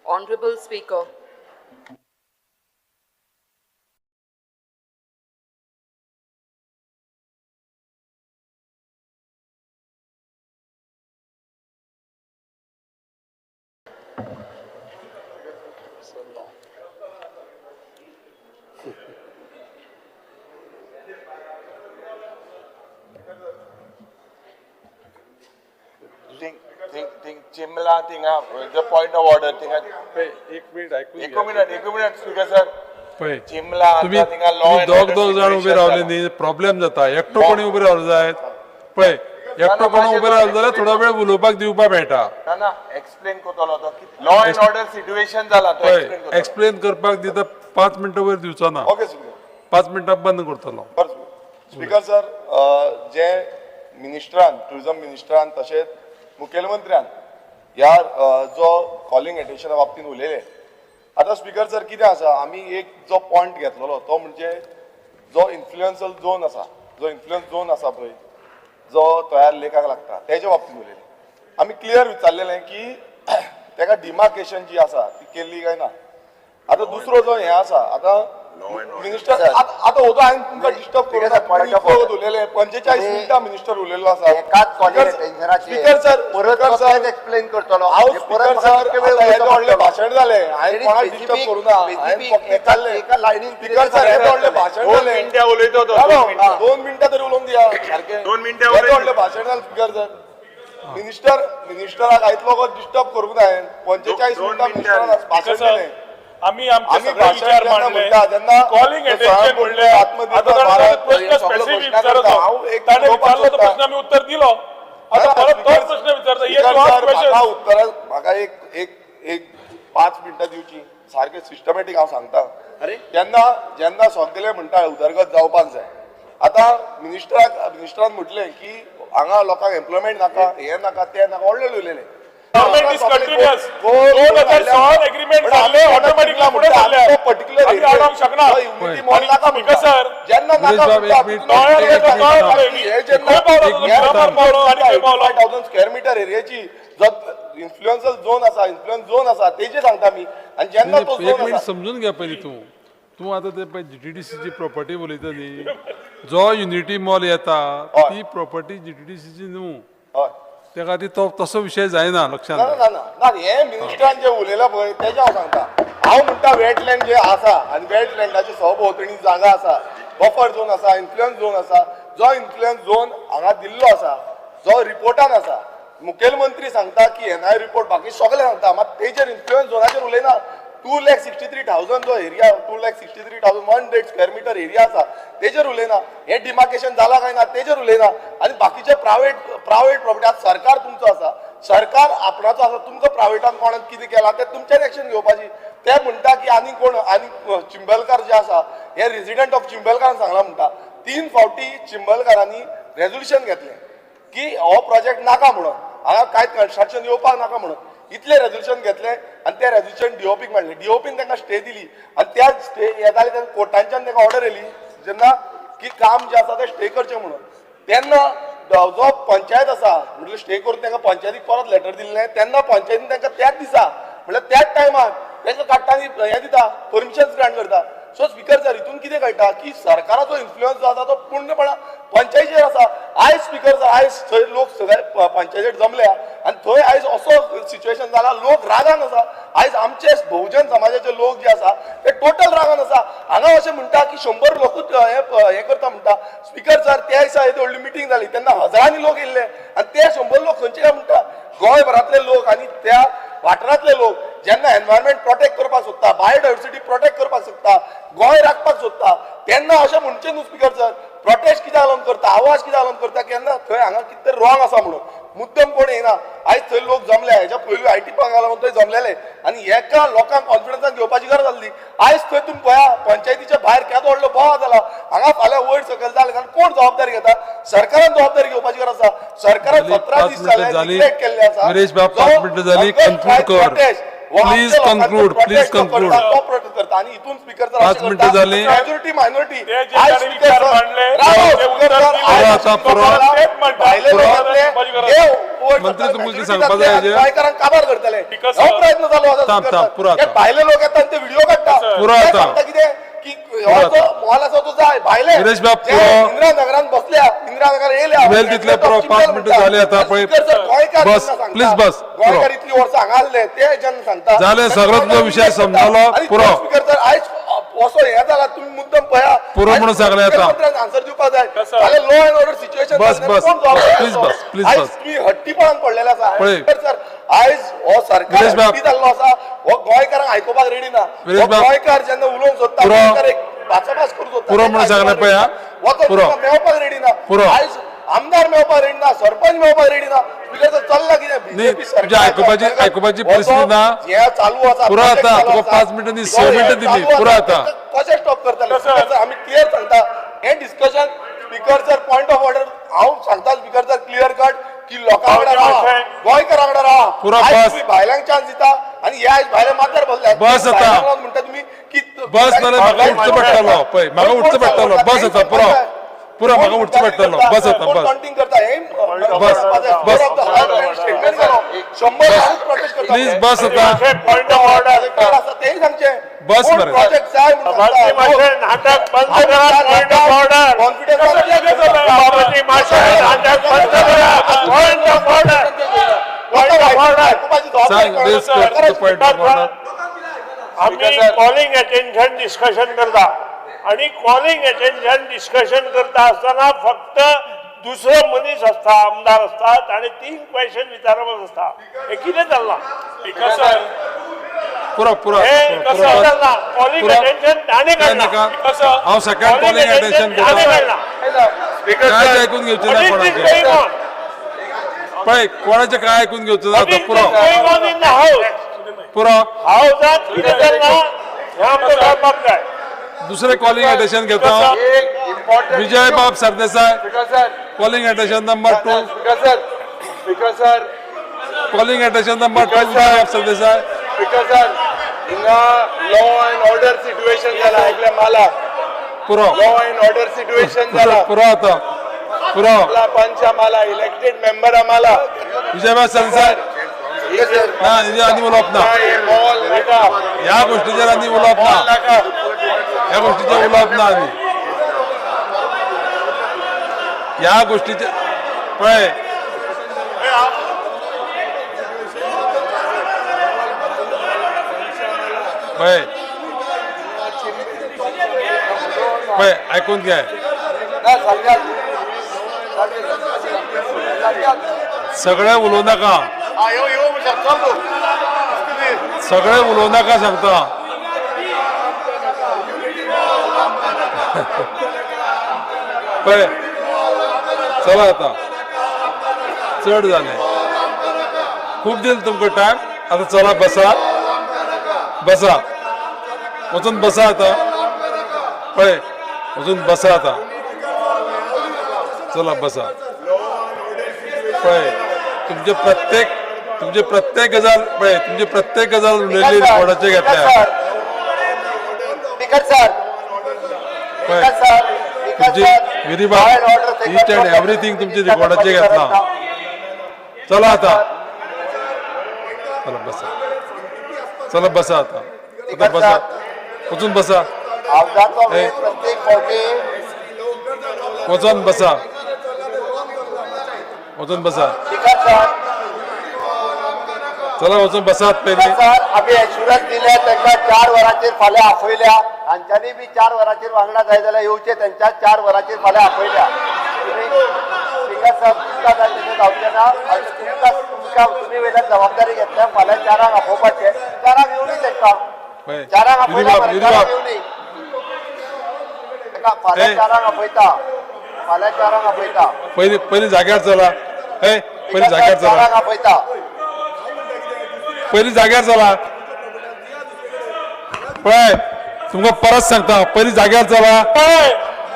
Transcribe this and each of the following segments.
Honorable Speaker. Think think think Chimla थिंगा point of order थिंगा. पळय, एक मिनिट ऐकून एक घ्या. मिनट, एक मिनट स्पीकर सर. पळय, चिमला तुम्ही आतां थिंगा लॉ तुम्ही अँड दोग ऑर्डर दोग जाण उबे सिच्युएशन रावले जाला. न्ही, प्रॉब्लेम जाता. एकटो कोणी उबे रावले जायत. पळय, एकटो कोण उबे रावले जाल्यार थोडो वेळ उलोवपाक दिवपाक मेळटा. ना ना, एक्सप्लेन करतलो तो. लॉ अँड ऑर्डर सिच्युएशन जाला तो पळय, एक्सप्लेन करतलो. एक्सप्लेन करपाक दिता, 5 मिनटां वयर दिवचो ना. Okay speaker. 5 मिनटां बंद करतलो. बरें स्पीकर सर, जे मिनिस्टरान, टुरिझम मिनिस्टरान तशेंच मुखेलमंत्र्यान ह्या जो कॉलिंग एटेन्शना बाबतींत उलयले. आतां स्पीकर सर, कितें आसा, आमी एक जो पॉयंट घेतलेलो तो म्हणजे जो इन्फ्लुएन्सल झोन आसा, जो इन्फ्लुएन्स झोन आसा पळय, जो तयार लेखाक लागता, तेच्या बाबतींत उलयले. आमी क्लियर विचारलेलें की तेका डिमार्केशन जी आसा ती केल्ली काय ना. आतां दुसरो जो हें आसा, आतां मिनिस्टर, आतां हो तो हांवें तुमकां डिस्टर्ब करूं ना. Point of order. उलयले 45 मिनटां मिनिस्टर उलयल्लो आसा. एकाच कॉलिंग अटेन्शनाचेर स्पीकर सर, परत स्पीकर तो सर, तेच एक्सप्लेन करतलो. हांव म्हणजे परत स्पीकर म्हाका सर, कितके वेळ आतां हें उलोवचो व्हडलें पडटलो. भाशण जालें, हांवें कोणाक डिस्टर्ब करूं ना. हांवें Specific फक्त विचारलें. एका लायनीन स्पीकर सर, हें व्हडलें भाशण दोन जालें. मिनटां उलयतो तो. राव, दोन मिनटां. 2 मिनटां तरी उलोवंक दिया सारकें. 2 मिनटां हें उलय. व्हडलें भाशण जालें स्पीकर सर. मिनिस्टराक आयतलो डिस्टर्ब करूंक ना हांवें. 45 दोन मिनटां मिनटां. मिनिस्टरान भाशण सर, केलें. आमी आमचे आमी सगळे भाशण विचार जेन्ना मांडले, म्हणटा तेन्ना कॉलिंग तो अटेन्शन स्वयं म्हणले. आत्मनिर्भर आता ताणें भारत प्रश्न हे सगळो स्पेसिफीक घोशणा करता. हांव विचारलो, एक ताणें उलोवपाक विचारलो तो सोदता. प्रश्न आमी उत्तर दिलो. आता परत तोच प्रश्न विचारता. हे स्पीकर तू सर, म्हाका क्वेश्चन. उत्तरां, म्हाका एक एक एक 5 मिनटां दिवची. सारकें सिस्टमॅटीक हांव सांगता. जेन्ना जेन्ना सगळे म्हणटा उदरगत जावपाक जाय, आतां मिनिस्टरान म्हटलें की हांगा लोकांक एम्प्लॉयमेंट नाका, हें नाका, तें नाका, व्हडलें उलयलें. Government is continuous. 2016 agreement जाल्ले, automatically फुडें सरले. पर्टिक्युलर आमी आडोवंक शकना. मॉल नाका आणि म्हणटा. स्पीकर सर, जेन्ना सुरेश नाका बाब, म्हणटा, एक मिनिट. तोयार एक जाता, मिनिट तोयार थांब. हे जेन्ना खंय पावलो तो? एक मिनिट मिरामार थांब. पावलो आनी खंय पावलो? 5,000 स्क्वेअर मिटर एरियाची जो इन्फ्लुएन्सल झोन आसा, इन्फ्लुएन्स झोन आसा, तेजे सांगता मी. आनी जेन्ना तो एक झोन मिनिट आसा समजून घ्या पयलीं. तूं तूं आतां ते पळय जीटीडीसीची प्रॉपर्टी उलयता न्ही, जो युनिटी मॉल येता हय. ती प्रॉपर्टी जीटीडीसीची न्हू. हय. त्या खातीर तो तसो विशय जायना, लक्षात ना ना ना ना, हे मिनिस्टरान जे उलयला पळय तेजें हांव सांगता. हांव म्हणटा वेटलँड जे आसा आनी वेटलँडाच्या सभोवतणी जागा आसा, बफर झोन आसा, इन्फ्लुएन्स झोन आसा, जो इन्फ्लुएन्स झोन हांगा दिल्लो आसा, जो रिपोर्टान आसा, मुखेलमंत्री सांगता की एनआय रिपोर्ट, बाकी सगळे सांगता, मात तेजेर इन्फ्लुएन्स झोनाचेर उलयना. 2,63,000 जो एरिया, 2,63,100 square meter area आसा, तेजेर उलयना. हें डिमार्केशन जाला काय ना तेजेर उलयना. आनी बाकीचे प्रायवेट प्रायवेट प्रॉपर्टी, आज सरकार तुमचो आसा, सरकार आपणाचो आसा, तुमकां प्रायवेटान कोणाक कितें केलां तें तुमच्यान एक्शन घेवपाची. ते म्हणटा की आनी कोण आनी चिंबलकार जे आसा, हे रेजिडंट ऑफ चिंबलकारान सांगलां म्हणटा, तीन फावटी चिंबलकारांनी रेजोल्युशन घेतलें की हो प्रोजेक्ट नाका म्हणून, हांगा कांयच कन्स्ट्रक्शन येवपाक नाका म्हणून. इतलें रेजोल्युशन घेतलें आनी तें रेजोल्युशन डीओपीक मांडलें. डीओपीन तांकां स्टे दिली आनी त्या स्टे हे जालें तेन्ना कोर्टांच्यान तांकां ऑर्डर येयली जेन्ना की काम जें आसा तें स्टे करचें म्हणून. तेन्ना जो पंचायत आसा, म्हटल्यार स्टे करून तांकां पंचायतीक परत लेटर दिल्लें, तेन्ना पंचायतीन तांकां त्याच दिसा, म्हळ्यार त्याच टायमार तांकां काडटा आनी हें दिता, परमिशन ग्रांट करता. सो स्पीकर सर, हितून कितें कळटा की सरकाराचो इन्फ्लुयन्स जो आसा तो पूर्णपणान पंचायतीचेर आसा. आयज स्पीकर सर, आयज थंय लोक सगळे पंचायतीर जमल्या आनी थंय आयज असो सिच्युएशन जाला, लोक रागान आसा. आयज आमचे बहुजन समाजाचे लोक जे आसा ते टोटल रागान आसा. हांगा अशें म्हणटा की 100 लोकूच हे हे करता म्हणटा. स्पीकर सर, त्या दिसा येदी व्हडली मिटींग जाली तेन्ना हजारांनी लोक येयल्ले आनी ते 100 लोक खंयचे काय म्हणटा? गोंयभरांतले लोक आनी त्या वाठारांतले लोक जेन्ना एनवायरमेंट प्रोटेक्ट करपाक सोदता, बायोडायवर्सिटी प्रोटेक्ट करपाक सोदता, गोंय राखपाक सोदता, तेन्ना अशें म्हणचें न्हू स्पीकर सर. प्रोटेस्ट कित्याक लागून करता, आवाज कित्याक लागून करता? केन्ना थंय हांगा कितें तरी रॉंग आसा म्हणून. मुद्दम कोण येना. आयज थंय लोक जमले, हेच्या पयलू IT पार्का लागून थंय जमलेले आनी एका लोकांक कॉन्फिडन्सान घेवपाची गरज आसली. आयज थंय तुमी पळया, पंचायतीच्या भायर केदो व्हडलो बोवाळ जाला. हांगा फाल्यां वयर सकयल जालें जाल्यार कोण जबाबदारी घेता? सरकारान जबाबदारी घेवपाची गरज आसा. सरकारान जाली, 17 पाच दीस मिनिटं जाले झाली. निग्लेक्ट केल्ले आसा. नरेश बाब, जो 5 मिनिटं झाली. हंगर Conclude strike कर. protest हो आमच्या Please लोकांचो conclude, protest please तो conclude. करता, तो प्रोटेस्ट करता आणि इथून स्पीकर सर 5 मिनिटं झाली. Majority minority. ते जे ताणें विचार मांडले, ते उत्तर दिले. आता पुरो. तेच म्हणटा. भायले लोकांतले सांगपाची गरज हे वोट मंत्री जातले, तुमकां कितें majority सांगपाक जातले जाय आनी हेजेर? गोंयकारांक काबार करतले. Because, हो प्रयत्न चालू आसा थांब, स्पीकर थांब, सर. पुरो हे आतां. भायले लोक येता आनी ते व्हिडिओ काडटा. पुरो ते आतां. सांगता कितें की हो जो मॉल आसा तो जाय भायले विरेश बाब, जे पुरो. इंदिरा नगरान बसल्या, इंदिरा नगर येयल्या. उलयले तितले पुरो, 5 मिनटां जाली आतां पळय. स्पीकर सर, गोंयकार बस, जेन्ना सांगता, प्लीज बस, पुरो. गोंयकार इतली वर्सां हांगा आसले ते जेन्ना सांगता जालें, सगळो तुजो विशय समजलो, आनी पुरो. स्पीकर सर, आयज असो हें जाला, तुमी मुद्दम पळया. पुरो म्हणून सांगलें आतां. आन्सर दिवपाक जाय. कसं? जाल्यार law and order situation bus, bus, please bus, please आयज बस. तुमी हट्टीपणान पडलेले आसा. पळय. स्पीकर सर, आयज हो सरकार विरेश बाब. हट्टी जाल्लो आसा. हो गोंयकारांक आयकुपाक रेडी ना. विरेश हो बाब. गोंयकार जेन्ना उलोवंक सोदता, पुरो. गोंयकार एक भासाभास करूंक सोदता, पुरो म्हणून सांगलें पळय, हा. हो तो पुरो. तुमकां मेळपाक रेडी ना. पुरो. आयज आमदार मेळपाक रेडी ना, सरपंच मेळपाक रेडी ना. स्पीकर सर, चल्ला कितें? न्ही, बीजेपी तुमच्या सरकार आयकुपाची हो तो परिस्थिती ना. हें चालू आसा, पुरो project आतां, चालू तुका आसा. 5 मिनटां न्ही, 6 तो मिनटां हें दिली, चालू पुरो आसा. आतां. कशें स्टॉप करतले? कसं? स्पीकर सर, आमी क्लियर सांगता हें discussion. Speaker sir, point of order हांव सांगता स्पीकर सर, क्लियर कट की लोकां वांगडा रावा, गोंयकारां वांगडा रावा. पुरो, आयज बस. तुमी बायलांक चान्स दिता आनी हे आयज भायले माथ्यार बसले. बस आतां. बायलांक लागून म्हणटा तुमी की बस, नाल्यार म्हाका उठचें पडटलो. पळय, म्हाका उठचें पडटलो. बस आतां, पुरो, पुरो, म्हाका उठचें पडटलो. बस आतां, बस. काउंटिंग करता हे बस, बस. स्टेटमेंट केलो, 100 प्रोटेस्ट करता. प्लीज बस आतां. Point of order. आसा तेय सांगचें. बस कोण मरे. प्रोजेक्ट जाय म्हणून सभापती सांगता. माशे नाटक बंद करा. Point of order. Confidence. सभापती माशे नाटक बंद करा. Point of order. Point of order. सांग this point of order. आम्ही कॉलिंग अटेन्शन डिस्कशन करता आणि कॉलिंग अटेन्शन डिस्कशन करता आसतना फक्त दुसरो मनीस आसता, आमदार आसतात आणि 3 क्वेश्चन विचारप आसता. हे कितें चल्लां? पुरो, पुरो, हे पुरो, कसं पुरो, बस. चल्लां? कॉलिंग पुरो. अटेन्शन ताणें काय काडला. नाका? हांव सेकंड कॉलिंग अटेन्शन ताणें घेता. काडला. कांयच आयकून घेवचें ना What is this कोणाचें. going on? पळय, कोणाचें काय आयकून घेवचें ना What आतां. is पुरो, this going on in the house? पुरो. हाऊसात कितें चल्लां हें आमकां कळपाक जाय. दुसरें कॉलिंग अटेन्शन घेता हांव. एक important Vijay Bab Sardesai, speaker sir, calling attention number 2. Speaker sir, speaker sir, calling attention number 2, Vijay Bab Sardesai. Speaker sir, हिंगा लॉ अँड ऑर्डर सिच्युएशन जाला एकल्या माला. पुरो, लॉ अँड ऑर्डर सिच्युएशन पुरो, जाला. पुरो आतां, पुरो. मला पंच आम्हाला, इलेक्टेड मेंबर आम्हाला. विजय बाब सरदेसाय ना, हेजेर आनी उलोवप ना. मॉल नाका. ह्या गोष्टीचेर आनी उलोवप मॉल ना. नाका. ह्या गोष्टीचेर उलोवप ना आनी ह्या गोष्टीचे. पळय, पळय, पळय, आयकून घे. सगळे उलोवं नाका, सगळे उलोवं नाका सांगता. पळय, चला आता, चड जालें, खूब दिल तुमकां टायम. आतां चला, बसा, बसा, वचून बसा आतां. पळय, वचून बसा आतां. चला बसा. पळय, तुमचे प्रत्येक गजाल, पळय, तुमची प्रत्येक गजाल उलयल्ली रिकॉर्डाचेर घेतल्या. स्पीकर सर, पळय, सर, तुमची विधी इच अँड एव्हरीथिंग तुमची रिकॉर्डाचेर घेतला. चला आता, चला बसा, चला बसा आता, आता बसा, वचून बसा. हावजाचो हे. वेळ प्रत्येक फावटी. वचून बसा, वचून बसा. स्पीकर सर, चला, वचून बसात पयलीं. सर, आमी एश्युरन्स दिल्या तांकां, 4 वरांचेर फाल्यां आपयल्या. हांच्यांनी बी 4 वरांचेर वांगडा जाय जाल्यार येवचें. तेंच्या 4 वरांचेर फाल्यां आपयल्या. तुमी स्पीकर सर, तुमकां जाय तशें जावचें ना. आनी तुमकां तुमकां तुमी वयल्यान जबाबदारी घेतल्या फाल्यां 4क आपोवपाचें. 4क येवनी तांकां. पळय, 4क विधी आपयल्या बाब, मरे, विधी 4क बाब. येवनी तांकां. फाल्यां हे. 4क आपयता, फाल्यां 4क आपयता. पयलीं, पयलीं जाग्यार चला. ए, पयलीं जाग्यार चला. 4क आपयता. पयलीं जाग्यार चला. पळय, तुमकां परत सांगता, पयलीं जाग्यार चला. पळय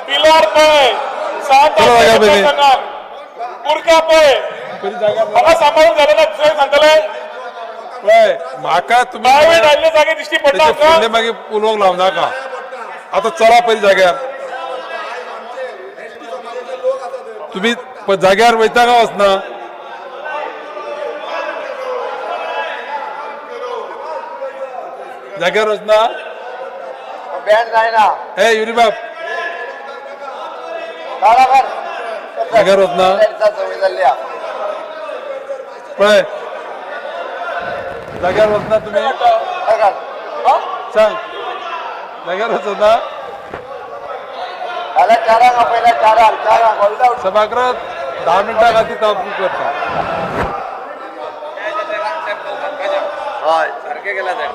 पिलार, पळय चला जाग्यार पयलीं. सांत बुरका पळय. पयलीं जाग्यार चला. म्हाका सांबाळून जालें ना, दुसऱ्यांक सांगतले. पळय, म्हाका तुमी प्रायव्हेट आयिल्ले जागे दिश्टी पडटा तेचे आमकां. फुडले मागीर उलोवंक लावं नाका. आतां चला पयलीं जाग्यार. तुमी जाग्यार वयता काय वचना? जाग्यार वचना. बँड जायना. ए युरीबाब. बराबर. जाग्यार वचना. सवय जाल्ली आहा. पळय, जाग्यार वचना तुमी. बघा. सांग, जाग्यार वचना. फाल्यां चारांक आपयला, चारांक, चारांक. सभागृहात 10 मिनटां खातीर तहकूब करता. हय. सारखे केला जाय.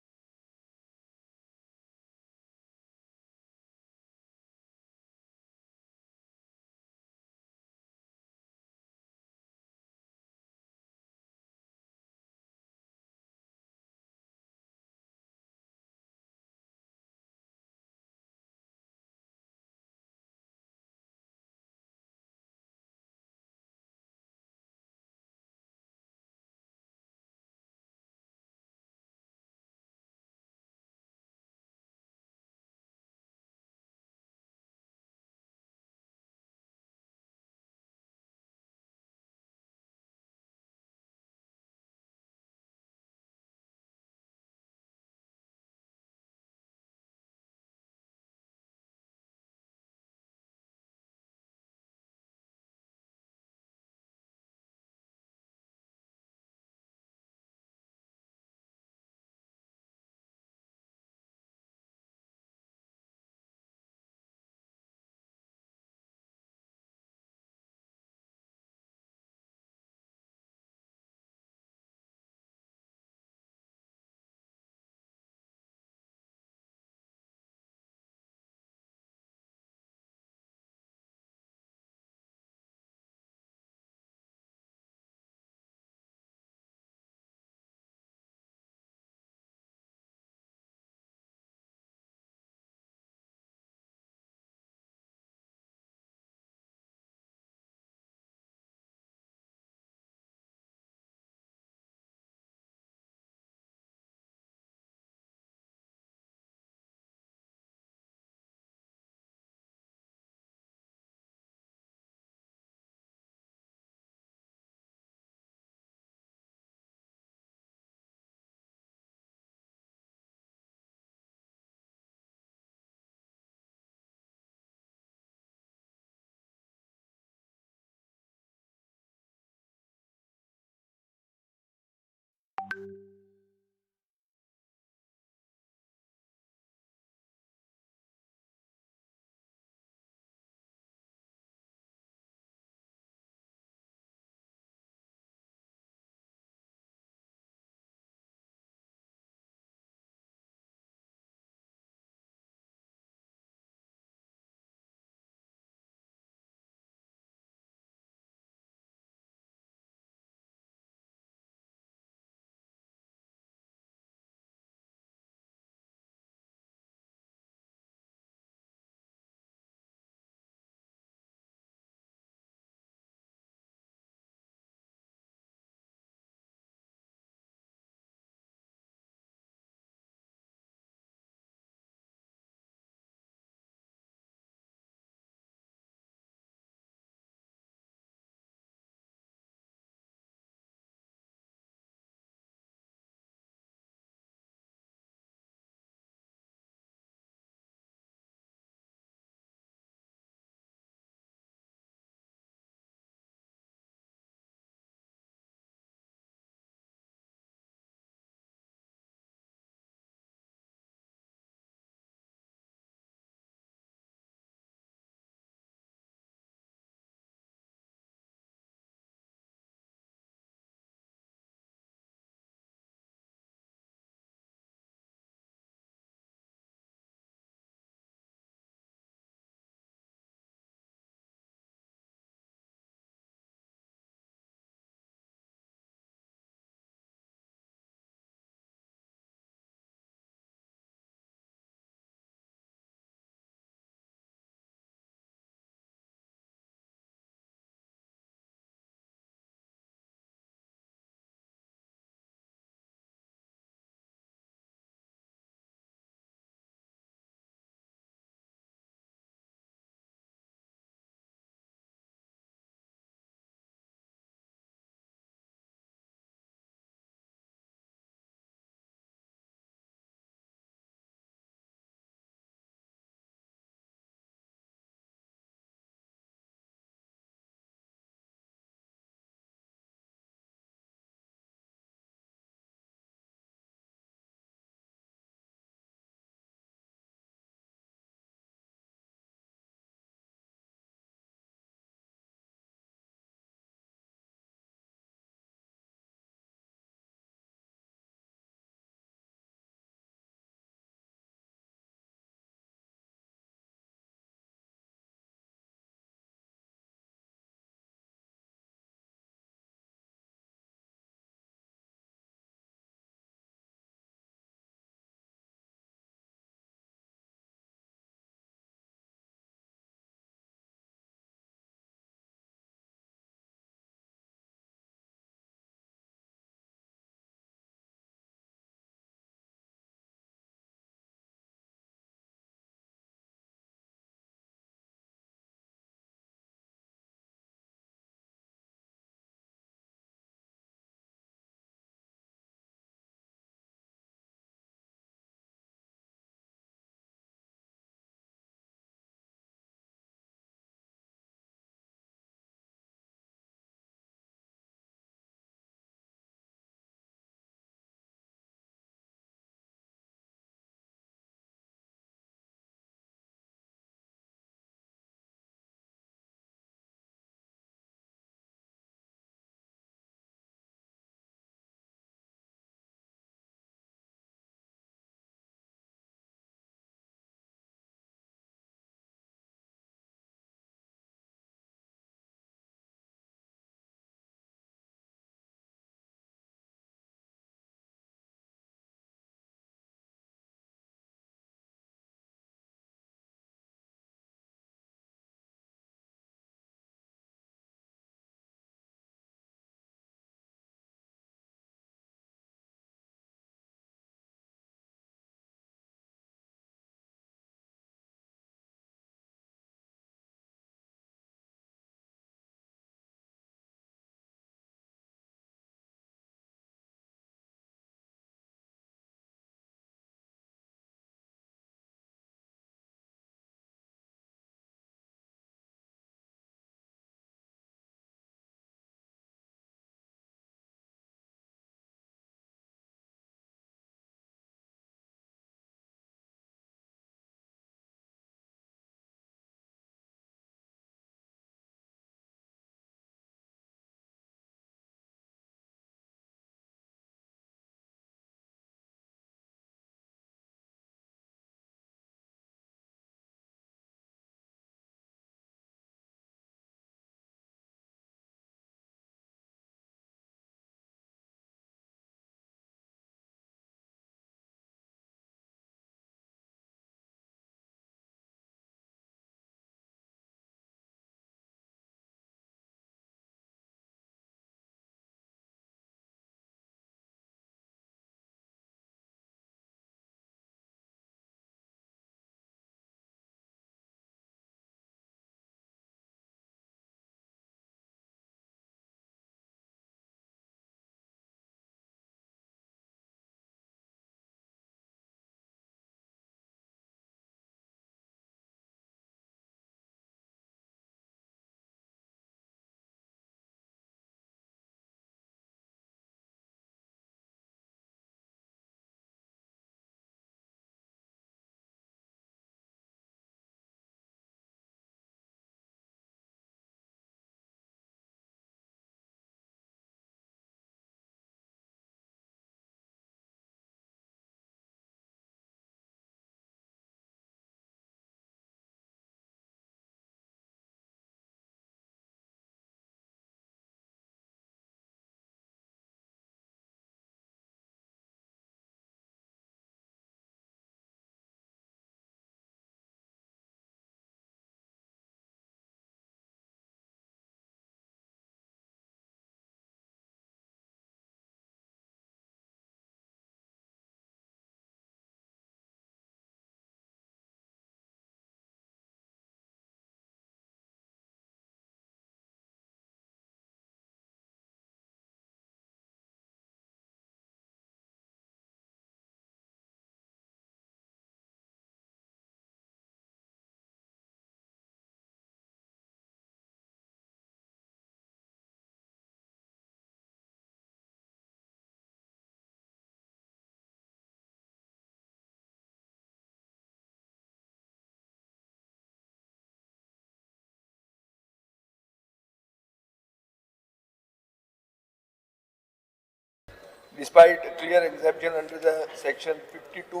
despite clear exemption under the section 52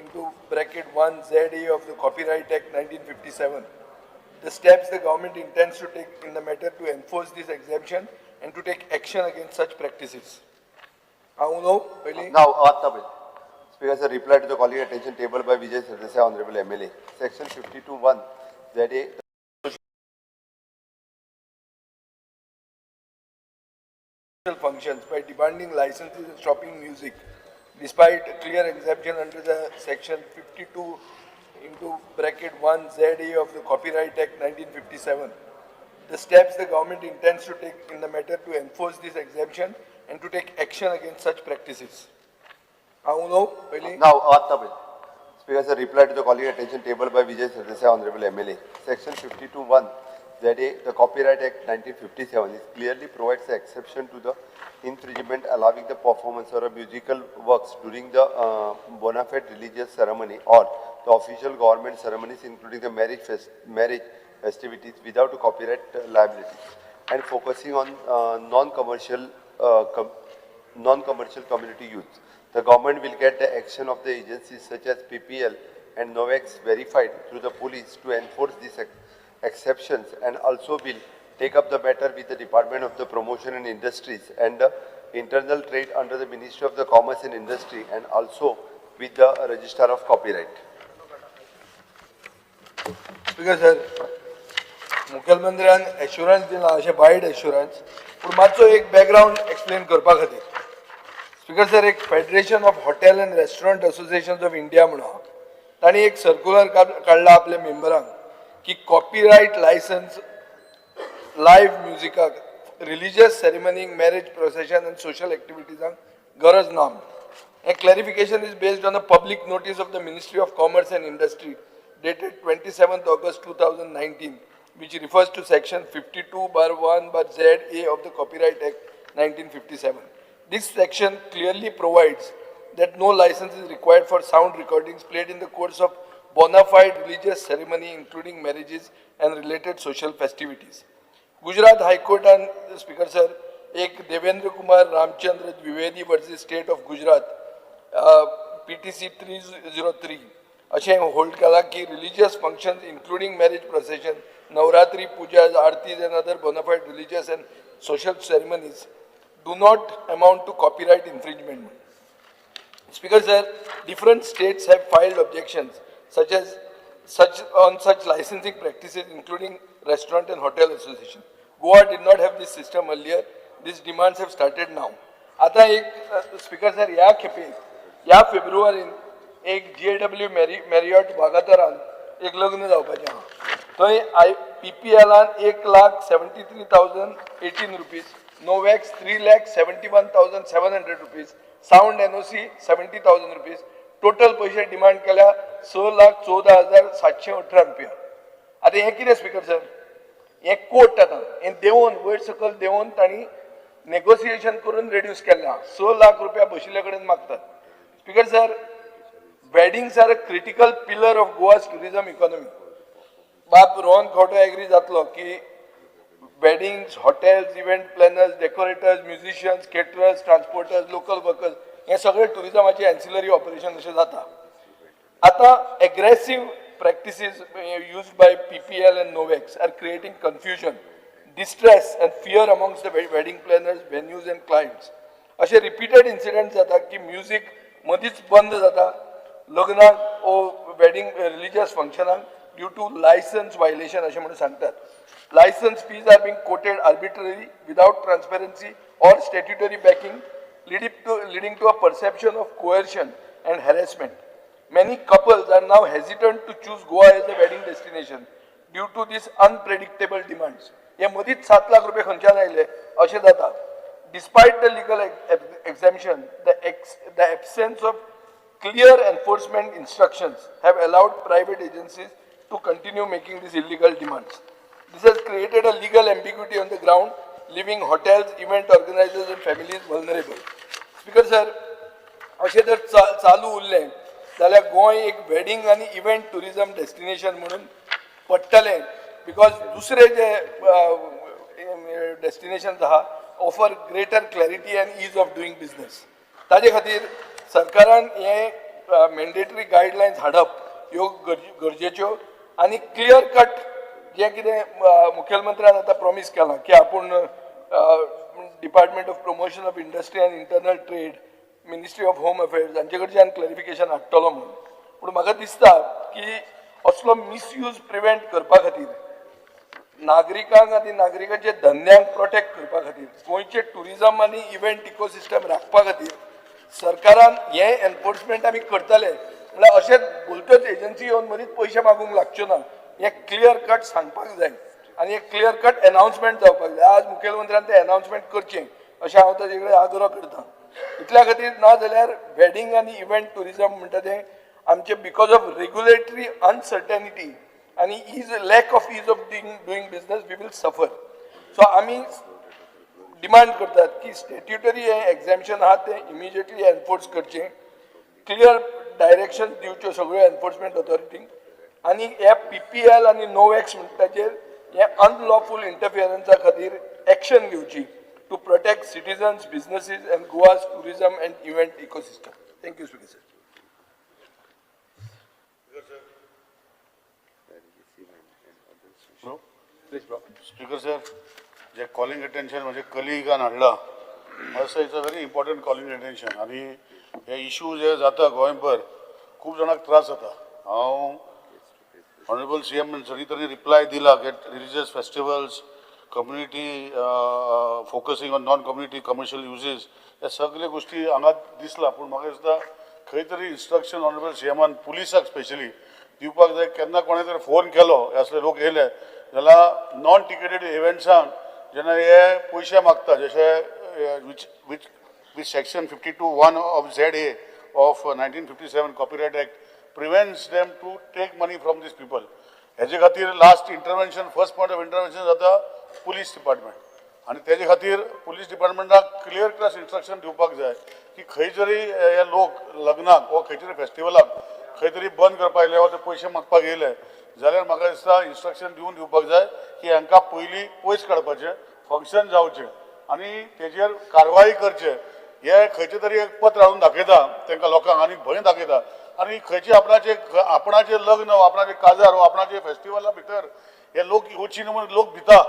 into bracket 1 ZA of the Copyright Act 1957. The steps the government intends to take in the matter to enforce this exemption and to take action against such practices. हांव उलोवं पयलीं? Now, आत्ता पळय. Speaker sir, reply to the calling attention table by Vijay Sardesai, Honorable MLA. Section 52(1), that A, functions by demanding licenses and stopping music, despite clear exemption under the section 52 into bracket 1 ZA of the Copyright Act 1957. The steps the government intends to take in the matter to enforce this exemption and to take action against such practices. हांव उलोवं पयलीं? Now, आत्ता पळय. Speaker sir, reply to the calling attention table by Vijay Sardesai, Honorable MLA. Section 52(1), that A, the Copyright Act 1957 is clearly provides the exception to the infringement allowing the performance or a musical works during the bona fide religious ceremony or the official government ceremonies, including the marriage festivities, without a copyright liability, and focusing on non-commercial community use. The government will get the action of the agencies such as PPL and NOVEX verified through the police to enforce these exceptions, and also will take up the matter with the Department of the Promotion and Industries and the Internal Trade under the Ministry of the Commerce and Industry, and also with the Registrar of Copyright. Speaker sir, मुखेलमंत्र्यान assurance दिला अशें, बायट assurance, पूण मातसो एक background explain करपा खातीर. Speaker sir, एक Federation of Hotel and Restaurant Association of India म्हणून आहा. तांणी एक सर्कुलर काडला आपल्या मेंबरांक की कॉपीरायट लायसन्स लायव्ह म्युजिकाक, रिलिजियस सेरेमनीक, मॅरेज प्रोसेशन आनी सोशल एक्टिविटीजांक गरज ना म्हणून. हें clarification is based on a public notice of the Ministry of Commerce and Industry dated 27th August 2019, which refers to section 52 bar 1 bar ZA of the Copyright Act 1957. This section clearly provides that no license is required for sound recordings played in the course of bona fide religious ceremony, including marriages and related social festivities. Gujarat हायकोर्टान, speaker sir, एक Devendra Kumar Ramchandra Dwivedi versus State of Gujarat, PTC 303 अशें hold केलां की religious functions including marriage procession, Navratri puja, aartis and other bonafide religious and social ceremonies do not amount to copyright infringement. Speaker sir, different states have filed objections such as such on such licensing practices, including Restaurant and Hotel Association. Goa did not have this system earlier. These demands have started now. आता एक, speaker sir, ह्या खेपे ह्या फेब्रुवारीन एक जीएडब्ल्यू Marriott वागातरान एक लग्न जावपाचें आहा. थंय I पीपीएलान 1,73,018 rupees, Novex 3,71,700 rupees, sound NOC 70,000 rupees, total पयशे डिमांड केल्या 6,14,718 रुपया. आतां हें कितें, स्पीकर सर? हें कोर्ट आतां हें देंवोन, वयर सकयल देंवोन तांणी नेगोसिएशन करून रेड्यूस केल्लें आहा. 6 लाख रुपया बशिल्ले कडेन मागतात. Speaker sir, weddings are a critical pillar of Goa's tourism economy. बाब रोहन खंवटे एग्री जातलो की weddings, hotels, event planners, decorators, musicians, caterers, transporters, local workers हे सगळे टुरिजमाचे एन्सिलरी ऑपरेशन अशें जाता. आतां aggressive practices used by PPL and Novex are creating confusion, distress and fear amongst the wedding planners, venues and clients. अशे repeated incident जाता की music मदींच बंद जाता लग्नाक ओ वेडिंग रिलिजियस फंक्शनाक ड्यू टू लायसन्स वायलेशन अशें म्हणून सांगतात. License fees are being quoted arbitrary without transparency or statutory backing, leading to a perception of coercion and harassment. Many couples are now hesitant to choose Goa as a wedding destination due to these unpredictable demands. हे मदींच 7 लाख रुपये खंयच्यान आयले अशें जाता. Despite the legal exemption, the absence of clear enforcement instructions have allowed private agencies to continue making these illegal demands. This has created a legal ambiguity on the ground, leaving hotels, event organizers and families vulnerable. Speaker sir, अशें जर चालू उरलें जाल्यार गोंय एक wedding आनी event tourism destination म्हणून पडटलें, because दुसरे जे डेस्टिनेशन आहा Offer greater clarity and ease of doing business. ताजे खातीर सरकारान हे मॅन्डेटरी गायडलायन्स हाडप ह्यो गरजेच्यो आनी क्लियर कट जें कितें मुखेलमंत्र्यान आतां प्रॉमीस केलां की आपूण Department of Promotion of Industry and Internal Trade, Ministry of Home Affairs हांचे कडच्यान क्लॅरिफिकेशन हाडटलो म्हणून. पूण म्हाका दिसता की असलो मिसयूज प्रिवेंट करपा खातीर, नागरिकांक आनी नागरिकांच्या धंद्यांक प्रोटेक्ट करपा खातीर, गोंयचे टुरिजम आनी इव्हेंट इकोसिस्टम राखपा खातीर सरकारान हें एनफोर्समेंट आमी करतले म्हणल्यार अशेंच भलत्योच एजन्सी येवन मदींच पयशे मागूंक लागच्यो ना, हें क्लियर कट सांगपाक जाय आनी एक क्लियर कट एनाउन्समेंट जावपाक जाय. आज मुखेलमंत्र्यान तें एनाउन्समेंट करचें अशें हांव ताजे कडेन आग्रो करता. इतल्या खातीर, ना जाल्यार वेडींग आनी इव्हेंट टुरिजम म्हणटा तें आमचे because of regulatory uncertainty आनी ease lack of ease of doing business, we will suffer. So आमी डिमांड करतात की स्टॅट्युटरी हें एग्जॅम्पशन आहा तें इमिजिएटली एनफोर्स करचें, क्लियर डायरेक्शन दिवच्यो सगळ्यो एनफोर्समेंट ऑथॉरिटींक आनी हे पीपीएल आनी नोवॅक्स म्हणटा ताचेर हे अनलॉफूल इंटरफियरन्सा खातीर एक्शन घेवची to protect citizens, businesses and Goa's tourism and event ecosystem. Thank you, Speaker sir. Speaker sir, J calling attention म्हणजे कलिगान हाडला, म्हाका दिसता it's a very important calling attention. आनी हे इशू जे जाता गोंयभर, खूब जाणांक त्रास जाता. हांव ऑनरेबल सी एम सगळी तरी रिप्लाय दिला की religious festivals, community focusing on non community commercial uses, ह्या सगळे गोश्टी हांगा दिसला. पूण म्हाका दिसता खंय तरी इन्स्ट्रक्शन ऑनरेबल सी एमान पुलिसाक स्पेशली दिवपाक जाय. केन्ना कोणे तरी फोन केलो, हे असले लोक येयले जाल्यार नॉन टिकेटेड इव्हेंट्सांक जेन्ना हे पयशे मागता, जशे which section 52(1) of ZA of 1957 Copyright Act prevents them to take money from these people. हेजे खातीर last intervention, first point of intervention जाता पुलीस डिपार्टमेंट. आनी तेजे खातीर पुलीस डिपार्टमेंटाक क्लियर क्लास इन्स्ट्रक्शन दिवपाक जाय की खंय जरी हे लोक लग्नाक वा खंय तरी फेस्टिवलाक खंय तरी बंद करपाक येयले वा ते पयशे मागपाक येयले जाल्यार म्हाका दिसता इन्स्ट्रक्शन दिवन दिवपाक जाय की हांकां पयलीं पयस काडपाचें, फंक्शन जावचें आनी तेजेर कारवाई करचे. हे खंयचे तरी एक पत्र हाडून दाखयता तांकां लोकांक आनी भंय दाखयता आनी खंयचे आपणाचे आपणाचे लग्न वा आपणाचे काजार वा आपणाचे फेस्टिवला भितर हे लोक येवची न्हू म्हणून लोक भिता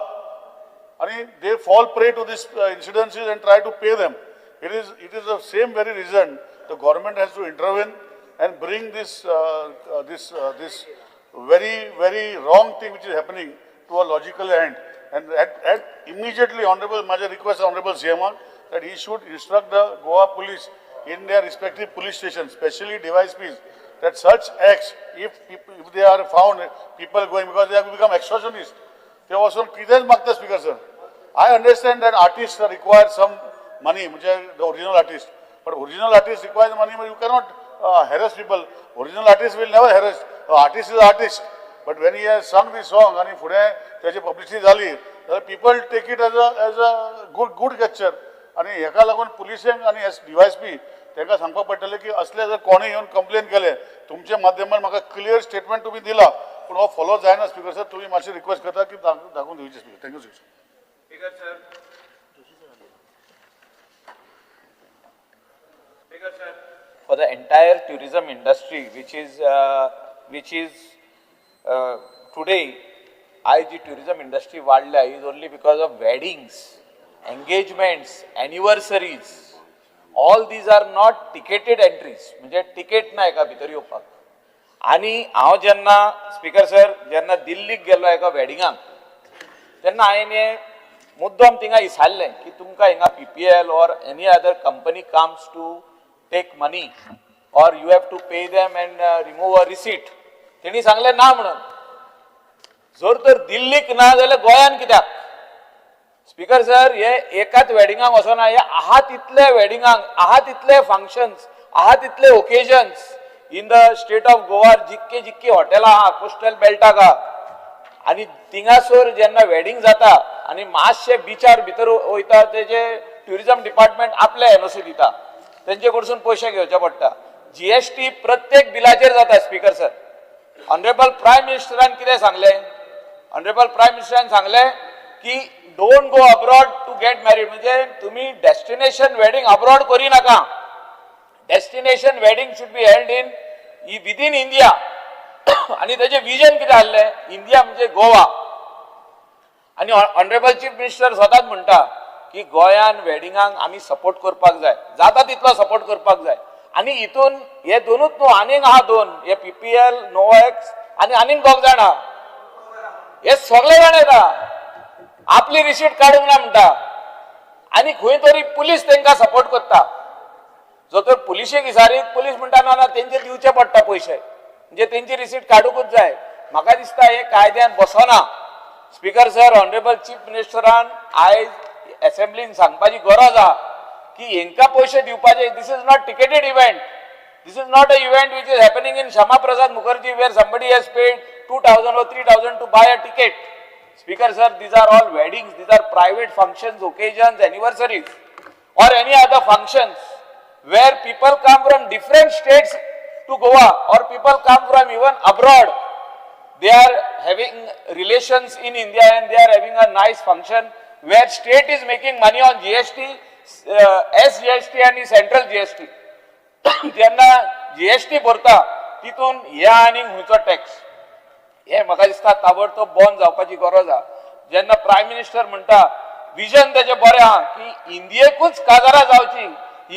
आणि they fall prey to this incidences and try to pay them. It is the same very reason the government has to intervene and bring this very, very wrong thing which is happening to a logical end. And at immediately, honorable, my request, honorable CM, that he should instruct the Goa police in their respective police stations, especially DYSPs, that such acts, if they are found, people going, because they have become extortionists, ते वचून कितेंच मागता. Speaker sir, I understand that artist require some money, म्हणजे the original artist, but original artist require money, you cannot harass people. Original artist will never harass. Artist is artist, but when he has sung the song आनी फुडें तेजी publicity जाली जाल्यार people take it as a good gesture. आनी हेका लागून पुलिसेंक आनी S DySP तांकां सांगपाक पडटलें की असले जर कोणें येवन कंप्लेन केलें, तुमच्या माध्यमान म्हाका क्लियर स्टेटमेंट तुमी दिला, पूण हो फॉलो जायना. स्पीकर सर, तुमी मातशी रिक्वेस्ट करता की दाखोवन दिवची. Speaker, thank you sir. Speaker sir. Speaker sir. For the entire tourism industry, which is today, आयज जी tourism industry वाडल्या is only because of weddings, engagements, anniversaries. All these are not ticketed entries. म्हणजे ticket ना एका भितर येवपाक. आनी हांव जेन्ना, स्पीकर सर, जेन्ना दिल्लीक गेल्लो एका वेडिंगाक, तेन्ना हांवें हें मुद्दम थिंगा विचारलें की तुमकां हिंगा PPL or any other company comes to take money or you have to pay them and remove a receipt? तेणी सांगलें ना म्हणून. जर तर दिल्लीक ना जाल्यार गोंयान कित्याक? स्पीकर सर, हे एकाच वेडिंगाक वचना, हे आहा तितले वेडिंगांक, आहा तितले फंक्शन्स, आहा तितले occasions in the state of Goa, जितके जितकी हॉटेलां आहा कोस्टल बेल्टाक आहा आनी थिंगासर जेन्ना वेडिंग जाता आनी मातशे बिचार भितर वयता, तेजे ट्युरिजम डिपार्टमेंट आपले एनओसी दिता, तेंचे कडसून पयशे घेवचे पडटा. जीएसटी प्रत्येक बिलाचेर जाता. स्पीकर सर, ऑनरेबल प्रायम मिनिस्टरान कितें सांगलें? ऑनरेबल प्रायम मिनिस्टरान सांगलें की don't go abroad to get married, म्हणजे तुम्ही डेस्टिनेशन वेडिंग अब्रॉड करी नाका. Destination wedding should be held in within India. आणि त्याचे विजन कितें आहलें, इंडिया म्हणजे गोवा. आनी ऑनरेबल चीफ मिनिस्टर स्वताच म्हणटा की गोंयान वेडिंगांक आमी सपोर्ट करपाक जाय, जाता तितलो सपोर्ट करपाक जाय. आनी हितून हे दोनूच न्हू, आनीक आहा दोन, हे पीपीएल नोएक्स आनी आनीक दोग जाण आहा, हे सगळे जाण येता आपली रिसीट काडूंक ना म्हणटा. आनी खंय तरी पुलीस तांकां सपोर्ट करता. जो तर पुलिशेक विचारीत पुलीस म्हणटा ना ना तेंचे दिवचे पडटा पयशे, म्हणजे तेंची रिसीट काडूंकूच जाय. म्हाका दिसता हे कायद्यान बसना. स्पीकर सर, ऑनरेबल चीफ मिनिस्टरान आयज एसेंब्लीन सांगपाची गरज आहा की हेंकां पयशे दिवपाचे. This is not ticketed event. This is not a event which is happening in Shyama Prasad Mukherjee where somebody has paid 2,000 or 3,000 to buy a ticket. Speaker sir, these are all weddings, these are private functions, occasions, anniversaries or any other functions where people come from different states to Goa or people come from even abroad. They are having relations in India and they are having a nice function where state is making money on GST, SGST आणि central GST. जेन्ना GST भरता तितून ह्या आनी खंयचो tax, हे म्हाका दिसता ताबडतोब बंद जावपाची गरज आहा. जेन्ना प्रायम मिनिस्टर म्हणटा विजन तेजें बरें आहा की इंडियेकूच काजारां जावची,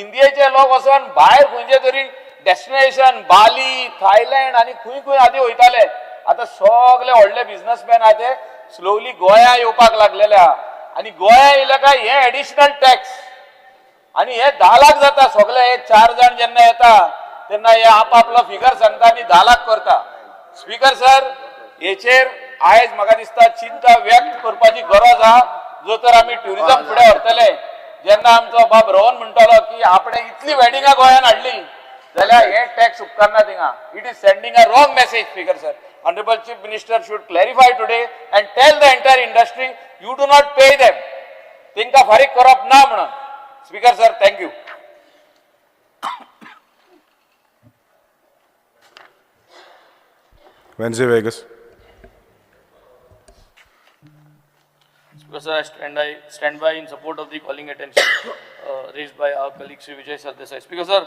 इंडियेचे लोक वचोन भायर खंयचे तरी डेस्टिनेशन बाली, थायलंड आनी खंय खंय आदी वयताले, आतां सगळे व्हडले बिजनसमॅन आहा ते स्लोवली गोंया येवपाक लागलेले आहा. आनी गोंया येयले काय हे एडिशनल टॅक्स आनी हे 10 लाख जाता सगळे. हे 4 जाण जेन्ना येता तेन्ना हे आपआपलो फिगर सांगता आनी 10 लाख करता. स्पीकर सर, हेचेर आयज म्हाका दिसता चिंता व्यक्त करपाची गरज आहा. जो तर आमी ट्युरिजम फुडें व्हरतले, जेन्ना आमचो बाब रोहन म्हणटालो की आपणे इतली वेडिंगां गोंयान हाडली जाल्यार हे टॅक्स उपकारना थिंगा. It is sending a wrong message. Speaker sir, honourable chief minister should clarify today and tell the entire industry you do not pay them, तेंकां फारीक करप ना म्हणून. Speaker sir, thank you. Venzy Vegas. Speaker sir, I stand by in support of the calling attention raised by our colleague Shri Vijay Sardesai. Speaker sir,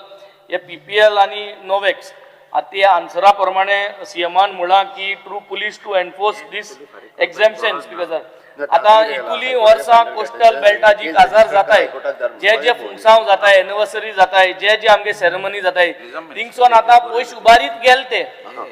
हे PPL आणि नोवेक्स आतां ह्या आन्सरा प्रमाणे सीएमान म्हळां की through police to enforce this exemption. Speaker sir, आतां इतुली वर्सां coastal बेल्टा जी काजार जाताय, जे जे फुंगसांव जाताय, एनिवर्सरी जाताय, जे जे आमगे सेरेमनी जाताय, थिंगसोन आतां पयशे उबारीत गेले ते.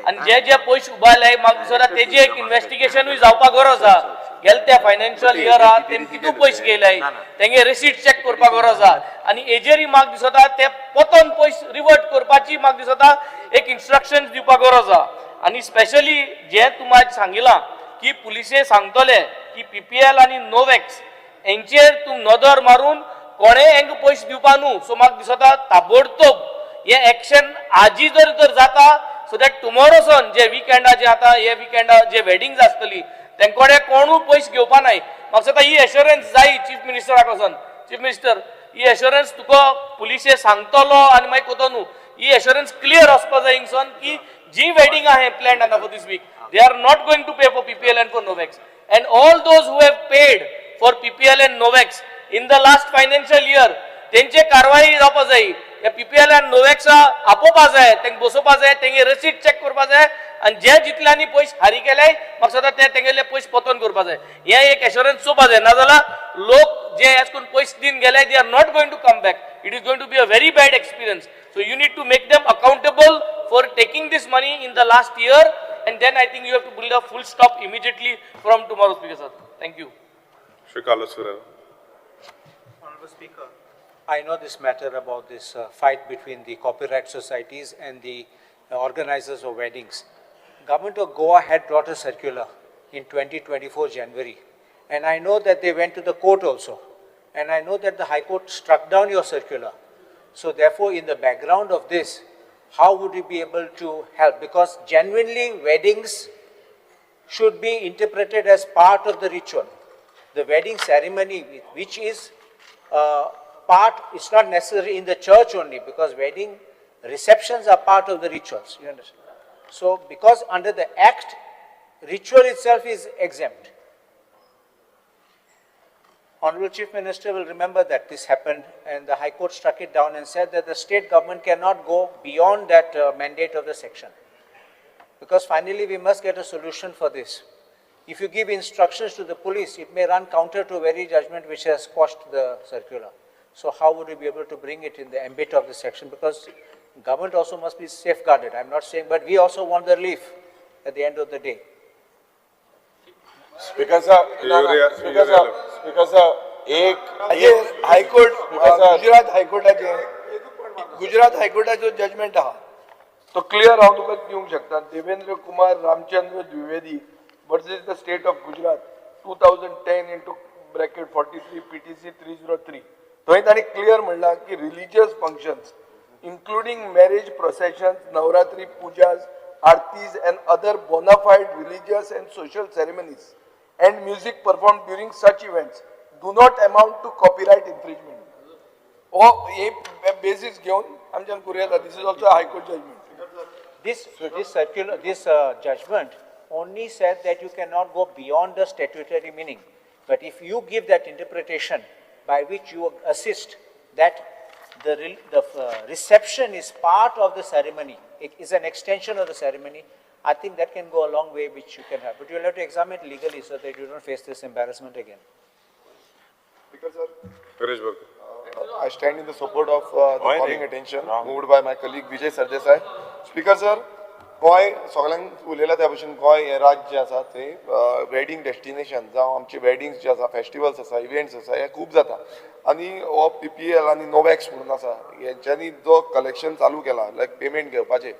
आनी जे जे पयशे उबारले म्हाका दिसता तेजी एक इन्वेस्टिगेशनूय जावपाक गरज आहा. गेले त्या फायनान्शियल इयराक तेम कितू पयशे गेले तेंगे रिसीट चॅक करपाक गरज आहा. आनी हेजेरय म्हाका दिसता ते पोतोन पयशे रिवर्ट करपाची म्हाका दिसता एक इन्स्ट्रक्शन दिवपाक गरज आहा. आनी स्पेशली जे तुमी आयज सांगिलां की पुलिसे सांगतले की पीपीएल आनी नोवेक्स हेंचेर तूं नदर मारून कोणें हेंकां पयशे दिवपा न्हू. सो म्हाका दिसता ताबडतोब हें एक्शन आजी जर तर जाता सो that tomorrow सन जे विकेंडा जे आतां हे विकेंडा जे वेडिंग्स आसतली तेंकोडे कोणूय पयशे घेवपा नाय. म्हाका दिसता ही एश्योरन्स जाय चीफ मिनिस्टराक वचोन. चीफ मिनिस्टर, ही एश्योरन्स तुका पुलिसे सांगतलो आनी मागीर कोतो न्हू, ही एश्योरन्स क्लियर वचपा जाय हिंगसून की जी वेडिंग आहे प्लॅन आतां for this week, they are not going to pay for PPL and for Novex, and all those who have paid for PPL and Novex in the last financial year तेंचे कारवाई जावपा जाय. ह्या PPL आनी नोवेक्सा आपोवपा जाय, तेंका बसोवपा जाय, तेंगे रसीट चॅक करपा जाय आनी जे जितल्यांनी पयशे फारीक केले म्हाका दिसता ते तेंगेले पयशे पोतोन करपा जाय. हें एक एश्योरन्स चोवपा जाय, नाजाल्यार लोक जे एश करून पयशे दिवन गेले they are not going to come back. It is going to be a very bad experience. So you need to make them accountable for taking this money in the last year, and then I think you have to build a full stop immediately from tomorrow. Speaker sir, thank you. Shri Carlos Ferreira. Honorable Speaker, I know this matter about this fight between the copyright societies and the organizers of weddings. Government of Goa had brought a circular in 2024 January, and I know that they went to the court also, and I know that the High Court struck down your circular. So therefore, in the background of this, how would you be able to help? Because genuinely weddings should be interpreted as part of the ritual. The wedding ceremony, which is part, it's not necessary in the church only, because wedding receptions are part of the rituals, you understand? So, because under the act, ritual itself is exempt. Honorable Chief Minister will remember that this happened and the High Court struck it down and said that the state government cannot go beyond that mandate of the section. Because finally we must get a solution for this. If you give instructions to the police, it may run counter to very judgment which has quashed the circular. So how would we be able to bring it in the ambit of the section? Because government also must be safeguarded. I'm not saying, but we also want the relief at the end of the day. Speaker sir, speaker sir, speaker sir, एक हाजेर high court, Gujarat हायकोर्टाचे, Gujarat हायकोर्टाचो judgement आहा, तो clear हांव तुका दिवंक शकता. Devendra Kumar Ramchandra Dwivedi versus the State of Gujarat, 2010 into bracket 43 PTC 303. थंय तांणी क्लियर म्हणलां की religious functions including marriage processions, Navratri pujas, aartis and other bonafide religious and social ceremonies and music performed during such events do not amount to copyright infringement. हो हे basis घेवन आमच्यान करूं येता. This is also High Court judgment. This circular, this judgment only said that you cannot go beyond the statutory meaning. But if you give that interpretation by which you assist that the reception is part of the ceremony, it is an extension of the ceremony, I think that can go a long way, which you can have. But you'll have to examine it legally so that you don't face this embarrassment again. Speaker sir, Naresh Borkar. I stand in the support of the calling attention moved by my colleague Vijay Sardesai. Speaker sir, Goa सगळ्यांक उलयला त्या भशेन गोंय हें राज्य जें आसा थंय wedding destination जावं आमचे वेडींग्स जे आसा, फेस्टिवल्स आसा, इव्हेंट्स आसा, हे खूब जाता. आनी हो पीपीएल आनी नोवॅक्स म्हणून आसा, हेंच्यांनी जो कलेक्शन चालू केला, लायक पेमेंट घेवपाचें,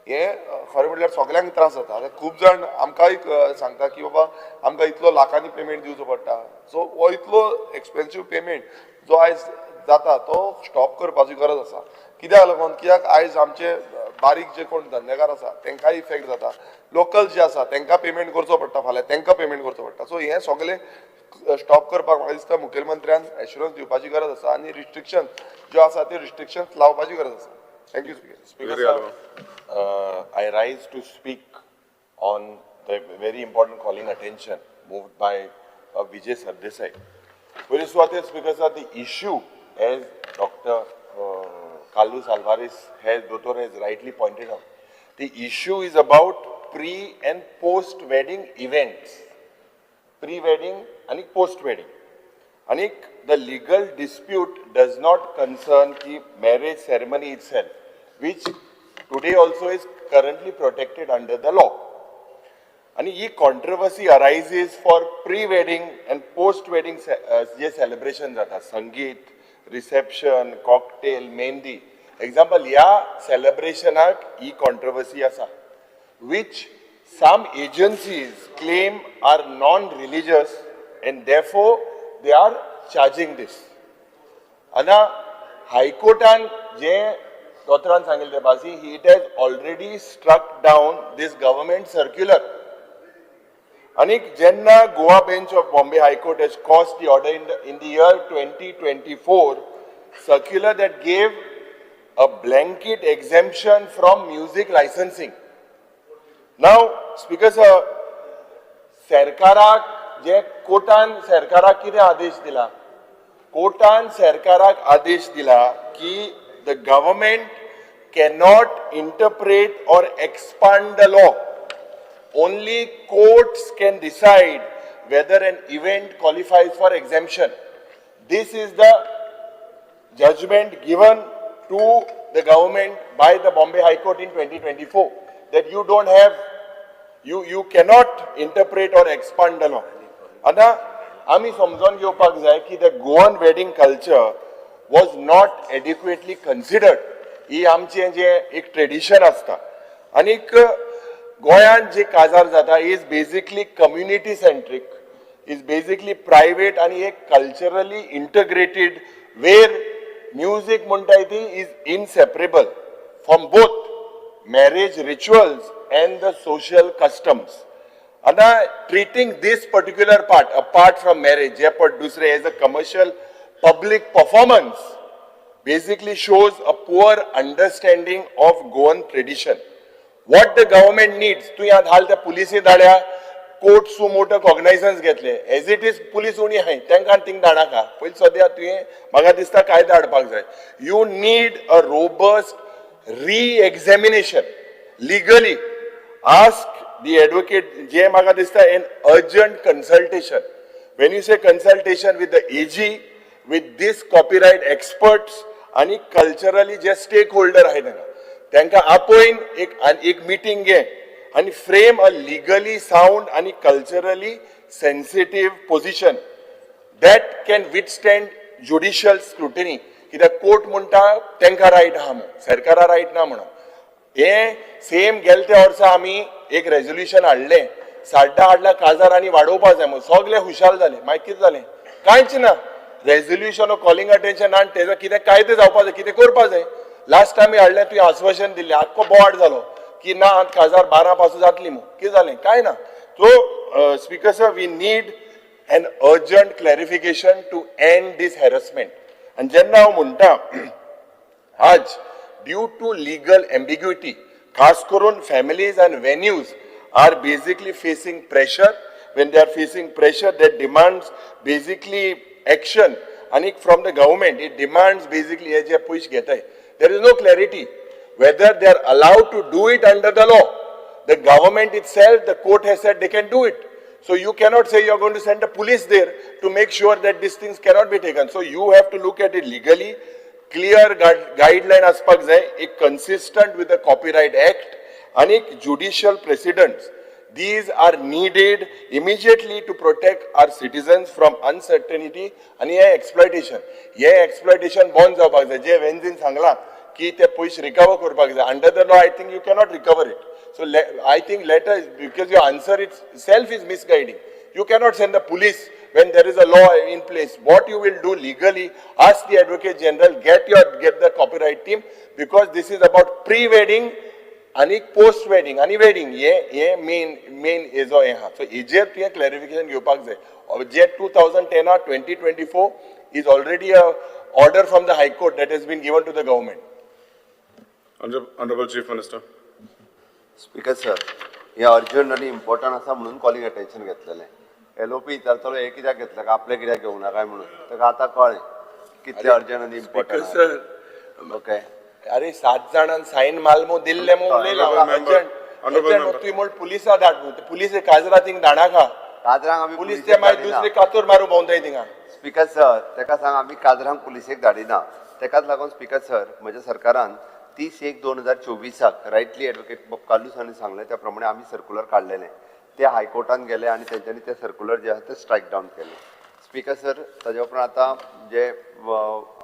हें खरें म्हटल्यार सगळ्यांक त्रास जाता. आतां खूब जाण आमकांय सांगता की बाबा आमकां इतलो लाखांनी पेमेंट दिवचो पडटा. सो हो इतलो एक्सपेन्सीव पेमेंट जो आयज जाता तो स्टॉप करपाची गरज आसा. कित्याक लागून? कित्याक आयज आमचे बारीक जे कोण धंदेकार आसा तांकांय इफेक्ट जाता, लोकल जे आसा तांकां पेमेंट करचो पडटा, फाल्यां तांकां पेमेंट करचो पडटा. सो हें सगळें स्टॉप करपाक म्हाका दिसता मुखेलमंत्र्यान एश्युरन्स दिवपाची गरज आसा आनी रिस्ट्रिक्शन ज्यो आसा त्यो रिस्ट्रिक्शन्स लावपाची गरज आसा. Thank you speaker. Speaker sir, I rise to speak on the very important calling attention moved by Vijay Sardesai. पयली सुवातेर speaker sir, the issue as Doctor Carlos Alvarez has, Doctor has rightly pointed out, the issue is about pre and post wedding events. Pre-wedding and post-wedding. And the legal dispute does not concern the marriage ceremony itself, which today also is currently protected under the law. And he controversy arises for pre-wedding and post-wedding J celebration जाता, संगीत, reception, cocktail, mehndi. Example, ह्या सेलिब्रेशनाक ही controversy आसा, which some agencies claim are non-religious and therefore they are charging this. आतां हायकोर्टान जे दोतोरान सांगिल्लें ते भाजी, it has already struck down this government circular. आनी जेन्ना Goa bench of Bombay High Court has quashed the order in the year 2024 circular that gave a blanket exemption from music licensing. Now, Speaker sir, सरकाराक जे कोर्टान सरकाराक कितें आदेश दिला, कोर्टान सरकाराक आदेश दिला की the government cannot interpret or expand the law. Only courts can decide whether an event qualifies for exemption. This is the judgment given to the government by the Bombay High Court in 2024, that you don't have, you cannot interpret or expand the law. आतां आमी समजून घेवपाक जाय की the Goan wedding culture was not adequately considered. ही आमचें जें एक tradition आसता आनीक गोंयांत जे काजार जाता is basically community centric, is basically private आनी एक कल्चरली इंटग्रेटेड, वेर म्युजीक म्हणटाय ती is inseparable from both marriage rituals and the social customs. आतां treating this particular part apart from marriage, जे पट दुसरे as a commercial public performance, basically shows a poor understanding of Goan tradition. What the government needs, तूं ह्या धाल त्या पुलिसी धाड्या. Court सु मोटो कॉग्नायझन्स घेतले. एज it is police उणी आहाय, तांकां थिंग धाडनाका. पयलीं सद्या तुवें म्हाका दिसता कायदो हाडपाक जाय. You need a robust re-examination legally. Ask the advocate जे म्हाका दिसता an urgent consultation. When you say consultation with the AG, with this copyright experts आनी कल्चरली जे स्टेक होल्डर आहाय तांकां तांकां आपोवन एक आनी एक मिटींग घे आनी फ्रेम अ लिगली सावंड आनी culturally sensitive position that can withstand judicial scrutiny. कित्याक कोर्ट म्हणटा तांकां रायट आहा म्हूण, सरकारा रायट ना म्हणून. हे सेम गेले त्या वर्सा आमी एक रेजोल्युशन हाडलें, साड्डा हाडला काजार आनी वाडोवपा जाय म्हूण. सगळे खुशाल जाले. मागीर कितें जालें? कांयच ना. रेजोल्युशन कॉलिंग अटेन्शन आनी तेजो कितें कायदे जावपा जाय, कितें करपा जाय. लास्ट टायम हाडलें, तुवें आश्वासन दिल्लें, आख्खो बोवाळ जालो की ना, काजार 12 पासून जातली म्हूण. कितें जालें? कांय ना. So Speaker sir, we need an urgent clarification to end this harassment. आनी जेन्ना हांव म्हणटा आज ड्यू टू लिगल एम्बिग्युटी, खास करून families and venues are basically facing pressure. When they are facing pressure, that demands basically action आणि from the government. It demands basically हे जे पयशे घेताय, there is no clarity whether they are allowed to do it under the law. The government itself, the court has said they can do it. So you cannot say you're going to send the police there to make sure that these things cannot be taken. So you have to look at it legally, clear guideline आसपाक जाय, एक consistent with the Copyright Act आणि एक judicial precedents. These are needed immediately to protect our citizens from uncertainty आणि हे exploitation. हे exploitation बंद जावपाक जाय. जे वेन्झीन सांगलां की ते पयशे रिकवर करपाक जाय. Under the law, I think you cannot recover it. So I think letter, because your answer itself is misguiding. You cannot send the police when there is a law in place. What you will do legally, ask the Advocate General, get the copyright team, because this is about pre-wedding आणि post wedding आणि wedding. हे हे main main हेजो हें आहा. So हेजेर तुवें clarification घेवपाक जाय. जे 2010 2024 is already a order from the High Court that has been given to the government. Honorable Chief Minister. Speaker sir, हे अर्जंट आनी इम्पॉर्टंट आसा म्हणून कॉलिंग अटेन्शन घेतलेलें. एलओपी विचारतलो, हे कित्याक घेतलें काय, आपलें कित्याक घेवंक ना काय म्हणून. ताका आतां कळ्ळें कितलें अर्जंट आनी इम्पॉर्टंट. सर. ओके. अरे, सात जाणांन सायन माल मू, दिल्ले मू, उलयला. Honorable member. Urgent. Honorable member. तुवें म्हण पुलिसा धाड म्हूण. ते पुलीस काजरा थिंग धाडाका. काजरांक आमी पुलीस ते पुलिसेक मागीर धाडिना. दुसरी कातोर मारू भोंवताय थिंगा. स्पीकर सर, ताका सांग, आमी काजरांक पुलिसेक धाडिना. ताकाच लागून स्पीकर सर, म्हज्या सरकारान 30/1/2024 रायटली एडवोकेट कार्लूस हांणी सांगलें त्या प्रमाणे आमी सर्कुलर काडलेलें. ते हायकोर्टान गेले आनी तेंच्यांनी ते सर्कुलर जे आसा ते स्ट्रायक डावन केले. स्पीकर सर, ताज्या उपरांत आतां जे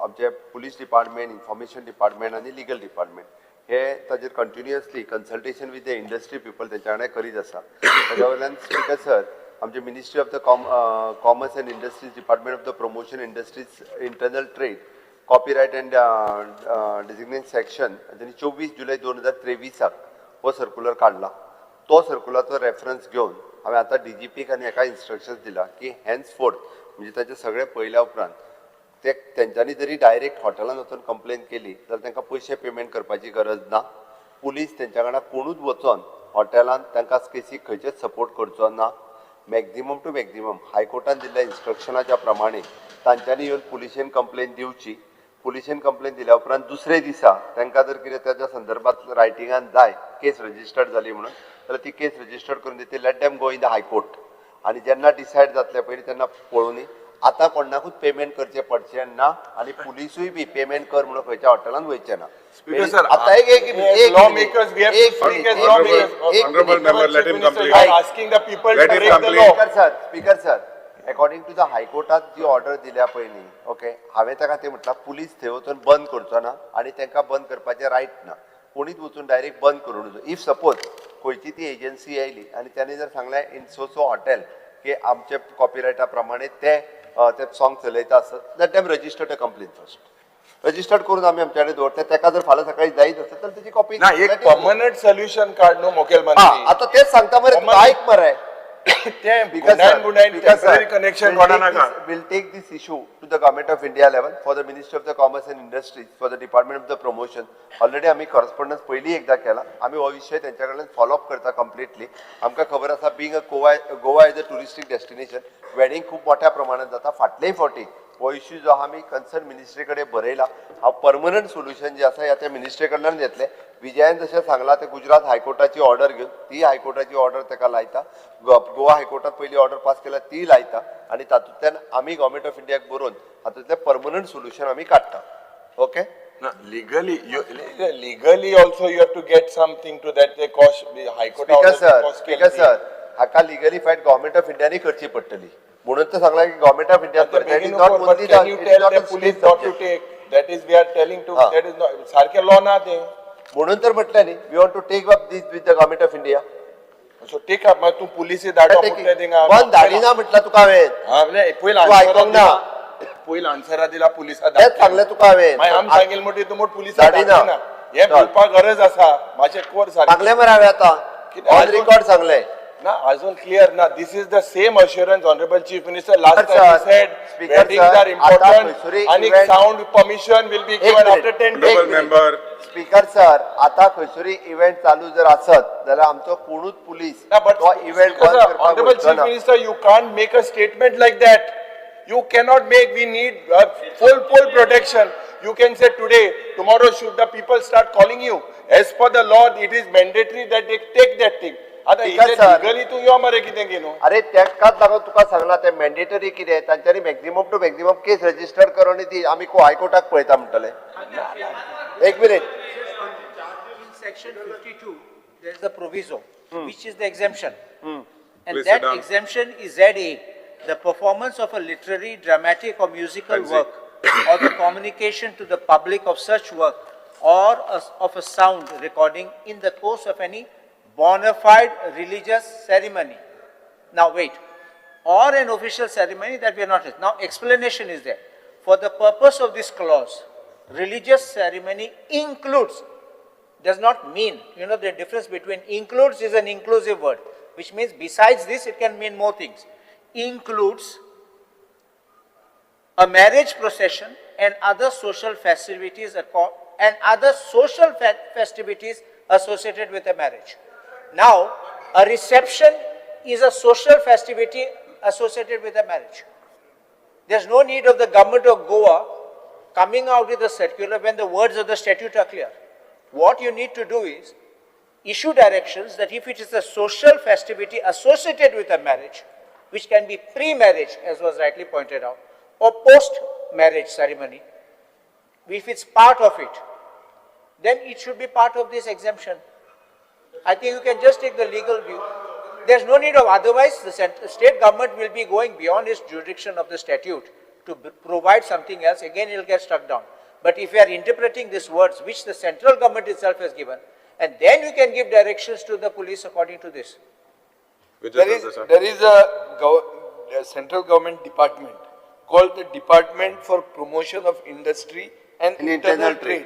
आमचे पुलीस डिपार्टमेंट, इन्फॉर्मेशन डिपार्टमेंट आनी लिगल डिपार्टमेंट हे ताजेर continuously consultation with the industry people तेंच्या कडेन करीत आसा. ताज्या वयल्यान स्पीकर सर, आमचे Ministry of the Commerce and Industries, Department of the Promotion Industries, Internal Trade, Copyright and Designation Section तेणी 24 जुलय 2023 हो सर्कुलर काडला. तो सर्कुलराचो रेफरन्स घेवन हांवें आतां डीजीपीक आनी हेका इन्स्ट्रक्शन्स दिला की हेन्स फोर्थ, म्हणजे ताचे सगळे पळयल्या उपरांत ते तेंच्यांनी जरी डायरेक्ट हॉटेलान वचून कंप्लेन केली जाल्यार तांकां पयशे पेमेंट करपाची गरज ना. पुलीस तेंच्या वांगडा कोणूच वचोन हॉटेलान तांकां केसीक खंयचेच सपोर्ट करचो ना. मॅक्झिमम टू मॅक्झिमम हायकोर्टान दिल्ल्या इन्स्ट्रक्शनाच्या प्रमाणे तांच्यांनी येवन पुलिशेन कंप्लेन दिवची. पुलिशेन कंप्लेन दिल्या उपरांत दुसरे दिसा तांकां जर कितें ताच्या संदर्भात रायटिंगान जाय, केस रजिस्टर्ड जाली म्हणून, जाल्यार ती केस रजिस्टर्ड करून दितली. Let them go in the High Court आनी जेन्ना डिसायड जातलें पयलीं तेन्ना पळोवनी. आतां कोणाकूच पेमेंट करचें पडचें ना आनी पुलिसूय बी पेमेंट कर म्हणून खंयच्या हॉटेलान वयचें ना. Speaker sir, आतां एक एक as lawmakers, we have to speak as lawmakers. एक Honorable member, let him complete. You are asking the people to Let him break the complete. law. Speaker sir, Speaker sir, according to the हायकोर्टात जी order दिल्या पळय न्ही, okay, हांवें ताका तें म्हटलां, police थंय वचून बंद करचो ना आनी तांकां बंद करपाचें रायट ना. कोणीच वचून डायरेक्ट बंद करूं नजो. If suppose खंयची ती एजन्सी आयली आनी तांणी जर सांगलें इन सो सो हॉटेल की आमचे कॉपिरायटा प्रमाणे ते ते सॉंग चलयता आसत, let them register the complain first. Registered करून आमी आमच्या कडेन दवरता. ताका जर फाल्यां सकाळी जायच आसत तर तेची कॉपी. ना, एक परमनंट सोल्युशन काड न्हू मुखेलमंत्री. हा, आता तेच सांगता मरे तुका, ऐक मरे. तें गुंडायन गुंडायन टेम्पररी कनेक्शन कोणा नाका. We'll take this issue to the Government of India level for the Ministry of the Commerce and Industries, for the Department of the Promotion. Already आमी correspondence पयलीं एकदां केला. आमी हो विशय तेंच्या कडल्यान फॉलो अप करता कंप्लिटली. आमकां खबर आसा, being a Goa is a touristic destination, wedding खूब मोठ्या प्रमाणात जाता. फाटलेय फावटी हो इश्यू जो आहा आमी कन्सर्न मिनिस्ट्री कडेन बरयला. हांव परमनंट सोल्युशन जें आसा ह्या त्या मिनिस्ट्री कडल्यान येतलें. विजयान जशें सांगलां तें गुजरात हायकोर्टाची ऑर्डर घेवन ती हायकोर्टाची ऑर्डर ताका लायता. गोवा हायकोर्टात पयली ऑर्डर पास केल्या ती लायता आनी तातूंतल्यान आमी गव्हर्मेंट ऑफ इंडियाक बरोवन हातूंतलें परमनंट सोल्युशन आमी काडटा. ओके. ना, legally also you have to get something to that. ते cost high court speaker sir, speaker sir, हाका legally fight government of इंडियानी करची पडटली. म्हणून तर सांगलां की government of India police not to take, that is we are telling to, that is not सारकें लॉ ना तें. म्हणून तर म्हटलें न्ही, we want to take up this with the government of India. So take up, मागीर तूं पुलिसी धाडप म्हणटा थिंगा. पण धाडिना म्हटलां तुका हांवें. पयलीं तूं आयकोंक ना. पयलीं आन्सरा दिला पुलिसा. तेंच सांगलें तुका हांवें. मागीर आमी सांगेल म्हणटी तूं म्हण पुलिसा धाडिना. हें भिवपाक गरज आसा. मातशें कोर सारकें. सांगलें मरे हांवें आतां, ऑन रिकॉर्ड सांगलें. ना, अजून क्लियर ना. This is the same assurance honourable chief minister last time he said weddings are important आनी sound permission will be given after 10 days. Member speaker sir, आता खंयसरूय इव्हेंट चालू जर आसत जाल्यार आमचो कोणूच पुलीस तो इव्हेंट बंद करपाक honourable chief minister, you can't make a statement like that. You cannot make. We need full protection. You can say today, tomorrow should the people start calling you. As per the law, it is mandatory that they take that thing. आता legally तूं यो मरे कितें की न्हू. अरे तेकाच लागून तुका सांगला तें मॅन्डेटरी कितें तांच्यांनी maximum to maximum case register करून ती आमी हायकोर्टाक पळयता म्हणटले. एक minute. In section 52 there is a proviso which is the exemption. And that exemption is ZA, the performance of a literary, dramatic or musical work or the communication to the public of such work or of a sound recording in the course of any bona fide religious ceremony. Now wait, or an official ceremony that we are not. Now explanation is there. For the purpose of this clause, religious ceremony includes, does not mean, you know the difference between includes is an inclusive word, which means besides this it can mean more things. Includes a marriage procession and other social festivities festivities associated with a marriage. Now, a reception is a social festivity associated with a marriage. There's no need of the government of Goa coming out with a circular when the words of the statute are clear. What you need to do is issue directions that if it is a social festivity associated with a marriage, which can be pre-marriage, as was rightly pointed out, or post-marriage ceremony, if it's part of it, then it should be part of this exemption. I think you can just take the legal view. There's no need of otherwise, the state government will be going beyond its jurisdiction of the statute to provide something else, again it will get struck down. But if you are interpreting these words, which the central government itself has given, and then you can give directions to the police according to this. There is a central government department called the Department for Promotion of Industry and Internal Trade.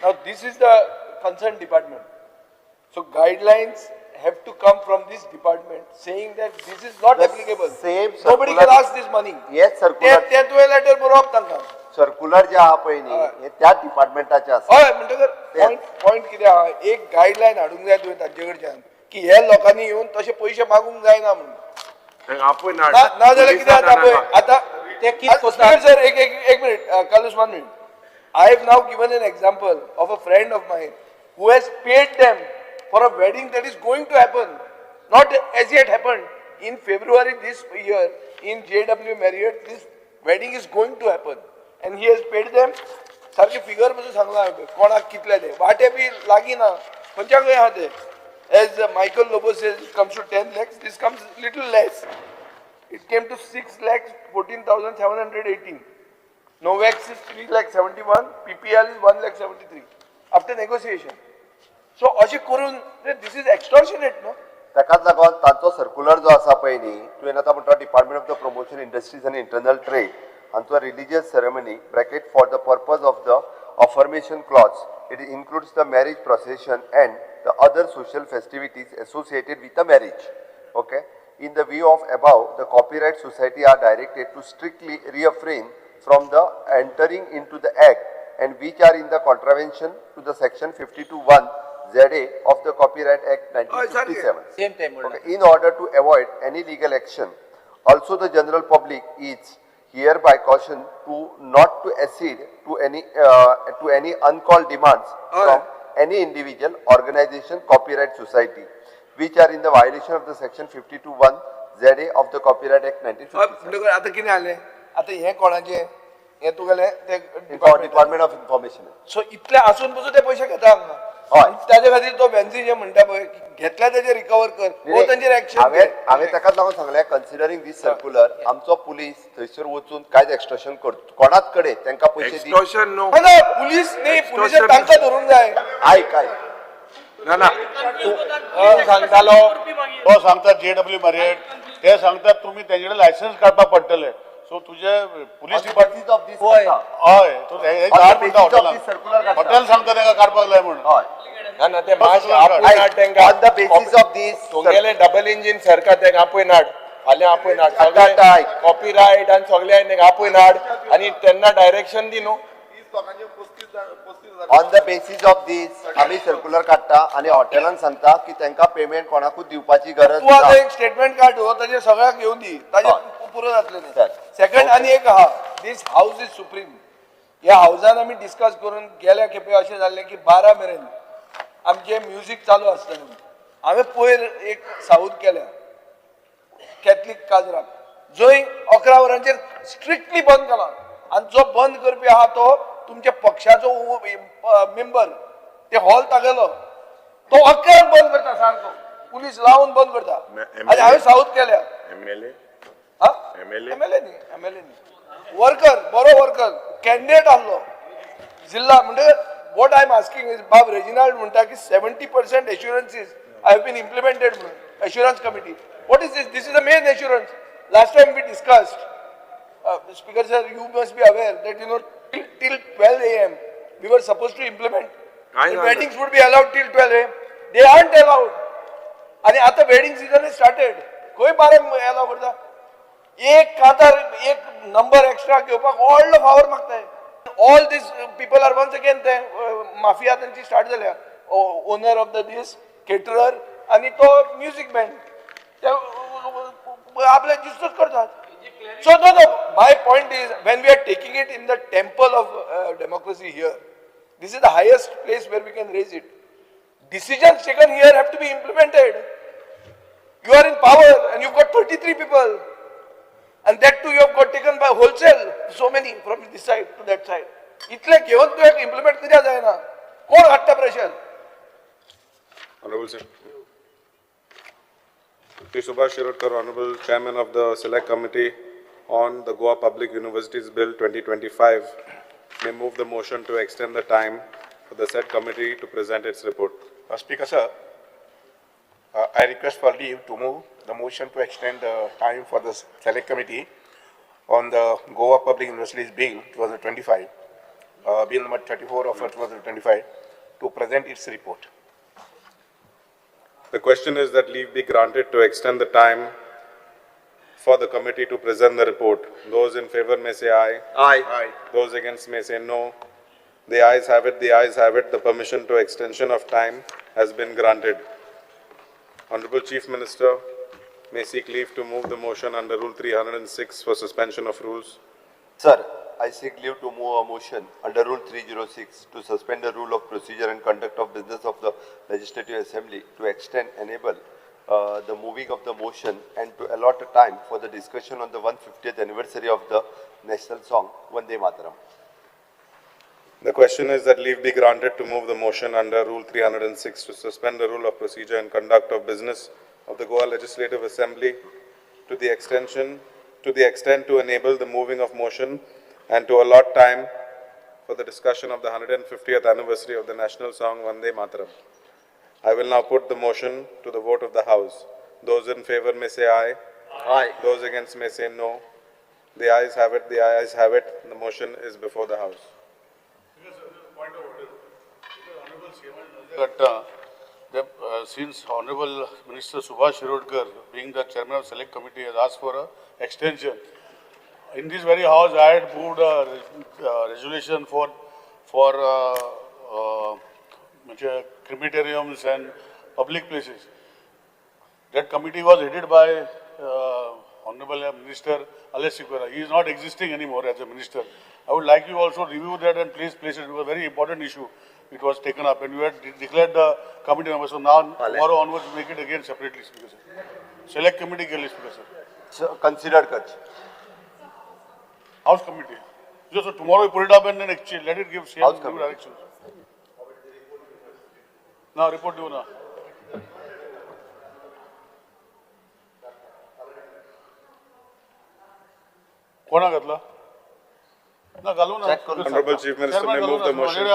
Now this is the concerned department. So guidelines have to come from this department saying that this is not applicable. Same Nobody can ask this money. Yes, circular. ते तुवें letter बरोवप तांकां. Circular जे आहा पळय न्ही हे त्याच डिपार्टमेंटाचे आसा. हय, म्हणटकर पॉयंट कितें आहा, एक गायडलायन हाडूंक जाय तुवें तांचे कडच्यान की हे लोकांनी येवन तशे पयशे मागूंक जायना म्हणून. ना जाल्यार कितें जाता पळय आतां. सर एक minute, Carlos, 1 minute. I have now given an example of a friend of mine who has paid them for a wedding that is going to happen, not as yet happened, in February this year in JW Marriott. This wedding is going to happen and he has paid them. सारखे figure पासून सांगला कोणाक कितले ते वाटे बी लागीं ना खंयच्या खंय आहा ते. As Michael Lobo says, it comes to 10 lakhs, this comes little less. It came to 6,14,718. Novex is 3,71,000, PPL is 1,73,000 after negotiation. So अशें करून this is extortionate न्हू. ताकाच लागून तांचो सर्क्युलर जो आसा पळय न्ही, तुवें आतां म्हणटा department of the promotion industries आनी इंटरनल ट्रेड हांचो religious ceremony bracket for the purpose of the affirmation clause it includes the marriage procession and the other social festivities associated with the marriage. Okay, In the view of above, the Copyright Society are directed to strictly refrain from the entering into the act and which are in the contravention to the section 52(1) ZA of the Copyright Act 1957. Same time. Okay, in order to avoid any legal action. Also, the general public is hereby cautioned to not to accede to any uncalled demands from any individual, organization, copyright society, which are in the violation of the section 52(1) ZA of the Copyright Act 1957. आतां कितें जालें आतां हें कोणाचें हें तुगेलें तें department of information. So इतलें आसून पसून ते पयशे घेता हांगा. हय. ताजे खातीर तो वेन्सी जे म्हणटा पळय घेतल्या तेजे रिकवर कर हो तांचेर एक्शन. हांवें ताकाच लागून सांगलें, कन्सिडरींग दीस सर्क्युलर आमचो पुलीस थंयसर वचून कांयच एक्स्ट्रेशन करता कोणाच कडेन तांकां पयशे दी. ना पुलीस न्ही, पुलिसान तांकां धरूंक जाय. आयक आयक ना ना सांगतालो तो सांगता JW Marriott, ते सांगतात तुमी तेंचे कडेन लायसन्स काडपाक पडटलें. सो तुजे पुलीस डिपार्टमेंट हय म्हणटा हॉटेलान हॉटेल सांगता तांकां काडपाक जाय म्हणून. हय ना ना ते मातशें आपूय नाड तेंकां. On the basis of this तुमगेलें डबल इंजीन सरकार तेंकां आपूय नाड, फाल्यां आपूय नाड, सगळे कॉपीरायट आनी सगळे तेंकां आपूय नाड आनी तेन्ना डायरेक्शन दी न्हू. On the basis of this आमी सर्क्युलर काडटा आनी हॉटेलान सांगता की तांकां पेमेंट कोणाकूच दिवपाची गरज तूं आतां ना. एक स्टेटमेंट काड हो ताजेर सगळ्याक घेवन दी, ताजेर पुरो जातलें. सेकंड आनी एक आहा, दीस हावज is supreme. ह्या हावजान आमी डिस्कस करून गेल्या खेपे अशें जाल्लें की 12 मेरेन आमचें म्युजीक चालू आसतलें. हांवें पयर एक साऊद केल्या कॅथलीक काजराक, जंय 11 वरांचेर स्ट्रिक्टली बंद केला आनी जो बंद करपी आहा तो तुमच्या पक्षाचो मेंबर, ते हॉल तागेलो, तो 11 बंद करता सारको, पुलीस लावन बंद करता. आनी हांवें साऊद केल्या. MLA? MLA न्ही, MLA न्ही, वर्कर, बरो वर्कर कॅन्डिडेट आहलो जिल्ला. म्हणजे what I am asking is, बाब रेजिनाल्ड म्हणटा की 70% assurances I have been implemented म्हणून assurance committee. What is this? This is the main assurance. Last time we discussed, Speaker sir, you must be aware that you know till 12 AM we were supposed to implement. The weddings would be allowed till 12 AM. They aren't allowed. आणि आता wedding season is started. खंय बारांक allow करता? एक कातार एक number extra घेवपाक व्हडलो फावर मागताय. All these people are once again ते माफिया तांची स्टार्ट जाल्या. Owner of the this caterer आणि तो म्युजीक बँड ते आपले जिस्तूच करतात. So no, no, my point is, when we are taking it in the temple of democracy here, this is the highest place where we can raise it. Decisions taken here have to be implemented. You are in power and you've got 33 people. And that too you have got taken by wholesale, so many from this side to that side. इतले घेवन तुवें implement कित्याक जायना? कोण हाडटा pressure? Honorable sir. Shri Subhash Shirodkar, Honorable Chairman of the Select Committee on the Goa Public Universities Bill 2025, may move the motion to extend the time for the said committee to present its report. Speaker sir, I request for leave to move the motion to extend the time for the Select Committee on the Goa Public Universities Bill 2025, Bill number 34 of 2025, to present its report. The question is that leave be granted to extend the time for the committee to present the report. Those in favor may say aye. Aye. Aye. Those against may say no. The ayes have it, the ayes have it. The permission to extension of time has been granted. Honorable Chief Minister may seek leave to move the motion under Rule 306 for suspension of rules. Sir, I seek leave to move a motion under Rule 306 to suspend the rule of procedure and conduct of business of the Legislative Assembly to extend, enable the moving of the motion and to allot a time for the discussion on the 150th anniversary of the national song, Vande Mataram. The question is that leave be granted to move the motion under Rule 306 to suspend the rule of procedure and conduct of business of the Goa Legislative Assembly to the extent to enable the moving of motion and to allot time for the discussion of the 150th anniversary of the national song Vande Mataram. I will now put the motion to the vote of the House. Those in favor may say aye. Aye. Those against may say no. The ayes have it, the ayes have it. The motion is before the House. Since Honorable Minister Subhash Shirodkar, being the chairman of select committee, has asked for a extension. In this very house, I had moved a resolution for crematoriums and public places. That committee was headed by Honorable Minister Alexis Sequeira. He is not existing anymore as a minister. I would like you also review that and please place it. It was a very important issue. It was taken up and you had declared the committee member. So now, tomorrow onwards, make it again separately, Speaker sir. Select committee, Speaker sir. So, considered, Kutch. House committee. So tomorrow we put it up and then let it give same House committee. Directions. Now report you now. कोणा घातला ना घालू ना. Honorable Chief Minister may move the motion.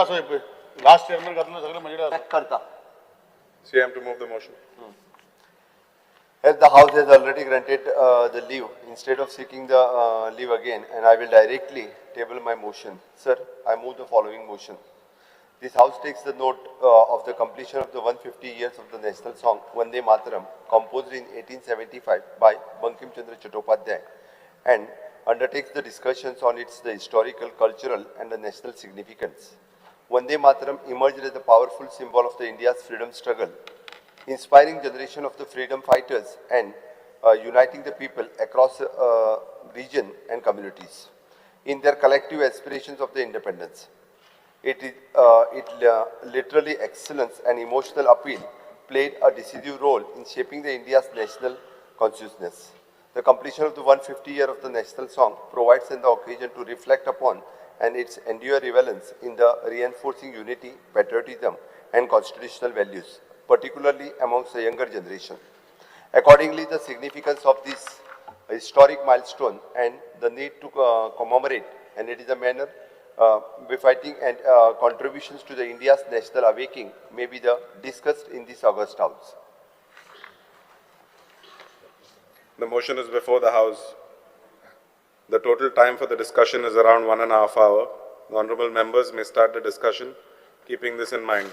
Last chairman घातलं सगळे म्हणजे check करता. CM to move the motion. As the House has already granted the leave, instead of seeking the leave again, and I will directly table my motion. Sir, I move the following motion. This House takes the note of the completion of the 150 years of the national song Vande Mataram, composed in 1875 by Bankim Chandra Chattopadhyay, and undertakes the discussions on its the historical, cultural, and the national significance. Vande Mataram emerged as a powerful symbol of the India's freedom struggle, inspiring generation of the freedom fighters and uniting the people across region and communities in their collective aspirations of the independence. It is literally excellence and emotional appeal played a decisive role in shaping the India's national consciousness. The completion of the 150 year of the national song provides an occasion to reflect upon and its enduring relevance in the reinforcing unity, patriotism, and constitutional values, particularly amongst the younger generation. Accordingly, the significance of this historic milestone and the need to commemorate, and it is a manner befitting and contributions to the India's national awakening may be the discussed in this august house. The motion is before the House. The total time for the discussion is around 1.5 hours. The honorable members may start the discussion, keeping this in mind.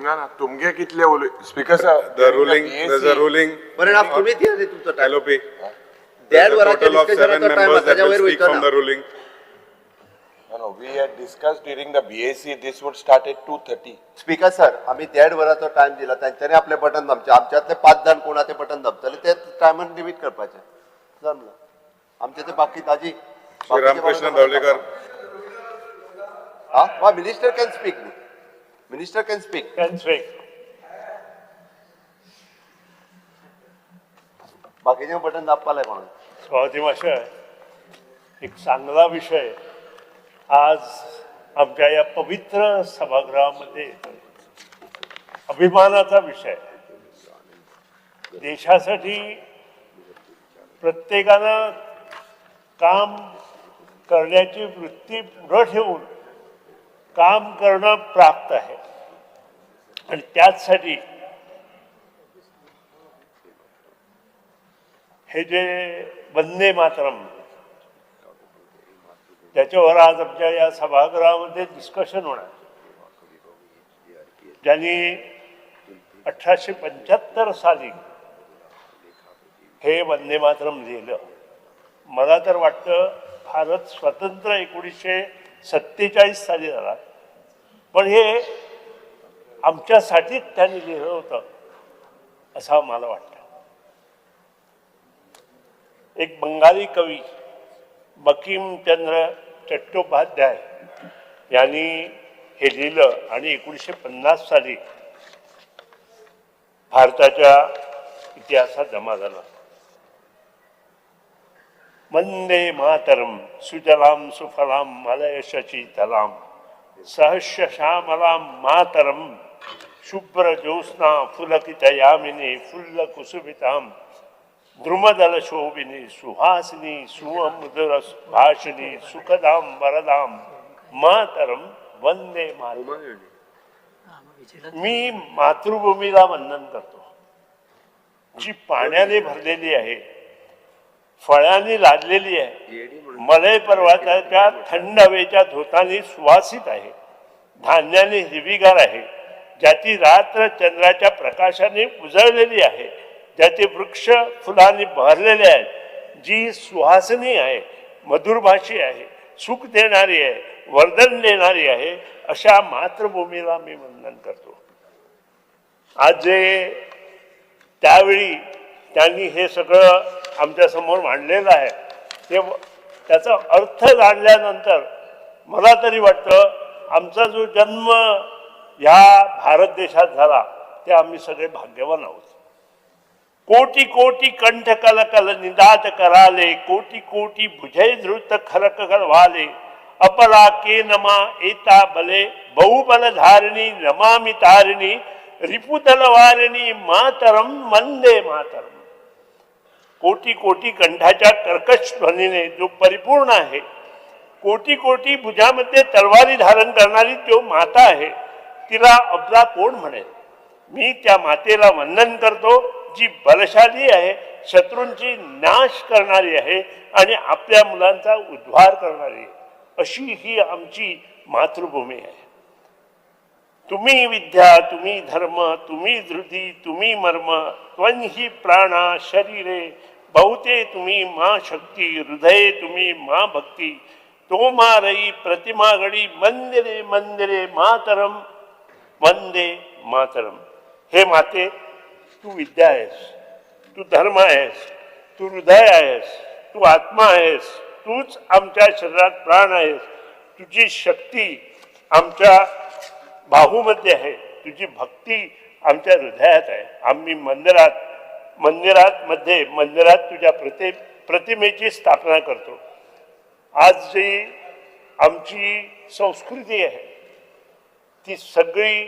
ना ना तुमगे कितले उलय speaker sir. The ruling, there's a ruling. बरें, तुम्ही तुमचो time. LOP. देड There's a वरांच्या total of 7 डिस्कशनाचो time members that ताच्या will वयर speak वयचो from ना. the ruling. No, no, we had discussed during the BAC this would start at 2:30. Speaker sir, आम्ही देड वराचो टायम दिला, तांच्यांनी आपले बटन दामचे, आमच्यातले 5 जाण कोण ते बटन दामतले, ते टायमान लिमीट करपाचें जमलं. आमचे ते बाकी ताजी Shri Ramakrishna Dhavlekar. हा वा minister can speak, minister can speak. Can speak. बाकीचे बटन दाबपाक लाय कोणाक. सभापती महाशय, एक चांगला विषय आज आमच्या या पवित्र सभागृहामध्ये येतो. अभिमानाचा विषय. देशासाठी प्रत्येकानं काम करण्याची वृत्ती पुढं ठेवून काम करणं प्राप्त आहे आणि त्याचसाठी हे जे वंदे मातरम त्याच्यावर आज आमच्या या सभागृहामध्ये डिस्कशन होणार, ज्यांनी 1875 साली हे वंदे मातरम लिहिलं. मला तर वाटतं भारत स्वतंत्र 1947 साली झाला, पण हे आमच्यासाठीच त्यांनी लिहिलं होतं असं मला वाटतं. एक बंगाली कवी बंकिमचंद्र चट्टोपाध्याय यांनी हे लिहिलं आणि 1950 साली भारताच्या इतिहासात जमा झाला. वंदे मातरम सुजलाम सुफलाम मलयशची तलाम सहस्र श्यामलाम मातरम शुभ्र ज्योत्स्ना फुलकित यामिनी फुल्ल कुसुमिताम द्रुमदल शोभिनी सुहासिनी सुमधुर भाषिणी सुखदाम वरदाम मातरम वंदे मातरम. मी मातृभूमीला वंदन करतो, जी पाण्याने भरलेली आहे, फळांनी लादलेली आहे, मलय पर्वताच्या थंड हवेच्या धोताने सुवासित आहे, धान्याने हिरवीगार आहे, ज्याची रात्र चंद्राच्या प्रकाशाने उजळलेली आहे, ज्याचे वृक्ष फुलांनी बहरलेले आहेत, जी सुहासनी आहे, मधुरभाषी आहे, सुख देणारी आहे, वर्धन देणारी आहे, अशा मातृभूमीला मी वंदन करतो. आज जे त्यावेळी त्यांनी हे सगळं आमच्यासमोर मांडलेलं आहे ते त्याचा अर्थ जाणल्यानंतर मला तरी वाटतं आमचा जो जन्म ह्या भारत देशात झाला ते आम्ही सगळे भाग्यवान आहोत. कोटी कोटी कंठ कलकल निदात कराले, कोटी कोटी भुजय धृत खरक वाले, अपला के नमा एता बले, बहुबल धारिणी नमामि तारिणी, रिपुतलवारिणी मातरम वंदे मातरम. कोटी कोटी कंठाच्या कर्कश ध्वनीने जो परिपूर्ण आहे, कोटी कोटी भुजामध्ये तलवारी धारण करणारी जो माता आहे तिला अबला कोण म्हणेल. मी त्या मातेला वंदन करतो जी बलशाली आहे, शत्रूंची नाश करणारी आहे आणि आपल्या मुलांचा उद्धार करणारी आहे. अशी ही आमची मातृभूमी आहे. तुम्ही विद्या, तुम्ही धर्म, तुम्ही धृती, तुम्ही मर्म, त्वं हि प्राणा शरीरे बहुते तुम्ही मा शक्ती, हृदये तुम्ही मा भक्ती, तो मा रई प्रतिमा गडी मंदिरे मंदिरे मातरम वंदे मातरम. हे माते, तू विद्या आहेस, तू धर्म आहेस, तू हृदय आहेस, तू आत्मा आहेस, तूच आमच्या शरीरात प्राण आहेस. तुझी शक्ती आमच्या बाहूमध्ये आहे, तुझी भक्ती आमच्या हृदयात आहे. आम्ही मंदिरात मंदिरात मध्ये मंदिरात तुझ्या प्रतिमेची स्थापना करतो. आज जी आमची संस्कृती आहे ती सगळी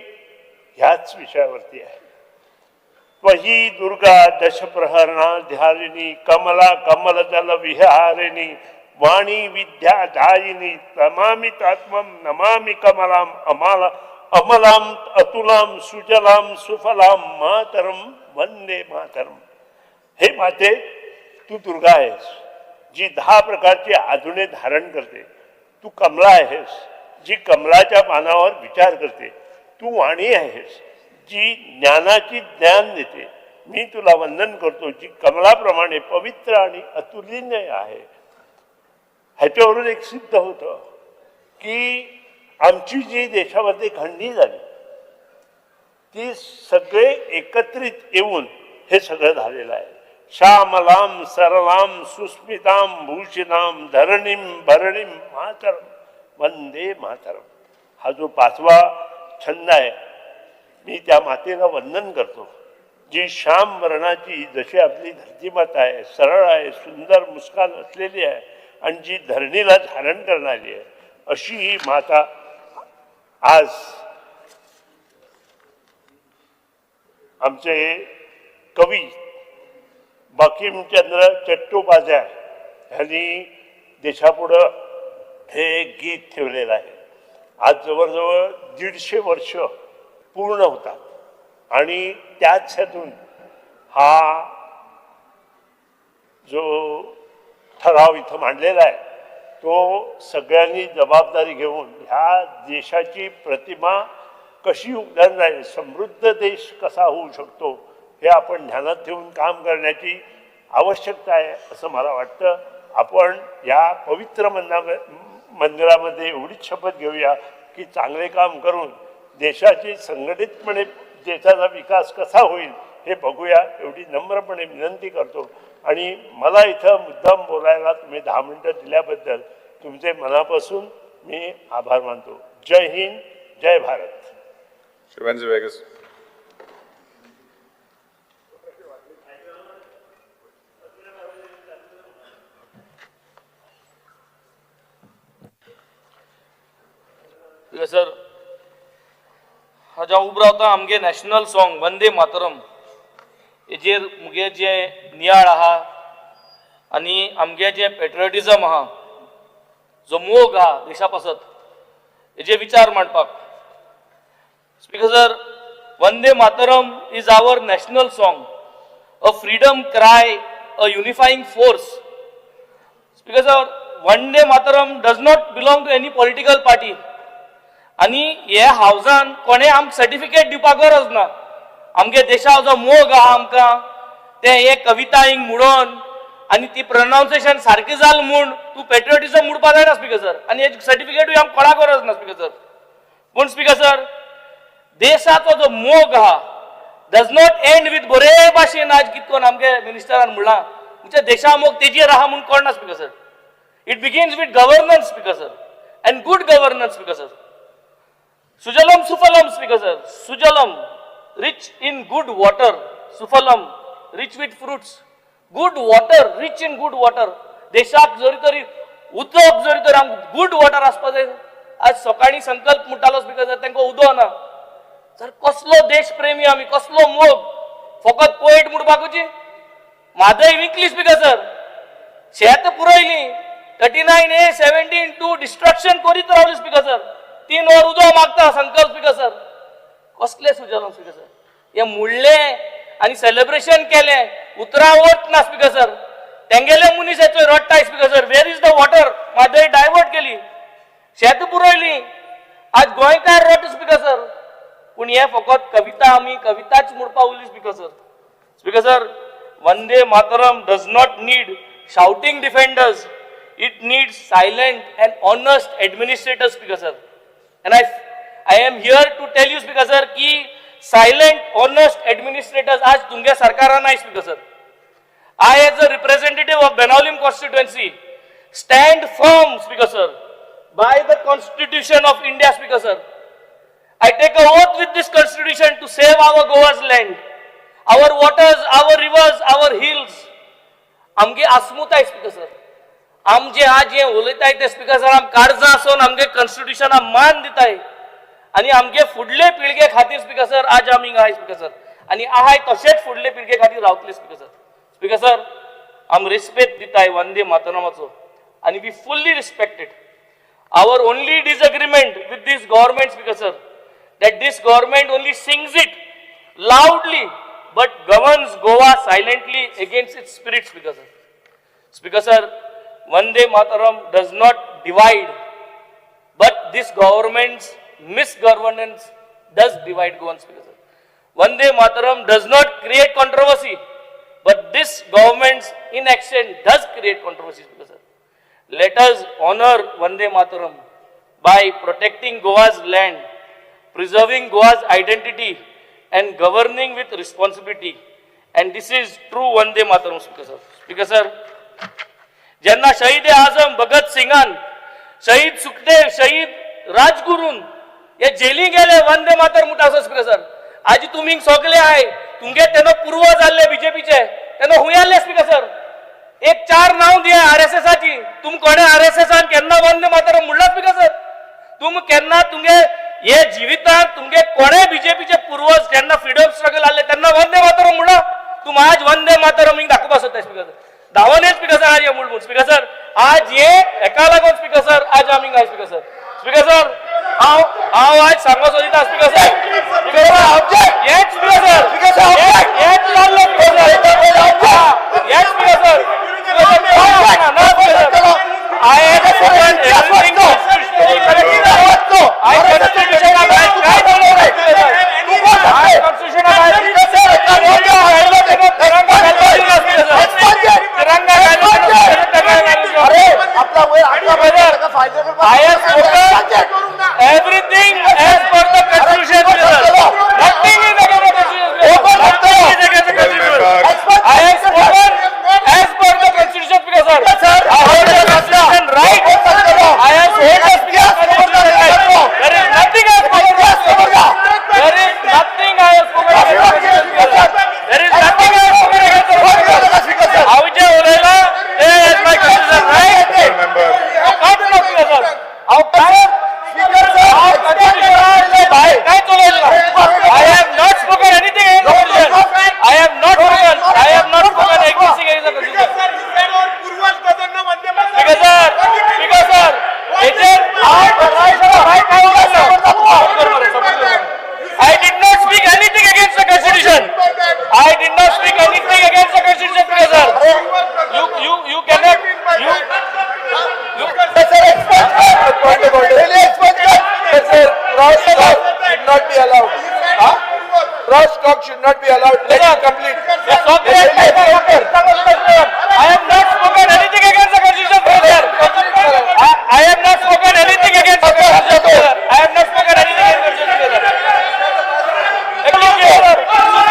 ह्याच विषयावरती आहे. त्वही दुर्गा दशप्रहरणा ध्यारिणी, कमला कमलदल विहारिणी, वाणी विद्या दायिनी, तमामि तात्मम नमामि कमलाम अमाला अमलाम अतुलाम सुजलाम सुफलाम मातरम वंदे मातरम. हे माते, तू दुर्गा आहेस जी 10 प्रकारची आधुने धारण करते. तू कमला आहेस जी कमलाच्या पानावर विचार करते. तू वाणी आहेस जी ज्ञानाची ज्ञान देते. मी तुला वंदन करतो जी कमलाप्रमाणे पवित्र आणि अतुलनीय आहे. ह्याच्यावरून एक सिद्ध होतं की आमची जी देशामध्ये खंडणी झाली ती सगळे एकत्रित येऊन हे सगळं झालेलं आहे. श्यामलाम सरलाम सुस्मिताम भूषिताम धरणीम भरणीम मातरम वंदे मातरम. हा जो 5वा छंद आहे, मी त्या मातेला वंदन करतो जी श्याम वर्णाची, जशी आपली धरती माता आहे, सरळ आहे, सुंदर मुस्कान असलेली आहे आणि जी धरणीला धारण करणारी आहे, अशी ही माता आज आमचे कवी बंकिमचंद्र चट्टोपाध्याय यांनी देशापुढं हे गीत ठेवलेलं आहे. आज जवळजवळ 150 वर्ष पूर्ण होतात आणि त्याच ह्यातून हा जो ठराव इथं मांडलेला आहे तो सगळ्यांनी जबाबदारी घेऊन ह्या देशाची प्रतिमा कशी उधाण राहील, समृद्ध देश कसा होऊ शकतो हे आपण ध्यानात ठेवून काम करण्याची आवश्यकता आहे असं मला वाटतं. आपण या पवित्र मंदिरामध्ये एवढीच शपथ घेऊया की चांगले काम करून देशाची संघटितपणे देशाचा विकास कसा होईल हे बघूया, एवढी नम्रपणे विनंती करतो. आणि मला इथं मुद्दाम बोलायला तुम्ही 10 मिनटं दिल्याबद्दल तुमचे मनापासून मी आभार मानतो. जय हिंद, जय Bharat. Shri Venzy Veigas. Sir, हाज्या उब रावता आमगे नॅशनल सॉंग वंदे मातरम हेजेर मुगे जे नियाळ आहा आनी आमगे जे पेट्रियटिजम आहा, जो मोग आहा देशा पासत, हेजे विचार मांडपाक. Speaker sir, Vande Mataram is our national song, a freedom cry, a unifying force. Speaker sir, Vande Mataram does not belong to any political party. आनी हे हावजान कोणें आमकां सर्टिफिकेट दिवपाक गरज ना. आमगे देशा जो मोग आहा आमकां ते हे कविता हिंग म्हणून आनी ती प्रोनावन्सिएशन सारकी जाल म्हूण तूं पेट्रियोटिजम म्हणपाक जायना स्पीकर सर. आनी हे सर्टिफिकेटूय आमकां कोणाक गरज ना स्पीकर सर. पूण स्पीकर सर, देशाचो जो मोग आहा डज not and with बरे भाशेन आज कितकोन आमगे मिनिस्टरान म्हणलां म्हणजे देशा मोग तेजेर आहा म्हूण कळना speaker sir. It begins with governance speaker sir, and good governance speaker sir. Sujalam Sufalam speaker sir, Sujalam rich in good water, Sufalam rich with fruits, good water, rich in good water. देशाक जरी तरी उदक जरी तर आमकां good water आसपा जाय. आज सकाळीं संकल्प म्हणटालो स्पीकर सर, तांकां उदक ना. सर कसलो देश प्रेमी आमी, कसलो मोग, फकत पोएट म्हणपाकूच. म्हादय विकली स्पीकर सर, शेत पुरयली, 39A 17(2) destruction करीत रावली स्पीकर सर. 3 वर उदक मागता संकल्प स्पीकर सर. कसले सुजलम स्पीकर सर, हे म्हणलें आनी सेलिब्रेशन केलें, उतरां वत ना स्पीकर सर. तेंगेले मनीस येतोय रडटाय speaker sir, where is the water? Mhadei divert केली, शेत पुरयली, आज गोंयकार रडटा स्पीकर सर. पूण हे फकत कविता, आमी कविताच म्हणपा उरली speaker sir. Speaker sir, Vande Mataram does not need shouting defenders, it needs silent and honest administrators speaker sir. And I am here to tell you speaker sir की सायलंट ऑनेस्ट एडमिनिस्ट्रेटर्स आज तुमच्या सरकारान नाही speaker sir. I, as a representative of Benaulim constituency, stand firm, Speaker sir, by the Constitution of India, Speaker sir. I take a oath with this Constitution to save our Goa's land, our waters, our rivers, our hills. आमगे आस्मुताय speaker sir, आमचे आज जे उलयताय ते speaker sir, आम काळजां आसून आमगे कॉन्स्टिट्युशनाक मान दिताय आनी आमगे फुडले पिळगे खातीर स्पीकर सर आज आमी हिंगा आहाय स्पीकर सर, आनी आहाय तशेंच फुडले पिळगे खातीर रावतले स्पीकर सर. स्पीकर सर, आम रिस्पेक्ट दिताय वंदे मातरमाचो आनी we fully respected. Our only disagreement with this government, Speaker sir, that this government only sings it loudly but governs Goa silently against its spirit, Speaker sir. Speaker sir, Vande Mataram does not divide, but this government's misgovernance does divide Goan, Speaker sir. Vande Mataram does not create controversy, but this government's inaction does create controversy, Speaker sir. Let us honor Vande Mataram by protecting Goa's land, preserving Goa's identity, and governing with responsibility. And this is true Vande Mataram, Speaker sir. Speaker sir, जेन्ना शहीद आझम भगत सिंगान, शहीद सुखदेव, शहीद राजगुरून हे jelly गेले वंदे मातर म्हणटा आसा speaker sir. आजी तुमी सगळे आहाय, तुमगे तेन्ना पूर्वज आहले बीजेपीचे, तेन्ना हुंय आहले स्पीकर सर? एक चार नांव दिया आरएसएसाची. तुम कोणे आरएसएसान केन्ना वंदे मातरम म्हणलां स्पीकर सर? तुम केन्ना तुमगे हे जिवितांत तुमगे कोणे बीजेपीचे पूर्वज जेन्ना फ्रिडम स्ट्रगल आहले तेन्ना वंदे मातरम म्हणलां? तुम आज वंदे मातरम हिंग दाखोवपा सोदता स्पीकर सर. धांवन स्पीकर सर आज हे म्हूण स्पीकर सर, आज हे हेका लागून स्पीकर सर आज आमी हिंगा स्पीकर सर. स्पीकर सर, हांव हांव आज सांगो सोदिता स्पीकर सर, स्पीकर सर, हेच स्पीकर सर, हेच चल्लो स्पीकर सर, हेच स्पीकर सर. ना speaker sir, I have spoken everything constitutionally correct. I constitution काय बोललो I constitution तिरंगा. अरे आपला वय आपला वय ताका फायदो करपाक I have spoken everything as per the constitution. Nothing is against the constitution. Nothing is against the constitution. I have spoken as per the constitution, Speaker sir. I hold the constitution right. I have hold the constitution right. There is nothing I have spoken. There is nothing I have spoken against the constitution, Speaker sir. There is nothing I have spoken against the constitution. हांव जें उलयलां तें as my constitution right. Member. कांयच ना speaker sir. हांव काय हांव constitution भायर कांयच उलयलें ना. I have not spoken anything against the constitution. I have not spoken. I have not spoken anything against the constitution. Speaker sir, Speaker sir, हेचेर हांव constitution भायर काय उलयलें ना. I did not speak anything against the constitution. I did not speak anything against the constitution, Speaker sir. You cannot, you sir, sir, Cross talk should not be allowed. Huh? Cross talk should not be allowed. Let him complete. I have not spoken anything against the constitution, sir. I have not spoken anything against the constitution, sir. I have not spoken anything against the constitution, sir.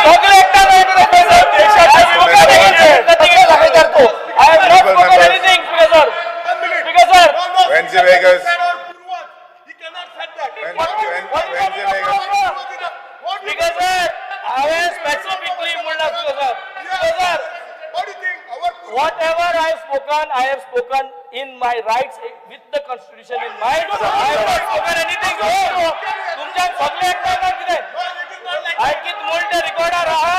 सगळे एकटा नाही करत, sir. I have spoken against nothing else. I have not spoken anything, Speaker sir. Speaker sir. Venzi Vegas. Venzi Vegas. Speaker sir, हांवें specifically म्हणलां, Speaker sir. Speaker sir, whatever I have spoken, I have spoken in my rights with the constitution in mind. I have not spoken anything wrong. तुमच्यान सगळे एकटा कितें? I कित म्हणटा रिकॉर्डार आहा.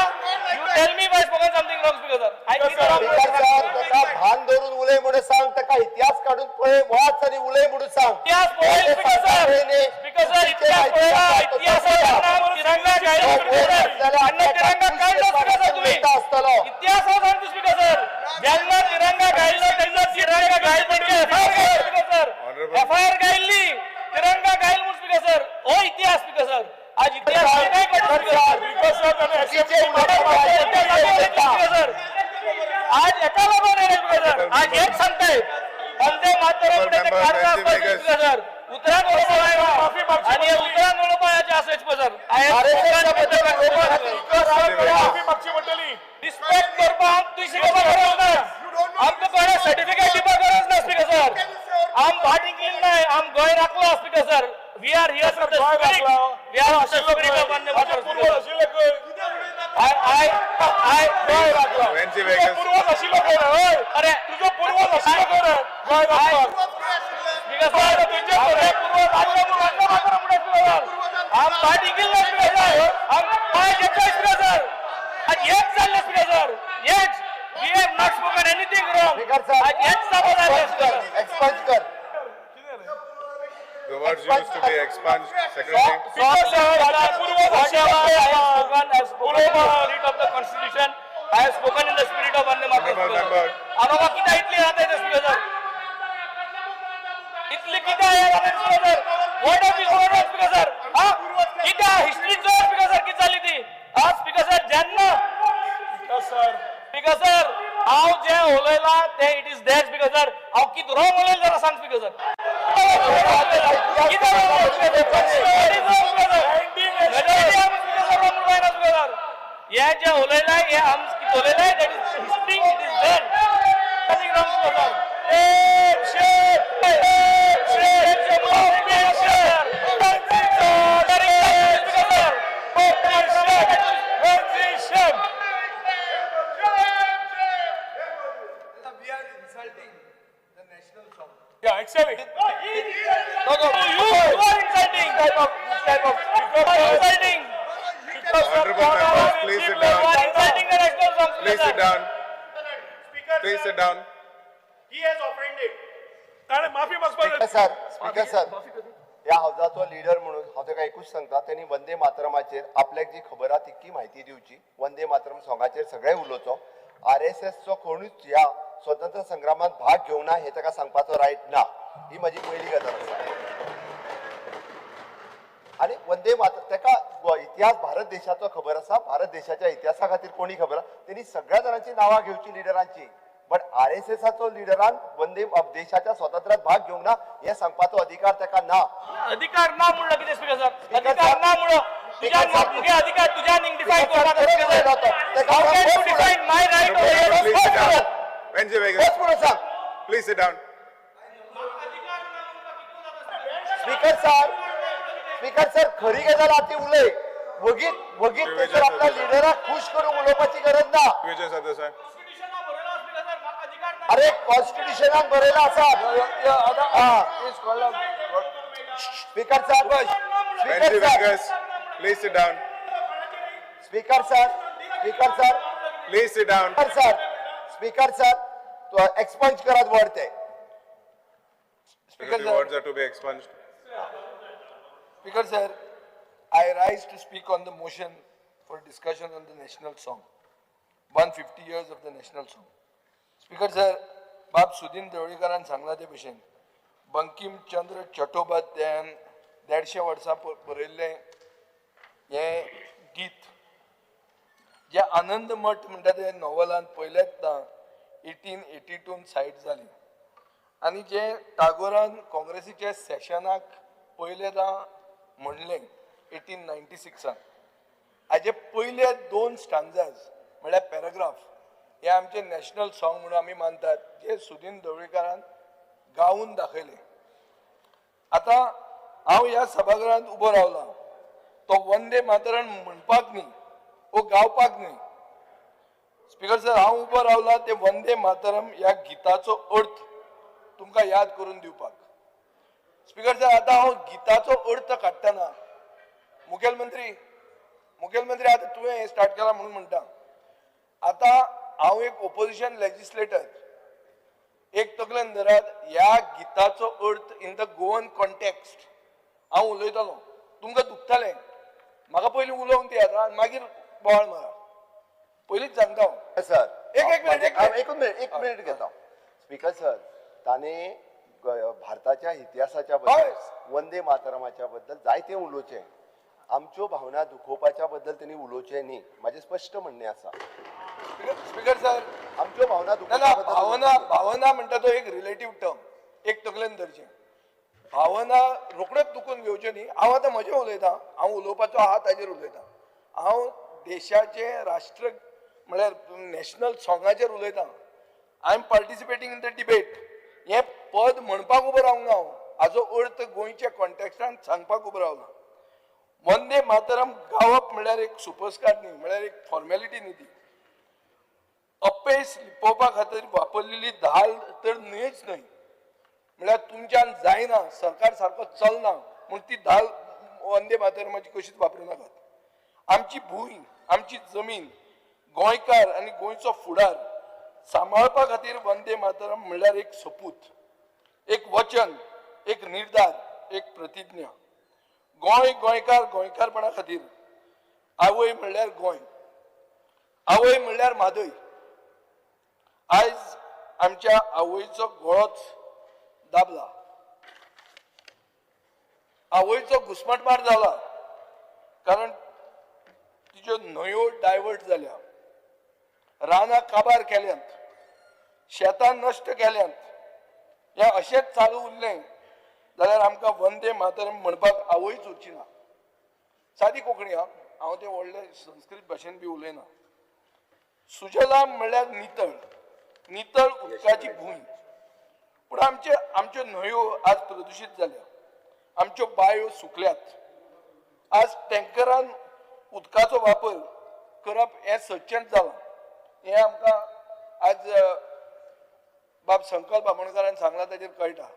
You tell me if I spoken something wrong, Speaker sir. I कित wrong. Speaker sir, ताका भान धरून उलय म्हणून सांग, ताका इतिहास काडून पळय, वाच आनी उलय म्हणून सांग. इतिहास पळय, स्पीकर सर. स्पीकर सर, इतिहास पळयला. इतिहासात तिरंगा काडलो, स्पीकर सर. तेन्ना तिरंगा काडलो, स्पीकर सर, तुम्ही. इतिहास सांगतो, स्पीकर सर. जेन्ना तिरंगा काडलो तेन्ना तिरंगा गायल म्हणजे एफआयआर गायल, स्पीकर सर. एफआयआर गायल्ली तिरंगा गायल म्हणून, स्पीकर सर. हो इतिहास, स्पीकर सर. आज इतिहास काय कळटा, स्पीकर सर? सर, आज एका लागून येणार, स्पीकर सर. आज हेच सांगताय, वंदे मातरम ते काढता, स्पीकर सर. उतरान उलोवपा आनी हे उतरान उलोवपाचे आसा, स्पीकर सर. रिस्पेक्ट करपाक तुवें शिकोवपाक गरज ना. आमकां कोणा सर्टिफिकेट दिवपाक गरज ना, स्पीकर सर. आम भाट इंग्लीश नाय, आम गोंय राखलो, speaker sir. We are here for the spirit, we are for the spirit of Vande Mataram. I I Venzi Vegas. अरे, तुझो पूर्वज आशिल्लो खंय? स्पीकर सर, तुमचे पूर्वज आसले म्हणून वंदे मातरम म्हणून, स्पीकर सर. आम भाट इंग्लीश ना, स्पीकर सर. आम पाय घेतलो, स्पीकर सर. आज हेच चाललें, स्पीकर सर, हेच. We have not spoken anything wrong. Speaker sir, आज हेच जापो जालें, स्पीकर सर. एक्सपंज कर. The words used to be expunged, Secretary. Whatever I have spoken, I have spoken in the spirit of the constitution. I have spoken in the spirit of Vande Mataram. Honorable member. आरोपा कित्याक इतली जाता येते, speaker sir? इतली कित्याक हे जाता, speaker sir? What have you spoken, speaker sir? हा कित्याक हिस्ट्री चोय, स्पीकर सर, कितें जाली ती. हा स्पीकर सर, जेन्ना, स्पीकर सर, हांव जें उलयलां तें it is that, speaker sir. हांव कितें रॉंग उलयलें जाल्यार सांग, स्पीकर सर. कितें wrong? What is wrong, speaker sir? Speaker sir, हे जे उलयलां, हे आम कितें उलयलां, that is history, it is there, nothing wrong, speaker sir. We are insulting the national song. Yeah, exactly. No, you are insulting. This type of, you are insulting. Honorable members, please sit You down. are insulting the national song. Please sit down. Please sit down. ताणें माफी मागपाक speaker sir, speaker sir, ह्या हावजाचो leader म्हणून हांव ताका एकूच सांगता, तेणी वंदे मातरमाचेर आपल्याक जी खबर आहा तितकी म्हायती दिवची. वंदे मातरम सोंगाचेर सगळे उलोवचो. आरएसएसचो कोणूच ह्या स्वतंत्र संग्रामात भाग घेवना हे ताका सांगपाचो रायट ना. ही म्हजी पयली गजाल आसा. आनी वंदे मातर ताका इतिहास भारत देशाचो खबर आसा. भारत देशाच्या इतिहासा खातीर कोणी खबर आसा, तेणी सगळ्या जाणांची नांवां घेवची लिडरांची, बट आरएसएसाचो लिडरान वंदे देशाच्या स्वातंत्र्यात भाग घेवंक ना हे सांगपाचो अधिकार ताका ना. अधिकार ना म्हणलं कितें, स्पीकर सर? अधिकार ना म्हणून तुझ्यान मुगे अधिकार तुझ्यान डिफाइन करपाक, speaker sir? How can you define my right? Please sit down. Venzi Vegas. बस म्हणून सांग. Please sit down. Speaker sir, speaker sir, खरी गजाल आहा ती उलय. वगीत वगीत थंयसर आपल्या लिडराक खुश करूंक उलोवपाची गरज ना. Vijay Sardesai. अरे, कॉन्स्टिट्युशनान बरयला आसा. Speaker sir, speaker Venzi sir. Vegas. Please sit down. Speaker sir, speaker sir. Please sit down. Speaker sir, speaker sir, expunge करात वर्ड ते. The words are to be expunged. Speaker sir, I rise to speak on the motion for discussion on the national song. 150 years of the national song. Speaker sir, बाब सुदीन देवळीकरान सांगला ते भशेन, बंकिम चंद्र चट्टोपाध्यायान 150 वर्सां बरयल्लें हें गीत जें आनंद मठ म्हणटा तें नॉव्हलान पयलेंच 1882 सायट जाली आनी जें टागोरान काँग्रेसीच्या सेशनाक पयलेंदा म्हणलें 1896. हाजे पयले 2 स्टांजाज म्हळ्यार पॅराग्राफ हे आमचे नॅशनल सॉंग म्हणून आमी मानतात, जे सुदीन ढवळीकारान गावून दाखयले. आतां हांव ह्या सभाघरांत उबो रावला तो वंदे मातरम म्हणपाक न्ही वो गावपाक न्ही. स्पीकर सर, हांव उबो रावला ते वंदे मातरम ह्या गिताचो अर्थ तुमकां याद करून दिवपाक. स्पीकर सर, आतां हांव गिताचो अर्थ काडटना मुखेलमंत्री आतां तुवें हें स्टार्ट केलां म्हणून म्हणटा. आतां हांव एक ओपोजिशन लेजिस्लेटर, एक तकलेन धरात ह्या गिताचो अर्थ इन the Goan context हांव उलयतलो. तुमकां दुखतलें, म्हाका पयलीं उलोवंक दियात आनी मागीर बोवाळ मारा. पयलींच सांगता हांव. सर, एक मिनिट, एक मिनिट घेता. स्पीकर सर, ताणें भारताच्या इतिहासाच्या बद्दल, वंदे मातरमाच्या बद्दल जायतें उलोवचें, आमच्यो भावना दुखोवपाच्या बद्दल तेणी उलोवचें न्ही, म्हाजें स्पश्ट म्हणणें आसा. स्पीकर सर, आमच्यो भावना ना, भावना भावना म्हणटा तो एक रिलेटीव टर्म, एक तकलेन धरचें. भावना रोखड्योच दुखून घेवच्यो न्ही. हांव आतां म्हजें उलयतां, हांव उलोवपाचो आहा ताजेर उलयतां. हांव देशाचे राष्ट्र म्हळ्यार नॅशनल सॉंगाचेर उलयतां. I am participating in the debate. हें पद म्हणपाक उबो रावंक ना हांव, हाजो अर्थ गोंयच्या कॉन्टेक्स्टान सांगपाक उबो रावला. वंदे मातरम गावप म्हळ्यार एक सुपरस्कार न्ही, म्हळ्यार एक फॉर्मेलिटी न्ही ती. अपेस लिपोवपा खातीर वापरलेली धाल तर न्हयच न्हय, म्हळ्यार तुमच्यान जायना, सरकार सारको चलना म्हूण ती धाल वंदे मातरमाची कशीच वापरूं नाकात. आमची भूंय, आमची जमीन, गोंयकार आनी गोंयचो फुडार सांबाळपा खातीर वंदे मातरम म्हणल्यार एक सपूत, एक वचन, एक निर्धार, एक प्रतिज्ञा. गोंय, गोंयकार, गोंयकारपणा खातीर. आवय म्हणल्यार गोंय, आवय म्हणल्यार म्हादय. आयज आमच्या आवयचो गळोच दाबला, आवयचो घुस्मटमार जाला, कारण तिच्यो न्हंयो डायवर्ट जाल्या, रानां काबार केल्यांत, शेतां नश्ट केल्यांत. हें अशेंच चालू उरलें जाल्यार आमकां वंदे मातरम म्हणपाक आवयच उरची ना. सादी कोंकणी हा, हांव ते व्हडले संस्कृत भाशेन बी उलयना. सुजलाम म्हणल्यार नितळ, नितळ उदकाची भूंय. पूण आमच्यो न्हंयो आज प्रदुशीत जाल्या, आमच्यो बायो सुकल्यात. आज टँकरान उदकाचो वापर करप हें सच्चेंच जालां. हें आमकां आज बाब संकल्प बामणकारान सांगलां ताचेर कळटा.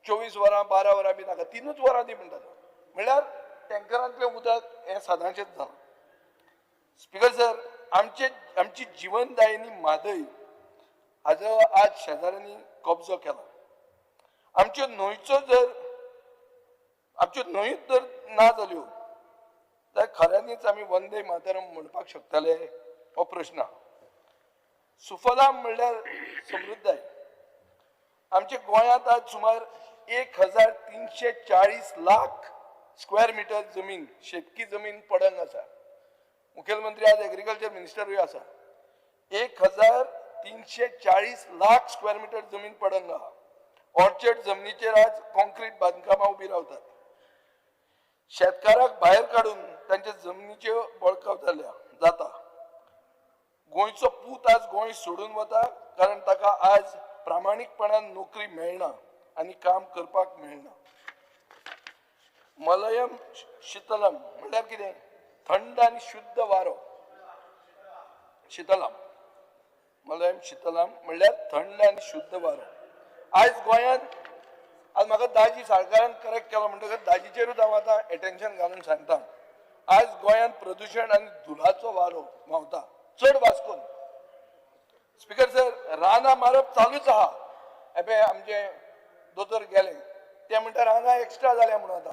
24 वरां 12 वरां बी नाका, 3 वरां दी म्हणटा. म्हणल्यार टँकरांतलें उदक हें सदांचेंच जालां. स्पीकर सर, आमची जिवनदायिनी म्हादय हाजो आज शेजाऱ्यांनी कब्जो केला. आमच्यो न्हंयचो जर आमच्यो न्हंयूच जर ना जाल्यो जाल्यार खऱ्यांनीच आमी वंदे मातरम म्हणपाक शकतले हो प्रश्न आहा. सुफलाम म्हणल्यार समृद्धाय. आमच्या गोंयांत आज सुमार 1340 लाख स्क्वेअर मिटर जमीन, शेतकी जमीन पडंग आसा. मुखेलमंत्री आज एग्रीकल्चर मिनिस्टरूय आसा. 1340 लाख स्क्वेअर मिटर जमीन पडंग आहा. ऑर्चर्ड जमनीचेर आज कॉन्क्रीट बांदकामां उबी रावतात. शेतकाराक भायर काडून तांच्या जमनीच्यो बळकाव जाता. गोंयचो पूत आज गोंय सोडून वता, कारण ताका आज प्रामाणीकपणान नोकरी मेळना आनी काम करपाक मेळना. मलयम शीतलम म्हणल्यार कितें? थंड आनी शुद्ध वारो. शीतलम, मलयम शीतलम म्हणल्यार थंड आनी शुद्ध वारो. आयज गोंयांत आज म्हाका दाजी साळकारान करेक्ट केलो म्हणटकच दाजीचेरूच हांव आतां एटेन्शन घालून सांगता. आज गोंयांत प्रदुशण आनी धुलाचो वारो व्हांवता, चड वास्कोन. स्पीकर सर, रानां मारप चालूच आहा. हें आमचे दोतोर गेले ते म्हणटा रानां एक्स्ट्रा जाल्या म्हणून, आतां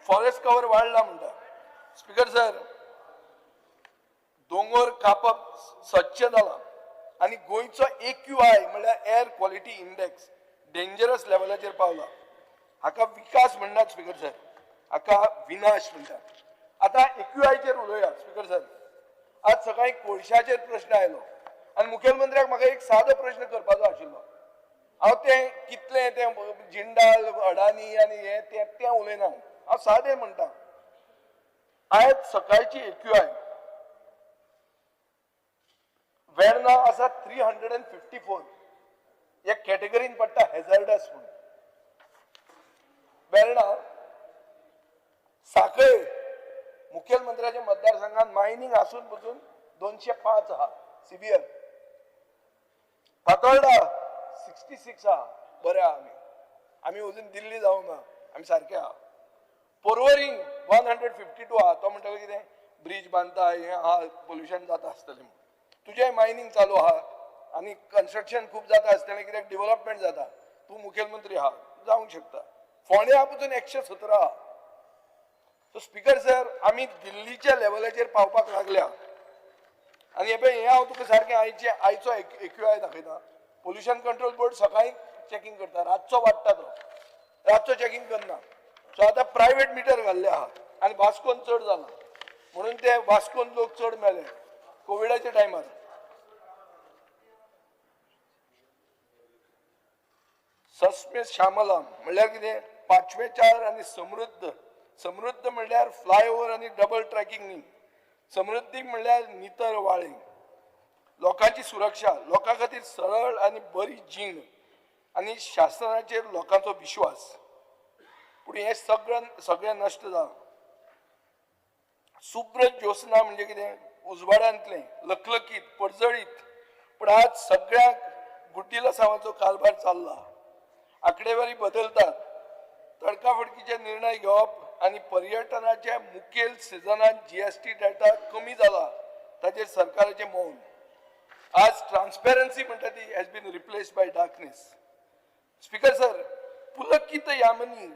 फॉरेस्ट कवर वाडला म्हणटा. स्पीकर सर, दोंगर कापप सदचें जालां आनी गोंयचो AQI म्हणल्यार एअर क्वॉलिटी इंडेक्स डेंजरस लेवलाचेर पावला. हाका विकास म्हणनात स्पीकर सर. हाका विनाश म्हणटात. आतां एक्यूआयचेर उलोवया स्पीकर सर. आज सकाळी कोळशाचेर प्रश्न आयलो आनी मुखेलमंत्र्याक म्हाका एक सादो प्रश्न करपाचो आशिल्लो. हांव तें कितलें तें जिंडाल अडानी आनी हें तें तें उलयना, हांव सादें म्हणटा. आयज सकाळची एक्यूआय वेर्ना आसा 354, ह्या कॅटेगरीन पडटा हॅझर्डस म्हणून. वेर्णा साखळे मुखेलमंत्र्याच्या मतदारसंघात मायनिंग आसून पसून 205 आहा सिवियर. फातोर्डा 66 आहा, बरें आहा. आमी आमी अजून दिल्ली जावंक ना, आमी सारके आहा. पोरवरी 152 आहा, तो म्हणटालो कितें ब्रीज बांदता हें आहा, पोल्युशन जाता आसतलें म्हणून. तुजें मायनिंग चालू आहा आनी कन्स्ट्रक्शन खूब जाता आसतलें कित्याक डेव्हलपमेंट जाता, तूं मुखेलमंत्री आहा जावंक शकता. फोंड्या पसून 117 आहा. सो स्पीकर सर, आमी दिल्लीच्या लेवलाचेर पावपाक लागल्या. आनी हे पळय, हें हांव तुका सारकें आयचे आयचो एक्यूआय दाखयता. पोल्युशन कंट्रोल बोर्ड सकाळी चॅकिंग करता, रातचो वाडटा तो, रातचो चॅकिंग करना. सो आतां प्रायवेट मिटर घाल्ले आहा आनी वास्कोन चड जाला म्हणून ते वास्कोन लोक चड मेले कोविडाच्या टायमार. सस्म्य श्यामला म्हणल्यार कितें, पांचवेचार आनी समृद्ध. समृद्ध म्हणल्यार फ्लायओवर आनी डबल ट्रॅकिंग न्ही. समृद्धी म्हणल्यार नितळ वाळे, लोकांची सुरक्षा, लोकां खातीर सरळ आनी बरी जीण आनी शासनाचेर लोकांचो विश्वास. पूण हें सगळें सगळें नश्ट जालां. शुभ्र ज्योत्स्ना म्हणजे कितें, उजवाडांतलें लखलखीत परजळीत. पूण आज सगळ्याक गुड्डीलसांवाचो कारभार चल्ला. आंकडेवारी बदलतात, तडकाफडकीचे निर्णय घेवप आनी पर्यटनाच्या मुखेल सिजनांत जीएसटी डेटा कमी जाला ताचेर सरकाराचें मौन. आज ट्रान्सपेरन्सी म्हणटा ती has been replaced by darkness. Speaker sir, Pulkit Yamini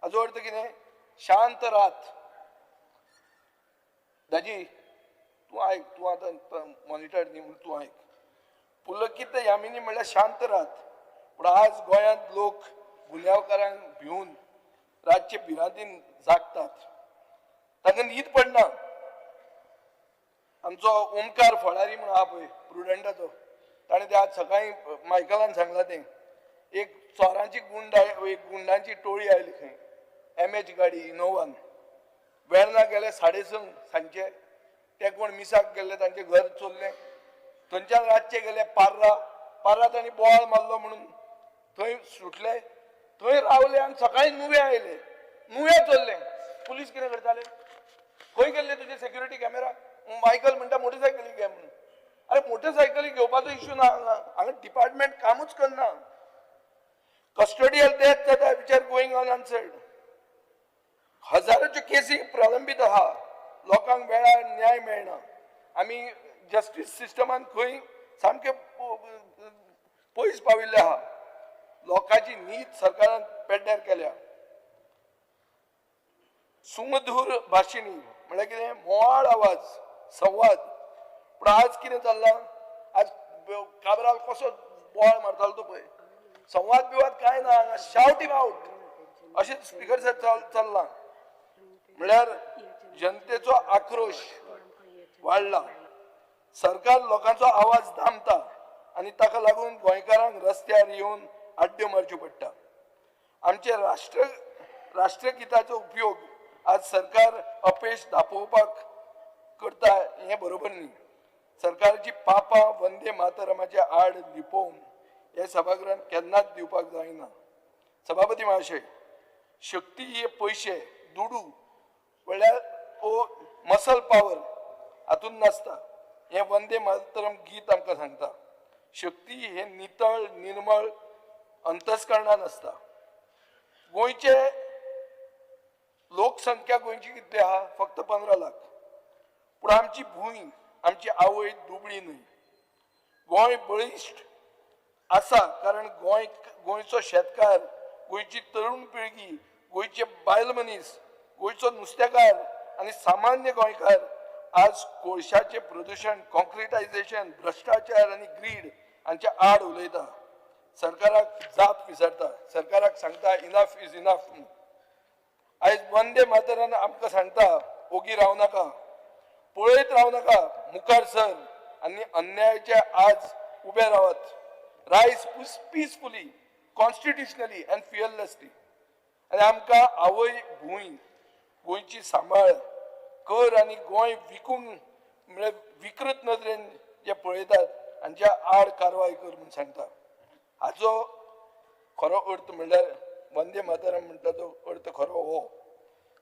हाजो अर्थ कितें, शांत रात. दाजी तूं आयक, तूं आतां मॉनिटर न्ही म्हणून तूं आयक. पुलकीत यामिनी म्हणल्यार शांत रात. पूण आज गोंयांत लोक गुन्यांवकारांक भिवन रातचे भिरांतीन जागतात, तांकां न्हीद पडना. आमचो ओमकार फळारी म्हणून आहा पळय प्रुडंटाचो, ताणें ते आज सकाळीं मायकलान सांगलां तें, एक चोरांची गुंड एक गुंडांची टोळी आयली खंय, एमएच गाडी इनोवान. वेर्ना गेले 6:30 सांजचे, ते कोण मिसाक गेल्ले तांचें घर चोरलें. थंयच्यान रातचे गेले पार्रा, पार्रा तांणी बोवाळ मारलो म्हणून थंय सुटले, थंय रावले आनी सकाळीं नुवें आयले, नुवें चोरलें. पुलीस कितें करताले, खंय गेल्ले तुजे सेक्युरिटी कॅमेरा? मायकल म्हणटा मोटरसायकली घे म्हणून. अरे मोटरसायकली घेवपाचो इश्यू ना हांगा, हांगा डिपार्टमेंट कामूच करना. कस्टोडियल डेथ जाता which are going unanswered. हजाराच्यो केसी प्रलंबीत आहा, लोकांक वेळार न्याय मेळना. आमी जस्टीस सिस्टमान खंय सामके पयस पाविल्ले आहा. लोकांची न्हीद सरकारान पेड्ड्यार केल्या. सुमधूर भाशिणी म्हणल्यार कितें, मोवाळ आवाज, संवाद. पूण आज कितें चल्लां, आज काब्राल कसो बोवाळ मारतालो तो पळय, संवाद बिवाद कांय ना हांगा, शावट हिम आवट अशें स्पीकर सर चल्लां. म्हणल्यार जनतेचो आक्रोश वाडला, सरकार लोकांचो आवाज दामता आनी ताका लागून गोंयकारांक रस्त्यार येवन आड्ड्यो मारच्यो पडटा. आमचे राष्ट्रगिताचो उपयोग आज सरकार अपेश दाखोवपाक करता हें बरोबर न्ही. सरकाराची पापां वंदे मातरमाच्या आड लिपोवन हे सभागृहान केन्नाच दिवपाक जायना. सभापती महाशय, शक्ती हे पयशे दुडू म्हणल्यार ओ मसल पावर हातून नासता. हें वंदे मातरम गीत आमकां सांगता. शक्ती हे नितळ निर्मळ अंतस्करणान आसता. गोंयचे लोकसंख्या गोंयची कितली आहा, फक्त 15 लाख. पूण आमची भूंय, आमची आवय दुबळी न्हय. गोंय बळिश्ट आसा कारण गोंयचो शेतकार, गोंयची तरुण पिळगी, गोंयचे बायल मनीस, गोंयचो नुस्तेकार आनी सामान्य गोंयकार आज कोळशाचें प्रदुशण, कॉन्क्रिटायझेशन, भ्रश्टाचार आनी ग्रीड हांच्या आड उलयता. सरकाराक जाप विचारता, सरकाराक सांगता इनफ is enough. आयज वंदे मातरान आमकां सांगता, ओगी राव नाका, पळयत राव नाका, मुखार सर आनी अन्यायाच्या आज उबे रावात. Rise peacefully, constitutionally and fearlessly. आनी आमकां आवय भूंय, गोंयची सांबाळ कर आनी गोंय विकूंक म्हळ्यार विकृत नदरेन जे पळयतात हांच्या आड कारवाय कर म्हूण सांगता. हाचो खरो अर्थ म्हणल्यार वंदे मातरम म्हणटा तो अर्थ खरो हो.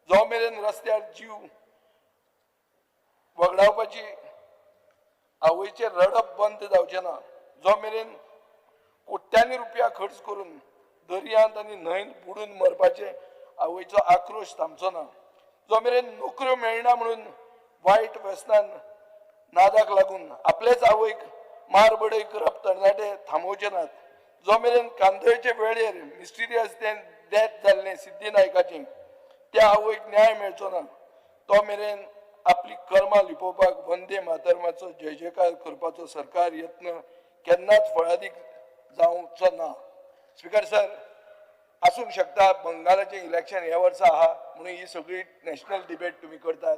जो मेरेन रस्त्यार जीव वगडावपाची आवयचें रडप बंद जावचें ना, जो मेरेन कोट्यांनी रुपया खर्च करून दर्यांत आनी न्हंयत बुडून मरपाचें आवयचो आक्रोश थांबचो ना, जो मेरेन नोकऱ्यो मेळना म्हणून वायट व्यसनान नादाक लागून आपलेच आवयक मार बडय करप तरणाटे थांबोवचे नात, जो मेरेन कांदळचे वेळेर मिस्टिरियस तें डेथ जाल्लें सिद्धी नायकाचें त्या आवयक न्याय मेळचो ना, तो मेरेन आपली कर्मां लिपोवपाक वंदे मातरमाचो जय जयकार करपाचो सरकार यत्न केन्नाच फळादीक जावचो ना. स्पीकर सर, आसूंक शकता बंगालाचें इलेक्शन ह्या वर्सा आहा म्हणून ही सगळी नॅशनल डिबेट तुमी करतात.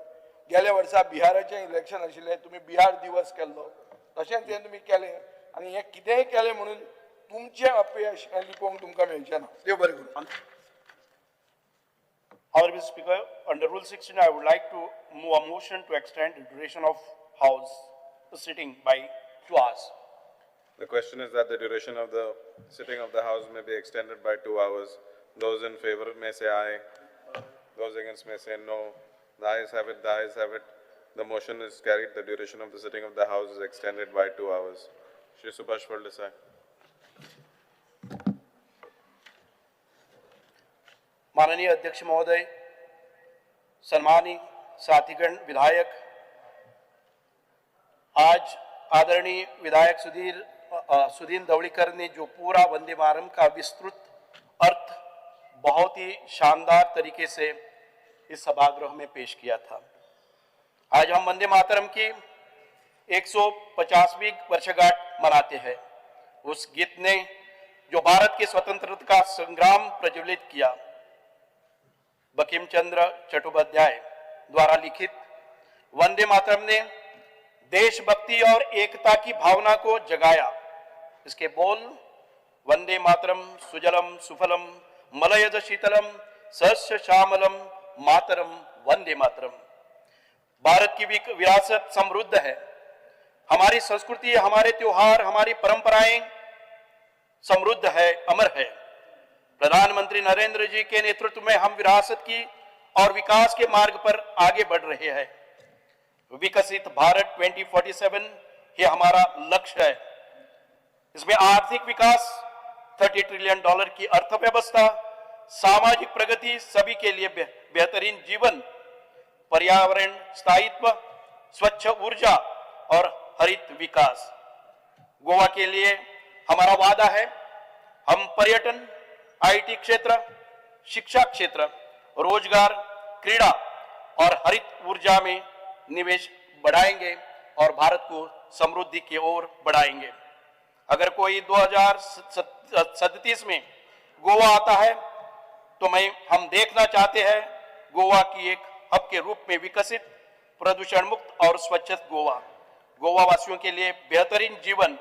गेल्या वर्सा बिहाराचें इलेक्शन आशिल्लें, तुमी बिहार दिवस केल्लो, तशेंच हें तुमी केलें आनी हें कितेंय केलें म्हणून तुमचें अपयश हें लिपोवंक तुमकां मेळचें ना. देव बरें करूं. Honorable Speaker, under Rule 16, I would like to move a motion to extend the duration of House sitting by 2 hours. The question is that the duration of the sitting of the House may be extended by 2 hours. Those in favor may say aye. Those against may say no. The ayes have it, the ayes have it. The motion is carried. The duration of the sitting of the House is extended by 2 hours. Shri Subhash Phaldesai. माननीय अध्यक्ष महोदय, सम्मानीय साथीगण विधायक, आज आदरणीय विधायक सुधीर ढवळीकर ने जो पूरा वंदे मातरम का विस्तृत अर्थ बहुत ही शानदार तरीके से इस सभागृह में पेश किया था। आज हम वंदे मातरम की 150वीं वर्षगांठ मनाते हैं। उस गीत ने जो भारत के स्वतंत्रता का संग्राम प्रज्वलित किया, बंकिम चंद्र चट्टोपाध्याय द्वारा लिखित वंदे मातरम ने देशभक्ति और एकता की भावना को जगाया। इसके बोल वंदे मातरम सुजलम सुफलम मलयज शीतलम सस्य श्यामलम मातरम वंदे मातरम। भारत की विरासत समृद्ध है। हमारी संस्कृति, हमारे त्योहार, हमारी परंपराएं समृद्ध है, अमर है। प्रधानमंत्री नरेंद्र जी के नेतृत्व में हम विरासत की और विकास के मार्ग पर आगे बढ़ रहे हैं। विकसित भारत 2047 ये हमारा लक्ष्य है। इसमें आर्थिक विकास, 30 ट्रिलियन डॉलर की अर्थव्यवस्था, सामाजिक प्रगति, सभी के लिए बेहतरीन जीवन, पर्यावरण स्थायित्व, स्वच्छ ऊर्जा और हरित विकास। गोवा के लिए हमारा वादा है, हम पर्यटन, IT क्षेत्र, शिक्षा क्षेत्र, रोजगार, क्रीड़ा और हरित ऊर्जा में निवेश बढ़ाएंगे और भारत को समृद्धि की ओर बढ़ाएंगे। अगर कोई 2037 में गोवा आता है तो हम देखना चाहते हैं गोवा की एक हब के रूप में विकसित, प्रदूषण मुक्त और स्वच्छ गोवा, गोवा वासियों के लिए बेहतरीन जीवन।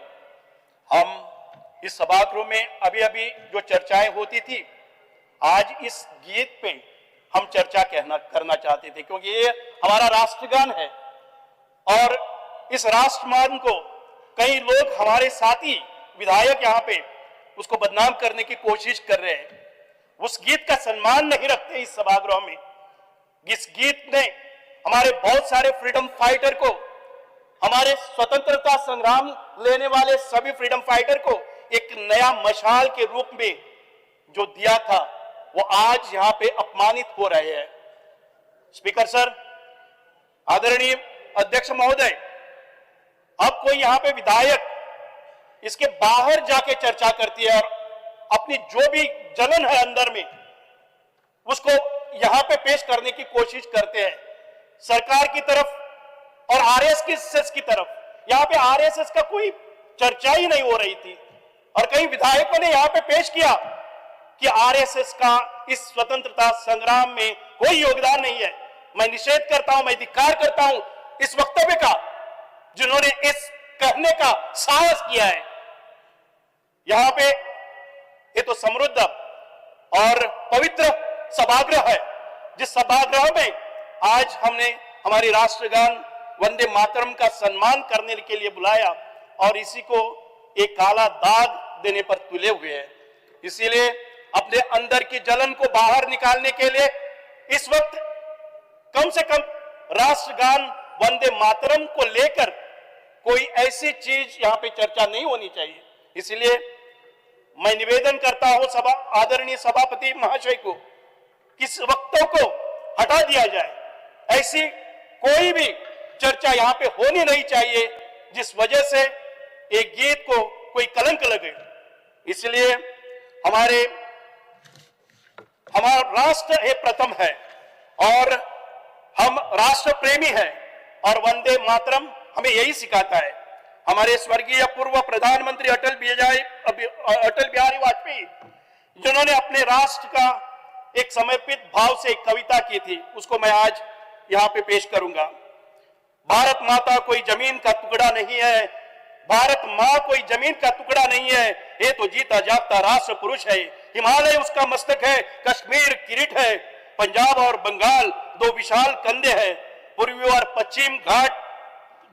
हम इस सभागृह में अभी अभी जो चर्चाएं होती थी, आज इस गीत पे हम चर्चा करना चाहते थे, क्योंकि ये हमारा राष्ट्रगान है और इस राष्ट्रगान को कई लोग, हमारे साथी विधायक यहाँ पे उसको बदनाम करने की कोशिश कर रहे हैं। उस गीत का सम्मान नहीं रखते इस सभागृह में। इस गीत ने हमारे बहुत सारे फ्रीडम फाइटर को, हमारे स्वतंत्रता संग्राम लेने वाले सभी फ्रीडम फाइटर को एक नया मशाल के रूप में जो दिया था, वो आज यहां पे अपमानित हो रहे हैं। स्पीकर सर, आदरणीय अध्यक्ष महोदय, अब कोई यहां पे विधायक इसके बाहर जाके चर्चा करती है और अपनी जो भी जलन है अंदर में उसको यहां पे पेश करने की कोशिश करते हैं, सरकार की तरफ और आरएसएस की तरफ। यहां पे आरएसएस का कोई चर्चा ही नहीं हो रही थी और कई विधायकों ने यहां पे पेश किया। कि आरएसएस का इस स्वतंत्रता संग्राम में कोई योगदान नहीं है। मैं निषेध करता हूं, मैं धिक्कार करता हूं इस वक्तव्य का जिन्होंने इस कहने का साहस किया है। यहां पे ये तो समृद्ध और पवित्र सभागृह है, जिस सभागृह में आज हमने हमारी राष्ट्रगान वंदे मातरम का सम्मान करने के लिए बुलाया और इसी को एक काला दाग देने पर तुले हुए हैं। इसीलिए अपने अंदर की जलन को बाहर निकालने के लिए इस वक्त कम से कम राष्ट्रगान वंदे मातरम को लेकर कोई ऐसी चीज यहां पे चर्चा नहीं होनी चाहिए। इसलिए मैं निवेदन करता हूं सभा आदरणीय सभापति महाशय को कि इस वक्तव्य को हटा दिया जाए। ऐसी कोई भी चर्चा यहां पे होनी नहीं चाहिए जिस वजह से एक गीत को कोई कलंक लगे। इसलिए हमारा राष्ट्र ये प्रथम है और हम राष्ट्र प्रेमी हैं और वंदे मातरम हमें यही सिखाता है। हमारे स्वर्गीय पूर्व प्रधानमंत्री अटल बिहारी वाजपेयी, जिन्होंने अपने राष्ट्र का एक समर्पित भाव से एक कविता की थी, उसको मैं आज यहां पे पेश करूंगा। भारत माता कोई जमीन का टुकड़ा नहीं है, भारत मां कोई जमीन का टुकड़ा नहीं है, ये तो जीता जागता राष्ट्र पुरुष है। हिमालय उसका मस्तक है, कश्मीर किरीट है, पंजाब और बंगाल दो विशाल कंधे हैं, पूर्वी और पश्चिम घाट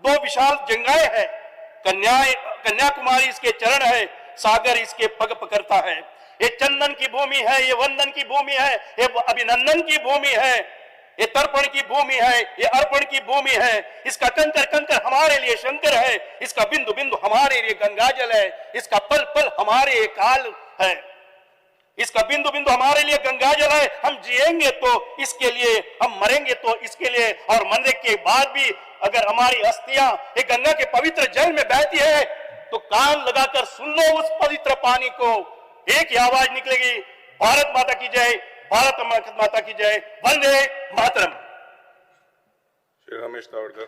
दो विशाल जंगाएं हैं, कन्याकुमारी इसके चरण है, सागर इसके पग पकड़ता है। ये चंदन की भूमि है, ये वंदन की भूमि है, ये अभिनंदन की भूमि है, ये तर्पण की भूमि है, ये अर्पण की भूमि है। इसका कंकर कंकर हमारे लिए शंकर है, इसका बिंदु बिंदु हमारे लिए गंगाजल है, इसका पल पल हमारे लिए काल है, इसका बिंदु बिंदु हमारे लिए गंगाजल है। हम जिएंगे तो इसके लिए, हम मरेंगे तो इसके लिए, और मरने के बाद भी अगर हमारी अस्थियां एक गंगा के पवित्र जल में बहती है तो कान लगाकर सुन लो उस पवित्र पानी को, एक ही आवाज निकलेगी, भारत माता की जय, भारत माता की जय, Vande Mataram. Shri Ramesh Tawadkar.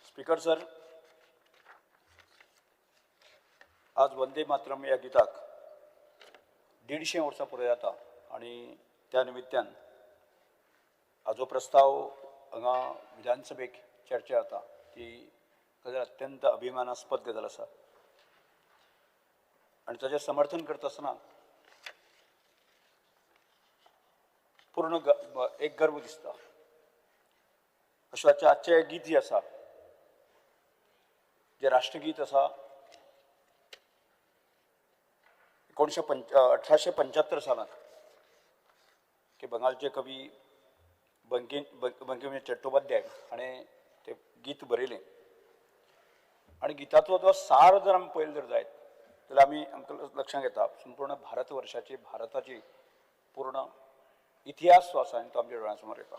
Speaker sir, आज वंदे मातरम ह्या गिताक 150 वर्सां पुराय जाता आनी त्या निमित्तान हाजो प्रस्ताव हांगा विधानसभेक चर्चा जाता ती गजाल अत्यंत अभिमानास्पद गजाल आसा आनी ताजें समर्थन करता आसतना पूर्ण एक गर्व दिसता। अशें आजचें हें गीत जें आसा, जें राष्ट्रगीत आसा, 1875 सालांत की बंगालचे कवी बंकिम चट्टोपाध्याय हाणें तें गीत बरयलें आनी गिताचो जो सार जर आमी पळयलो जर जायत जाल्यार आमी आमकां लक्षांत येता संपूर्ण भारतवर्षाची, भारताची पूर्ण इतिहास जो आसा आनी तो आमच्या दोळ्यां समोर येता।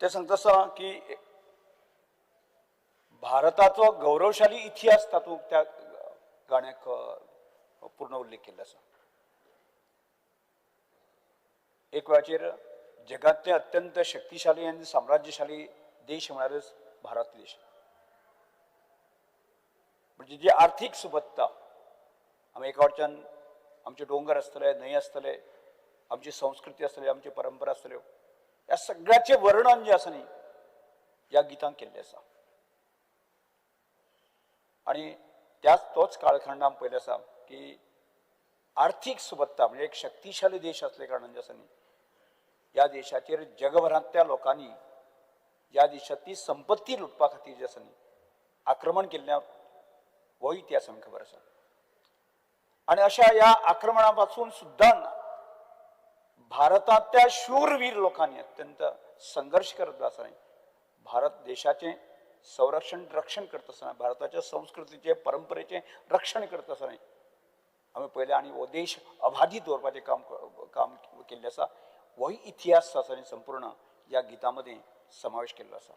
तें सांगता आसतना की भारताचो गौरवशाली इतिहास तातूंत त्या गाण्याक पूर्ण उल्लेख केल्लो आसा। एक वेळाचेर जगांतले अत्यंत शक्तिशाली आनी साम्राज्यशाली देश म्हळ्यारच भारत देश, म्हणजे जी आर्थीक सुबत्ता आमी एका वटच्यान आमचे दोंगर आसतले, न्हंय आसतले, आमची संस्कृती आसतली, आमची परंपरा आसतल्यो, ह्या सगळ्याचें वर्णन जें आसा न्ही ह्या गितांत केल्लें आसा। आनी त्याच तोच काळखंड आमी पळयलो आसा की आर्थीक सुबत्ता म्हणजे एक शक्तिशाली देश आसले कारणान जें आसा न्ही ह्या देशाचेर जगभरांतल्या लोकांनी ह्या देशांतली संपत्ती लुटपा खातीर जें आसा न्ही आक्रमण केल्ल्या हो इतिहास आमकां खबर आसा। आनी अशा ह्या आक्रमणा पासून सुद्दां भारतांतल्या शूरवीर लोकांनी अत्यंत संघर्श करत आसा न्ही, भारत देशाचें संरक्षण रक्षण करता आसतना, भारताच्या संस्कृतीचें परंपरेचें रक्षण करता आसतना आमी पळयलें आनी हो देश अबाधीत दवरपाचें काम केल्लें आसा। होय इतिहास आसा आनी संपूर्ण ह्या गितां मदीं समावेश केल्लो आसा।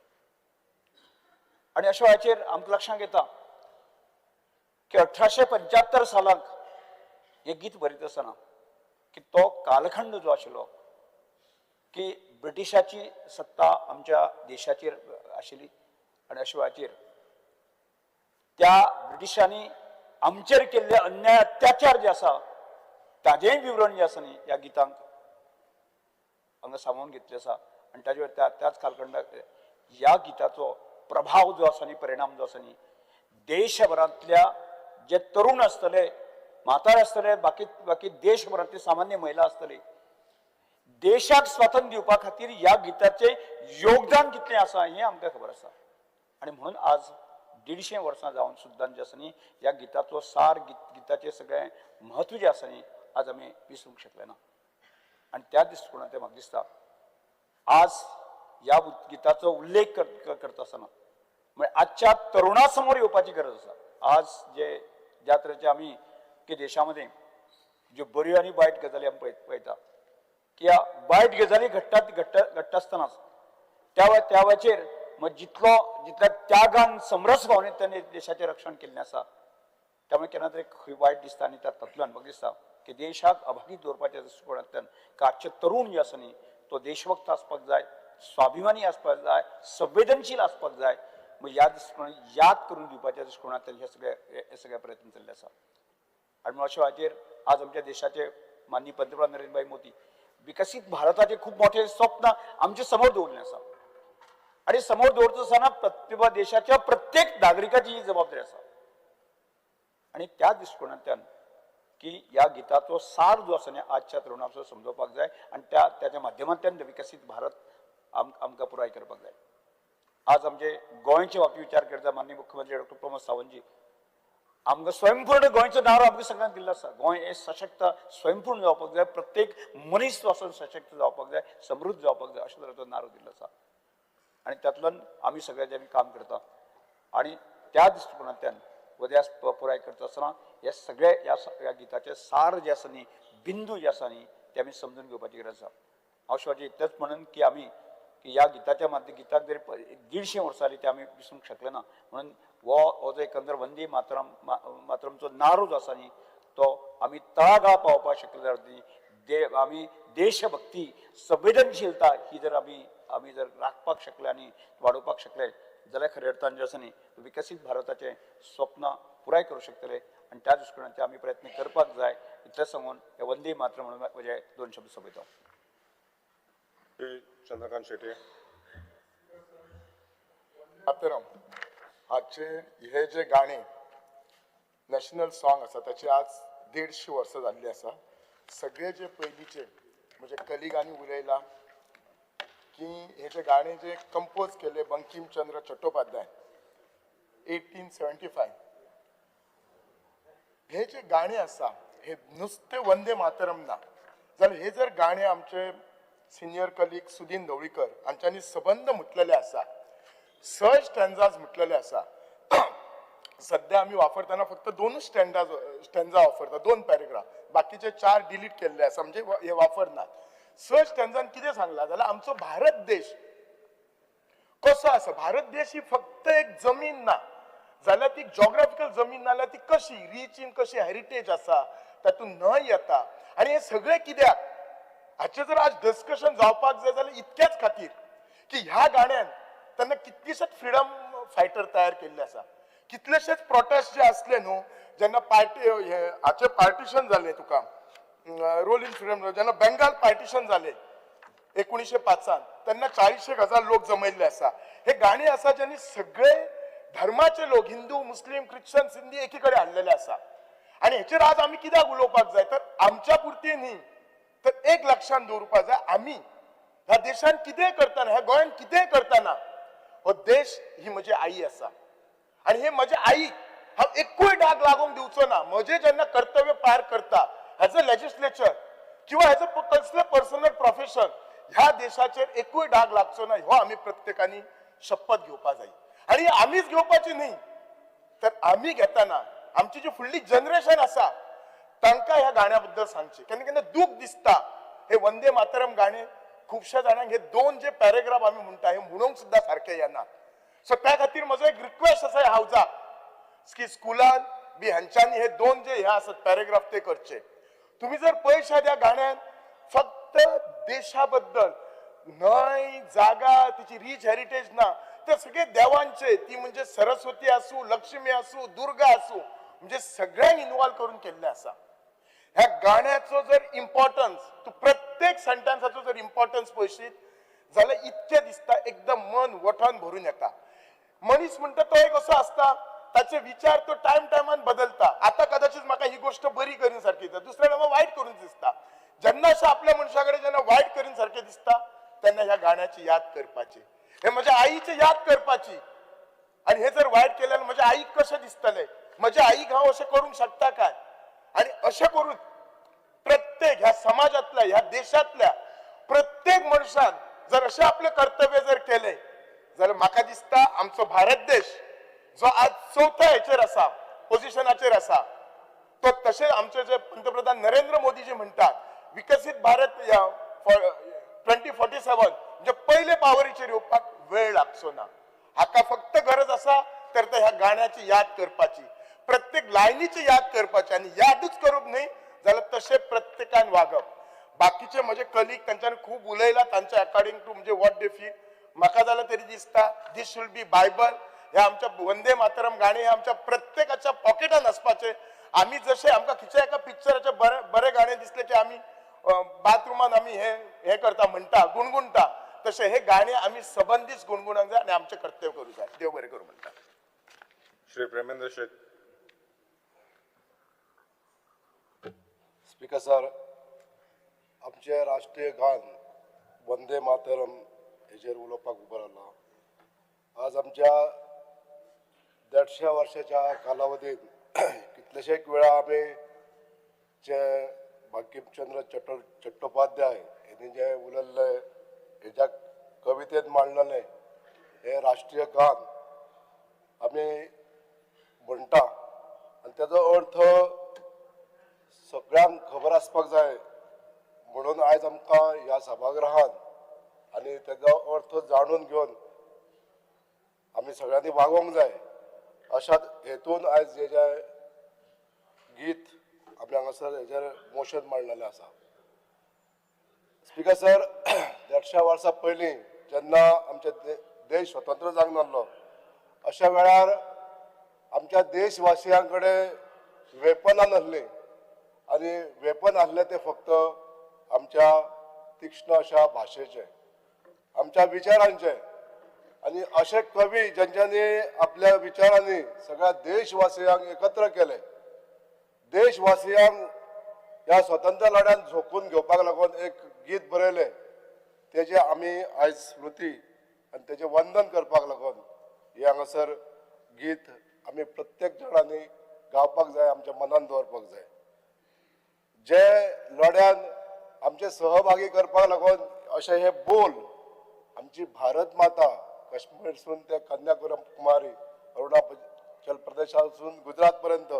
आनी अशा वेळाचेर आमकां लक्षांत येता की 1875 सालाक हें गीत बरयता आसतना की तो कालखंड जो आशिल्लो की ब्रिटिशाची सत्ता आमच्या देशाचेर आशिल्ली आनी अशा वेळाचेर त्या ब्रिटिशांनी आमचेर केल्ले अन्याय अत्याचार जे आसा ताजेंय विवरण जें आसा न्ही ह्या गितांक हांगा सामावून घेतलें आसा. आनी ताजे त्याच कालखंडाक ह्या गिताचो प्रभाव जो आसा न्ही, परिणाम जो आसा न्ही, देशभरांतल्या जे तरुण आसतले, म्हातारे आसतले, बाकी बाकी देशभरांतली सामान्य महिला आसतली, देशाक स्वातंत्र्य दिवपा खातीर ह्या गिताचें योगदान कितलें आसा हें आमकां खबर आसा. आनी म्हणून आज 150 वर्सां जावन सुद्दां जें आसा न्ही ह्या गिताचो सार, गिताचें सगळें म्हत्व जें आसा न्ही आज आमी विसरूंक शकले ना. आनी त्या दृश्टिकोणांत म्हाका दिसता आज ह्या गिताचो उल्लेख करता आसतना म्हळ्यार आजच्या तरुणा समोर येवपाची गरज आसा. आज जे ज्या तरेचे आमी की देशामध्ये ज्यो बऱ्यो आनी वायट गजाली आमी पळयता की ह्या वायट गजाली घडटात घडटा आसतनाच त्या वेळाचेर मग जितल्या त्यागान समरस भावनेन तांणी देशाचें रक्षण केल्लें आसा, त्यामुळे केन्ना तरी खंय वायट दिसता. आनी तातूंतल्यान म्हाका दिसता की देशाक अभागीत दवरपाच्या दृश्टिकोणांतल्यान आजचे तरुण जे आसा न्ही तो देशभक्त आसपाक जाय, स्वाभिमानी आसपाक जाय, संवेदनशील आसपाक जाय. मग ह्या दृश्टिकोणान याद करून दिवपाच्या दृश्टिकोणांतल्यान हे सगळे प्रयत्न चल्ले आसा. आनी म्हणून अशा हाचेर आज आमच्या देशाचे माननीय पंतप्रधान नरेंद्रभाई मोदी विकसीत भारताचे खूब मोठे स्वप्न आमचे समोर दवरलें आसा. आनी समोर दवरता आसतना प्रतिभा देशाच्या प्रत्येक नागरिकाची ही जबाबदारी आसा. आनी त्या दृश्टिकोणांतल्यान की ह्या गिताचो सार जो आसा न्ही आजच्या तरुणांचो समजोवपाक जाय आनी त्याच्या माध्यमांतल्यान विकसीत भारत आमकां पुराय करपाक जाय. आज आमचे गोंयचे बाबतींत विचार करता माननीय मुख्यमंत्री डॉक्टर प्रमोद सावंतजी, आमकां स्वयंपूर्ण गोंयचो नारो आमकां सगळ्यांक दिल्लो आसा. गोंय हें सशक्त स्वयंपूर्ण जावपाक जाय, प्रत्येक मनीस जो आसा सशक्त जावपाक जाय, समृद्ध जावपाक जाय अशें तरेचो नारो दिल्लो आसा. आनी तातूंतल्यान आमी सगळ्यांनी काम करता आनी त्या दृश्टिकोणांतल्यान उद्यास पुराय करता आसतना हे सगळे ह्या गिताचे सार जे आसा न्ही, बिंदू जे आसा न्ही ते आमी समजून घेवपाची गरज आसा. हांव शिवाजी इतलेंच म्हणून की आमी की ह्या गिताच्या माध्यम गिताक जरी 150 वर्सां जालीं ते आमी विसरूंक शकले ना. म्हणून हो जो एकंदर वंदे मातरम मातरमचो नारो जो आसा न्ही तो आमी तळागाळ पावोवपाक शकले जाल्यार आमी देशभक्ती, संवेदनशीलता ही जर आमी जर राखपाक शकले आनी वाडोवपाक शकले जाल्यार खऱ्या अर्थान जें आसा न्ही विकसीत भारताचें स्वप्न पुराय करूं शकतले. आनी त्या दृश्टिकोणांतल्यान आमी प्रयत्न करपाक जाय. इतलें सांगून हे वंदे मातरम म्हणून म्हजे 2 शब्द सोंपयता. चंद्रकांत शेट्ये. मातरम हाचे हे जे गाणे नॅशनल सॉंग आसा ताची आज 150 वर्सां जाल्ली आसा. सगळे जे पयलींचे म्हणजे कलिगांनी उलयला की हे जे गाणे जे कंपोज केले बंकिमचंद्र चट्टोपाध्याय 1875, हे जे गाणे आसा हे नुस्ते वंदे मातरम ना जाल्यार हे जर गाणे आमचे सिनियर कलीग सुदीन ढवळीकर हांच्यांनी सबंद म्हटलेले आसा, 6 स्टँजाज म्हटलेले आसा. सध्या आमी वापरतना फक्त 2 स्टँजा वापरता, 2 पॅरेग्राफ, बाकीचे 4 डिलीट केल्ले आसा, म्हणजे हे वापरनात. 6 स्टँजान कितें सांगलां जाल्यार आमचो भारत देश कसो आसा, भारत देश ही फक्त एक जमीन ना जाल्यार ती जॉग्राफिकल जमीन ना जाल्यार ती कशी रीच इन कशी हेरिटेज आसा, तातूंत न्हंय येता आनी हे सगळें कित्याक हाचें जर आज डिस्कशन जावपाक जाय जाल्यार इतक्याच खातीर की ह्या गाण्यान तेन्ना कितलेशेच फ्रिडम फायटर तयार केल्ले आसा, कितलेशेच प्रोटेस्ट जे आसले न्हू जेन्ना पार्टी हाचें पार्टिशन जालें तुका रोल इन फ्रिडम, जेन्ना बेंगाल पार्टिशन जालें 1905 तेन्ना 40,000 लोक जमयल्ले आसा. हे गाणी आसा ज्यांनी सगळे धर्माचे लोक हिंदू, मुस्लीम, क्रिश्चन, सिंधी एकी कडेन हाडलेले आसा. आनी हेचेर आज आमी कित्याक उलोवपाक जाय तर आमच्या पुरती न्ही तर एक लक्षांत दवरपाक जाय आमी ह्या देशान कितें करतना, ह्या गोंयान कितें करतना हो देश ही म्हजी आई आसा आनी हे म्हजे आईक हांव एकूय डाग लागूंक दिवचो ना. म्हजें जेन्ना कर्तव्य पार करता एज अ लेजिस्लेचर किंवा एज अ कसलें पर्सनल प्रोफेशन ह्या देशाचेर एकूय डाग लागचो ना हो आमी प्रत्येकानी शपथ घेवपाक जाय. आनी आमीच घेवपाची न्ही तर आमी घेतना आमची जी फुडली जनरेशन आसा तांकां ह्या गाण्या बद्दल सांगचें. केन्ना केन्ना दूख दिसता हे वंदे मातरम गाणें खुबश्या जाणांक हे 2 जे पॅरेग्राफ आमी म्हणटा हे म्हणूंक सुद्दां सारकें येना. सो त्या खातीर म्हजो एक रिक्वेस्ट आसा ह्या हावजाक की स्कुलान बी हांच्यांनी हे 2 जे हे आसात पॅरेग्राफ ते करचे. तुम्ही जर पळयशात ह्या गाण्यान फक्त देशा बद्दल न्हंय, जागा, तिची रीच हेरिटेज ना, तर सगळे देवांचे, ती म्हणजे सरस्वती आसूं, लक्ष्मी आसूं, दुर्गा आसूं, म्हणजे सगळ्यांक इनवॉल्व करून केल्लें आसा. ह्या गाण्याचो जर इम्पॉर्टन्स तूं प्रत्येक सेंटन्साचो जर इम्पॉर्टन्स पळयशीत जाल्यार इतकें दिसता, एकदम मन वठान भरून येता. मनीस म्हणटा तो एक असो आसता, ताचे विचार तो टायम टायमान बदलता. आतां कदाचित म्हाका ही गोश्ट बरी करीन सारकी दिसता, दुसऱ्या टायमार वायट करून दिसता. जेन्ना अशें आपल्या मनशा कडेन जेन्ना वायट करीन सारकें दिसता तेन्ना ह्या गाण्याची याद करपाची, हे म्हज्या आईची याद करपाची. आनी हे जर वायट केलें जाल्यार म्हज्या आईक कशें दिसतलें, म्हज्या आईक हांव अशें करूंक शकता काय? आनी अशें करून प्रत्येक ह्या समाजांतल्या, ह्या देशांतल्या प्रत्येक मनशान जर अशें आपलें कर्तव्य जर केलें जाल्यार म्हाका दिसता आमचो भारत देश जो आज चवथ्या हेचेर आसा, पोजिशनाचेर आसा, तो तशें आमचे जे पंतप्रधान नरेंद्र मोदीजी म्हणटात विकसीत भारत 2047 म्हणजे पयले पावरीचेर येवपाक वेळ लागचो ना. हाका फक्त गरज आसा तर ते ह्या गाण्याची याद करपाची, प्रत्येक लायनीची याद करपाची. आनी यादूच करूंक न्हय जाल्यार तशें प्रत्येकान वागप. बाकीचे म्हजे कलीग तांच्यानी खूब उलयला, तांच्या अकॉर्डिंग टू म्हणजे what they feel. म्हाका जाल्यार तरी दिसता दीस should be Bible. हे आमच्या वंदे मातरम गाणें हे आमच्या प्रत्येकाच्या पॉकेटान आसपाचें. आमी जशें आमकां खंयच्या एका पिक्चराचें बरें बरें गाणें दिसलें की आमी बाथरुमान आमी हे हे करता, म्हणटा, गुणगुणटा, तशें हे गाणें आमी सबंदीच गुणगुणूंक जाय आनी आमचें कर्तव्य करूंक जाय. देव बरें करूं म्हणटा. Shri Premendra Shet. Speaker sir, आमचें राष्ट्रीय गान वंदे मातरम हेजेर उलोवपाक उबो रावला. आज आमच्या 150 वर्साच्या कालावधीत कितलेशेच वेळा आमी जे बंकिमचंद्र चट्टोपाध्याय हेणी जे उलयल्ले, हेज्या कवितेंत मांडलेलें हें राष्ट्रीय गान आमी म्हणटा आनी तेजो अर्थ सगळ्यांक खबर आसपाक जाय म्हणून आयज आमकां ह्या सभागृहान आनी तेजो अर्थ जाणून घेवन आमी सगळ्यांनी वागोवंक जाय अशा हेतून आयज हे जे गीत आमी हांगासर हेजेर मोशन मांडलेलें आसा. स्पिकर सर, 150 वर्सां पयलीं जेन्ना आमचे देश स्वतंत्र जावंक नासलो अशा वेळार आमच्या देशवासियां कडेन वेपनां नासलीं आनी वेपन आसलें तें फक्त आमच्या तीक्ष्ण अशा भाशेचें, आमच्या विचारांचें. आनी अशे कवी ज्यांच्यानी आपल्या विचारांनी सगळ्या देशवासियांक एकत्र केले, देशवासियांक ह्या स्वतंत्र लढ्यान झोकून घेवपाक लागून एक गीत बरयलें, तेजें आमी आयज स्मृती आनी तेजें वंदन करपाक लागून हें हांगासर गीत आमी प्रत्येक जाणांनी गावपाक जाय, आमच्या मनान दवरपाक जाय. जे लढ्यान आमचे सहभागी करपाक लागून अशे हे बोल आमची भारत माता काश्मीरसून ते कन्याकुमारी, अरुणाचल प्रदेशासून गुजरात पर्यंत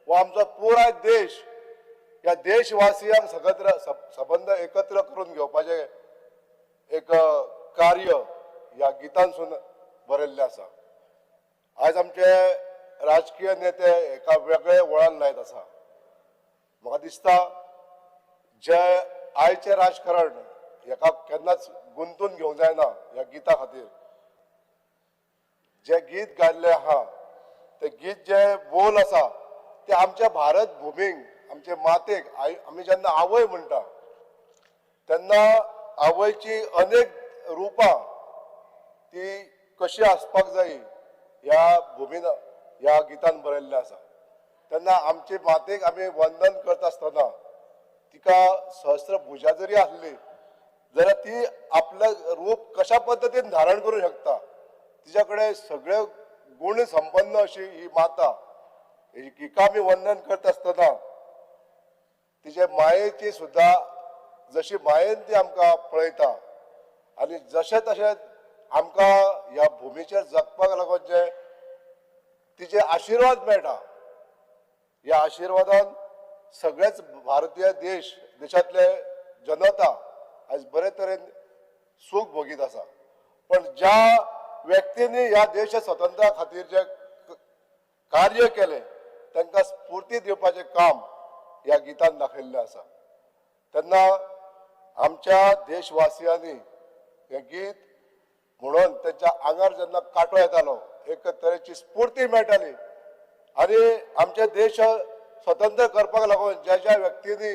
वो आमचो पुराय देश, ह्या देशवासियांक सगत्र सबंद एकत्र करून घेवपाचें एक कार्य ह्या गितांसून बरयल्लें आसा. आयज आमचे राजकीय नेते एका वेगळे वळण लायत आसा. म्हाका दिसता जे आयचें राजकारण हेका केन्नाच गुंतून घेवंक जायना. ह्या गिता खातीर जे गीत गायल्लें आहा ते गीत जे बोल आसा ते आमच्या भारत भुमीक, आमचे मातेक, आमी जेन्ना आवय म्हणटा तेन्ना आवयची अनेक रुपां ती कशी आसपाक जाय ह्या भुमीन ह्या गितान बरयल्लें आसा. तेन्ना आमचे मातेक आमी वंदन करता आसतना तिका सहस्र भुजा जरी आसली जाल्यार ती आपलें रूप कशा पद्दतीन धारण करूं शकता, तिच्या कडेन सगळे गुण संपन्न अशी ही माता, हिका आमी वंदन करता आसतना तिचे मायेची सुद्दां जशी मायेन ती आमकां पळयता आनी जशें तशें आमकां ह्या भुमीचेर जगपाक लागून जे तिचे आशिर्वाद मेळटा, ह्या आशिर्वादान सगळेच भारतीय देशांतले जनता आयज बरे तरेन सूख भोगीत आसा. पण ज्या व्यक्तींनी ह्या देश स्वतंत्र खातीर जे कार्य केलें तांकां स्फूर्ती दिवपाचें काम ह्या गितान दाखयल्लें आसा. तेन्ना आमच्या देशवासियांनी हें गीत म्हणून तेच्या आंगार जेन्ना कांटो येतालो एक तरेची स्फूर्ती मेळटाली आनी आमचे देश स्वतंत्र करपाक लागून ज्या ज्या व्यक्तींनी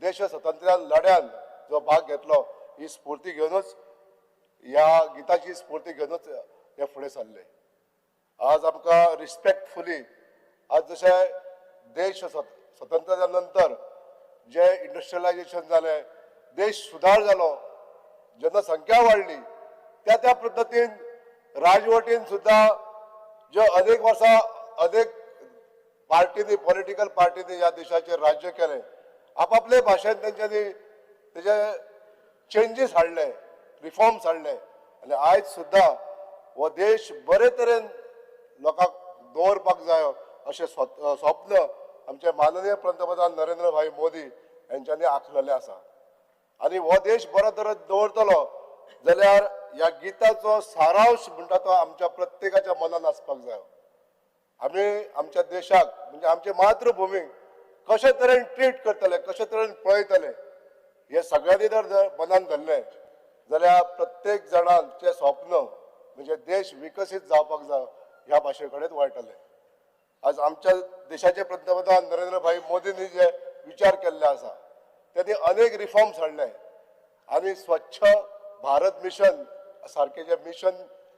देश स्वतंत्र्यान लढ्यान जो भाग घेतलो ही स्फूर्ती घेवनूच ह्या गिताची स्फूर्ती घेवनूच हे फुडें सरले. आज आमकां रिस्पेक्टफुली आज जशें देश स्वतंत्र जाल्या नंतर जे इंडस्ट्रियलायजेशन जालें, देश सुधार जालो, जनसंख्या वाडली, त्या त्या पद्दतीन राजवटीन सुद्दां ज्यो अनेक वर्सां अनेक पार्टींनी पॉलिटिकल पार्टींनी ह्या देशाचेर राज्य केलें, आपापले भाशेन तेंच्यांनी तेजे चेंजीस हाडले, रिफॉर्म्स हाडले आनी आयज सुद्दां हो देश बरे तरेन लोकांक दवरपाक जायो अशें स्वप्न आमचे माननीय पंतप्रधान नरेंद्र भाई मोदी हेंच्यांनी आखलेलें आसा. आनी हो देश बरो तरेन दवरतलो जाल्यार ह्या गिताचो सारांश म्हणटा तो आमच्या प्रत्येकाच्या मनान आसपाक जायो. आमी आमच्या देशाक म्हणजे आमचे मातृभुमीक कशे तरेन ट्रीट करतले, कशे तरेन पळयतले हे सगळ्यांनी जर मनान धरलें जाल्यार प्रत्येक जाणांचें स्वप्न म्हणजे देश विकसीत जावपाक जाय ह्या भाशे कडेन वळटले. आज आमच्या देशाचे पंतप्रधान नरेंद्र भाई मोदींनी जे विचार केल्ले आसा तेणी अनेक रिफॉर्म्स हाडले आनी स्वच्छ भारत मिशन सारके जे मिशन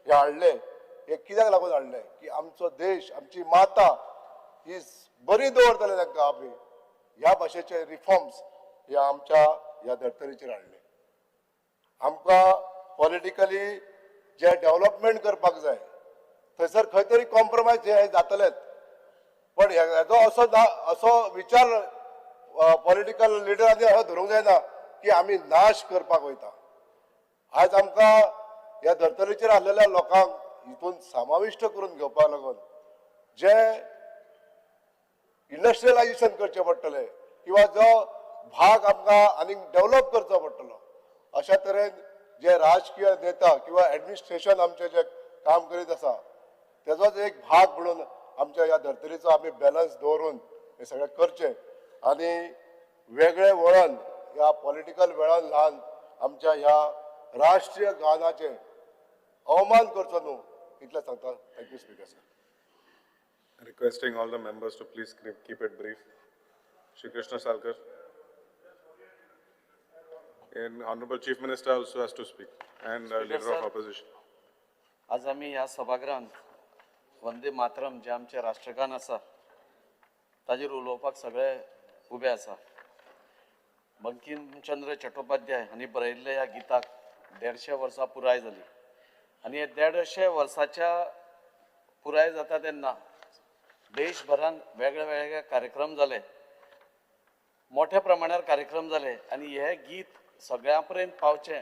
हे हाडले हे कित्याक लागून हाडले की आमचो देश आमची माता ही बरी दवरतले तांकां आमी ह्या भाशेचे रिफॉर्म्स हे आमच्या ह्या धर्तरेचेर हाडले. आमकां पॉलिटिकली जे डेव्हलपमेंट करपाक जाय थंयसर खंय तरी कॉम्प्रोमायज हे जातलेच, पण हेजो असो असो विचार पॉलिटिकल लिडरांनी असो धरूंक जायना की आमी नाश करपाक वयता. आयज आमकां ह्या धर्तरेचेर आसलेल्या लोकांक हितून समाविश्ट करून घेवपाक लागून जे इंडस्ट्रियलायजेशन करचें पडटलें किंवा जो भाग आमकां आनीक डेव्हलप करचो पडटलो अशा तरेन जे राजकीय नेता किंवा एडमिनिस्ट्रेशन आमचें जे काम करीत आसा तेजोच एक भाग म्हणून आमच्या ह्या धर्तरेचो आमी बॅलन्स दवरून हें सगळें करचें आनी वेगळें वळण ह्या पॉलिटिकल वळण ल्हान आमच्या ह्या राष्ट्रीय गानाचें अवमान करचो न्हू इतलें सांगता. Thank you speaker sir. Requesting all the members to please keep it brief. Shri Krishna Salkar. And Honorable Chief Minister also has to speak and Leader of Opposition. आज आमी ह्या सभागृहांत वंदे मातरम जें आमचें राष्ट्रगान आसा ताजेर उलोवपाक सगळे उबे आसा. बंकिमचंद्र चट्टोपाध्याय हांणी बरयल्ल्या ह्या गिताक 150 वर्सां पुराय जाली आनी हे 150 वर्साच्या पुराय जाता तेन्ना देशभरान वेगळे वेगळे कार्यक्रम जाले, मोठ्या प्रमाणार कार्यक्रम जाले आनी हे गीत सगळ्यां पर्यंत पावचें,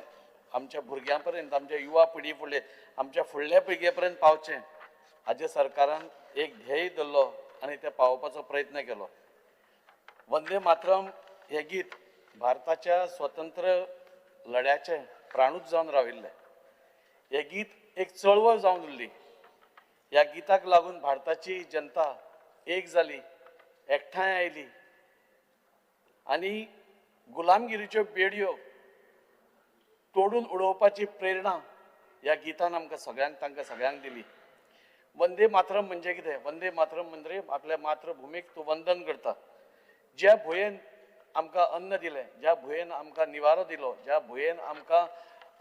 आमच्या भुरग्यां पर्यंत, आमच्या युवा पिढी फुडले, आमच्या फुडल्या पिळगे पर्यंत पावचें हाजे सरकारान एक ध्येय धरलो आनी तें पावोवपाचो प्रयत्न केलो. वंदे मातरम हें गीत भारताच्या स्वतंत्र लढ्याचें प्राणूच जावन राविल्लें. हें गीत एक चळवळ जावन उरली. ह्या गिताक लागून भारताची जनता एक जाली, एकठांय आयली आनी गुलामगिरीच्यो बेडयो तोडून उडोवपाची प्रेरणा ह्या गितान आमकां सगळ्यांक, तांकां सगळ्यांक दिली. वंदे मातरम म्हणजे कितें? वंदे मातरम म्हणजे आपल्या मातृभुमीक तूं वंदन करता. ज्या भुंयेन आमकां अन्न दिलें, ज्या भुंयेन आमकां निवारो दिलो, ज्या भुंयेन आमकां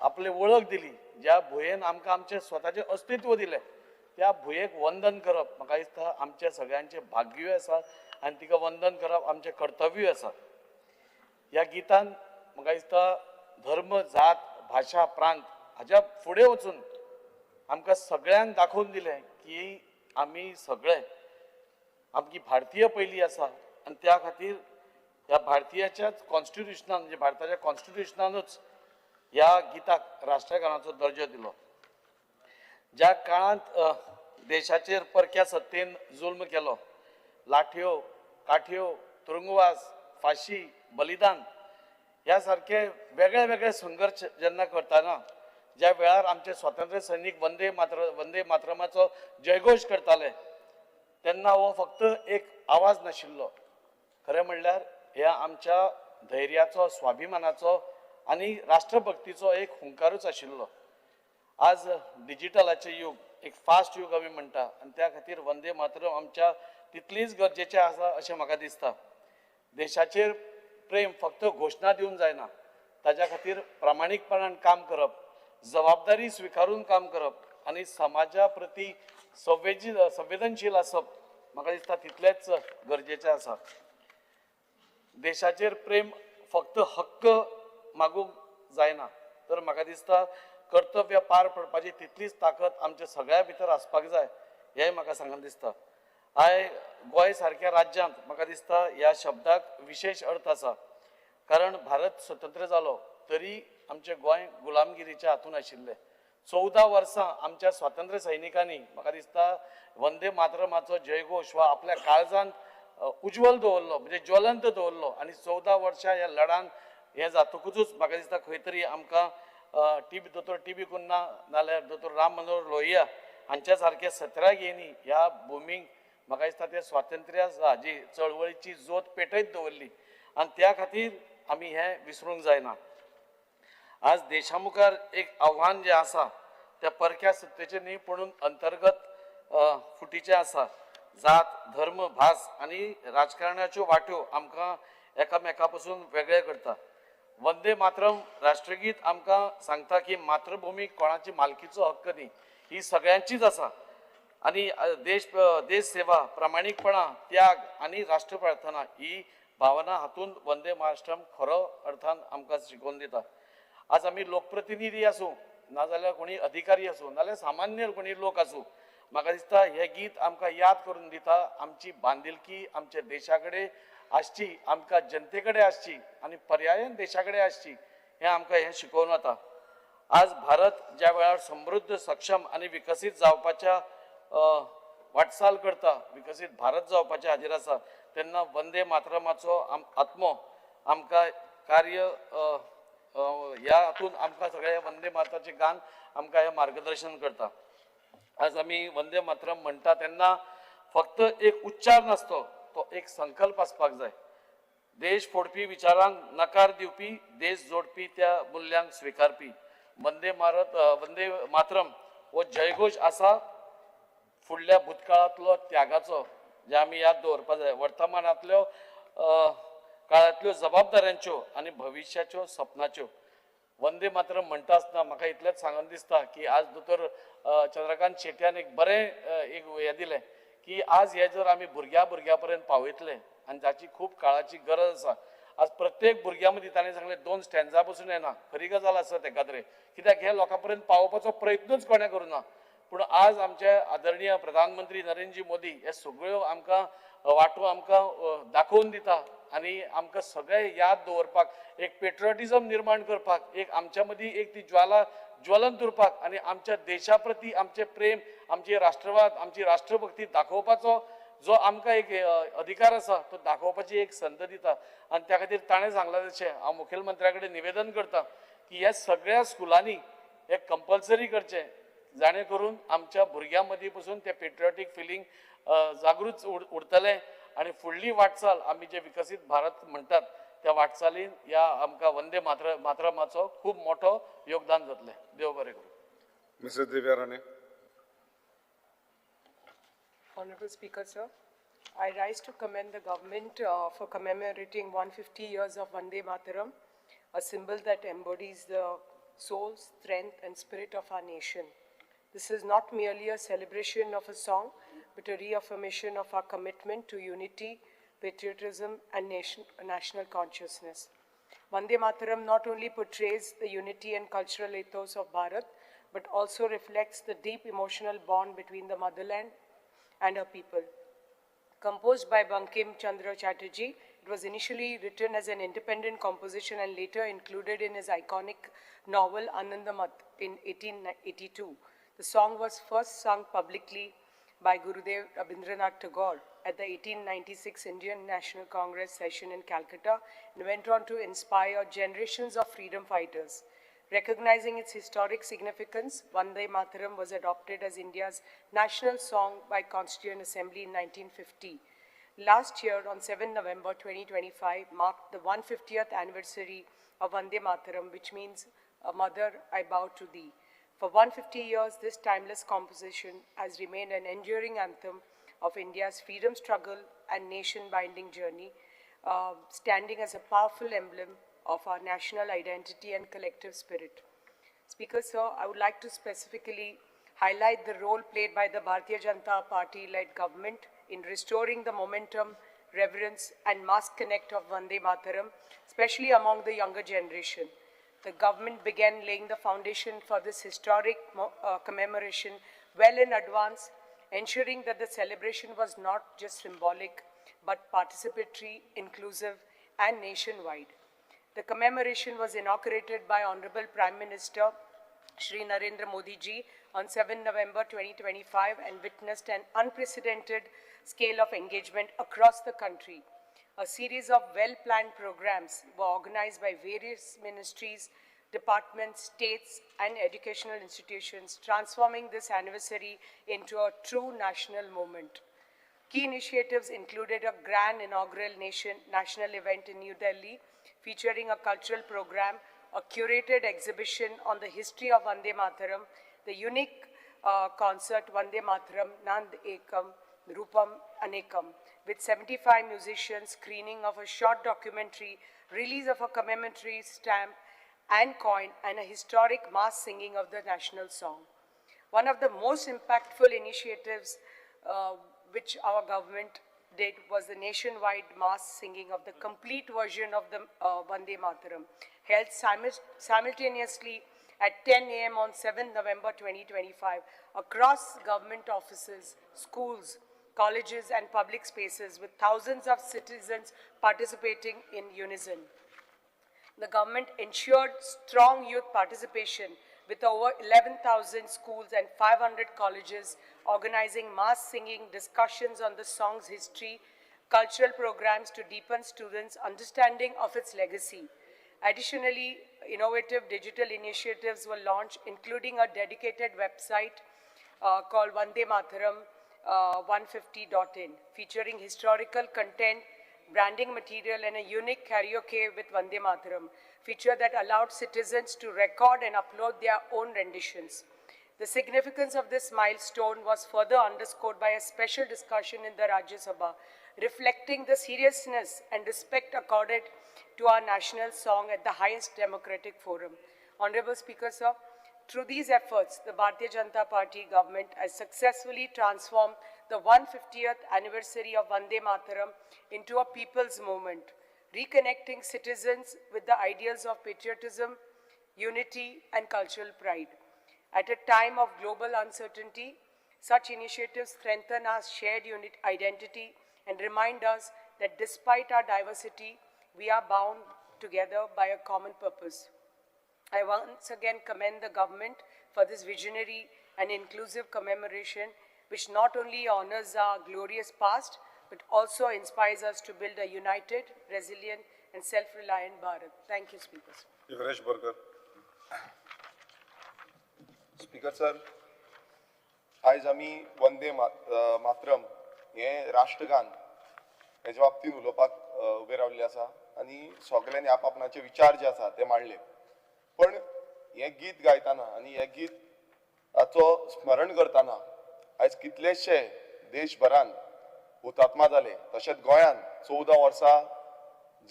आपली वळख दिली, ज्या भुंयेन आमकां आमचें स्वताचें अस्तित्व दिलें, त्या भुंयेक वंदन करप म्हाका दिसता आमच्या सगळ्यांचें भाग्यूय आसा आनी तिका वंदन करप आमचें कर्तव्यूय आसा. ह्या गितान म्हाका दिसता धर्म, जात, भाशा, प्रांत हाज्या फुडें वचून आमकां सगळ्यांक दाखोवन दिलें की आमी सगळे आमची भारतीय पयली आसा आनी त्या खातीर ह्या भारतीयाच्याच कॉन्स्टिट्युशनान म्हणजे भारताच्या कॉन्स्टिट्युशनानूच ह्या गिताक राष्ट्रगानाचो दर्जो दिलो. ज्या काळांत देशाचेर परक्या सत्तेन जुल्म केलो, लाठयो, काठयो, तुरुंगवास, फाशी, बलिदान ह्या सारके वेगळे वेगळे संघर्श जेन्ना करतना, ज्या वेळार आमचे स्वातंत्र्य सैनीक वंदे मातरमाचो जयघोश करताले तेन्ना हो फक्त एक आवाज नाशिल्लो. खरें म्हणल्यार ह्या आमच्या धैर्याचो, स्वाभिमानाचो आनी राष्ट्रभक्तीचो एक हुंकारूच आशिल्लो. आज डिजिटलाचें युग, एक फास्ट युग आमी म्हणटा आनी त्या खातीर वंदे मातरम आमच्या तितलीच गरजेचें आसा अशें म्हाका दिसता. देशाचेर प्रेम फक्त घोशणा दिवन जायना, ताज्या खातीर प्रामाणीकपणान काम करप, जबाबदारी स्विकारून काम करप आनी समाजा प्रती संवेदनशील आसप म्हाका दिसता तितलेंच गरजेचें आसा. देशाचेर प्रेम फक्त हक्क मागूंक जायना, तर म्हाका दिसता कर्तव्य पार पडपाची तितलीच ताकद आमच्या सगळ्या भितर आसपाक जाय हें म्हाका सांगन दिसता. I Goa सारक्या राज्यांत म्हाका दिसता ह्या शब्दाक विशेश अर्थ आसा, कारण भारत स्वतंत्र जालो तरी आमचें गोंय गुलामगिरीच्या हातून आशिल्लें. 14 वर्सां आमच्या स्वातंत्र्य सैनिकांनी म्हाका दिसता वंदे मातरमाचो जयघोश वा आपल्या काळजांत उज्वल दवरलो, म्हणजे ज्वलंत दवरलो आनी 14 वर्सां ह्या लढान हें जातकूच म्हाका दिसता खंय तरी आमकां दोतोर टी बी कुन्हा नाल्यार दोतोर राम मनोहर लोहिया हांच्या सारके 17 घेनी ह्या भुमीक म्हाका दिसता ते स्वातंत्र्य हाजी चळवळीची जोत पेटयत दवरली आनी त्या खातीर आमी हें विसरूंक जायना. आज देशा मुखार एक आव्हान जें आसा त्या परक्या सत्तेचें न्ही पुणून अंतर्गत फुटीचें आसा. जात, धर्म, भास आनी राजकारणाच्यो वाट्यो आमकां एकामेका पसून वेगळे करता. वंदे मातरम राष्ट्रगीत आमकां सांगता की मातृभूमी कोणाची मालकीचो हक्क न्ही, ही सगळ्यांचीच आसा आनी देश सेवा, प्रामाणीकपणा, त्याग आनी राष्ट्रप्रार्थना ही भावना हातूंत वंदे मातरम खरो अर्थान आमकां शिकोवन दिता. आज आमी लोकप्रतिनिधी आसूं नाजाल्यार कोणी अधिकारी आसूं नाजाल्यार सामान्य कोणी लोक आसूं, म्हाका दिसता हें गीत आमकां याद करून दिता आमची बांदिलकी आमच्या देशा कडेन आसची, आमकां जनते कडेन आसची आनी पर्यायन देशा कडेन आसची हें आमकां हें शिकोवन वता. आज भारत ज्या वेळार समृद्ध, सक्षम आनी विकसीत जावपाच्या वाटचाल करता, विकसीत भारत जावपाच्या हाजेर आसा, तेन्ना वंदे मातरमाचो आत्मो आमकां कार्य ह्या हातून आमकां सगळें वंदे मातराचें गान आमकां हें मार्गदर्शन करता. आज आमी वंदे मातरम म्हणटा तेन्ना फक्त एक उच्चार नासतो, तो एक संकल्प आसपाक जाय. देश फोडपी विचारांक नकार दिवपी, देश जोडपी त्या मुल्यांक स्विकारपी वंदे मातरम हो जयघोश आसा फुडल्या भूतकाळांतलो त्यागाचो, जे आमी याद दवरपा जाय, वर्तमानांतल्यो काळांतल्यो जबाबदाऱ्यांच्यो आनी भविश्याच्यो सपनाच्यो. वंदे मातरम म्हणटा आसतना म्हाका इतलेंच सांगन दिसता की आज दोतोर चंद्रकांत शेट्यान एक बरें एक हें दिलें की आज हे जर आमी भुरग्या भुरग्या पर्यंत पावयतले आनी जाची खूब काळाची गरज आसा. आज प्रत्येक भुरग्या मदीं ताणें सांगलें 2 स्टँजा पसून येना, खरी गजाल आसा तेकाद्रे, कित्याक हे लोकां पर्यंत पावोवपाचो प्रयत्नूच कोणें करूं ना. पूण आज आमचे आदरणीय प्रधानमंत्री नरेंद्र मोदी हे सगळ्यो आमकां वाटो आमकां दाखोवन दिता आनी आमकां सगळें याद दवरपाक, एक पेट्रियोटिजम निर्माण करपाक, एक आमच्या मदीं एक ती ज्वाला ज्वलंत उरपाक आनी आमच्या देशा प्रती आमचें प्रेम, आमची राष्ट्रवाद, आमची राष्ट्रभक्ती दाखोवपाचो जो आमकां एक अधिकार आसा तो दाखोवपाची एक संद दिता. आनी त्या खातीर ताणें सांगलां तशें हांव मुखेलमंत्र्या कडेन निवेदन करता की ह्या सगळ्या स्कुलांनी हें कंपल्सरी करचें, जाणें करून आमच्या भुरग्यां मदीं पसून तें पेट्रियोटीक फिलींग जागृत उरतलें आनी फुडली वाटचाल आमी जे विकसीत भारत म्हणटात त्या वाटचालीन ह्या आमकां वंदे मातरमाचो खूब मोठो योगदान जातलें. देव बरें करूं. Mrs. Divya Rane. Honorable Speaker, sir, I rise to commend the government for commemorating 150 years of Vande Mataram, a symbol that embodies the soul, strength and spirit of our nation. This is not merely a celebration of a song, but a reaffirmation of our commitment to unity, patriotism, and national consciousness. Vande Mataram not only portrays the unity and cultural ethos of Bharat, but also reflects the deep emotional bond between the motherland and her people. Composed by Bankim Chandra Chatterjee, it was initially written as an independent composition and later included in his iconic novel Anandamath in 1882. The song was first sung publicly by Gurudev Rabindranath Tagore at the 1896 Indian National Congress session in Calcutta and went on to inspire generations of freedom fighters. Recognizing its historic significance, Vande Mataram was adopted as India's national song by Constituent Assembly in 1950. Last year, on 7 November 2025, marked the 150th anniversary of Vande Mataram, which means, Mother, I bow to thee. For 150 years, this timeless composition has remained an enduring anthem of India's freedom struggle and nation-binding journey, standing as a powerful emblem of our national identity and collective spirit. Speaker, sir, I would like to specifically highlight the role played by the Bharatiya Janata Party-led government in restoring the momentum, reverence, and mass connect of Vande Mataram, especially among the younger generation. The government began laying the foundation for this historic commemoration well in advance, ensuring that the celebration was not just symbolic, but participatory, inclusive, and nationwide. The commemoration was inaugurated by Honorable Prime Minister Shri Narendra Modi ji on 7 November 2025 and witnessed an unprecedented scale of engagement across the country. A series of well-planned programs were organized by various ministries, departments, states, and educational institutions, transforming this anniversary into a true national moment. Key initiatives included a grand inaugural national event in New Delhi, featuring a cultural program, a curated exhibition on the history of Vande Mataram, the unique concert Vande Mataram Nand Ekam Rupam Anekam, with 75 musicians, screening of a short documentary, release of a commemorative stamp and coin, and a historic mass singing of the national song. One of the most impactful initiatives which our government did was the nationwide mass singing of the complete version of the Vande Mataram, held simultaneously at 10 a.m. on 7 November 2025 across government offices, schools, colleges, and public spaces, with thousands of citizens participating in unison. The government ensured strong youth participation with over 11,000 schools and 500 colleges organizing mass singing, discussions on the song's history, cultural programs to deepen students' understanding of its legacy. Additionally, innovative digital initiatives were launched, including a dedicated website called Vande Mataram 150.in, featuring historical content, branding material, and a unique karaoke with Vande Mataram feature that allowed citizens to record and upload their own renditions. The significance of this milestone was further underscored by a special discussion in the Rajya Sabha, reflecting the seriousness and respect accorded to our national song at the highest democratic forum. Honorable Speaker, sir, through these efforts, the Bharatiya Janata Party government has successfully transformed the 150th anniversary of Vande Mataram into a people's movement, reconnecting citizens with the ideals of patriotism, unity, and cultural pride. At a time of global uncertainty, such initiatives strengthen our shared unit identity and remind us that despite our diversity, we are bound together by a common purpose. I once again commend the government for this visionary and inclusive commemoration, which not only honors our glorious past, but also inspires us to build a united, resilient, and self-reliant Bharat. Thank you, Speaker. Viresh Borkar. Speaker sir, आयज आमी वंदे मातरम हें राष्ट्रगान हेच्या बाबतींत उलोवपाक उबे रावल्ले आसा आनी सगल्यांनी आप आपणाचे विचार जे आसा ते मांडले. पण हें गीत गायतना आनी हें गीताचो स्मरण करतना आयज कितलेशे देशभरान हुतात्मा जाले, तशेंच गोंयान 14 वर्सां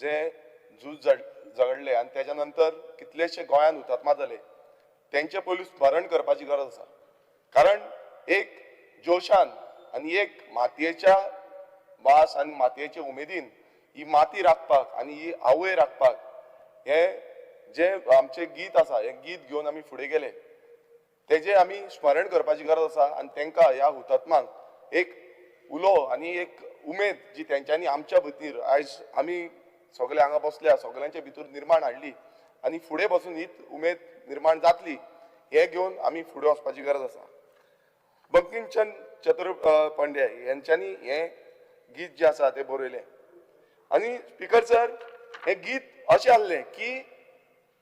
जे झूज झगडले आनी तेच्या नंतर कितलेशे गोंयान हुतात्मा जाले, तेंचे पयलू स्मरण करपाची गरज आसा. कारण एक जोशान आनी एक मातयेच्या वास आनी मातयेचे उमेदीन ही माती राखपाक आनी ही आवय राखपाक हे जे आमचें गीत आसा, हें गीत घेवन आमी फुडें गेले, तेजें आमी स्मरण करपाची गरज आसा. आनी तेंकां ह्या हुतात्मांक एक उलो आनी एक उमेद जी तेंच्यांनी आमच्या भितर आयज आमी सगळे हांगा बसल्या सगळ्यांच्या भितर निर्माण हाडली आनी फुडें बसून हीच उमेद निर्माण जातली हें घेवन आमी फुडें वचपाची गरज आसा. बंकिमचंद चतुर्पांड्या हेंच्यांनी हें गीत जें आसा तें बरयलें. आनी स्पिकर सर, हें गीत अशें आहलें की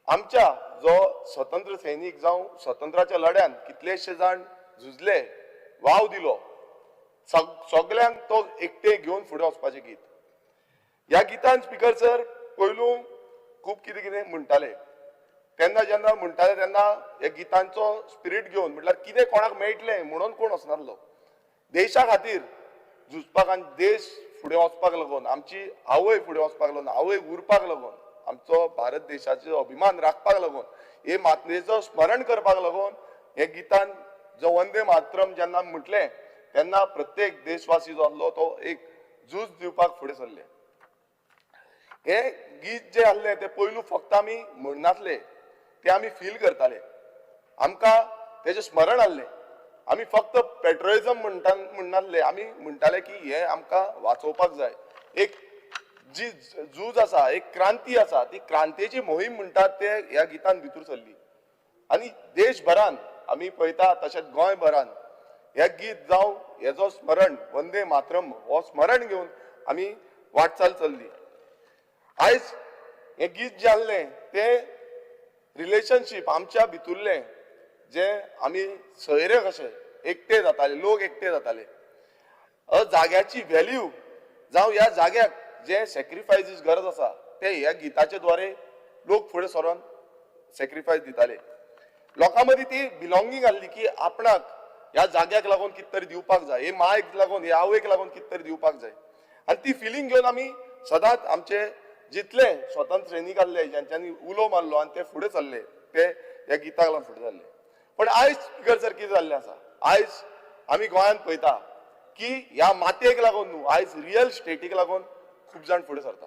आमच्या जो स्वतंत्र सैनीक जावं स्वतंत्राच्या लढ्यान कितलेशे जाण झुजले, वाव दिलो, सगल्यांक तो एकटे घेवन फुडें वचपाचें गीत. ह्या गितान स्पिकर सर पयलू खूब कितें कितें म्हणटाले, तेन्ना जेन्ना म्हणटाले तेन्ना ह्या गितांचो स्पिरीट घेवन, म्हटल्यार कितें कोणाक मेळटलें म्हणून कोण वचनासलो. देशा खातीर झुजपाक आनी देश फुडें वचपाक लागून, आमची आवय फुडें वचपाक लागून, आवय उरपाक लागून, आमचो भारत देशाचो अभिमान राखपाक लागून, हे मातयेचो स्मरण करपाक लागून हे गितान जो वंदे मातरम जेन्ना म्हटलें तेन्ना प्रत्येक देशवासी जो आसलो तो एक झूज दिवपाक फुडें सरले. हे गीत जे आसलें तें पयलू फक्त आमी म्हणनासले, ते आमी फील करताले, आमकां तेजें स्मरण आसलें. आमी फक्त पेट्रोइजम म्हणनासले, आमी म्हणटाले की हे आमकां वाचोवपाक जाय. एक जी झूज आसा, एक क्रांती आसा, ती क्रांतीची मोहीम म्हणटात ते ह्या गितान भितर सरली. आनी देशभरान आमी पळयता तशेंच गोंयभरान हे गीत जावं हेजो स्मरण वंदे मातरम हो स्मरण घेवन आमी वाटचाल चल्ली. आयज हें गीत जें आसलें तें रिलेशनशीप आमच्या भितुरलें, जे आमी सोयरे कशे एकटे जाताले, लोक एकटे जाताले, जाग्याची व्हॅल्यू जावं ह्या जाग्याक जे सॅक्रिफायसीस गरज आसा ते ह्या गिताचे द्वारे लोक फुडें सरोन सॅक्रिफायस दिताले. लोकां मदीं ती बिलोंगींग आसली की आपणाक ह्या जाग्याक लागून कितें तरी दिवपाक जाय, हे मायक लागून, हे आवयक लागून कितें तरी दिवपाक जाय. आनी ती फिलींग घेवन आमी सदांच आमचे जितले स्वतंत्र सैनीक आसले ज्यांच्यांनी उलो मारलो आनी ते फुडें सरले, ते ह्या गिताक लागून फुडें सरले. पण आयज स्पिकर सर कितें जाल्लें आसा, आयज आमी गोंयांत पळयता की ह्या मातयेक लागून न्हू, आयज रियल स्टेटीक लागून खूब जाण फुडें सरता.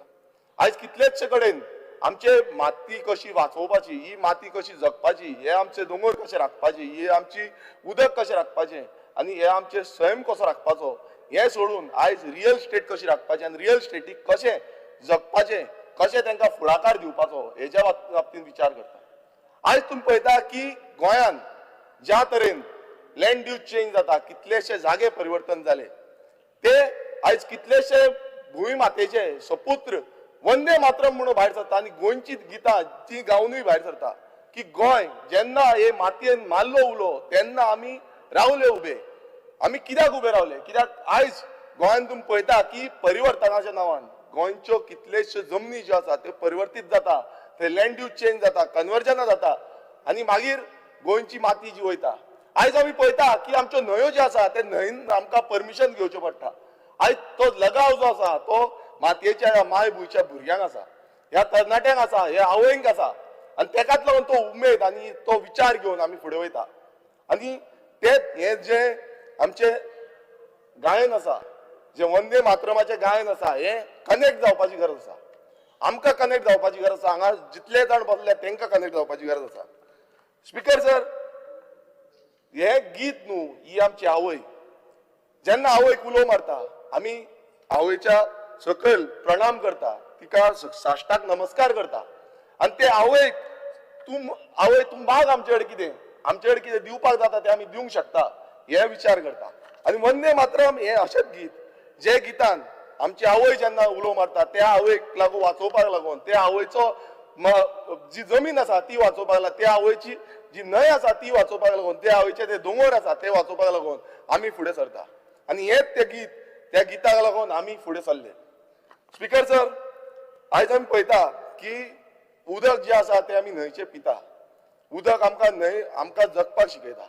आयज कितलेच कडेन आमचे माती कशी वाचोवपाची, ही माती कशी जगपाची, हे आमचे दोंगर कशे राखपाचे, हे आमची उदक कशें राखपाचें आनी हे आमचे सैम कसो राखपाचो, हें सोडून आयज रियल स्टेट कशी राखपाची आनी रियल स्टेटीक कशें जगपाचें, कशें तांकां फुडाकार दिवपाचो हेज्या बाबतींत विचार करता. आयज तुमी पळयता की गोंयांत ज्या तरेन लँड यूज चेंज जाता, कितलेशे जागे परिवर्तन जाले, ते आयज कितलेशे भूंय मातेचे सपुत्र वंदे मातरम म्हणून भायर सरता आनी गोंयची गितां ती गावनूय भायर सरता की गोंय जेन्ना हे मातयेन मारलो उलो तेन्ना आमी रावले उबे. आमी कित्याक उबे रावले? कित्याक आयज गोंयान तुमी पळयता की परिवर्तनाच्या नांवान गोंयच्यो कितलेश्यो जमनी ज्यो आसा त्यो परिवर्तीत जाता, थंय लँड यूज चेंज जाता, कन्वर्जनां जाता आनी मागीर गोंयची माती जी वयता. आयज आमी पळयता की आमच्यो न्हंयो ज्यो आसा ते न्हंयन आमकां परमिशन घेवचें पडटा. आयज तो लगाव जो आसा तो मातयेच्या ह्या मायभुंयच्या भुरग्यांक आसा, ह्या तरणाट्यांक आसा, ह्या आवयंक आसा आनी तेकाच लागून तो उमेद आनी तो विचार घेवन आमी फुडें वयता. आनी ते हे जे आमचे गायन आसा, जे वंदे मातरमाचें गायन आसा, हें कनेक्ट जावपाची गरज आसा. आमकां कनेक्ट जावपाची गरज आसा, हांगा जितले जाण बसले तांकां कनेक्ट जावपाची गरज आसा. स्पिकर सर, हें गीत न्हू, ही आमची आवय. जेन्ना आवयक उलो मारता आमी आवयच्या सकयल प्रणाम करता, तिका साश्टाक नमस्कार करता आनी ते आवयक तूं आवय तूं माग आमचे कडेन कितें, आमचे कडेन कितें दिवपाक जाता तें आमी दिवंक शकता हे विचार करता. आनी वंदे मातरम हें अशेंच गीत जे गितान आमची आवय जेन्ना उलो मारता त्या आवयक लागून वाचोवपाक लागून, त्या आवयचो जी जमीन आसा ती वाचोवपाक लागून, त्या आवयची जी न्हंय आसा ती वाचोवपाक लागून, त्या आवयचे ते दोंगर आसा ते वाचोवपाक लागून आमी फुडें सरता. आनी हेंच तें गीत, त्या गिताक लागून आमी फुडें सरले. स्पिकर सर, आयज आमी पळयता की उदक जें आसा तें आमी न्हंयचें पिता, उदक आमकां न्हंय आमकां जगपाक शिकयता.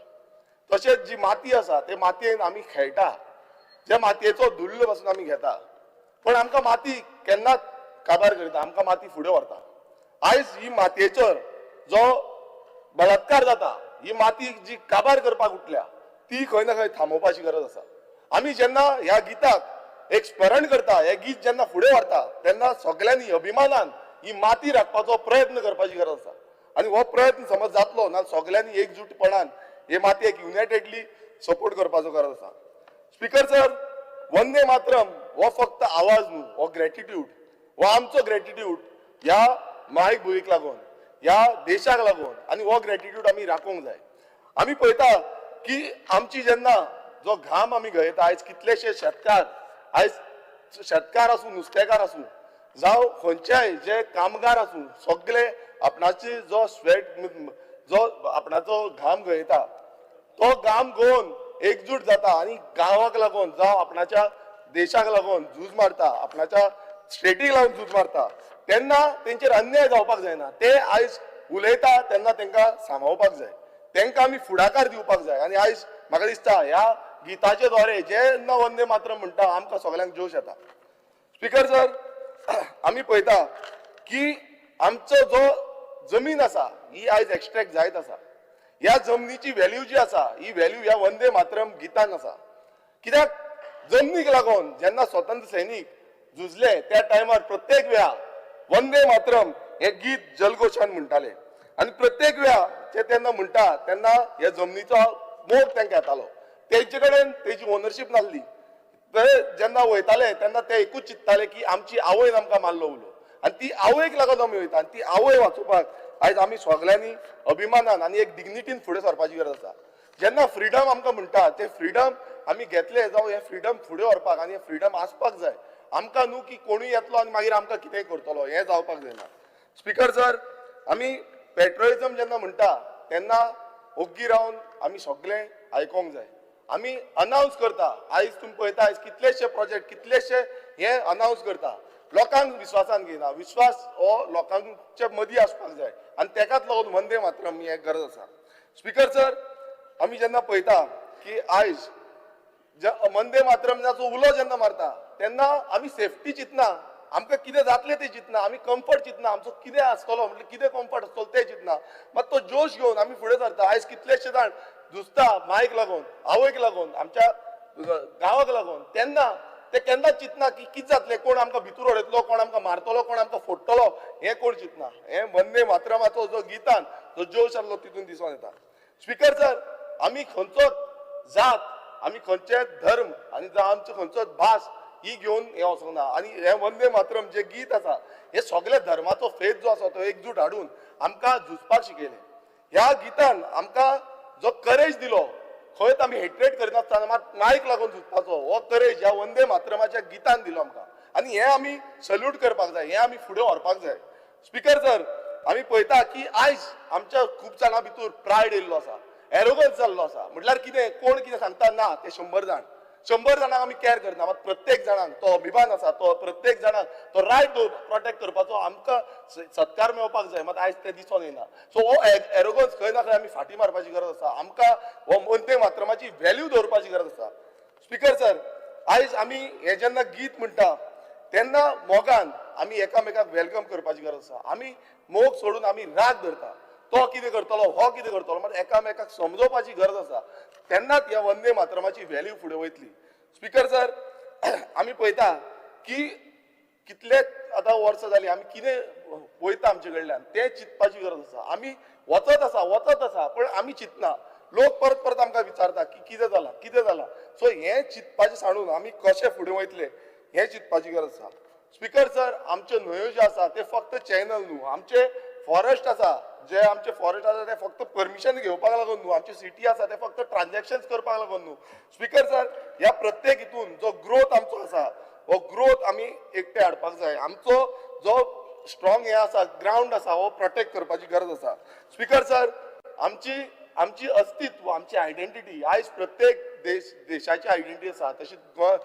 तशेंच जी माती आसा ते मातयेन आमी खेळटा, जे मातयेचो धुल्ल पासून आमी घेता, पण आमकां माती केन्नाच काबार करिना, आमकां माती फुडें व्हरता. आयज ही मातयेचो जो बलात्कार जाता, ही माती जी काबार करपाक उठल्या ती खंय ना खंय थांबोवपाची गरज आसा. आमी जेन्ना ह्या गिताक एक स्मरण करता, हें गीत जेन्ना फुडें व्हरता तेन्ना सगल्यांनी अभिमानान ही माती राखपाचो प्रयत्न करपाची गरज आसा. आनी हो प्रयत्न समज जातलो ना सगल्यांनी एकजूटपणान हे मातयेक युनायटेडली सपोर्ट करपाचो गरज आसा. स्पिकर सर, वंदे मातरम हो फक्त आवाज न्हू, हो ग्रेटिट्यूड, हो आमचो ग्रेटिट्यूड ह्या मायभुंयेक लागून, ह्या देशाक लागून, आनी हो ग्रेटिट्यूड आमी राखूंक जाय. आमी पळयता की आमची जेन्ना जो घाम आमी गळयता, आयज कितलेशे शेतकार, आयज शेतकार आसूं, नुस्तेकार आसूं, जावं खंयच्याय जे कामगार आसूं, सगळे आपणाची जो स्वेट, जो आपणाचो घाम गळयता तो घाम गळोवन एकजूट जाता आनी गांवाक लागून जावं आपणाच्या देशाक लागून झूज मारता, आपणाच्या स्टेटीक लागून झूज मारता, तेन्ना तेंचेर अन्याय जावपाक जायना. ते आयज उलयता तेन्ना तांकां सांबाळपाक जाय, तांकां आमी फुडाकार दिवपाक जाय. आनी आयज म्हाका दिसता ह्या गिताचे द्वारे जेन्ना वंदे मातरम म्हणटा आमकां सगल्यांक जोश येता. स्पीकर सर, आमी पळयता की आमचो जो जमीन आसा ही आयज एक्स्ट्रॅक्ट जायत आसा. ह्या जमनीची व्हॅल्यू जी आसा ही व्हॅल्यू ह्या वंदे मातरम गितान आसा. कित्याक जमनीक लागून जेन्ना स्वतंत्र सैनीक झुजले त्या टायमार प्रत्येक वेळा वंदे मातरम हे गीत जलघोशान म्हणटाले आनी प्रत्येक वेळा ते तेन्ना म्हणटा तेन्ना ह्या जमनीचो मोग तांकां येतालो. तेंचे कडेन तेजी ओनरशीप नासली. ते जेन्ना वयताले तेन्ना ते एकूच चिंत्ताले की आमची आवयन आमकां मारलो उलो आनी ती आवयक लागून आमी वयता आनी ती आवय वाचोवपाक आयज आमी सगल्यांनी अभिमानान आनी एक डिग्निटीन फुडें सरपाची गरज आसा. जेन्ना फ्रिडम आमकां म्हणटा ते फ्रिडम आमी घेतले जावं हे फ्रिडम फुडें व्हरपाक आनी हे फ्रिडम आसपाक जाय. आमकां न्हू की कोणूय येतलो आनी मागीर आमकां कितेंय करतलो हें जावपाक जायना. स्पीकर सर, आमी पेट्रोइजम जेन्ना म्हणटा तेन्ना ओग्गी रावन आमी सगळें आयकोंक जाय. आमी अनावन्स करता, आयज तुमी पळयता आयज कितलेशे प्रोजेक्ट कितलेशे हे अनावन्स करता, लोकांक विस्वासान घेयना. विस्वास हो लोकांच्या मदीं आसपाक जाय आनी तेकाच लागून वंदे मातरम ही एक गरज आसा. स्पीकर सर, आमी जेन्ना पळयता की आयज वंदे मातरमाचो उलो जेन्ना मारता तेन्ना आमी सेफ्टी चिंतना, आमकां कितें जातलें तें चिंतना, आमी कम्फर्ट चिंतना, आमचो कितें आसतलो म्हटल्यार कितें कम्फर्ट आसतलो तें चिंतना, मात तो जोश घेवन आमी फुडें सरता. आयज कितलेशे जाण झुजता मायक लागून, आवयक लागून, आमच्या गांवाक लागून, तेन्ना ते केन्ना चिंतना की कितें जातलें, कोण आमकां भितूर उडयतलो, कोण आमकां मारतलो, कोण आमकां फोडटलो, हें कोण चिंतना. हें वंदे मातरमाचो जो गितान जो जोश आसलो तितून दिसून येता. स्पीकर सर, आमी खंयचो जात, आमी खंयचे धर्म आनी जावं आमचो खंयचो भास ही घेवन हें वचोंक ना. आनी हें वंदे मातरम जें गीत आसा हें सगळ्या धर्माचो फेथ जो आसा तो एकजूट हाडून आमकां झुजपाक शिकयलें. ह्या गितान आमकां जो करेज दिलो, खंयच आमी हेट्रेट करिनासतना मात मायक लागून झुजपाचो हो करेज ह्या वंदे मातरमाच्या गितान दिलो आमकां आनी हें आमी सल्यूट करपाक जाय, हें आमी फुडें व्हरपाक जाय. स्पीकर सर, आमी पळयता की आयज आमच्या खूब जाणां भितर प्रायड येयल्लो आसा, एरोगन्स जाल्लो आसा. म्हटल्यार कितें, कोण कितें सांगता ना ते 100 जाण, 100 जाणांक आमी कॅर करना, मात प्रत्येक जाणांक तो अभिमान आसा, तो प्रत्येक जाणांक तो रायट प्रोटेक्ट करपाचो आमकां सत्कार मेळपाक जाय, मात आयज ते दिसून येना. सो हो एरोगन्स खंय ना खंय आमी फाटीं मारपाची गरज आसा. आमकां हो वंदे मातरमाची व्हॅल्यू दवरपाची गरज आसा. स्पीकर सर, आयज आमी हें जेन्ना गीत म्हणटा तेन्ना मोगान आमी एकामेकाक welcome करपाची गरज आसा. आमी मोग सोडून आमी राग धरता, तो कितें करतलो, हो कितें करतलो, मात एकामेकाक समजोवपाची गरज आसा, तेन्नाच ह्या वंदे मातरमाची व्हॅल्यू फुडें वयतली. स्पीकर सर, आमी पळयता की कितले आतां वर्सां जालीं आमी कितें वयता आमचे कडल्यान तें चिंतपाची गरज आसा. आमी वचत आसा, वचत आसा, पण आमी चिंतना. लोक परत परत आमकां विचारता की कितें जालां, कितें जालां. सो हें चिंतपाचें सांडून आमी कशें फुडें वयतले हें चिंतपाची गरज आसा. स्पीकर सर, आमच्यो न्हंयो ज्यो आसा ते फक्त चॅनल न्हू, आमचे फॉरेस्ट आसा, जे आमचे फॉरेस्ट आसा ते फक्त परमिशन घेवपाक लागून न्हू, आमची सिटी आसा ते फक्त ट्रान्जॅक्शन्स करपाक लागून न्हू. स्पीकर सर, ह्या प्रत्येक हितून जो ग्रोथ आमचो आसा हो ग्रोथ आमी एकटे हाडपाक जाय. आमचो जो स्ट्रॉंग हे आसा ग्रावंड आसा हो प्रोटेक्ट करपाची गरज आसा. स्पीकर सर, आमची आमची अस्तित्व, आमची आयडेंटिटी आयज प्रत्येक देशाची आयडेंटिटी आसा, तशी गोंय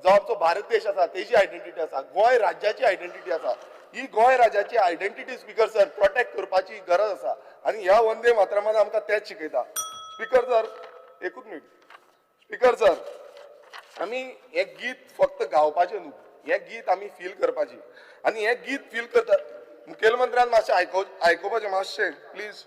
जो आमचो भारत देश आसा तेजी आयडेंटिटी आसा, गोंय राज्याची आयडेंटिटी आसा. ही गोंय राज्याची आयडेंटिटी स्पीकर सर प्रोटेक्ट करपाची गरज आसा आनी ह्या वंदे मातरमान आमकां तेंच शिकयता. स्पीकर सर, एकूच मिनट. स्पीकर सर, आमी हें गीत फक्त गावपाचें न्हू, हें गीत आमी फील करपाची आनी हें गीत फील करता मुखेलमंत्र्यान मातशें आयकुपाचें मातशें प्लीज.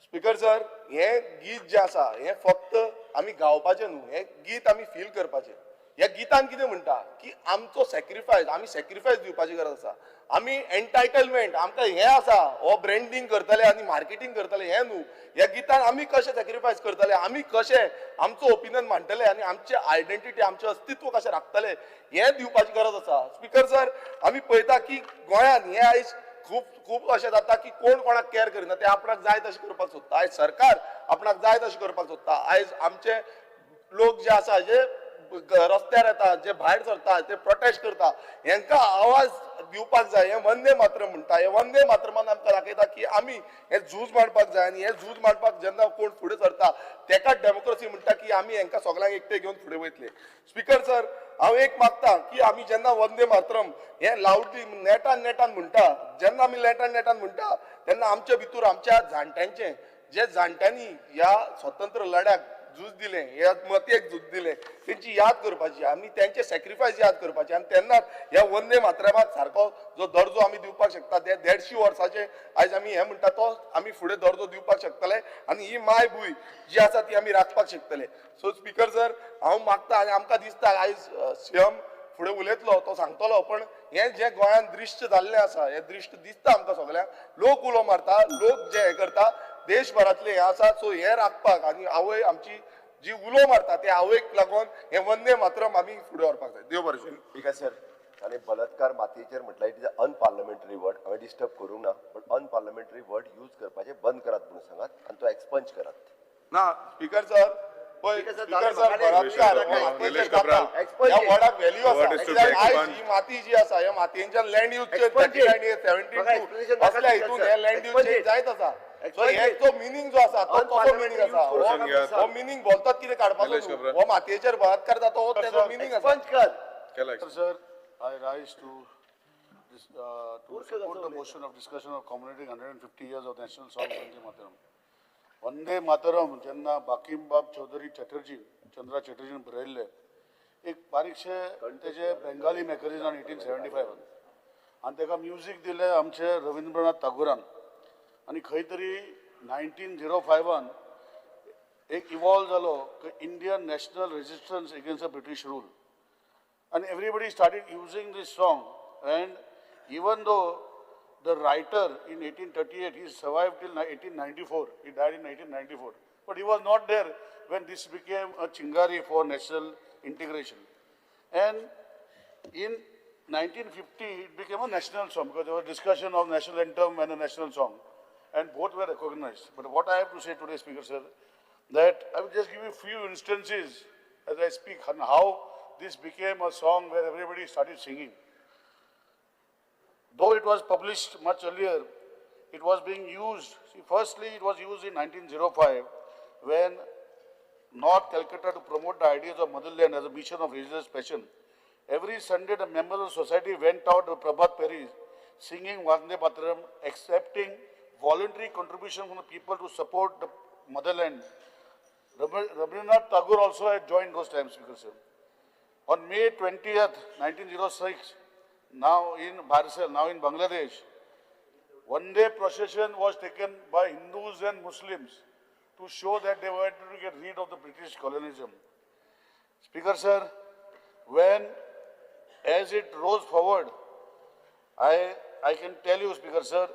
स्पीकर सर, हें गीत जें आसा हें फक्त आमी गावपाचें न्हू, हें गीत आमी फील करपाचें. ह्या गितान कितें म्हणटा की आमचो सॅक्रिफायस, आमी सॅक्रिफायस दिवपाची गरज आसा. आमी एन्टायटलमेंट आमकां हें आसा, हो ब्रँडींग करतले आनी मार्केटींग करतले हें न्हू. ह्या गितान आमी कशें सॅक्रिफायस करतले, आमी कशें आमचो ओपिनियन मांडटले आनी आमचें आयडेंटिटी, आमचें अस्तित्व कशें राखतले हें दिवपाची गरज आसा. स्पीकर सर, आमी पळयता की गोंयांत हें आयज खूब खूब अशें जाता की कोण कोणाक कॅर करिना, ते आपणाक जाय तशें करपाक सोदता. आयज सरकार आपणाक जाय तशें करपाक सोदता. आयज आमचे लोक जे आसा जे रस्त्यार येता, जे भायर सरता, ते प्रोटेस्ट करता, हेंकां आवाज दिवपाक जाय. हें वंदे मातरम म्हणटा, हें वंदे मातरमान आमकां दाखयता की आमी हें झूज मांडपाक जाय आनी हें झूज मांडपाक जेन्ना कोण फुडें सरता तेकाच डेमोक्रेसी म्हणटा की आमी हेंकां सगल्यांक एकटे घेवन फुडें वयतले. स्पीकर सर, हांव एक मागता की आमी जेन्ना वंदे मातरम हें लावडली नेटान नेटान म्हणटा, जेन्ना आमी नेटान नेटान म्हणटा तेन्ना आमच्या भितूर आमच्या जाणट्यांचें, जे जाणट्यांनी ह्या स्वतंत्र लढ्याक झूज दिलें, ह्या मतेक झूज दिलें, तेंची याद करपाची, आमी तेंचे सॅक्रिफायस याद करपाचे आनी तेन्नाच ह्या वंदे मातरमाक सारको जो दर्जो आमी दिवपाक शकता, ते 150 वर्साचे आयज आमी हें म्हणटा तो आमी फुडें दर्जो दिवपाक शकतले आनी ही मायभूंय जी आसा ती आमी राखपाक शकतले. सो स्पीकर सर, हांव मागता आनी आमकां दिसता आयज सीएम फुडें उलयतलो तो सांगतलो, पण हें जें गोंयांत दृश्य जाल्लें आसा हें दृश्य दिसता आमकां सगळ्यांक, लोक उलो मारता, लोक जे हें करता, देशभरांतले हें आसा. सो हें राखपाक आनी आवय आमची जी उलो मारता ते आवयक लागून हें वंदे मातरम आमी फुडें व्हरपाक जाय. देव बरें करूं. स्पीकर सर, आनी बलात्कार मातयेचेर म्हटल्यार it is a unparliamentary word, हांवें डिस्टर्ब करूंक ना, पण अनपार्लमेंटरी वर्ड यूज करपाचें बंद करात म्हणून सांगात आनी तो एक्सपंज करात. ना स्पीकर सर, पळय स्पीकर सर, बलात्कार मातयेचेर जाता, ह्या वर्डाक व्हॅल्यू आसा. आयज ही माती जी आसा ह्या मातयेंच्यान लँड यूज 39 72 असल्या हितून हे लँड यूज चेंज जायत आसा. सो हे जो मिनींग जो आसा तो कसो मिनींग आसा, हो मिनींग बोलतात कितें काडपाचो, हो मातयेचेर बलात्कार जाता हो तेजो मिनींग आसा. Sir, I rise to support the motion of discussion of commemorating 150 years of national song Vande Mataram. Vande Mataram जेन्ना बाकीमबाब चौधरी चटर्जी, चंद्रा चटर्जीन बरयल्लें एक बारीकशें तेजे बेंगाली मॅगझिनान 1875 आनी ताका म्युजीक दिलें आमचे रविंद्रनाथ टागोरान आनी खंय तरी 1905 एक इवॉल्व जालो Indian national resistance against the British rule. And everybody started using this song, and even though the writer in 1838, he survived till 1894, he died in 1894, but he was not there when this became a chingari for national integration. And in 1950, it became a national song because there was discussion of national anthem and a national song, and both were recognized. But what I have to say today, Speaker sir, that I will just give you a few instances as I speak on how this became a song where everybody started singing. Though it was published much earlier, it was being used. See, firstly, it was used in 1905 when North Calcutta, to promote the ideas of motherland as a mission of religious passion. Every Sunday, the members of society went out to Prabhat Peri singing Vande Mataram, accepting voluntary contribution from the people to support the motherland. Rabindranath Tagore also had joined those times, Speaker sir. On May 20th, 1906, now in Barisal, now in Bangladesh, one day procession was taken by Hindus and Muslims to show that they wanted to get rid of the British colonialism. Speaker sir, when, as it rose forward, I can tell you, Speaker sir,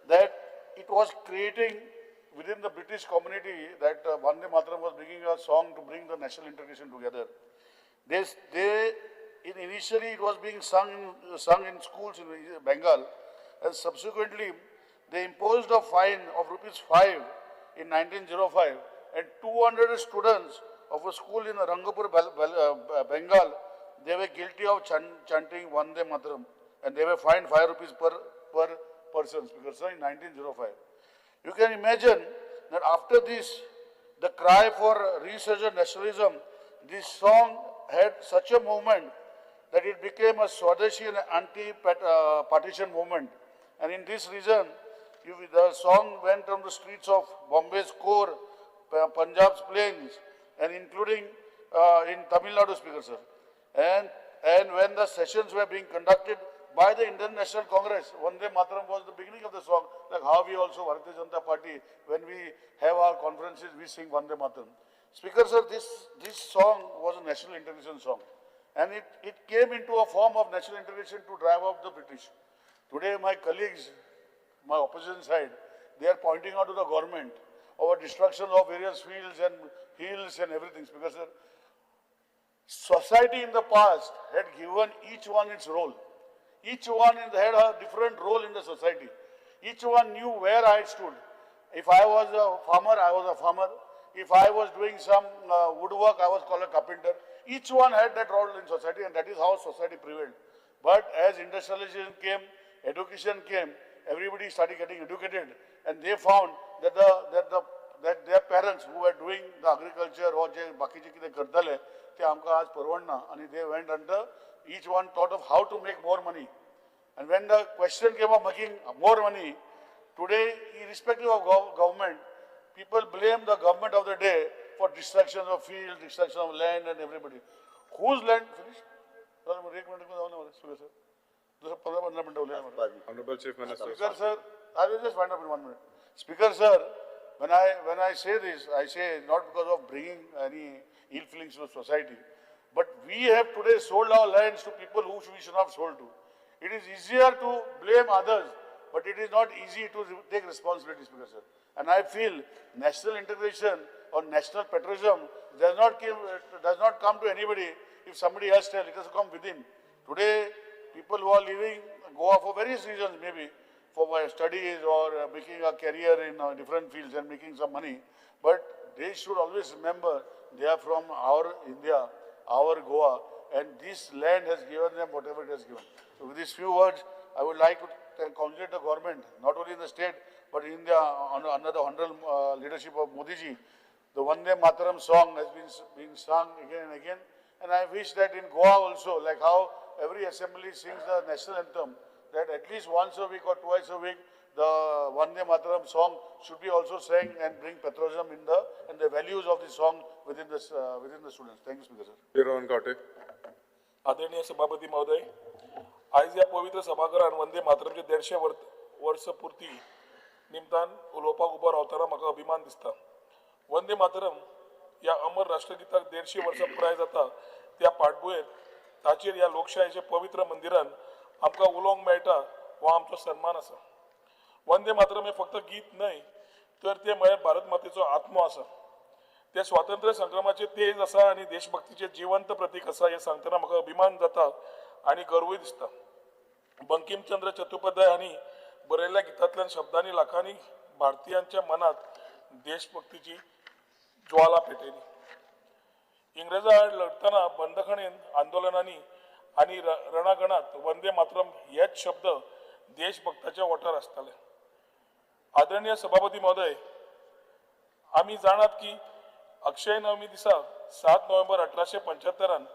that it was creating within the British community that Vande Mataram was bringing a song to bring the national integration together. Initially it was being sung in schools in Bengal, and subsequently they imposed a fine of ₹5 in 1905, and 200 students of a school in Rangapur, Bengal, they were guilty of chanting Vande Mataram, and they were fined ₹5 per person, because in 1905. You can imagine that after this, the cry for resurgent nationalism, this song had such a movement that it became a Swadeshi and anti-partition movement. And in this reason, the song went on the streets of Bombay's core, Punjab's plains, and including in Tamil Nadu, Speaker sir. And when the sessions were being conducted by the Indian National Congress, Vande Mataram was the beginning of the song, like how we also, Bharatiya Janata Party, when we have our conferences, we sing Vande Mataram. Speaker sir, this song was a national integration song. And it came into a form of national integration to drive off the British. Today, my colleagues, my opposition side, they are pointing out to the government over destruction of various fields and hills and everything. Because sir, society in the past had given each one its role. Each one had a different role in the society. Each one knew where I stood. If I was a farmer, I was a farmer. If I was doing some woodwork, I was called a carpenter. Each one had that role in society, and that is how society prevailed. But as industrialization came, education came, everybody started getting educated, and they found that the that their parents who are doing the agriculture or जे बाकीचे कितें करताले ते आमकां आज परवडना आनी they went under each one thought of how to make more money. And when the question came of making more money, today, irrespective of government, people blame the government of the day for destruction of field, destruction of land and everybody. Whose land? Finished? एक minute जाऊ ना sir. 15-15 मिनिटं उलया. Honorable Chief Minister. Speaker sir, I will just wind up in 1 minute. Speaker sir, when I say this, I say not because of bringing any ill feelings to society, but we have today sold our lands to people who we should not have sold to. It is easier to blame others, but it is not easy to take responsibility, Speaker sir. And I feel national integration or national patriotism does not come to anybody if somebody else tells. It has come within. Today, people who are leaving Goa for various reasons, maybe for studies or making a career in different fields and making some money, but they should always remember they are from our India, our Goa, and this land has given them whatever it has given. So with these few words, I would like to congratulate the government, not only in the state, but in India, under the honorable leadership of Modi ji. The Vande Mataram song has been sung again and again. And I wish that in Goa also, like how every assembly sings the national anthem, that at least once a week or twice a week, the Vande Mataram song should be also sang and bring patriotism in the and the values of the song within the students. Thank you, Speaker sir. Rohan Khaunte. आदरणीय सभापती महोदय, आयज ह्या पवित्र सभाघरान वंदे मातरमचे 150 वर्स पूर्ती निमतान उलोवपाक उबो रावतना म्हाका अभिमान दिसता. वंदे मातरम ह्या अमर राष्ट्रगीताक 150 वर्सां पुराय जाता त्या फाटभुंयेर ताचेर ह्या लोकशायेच्या पवित्र मंदिरान आमकां उलोवंक मेळटा हो आमचो सन्मान आसा. वंदे मातरम हें फक्त गीत न्हय तर तें म्हळ्यार भारत मातेचो आत्मो आसा. ते स्वातंत्र्य संग्रामाचे तेज आसा आनी देशभक्तीचें जिवंत प्रतीक आसा हें सांगतना म्हाका अभिमान जाता आनी गर्वूय दिसता. बंकिमचंद्र चट्टोपाध्याय हांणी बरयल्ल्या गितांतल्यान शब्दांनी लाखांनी भारतीयांच्या मनात देशभक्तीची ज्वाला पेटयली. इंग्रजा आड लढतना बंदखणीन आंदोलनांनी आनी रणांगणात वंदे मातरम हेच शब्द देशभक्ताच्या ओंठार आसताले. आदरणीय सभापती महोदय, आमी जाणात की अक्षय नवमी दिसा 7 नोव्हेंबर 1875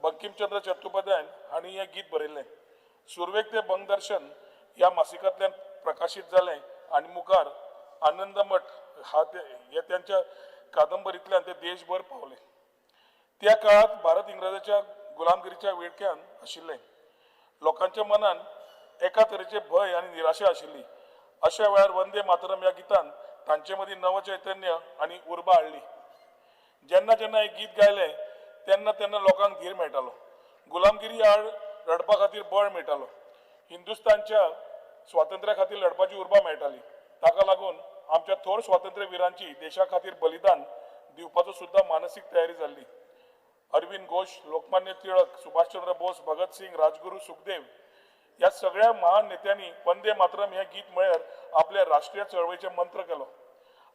बंकिमचंद्र चट्टोपाध्याय हांणी हें गीत बरयल्लें. सुरवेक तें बंगदर्शन ह्या मासिकांतल्यान प्रकाशीत जालें आनी मुखार आनंदमठ हा हे त्यांच्या कादंबरींतल्यान ते देशभर पावले. त्या काळात भारत इंग्रजाच्या गुलामगिरीच्या विळख्यान आशिल्लें. लोकांच्या मनान एका तरेचे भंय आनी निराशा आशिल्ली. अशा वेळार वंदे मातरम ह्या गितान तांचे मदीं नवचैतन्य आनी उर्बा हाडली. जेन्ना जेन्ना हें गीत गायलें तेन्ना तेन्ना लोकांक धीर मेळटालो. गुलामगिरी आड लढपा खातीर बळ मेळटालो. हिंदुस्तानच्या स्वातंत्र्या खातीर लढपाची उर्बा मेळटाली. ताका लागून आमच्या थोर स्वातंत्र्य वीरांची देशा खातीर बलिदान दिवपाचो सुद्दां मानसीक तयारी जाल्ली. अरविंद घोष, लोकमान्य टिळक, सुभाषचंद्र बोस, भगत सिंग, राजगुरू, सुखदेव ह्या सगळ्या महान नेत्यांनी वंदे मातरम हें गीत म्हळ्यार आपल्या राष्ट्रीय चळवळीचें मंत्र केलो.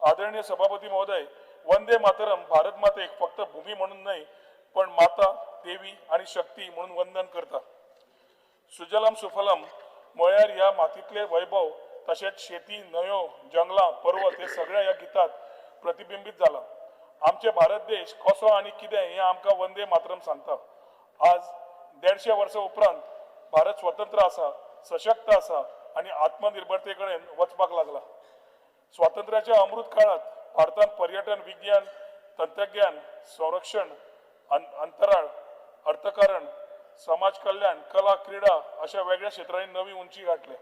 आदरणीय सभापती महोदय, वंदे मातरम भारत मातेक फक्त भूमी म्हणून न्हय पण माता, देवी आनी शक्ती म्हणून वंदन करता. सुजलम सुफलम म्हळ्यार ह्या मातीतले वैभव तशेंच शेती, न्हंयो, जंगलां, पर्वत हे सगळ्या ह्या गितात प्रतिबिंबीत जाला. आमचे भारत देश कसो आनी कितें हें आमकां वंदे मातरम सांगता. आज 150 वर्सां उपरांत भारत स्वतंत्र आसा, सशक्त आसा आनी आत्मनिर्भरते कडेन वचपाक लागला. स्वातंत्र्याच्या अमृत काळात भारतान पर्यटन, विज्ञान, तंत्रज्ञान, संरक्षण, अंतराळ, अर्थकारण, समाज कल्याण, कला, क्रीडा अशा वेगळ्या क्षेत्रांनी नवी उंची गाठल्या.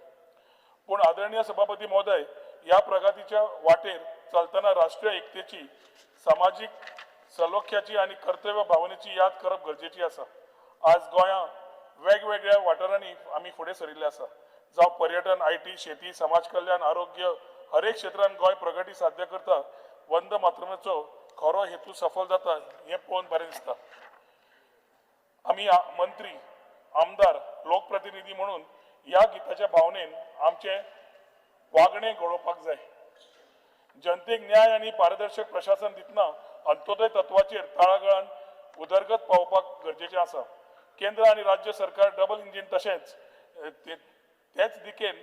पूण आदरणीय सभापती महोदय, ह्या प्रगतीच्या वाटेर चलतना राष्ट्रीय एकतेची, सामाजीक सलोख्याची आनी कर्तव्य भावनेची याद करप गरजेची आसा. आज गोंया वेगवेगळ्या वाठारांनी आमी फुडें सरिल्ले आसा. जावं पर्यटन, IT, शेती, समाज कल्याण, आरोग्य, हरेक क्षेत्रांत गोंय प्रगती साध्य करता. वंदे मातरमाचो खरो हेतू सफल जाता हें पळोवन बरें दिसता. आमी मंत्री, आमदार, लोकप्रतिनिधी म्हणून ह्या गिताच्या भावनेन आमचें वागणें घडोवपाक जाय. जनतेक न्याय आनी पारदर्शक प्रशासन दितना अंत्योदय तत्वाचेर तळागाळान उदरगत पावोवपाक गरजेचें आसा. केंद्र आनी राज्य सरकार डबल इंजीन तशेंच तेच दिकेन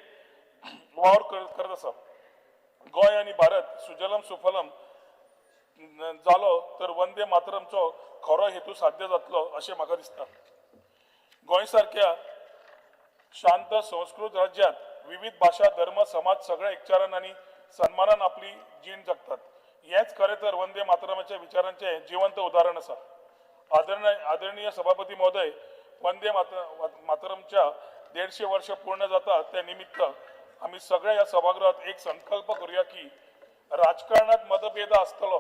वावर करत आसा. गोंय आनी भारत सुजलम सुफलम जालो तर वंदे मातरमचो खरो हेतू साध्य जातलो अशें म्हाका दिसता. गोंय सारक्या शांत संस्कृत राज्यांत विविध भाशा, धर्म, समाज सगळ्या एकचारान आनी सन्मानान आपली जीण जगतात. हेंच खरें तर वंदे मातरमाच्या विचारांचें जिवंत उदाहरण आसा. आदरणीय सभापती महोदय, वंदे मातरमच्या 150 वर्ष पूर्ण जाता त्या निमित्त आमी सगळे ह्या सभागृहात एक संकल्प करूया की राजकारणात मतभेद आसतलो,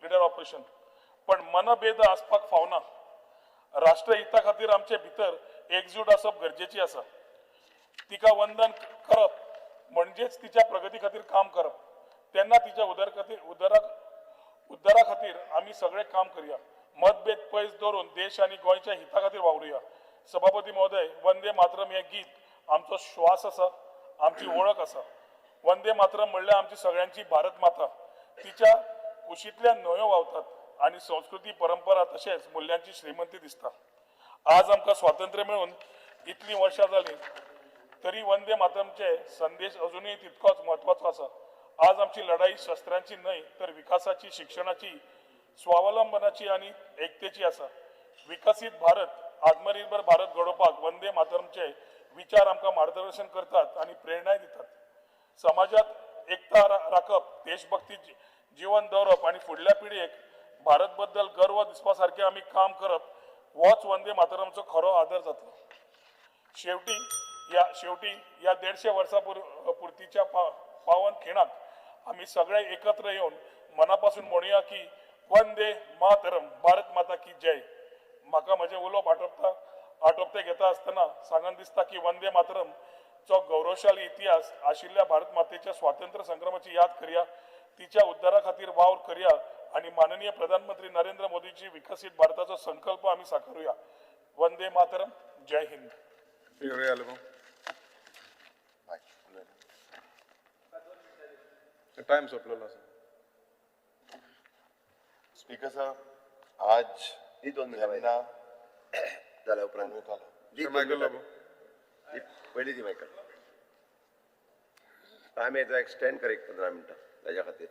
लिडर ऑपरेशन, पण मनभेद आसपाक फावना. राष्ट्रहिता खातीर आमचे भितर एकजूट आसप गरजेची आसा. तिका वंदन करप म्हणजेच तिच्या प्रगती खातीर काम करप. तेन्ना तिच्या उद्धारा खातीर आमी सगळे काम करूया. मतभेद पयस दवरून देश आनी गोंयच्या हिता खातीर वावरुया. सभापती महोदय, वंदे मातरम हें गीत आमचो श्वास आसा, आमची वळख आसा. वंदे मातरम म्हणल्यार आमची सगळ्यांची भारत माता. तिच्या कुशींतल्यान न्हंयो व्हांवतात आनी संस्कृती, परंपरा तशेंच मुल्यांची श्रीमंती दिसता. आज आमकां स्वातंत्र्य मेळून इतलीं वर्सां जालीं तरी वंदे मातरमचे संदेश अजुनूय तितकोच म्हत्वाचो आसा. आज आमची लढाई शस्त्रांची न्हय तर विकासाची, शिक्षणाची, स्वावलंबनाची आनी एकतेची आसा. विकसीत भारत, आत्मनिर्भर भारत घडोवपाक वंदे मातरमचे विचार आमकां मार्गदर्शन करतात आनी प्रेरणाय दितात. समाजात एकता राखप, देशभक्ती जिवन दवरप आनी फुडल्या पिळगेक भारत बद्दल गर्व दिसपा सारकें आमी काम करप होच वंदे मातरमचो खरो आदर जातलो. शेवटी ह्या 150 वर्सां पुर्तीच्या पावन खिणाक आमी सगळे एकत्र येवन मनापासून म्हणुया की वंदे मातरम, भारत माता की जय. म्हाका म्हजें उलोवप आटोपते घेता आसतना सांगन दिसता की वंदे मातरम चो गौरवशाली इतिहास आशिल्ल्या भारत मातेच्या स्वातंत्र्य संग्रामाची याद करया, तिच्या उद्धारा खातीर वावर करया आनी माननीय प्रधानमंत्री नरेंद्र मोदीची विकसीत भारताचो संकल्प आमी साकारुया. वंदे मातरम, जय हिंद. टाइम सोंपलेलो आसा. स्पीकर साहब, आज 2 मिनटां जाल्या उपरांत पयलीं दी मायकल. टायम येता एक्सटेंड कर एक 15 मिनटां ताज्या खातीर.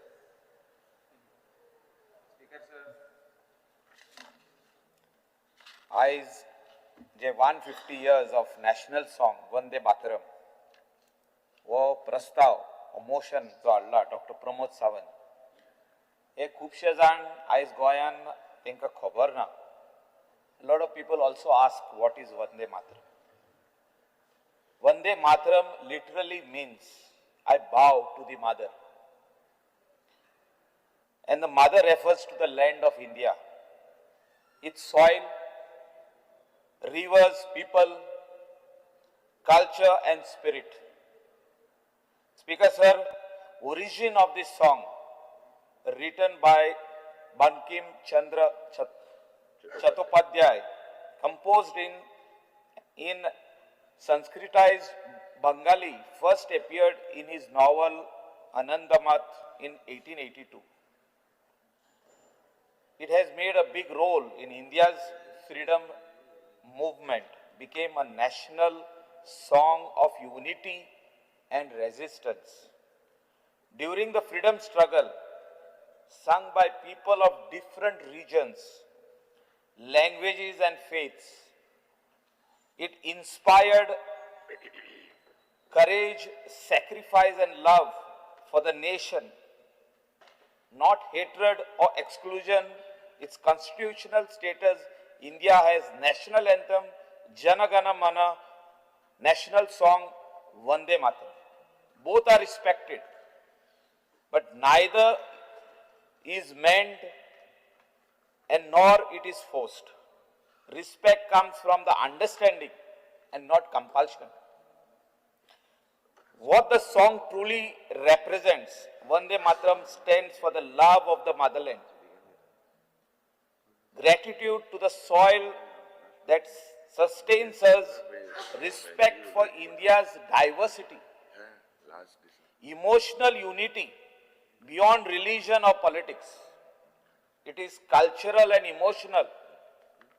आयज जे 150 years of national song Vande Mataram हो प्रस्ताव, मोशन जो हाडला डॉक्टर प्रमोद सावंत, हे खुबशे जाण आयज गोंयान तांकां खबर ना. Lot of people also ask what is Vande Mataram. Vande Mataram literally means I bow to the mother, and the mother refers to the land of India, its soil, rivers, people, culture and spirit. Speaker sir, origin of this song written by Bankim Chandra Chattopadhyay, composed in Sanskritized Bengali, first appeared in his novel Anandamath in 1882. It has made a big role in India's freedom movement, became a national song of unity and resistance. During the freedom struggle, sung by people of different regions, languages and faiths, it inspired courage, sacrifice and love for the nation, not hatred or exclusion. Its constitutional status, India has national anthem, Jana Gana Mana, national song, Vande Mataram. Both are respected, but neither is meant and nor it is forced. Respect comes from the understanding and not compulsion. What the song truly represents, Vande Mataram stands for the love of the motherland, gratitude to the soil that sustains us, respect for India's diversity, emotional unity beyond religion or politics. It is cultural and emotional,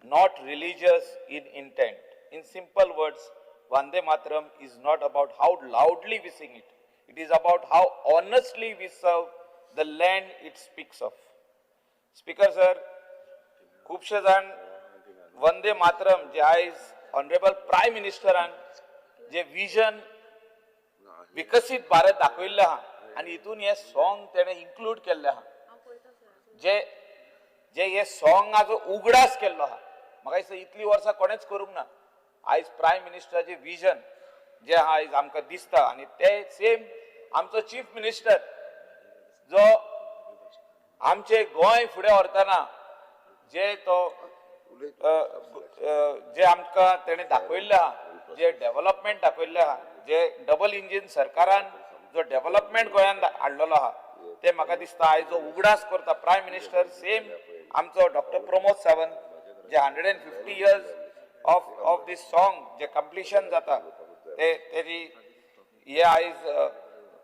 not religious in intent. In simple words, Vande Mataram is not about how loudly we sing it. It is about how honestly we serve the land it speaks of. Speaker sir, खुबशे जाण वंदे मातरम जे आयज honourable prime मिनिस्टरान जे vision विकसीत भारत दाखयल्लें आहा आनी हितून हें song तेणें इन्क्लूड केल्लें आहा, जे जे हे सॉंगाचो उगडास केल्लो आहा. म्हाका दिसता इतलीं वर्सां कोणेच करूंक ना. आयज प्रायम मिनिस्टराचें विजन जें आहा आयज आमकां दिसता आनी ते सेम आमचो चीफ मिनिस्टर जो आमचें गोंय फुडें व्हरतना जे तो जे आमकां तेणें दाखयल्लें आहा, जे डेवलपमेंट दाखयल्लें आहा, जे डबल इंजीन सरकारान जो डेवलपमेंट गोंयांत हाडलेलो आहा, ते म्हाका दिसता आयज जो उगडास करता प्रायम मिनिस्टर सेम आमचो doctor Pramod Sawant J 150 years of this song J completion जाता ते तेजी हे आयज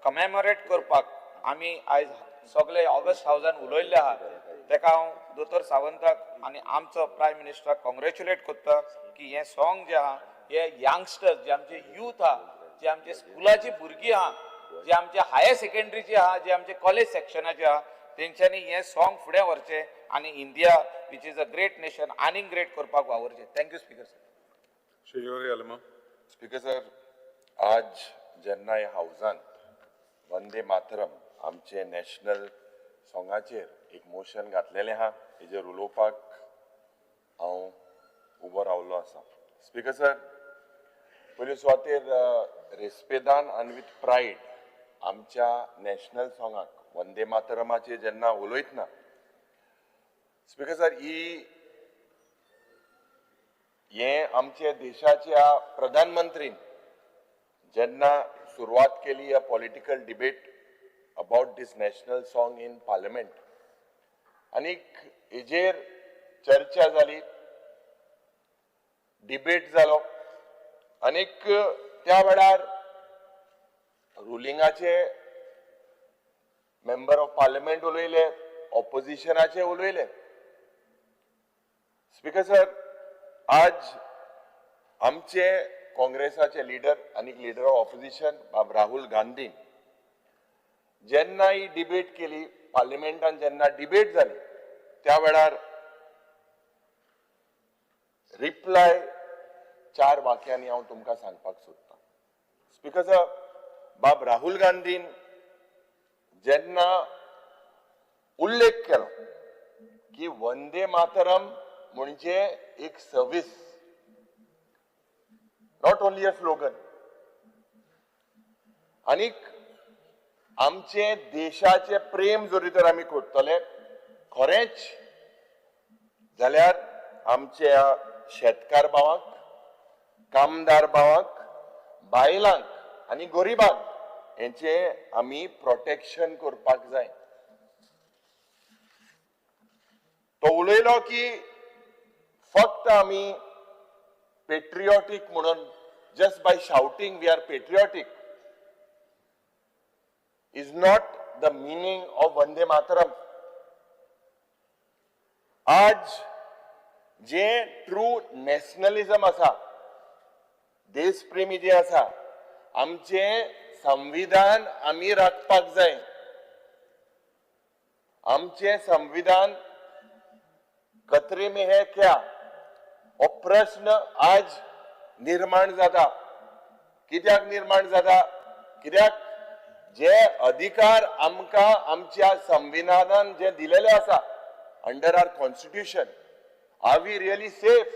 कमेमोरेट करपाक आमी आयज सगळे ऑगस्ट हावजान उलयल्ले आहा. तेका हांव दोतोर सावंताक आनी आमचो प्रायम मिनिस्टराक कॉंग्रेच्युलेट करता की हें सॉंग जें आहा हे यंगस्टर्स जे आमचे यूथ आहा, जे आमचे स्कुलाची भुरगीं आहा, जे आमचे हायर सेकेंडरीचे आहा, जे आमचे कॉलेज सेक्शनाचे आहा, तेंच्यांनी हें सॉंग फुडें व्हरचें आनी India which is a great nation आनीक ग्रेट करपाक वावुरचें. Thank you speaker sir. Shri Yuri Alemao. Speaker sir, आज जेन्ना ह्या हावजांत वंदे मातरम आमचे नॅशनल सॉंगाचेर एक मोशन घातलेलें आहा, हेजेर उलोवपाक हांव उबो रावलो आसा. स्पीकर सर, पयले सुवातेर रेस्पेदान आनी विथ प्रायड आमच्या नॅशनल सॉंगाक वंदे मातरमाचेर जेन्ना उलयतना स्पीकर सर, ही हें आमच्या देशाच्या प्रधानमंत्रीन जेन्ना सुरवात केली ह्या political debate about this national song in parliament, आनीक हेजेर चर्चा जाली, डिबेट जालो आनीक त्या वेळार रुलिंगाचे मेंबर ऑफ पार्लमेंट उलयले, ऑपोजिशनाचे उलयले. स्पीकर सर, आज आमचे काँग्रेसाचे लिडर आनी लिडर ऑफ ऑपोजिशन बाब राहुल गांधी जेन्ना ही डिबेट केली पार्लमेंटान, जेन्ना डिबेट जाली त्या वेळार रिप्लाय चार वाक्यांनी हांव तुमकां सांगपाक सोदतां. स्पीकर सर, बाब राहुल गांधीन जेन्ना उल्लेख केलो की वंदे मातरम म्हणजे एक service, not only a slogan, आनीक आमचे देशाचे प्रेम जरी तर आमी करतले खरेंच जाल्यार आमच्या शेतकार भावांक, कामदार भावांक, बायलांक आनी गरिबांक हेंचे आमी प्रोटेक्शन करपाक जाय. तो उलयलो की फक्त आमी पेट्रियोटीक म्हणून just by shouting we are patriotic is not the meaning of Vande Mataram. आज जे ट्रू नॅशनलिझम आसा, देशप्रेमी जे आसा, आमचे संविधान आमी राखपाक जाय. आमचे संविधान खतरे में है क्या, हो प्रश्न आज निर्माण जाता. कित्याक निर्माण जाता? कित्याक जे अधिकार आमकां आमच्या संविधानान जे दिलेले आसा under our constitution, are we really safe?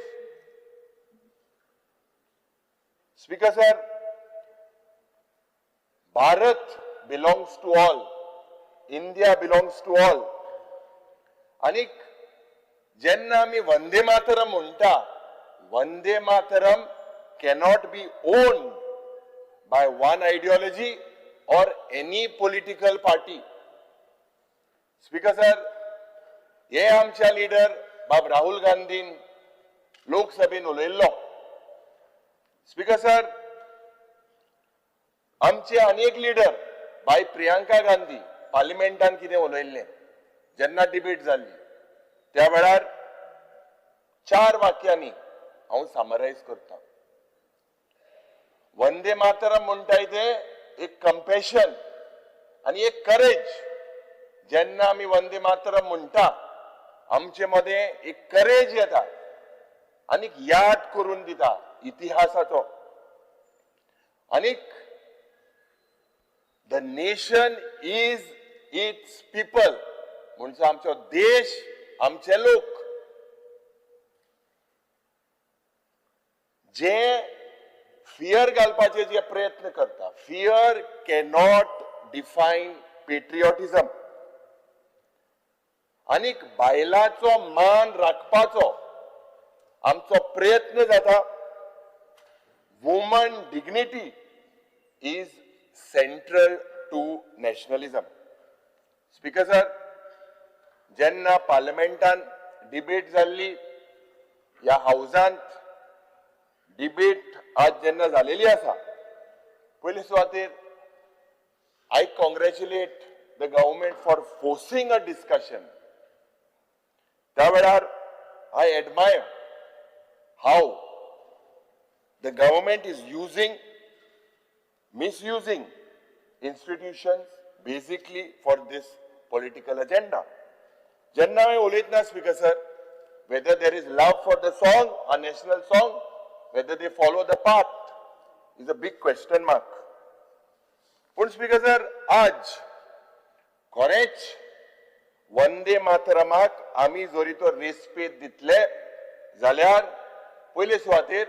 Speaker sir, Bharat belongs to all, India belongs to all. आनीक जेन्ना आमी वंदे मातरम म्हणटा, Vande Mataram cannot be owned by one ideology or any political party. Speaker sir, हे आमच्या leader बाब राहुल गांधीन लोकसभेन उलयल्लो. Speaker sir, आमचे अनेक लिडर बाय प्रियांका गांधी पार्लिमेंटान कितें उलयल्लें जेन्ना डिबेट जाल्ली त्या वेळार चार वाक्यांनी हांव समरायज करता. वंदे मातरम म्हणटाय ते एक कंपॅशन आनी एक करेज. जेन्ना आमी वंदे मातरम म्हणटा आमचे मदें एक करेज येता आनीक याद करून दिता इतिहासाचो. आनीक the nation is its people, म्हणजे आमचो देश, आमचे लोक जे फियर घालपाचे जे प्रयत्न करता. Fear cannot define patriotism. आनीक बायलाचो मान राखपाचो आमचो प्रयत्न जाता. Woman dignity is central to nationalism. Speaker sir, जेन्ना पार्लमेंटान डिबेट जाल्ली, ह्या हावजांत डिबेट आज जेन्ना जालेली आसा, पयले सुवातेर I congratulate the government for forcing a discussion. त्या वेळार I admire how the government is using, misusing institutions basically for this political agenda. जेन्ना हांवें उलयतना speaker sir, whether there is love for the song, a national song, whether they follow the path is a big question mark. पूण speaker sir, आज खरेंच वंदे मातरमाक आमी जरी तो respect दितले जाल्यार पयले सुवातेर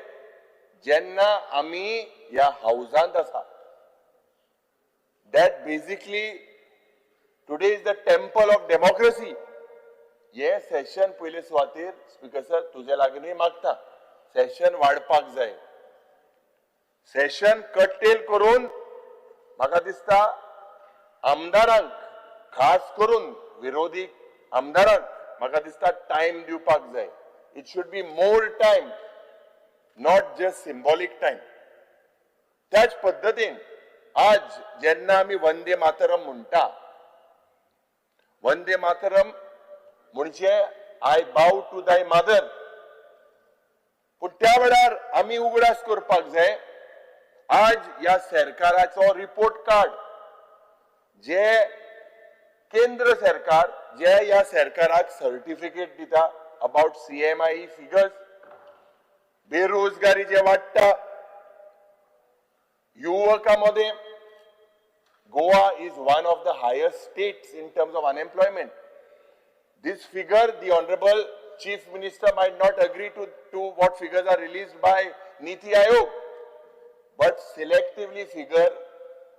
जेन्ना आमी ह्या हावजांत आसा, that basically today is the temple of democracy. हे सेशन पयले सुवातेर स्पीकर सर तुजे लागीं मागता, सेशन वाडपाक जाय. सेशन कट्टेल करून म्हाका दिसता आमदारांक, खास करून विरोधी आमदारांक म्हाका दिसता टायम दिवपाक जाय. It should be more time, not just symbolic time. त्याच पद्दतीन आज जेन्ना आमी वंदे मातरम म्हणटा, वंदे मातरम म्हणजे I bow to thy mother. पूण त्या वेळार आमी उगडास करपाक जाय, आज ह्या सरकाराचो रिपोर्ट कार्ड जे केंद्र सरकार जे ह्या सरकाराक सर्टिफिकेट दिता अबाउट सीएमआयई फिगर्स, बेरोजगारी जे वाडटा, युवकां मदें Goa is one of the highest states in terms of unemployment. This figure, the Honorable Chief Minister might not agree to what figures are released by Niti Aayog, but selectively figure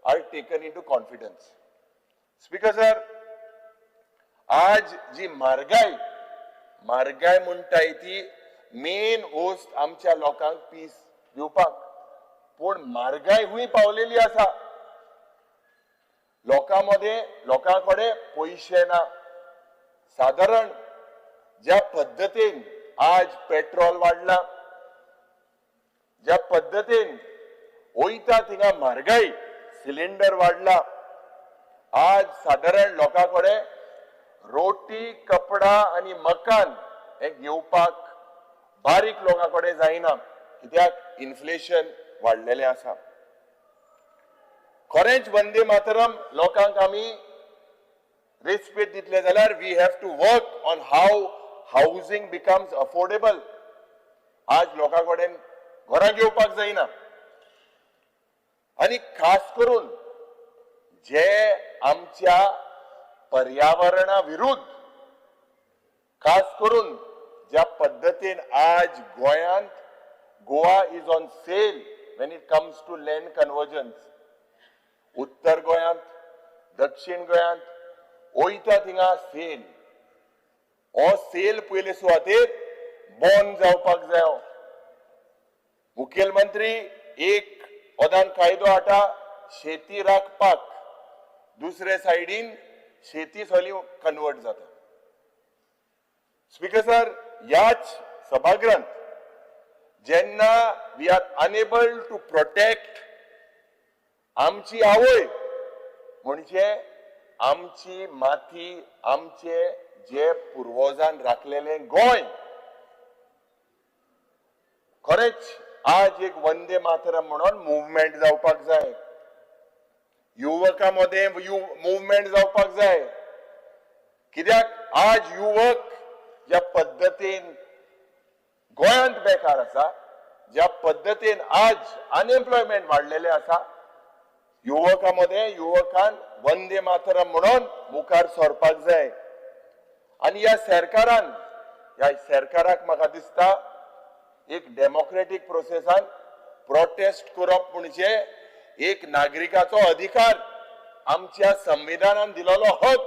are taken into confidence. Speaker sir, आज जी म्हारगाय, म्हारगाय म्हणटाय ती main वस्त आमच्या लोकांक piece दिवपाक, पूण म्हारगाय हुंय पावलेली आसा, लोकां मदें लोकां कडेन पयशे ना. सादारण ज्या पद्दतीन आज पेट्रोल वाडला, ज्या पद्दतीन वयता थिंगा म्हारगाय, सिलिंडर वाडला, आज सादारण लोकां कडेन रोटी, कपडा आनी मकान हें घेवपाक बारीक लोकां कडेन जायना, कित्याक इन्फ्लेशन वाडलेलें आसा. खरेंच वंदे मातरम लोकांक आमी रेस्पेद दितले जाल्यार we have to work on how housing becomes affordable. आज लोकां कडेन घरां घेवपाक जायना, आनी खास करून जे आमच्या पर्यावरणा विरुद्ध, खास करून ज्या पद्दतीन आज गोंयांत Goa is on sale when it comes to land conversions, उत्तर गोंयांत, दक्षिण गोंयांत वयता थिंगा सेल, हो सेल पयले सुवातेर बंद जावपाक जाय. मुखेलमंत्री एक ओदान कायदो हाडटा शेती राखपाक, दुसरे सायडीन शेती सगळी कन्वर्ट जाता. स्पीकर सर, ह्याच सभागृहांत जेन्ना we are unable to protect आमची आवय, म्हणजे आमची माती, आमचे जे पुर्वजान राखलेले गोंय, खरेंच आज एक वंदे मातरम म्हणून मुवमेंट जावपाक जाय, युवकां मदें मुवमेंट जावपाक जाय. कित्याक आज युवक ज्या पद्दतीन गोंयांत बेकार आसा, ज्या पद्दतीन आज अनएम्प्लॉयमेंट वाडलेले आसा, युवकां मदें युवकान वंदे मातरम म्हणून मुखार सरपाक जाय. आनी ह्या सरकारान, ह्या सरकाराक म्हाका दिसता एक डेमोक्रेटीक प्रोसेसान प्रोटेस्ट करप म्हणजे एक नागरिकाचो अधिकार, आमच्या संविधानान दिलेलो हक.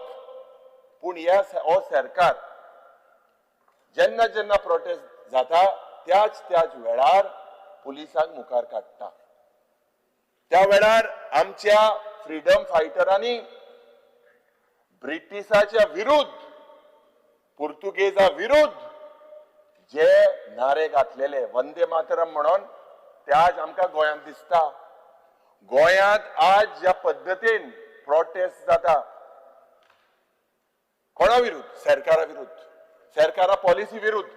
पूण ह्या हो सरकार जेन्ना जेन्ना प्रोटेस्ट जाता त्याच त्याच वेळार पुलिसांक मुखार काडटा. त्या वेळार आमच्या फ्रिडम फायटरांनी ब्रिटिशाच्या विरुद्ध, पुर्तुगेजा विरुद्ध जे नारे घातलेले वंदे मातरम म्हणून, ते आज आमकां गोंयांत दिसता. गोंयांत आज ज्या पद्दतीन प्रोटेस्ट जाता, कोणा विरुद्ध? सरकारा विरुद्ध, सरकारा पॉलिसी विरुद्ध.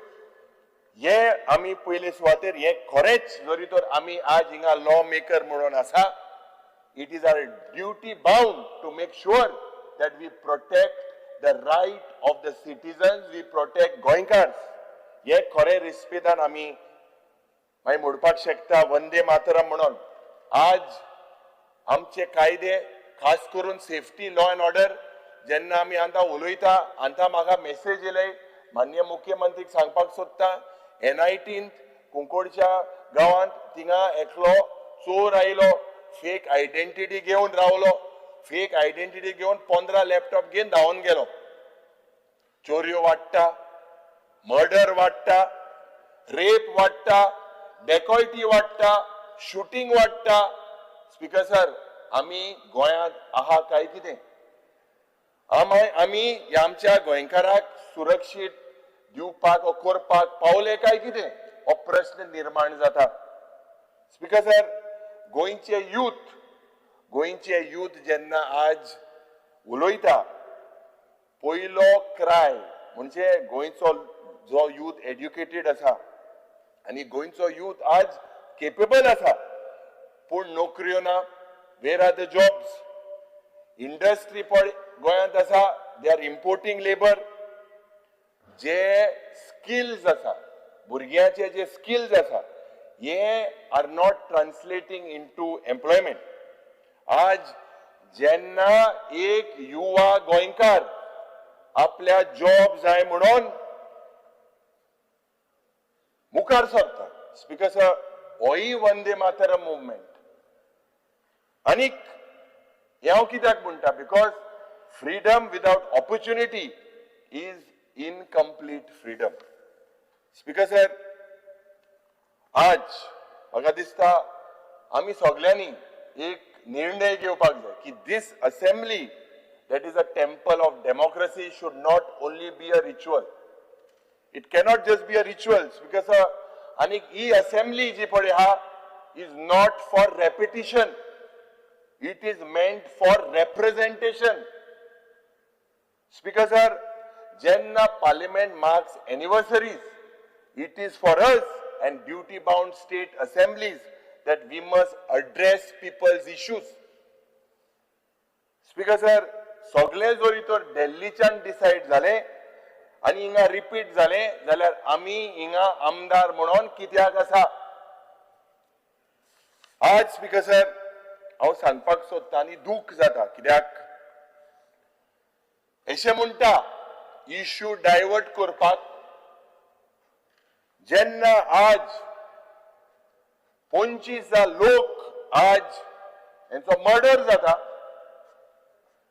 हे आमी पयले सुवातेर हे खरेंच जरी तर आमी आज हिंगा लॉ मेकर म्हणून आसा, it is our duty bound to make sure that we protect the right of the citizens, we protect गोंयकार्स. हे खरें रिस्पेदान आमी मागीर म्हणपाक शकता वंदे मातरम म्हणून. आज आमचे कायदे, खास करून सेफ्टी, लॉ अँड ऑर्डर, जेन्ना आमी आतां उलयता, आतां म्हाका मेसेज येयले, माननीय मुख्यमंत्रीक सांगपाक सोदता, एनआयटींत कुंकोडच्या गांवांत थिंगा एकलो चोर आयलो, फेक आयडेंटिटी घेवन रावलो, फेक आयडेंटिटी घेवन 15 लॅपटॉप घेवन धांवन गेलो. चोरयो वाडटा, मर्डर वाडटा, रेप वाडटा, डेकॉयटी वाडटा, शुटींग वाडटा. स्पीकर सर, आमी गोंयांत आहा काय कितें? आमी आमच्या गोंयकाराक सुरक्षीत दिवपाक करपाक पावले काय कितें, हो प्रश्न निर्माण जाता. स्पीकर सर, गोंयचे यूथ, गोंयचे यूथ जेन्ना आज उलयता, पयलो क्राय म्हणजे गोंयचो जो यूथ एड्युकेटेड आसा आनी गोंयचो यूथ आज केपेबल आसा, पूण नोकऱ्यो ना. Where are the jobs? Industry पळय गोंयांत आसा, they are importing labour. J skills आसा भुरग्यांचे, जे स्किल्स आसा, हे are not translating into employment. आज जेन्ना एक युवा गोंयकार आपल्या जॉब जाय म्हणून मुखार सरता, स्पीकर सर, होय वंदे मातरम मुवमेंट. आनीक हें हांव कित्याक म्हणटा? Because freedom without opportunity is incomplete freedom. Speaker sir, आज म्हाका दिसता आमी सगल्यांनी एक निर्णय घेवपाक जाय की this assembly, that is a temple of democracy, should not only be a ritual. It cannot just be a ritual because आनी ही असेंब्ली जी पळय आहा is not for repetition, it is meant for representation. Speaker sir, जेन्ना parliament marks anniversaries, it is for us and duty bound state assemblies that we must address people's issues. Speaker sir, सगळे जरी तर दिल्लीच्यान decide जाले आनी हिंगा repeat जाले जाल्यार आमी हिंगा आमदार म्हणून कित्याक आसा? आज स्पीकर सर, हांव सांगपाक सोदता आनी दूख जाता कित्याक अशें म्हणटा, इश्यू डायवर्ट करपाक. जेन्ना आज 25 लोक आज हेंचो मर्डर जाता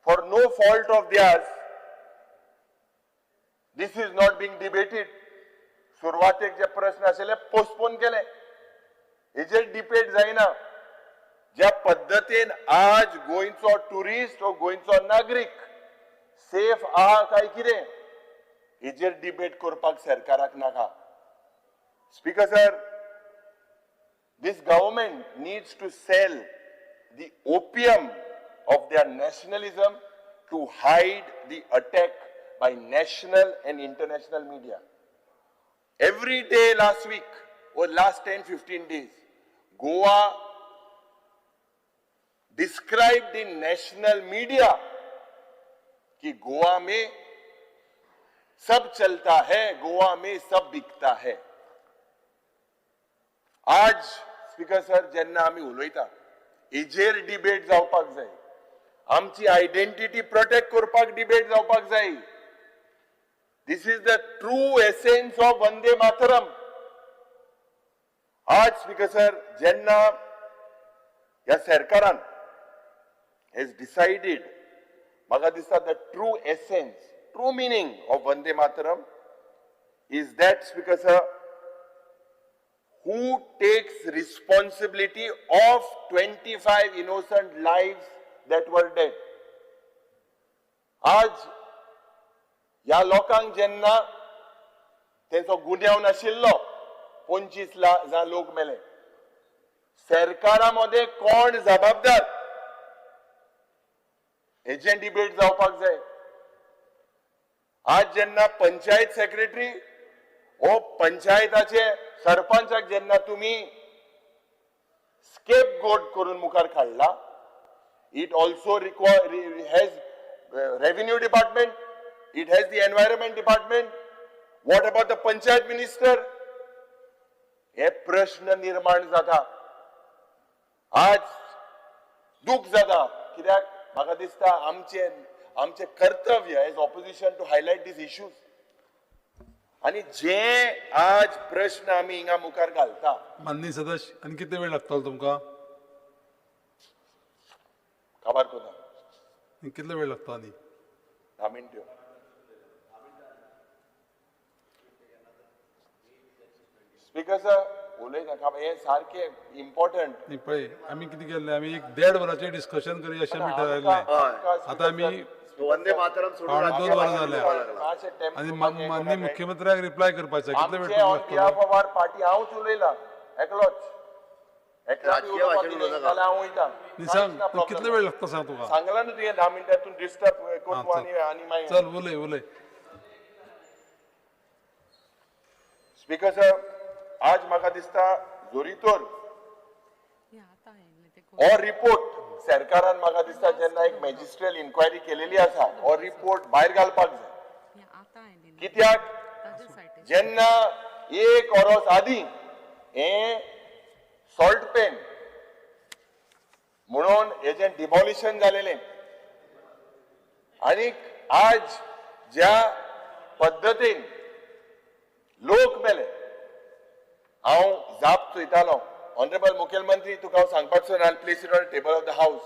for no fault of theirs, this is not being debated. सुरवातेक जे प्रश्न आशिल्ले पोस्टपोन केले, हेजेर डिबेट जायना. ज्या पद्दतीन आज गोंयचो टुरिस्ट हो गोंयचो नागरीक सेफ आहा काय कितें, हेजेर डिबेट करपाक सरकाराक नाका. Speaker sir, this government needs to sell the opium of their nationalism to hide the attack by national and international media. Every day last week or last 10 15 days, Goa described in national media कि गोवा में सब चलता है, गोवा में सब बिकता है. आज speaker sir जेन्ना आमी उलयता हेजेर डिबेट जावपाक जाय, आमची आयडेंटिटी प्रोटेक्ट करपाक डिबेट जावपाक जाय. This is the true essence of Vande Mataram. आज स्पीकर सर जेन्ना ह्या सरकारान हॅज डिसायडीड, म्हाका दिसता the true essence, true meaning of Vande Mataram is that, Speaker sir, who takes responsibility of 25 innocent lives that were dead. आज ह्या लोकांक जेन्ना तेंचो गुन्यांव नाशिल्लो 25 जाण लोक मेले, सरकारा मदें कोण जबाबदार हेजें डिबेट जावपाक जाय. आज जेन्ना पंचायत सेक्रेटरी हो पंचायताचे सरपंचाक जेन्ना तुमी स्केप गोट करून मुखार काडला, it also require has revenue department, it has the environment department. What about the panchayat minister? हे प्रश्न निर्माण जाता. आज दुख जाता कित्याक म्हाका दिसता आमचे आमचे कर्तव्य as opposition to highlight these issues. आनी जे आज प्रश्न आमी हिंगा मुखार घालता. माननीय सदस्य, आनी कितले वेळ लागतलो तुमकां? काबार कोना कितलो वेळ लागतो आनी? 10 मिनट्यो. स्पीकर सर उलयता हे सारकें इम्पॉर्टंट. न्ही पळय आमी कितें केल्लें, आमी एक 1.5 वरांचें डिस्कशन करूया अशें आमी ठरयल्लें. आतां आमी वंदे मातरम सोडून 1.75 वरां जाल्या आनी माननीय मुख्यमंत्र्याक रिप्लाय करपाचें. कितले वेळ लागतलो? ऑफ our party हांवच उलयला एकलोच. सांग कितले वेळ लागता सांग तुका. सांगला न्हू तुवें 10 मिनटां तूं डिस्टर्ब करतू आनी मागीर चल उलय उलय. स्पीकर सर आज म्हाका दिसता जोरीतोर हो रिपोर्ट सरकारान म्हाका दिसता जेन्ना एक मॅजिस्ट्रियल इन्क्वायरी केलेली आसा हो रिपोर्ट भायर घालपाक जाय. कित्याक जेन्ना एक वरस आदीं हें सॉल्ट पेन म्हणून हेजें डिमॉलिशन जालेलें आनी आज ज्या पद्दतीन लोक मेले, हांव जाप चोयतालो. ऑनरेबल मुखेलमंत्री तुका हांव सांगपाक सोदना, place it on table of the house.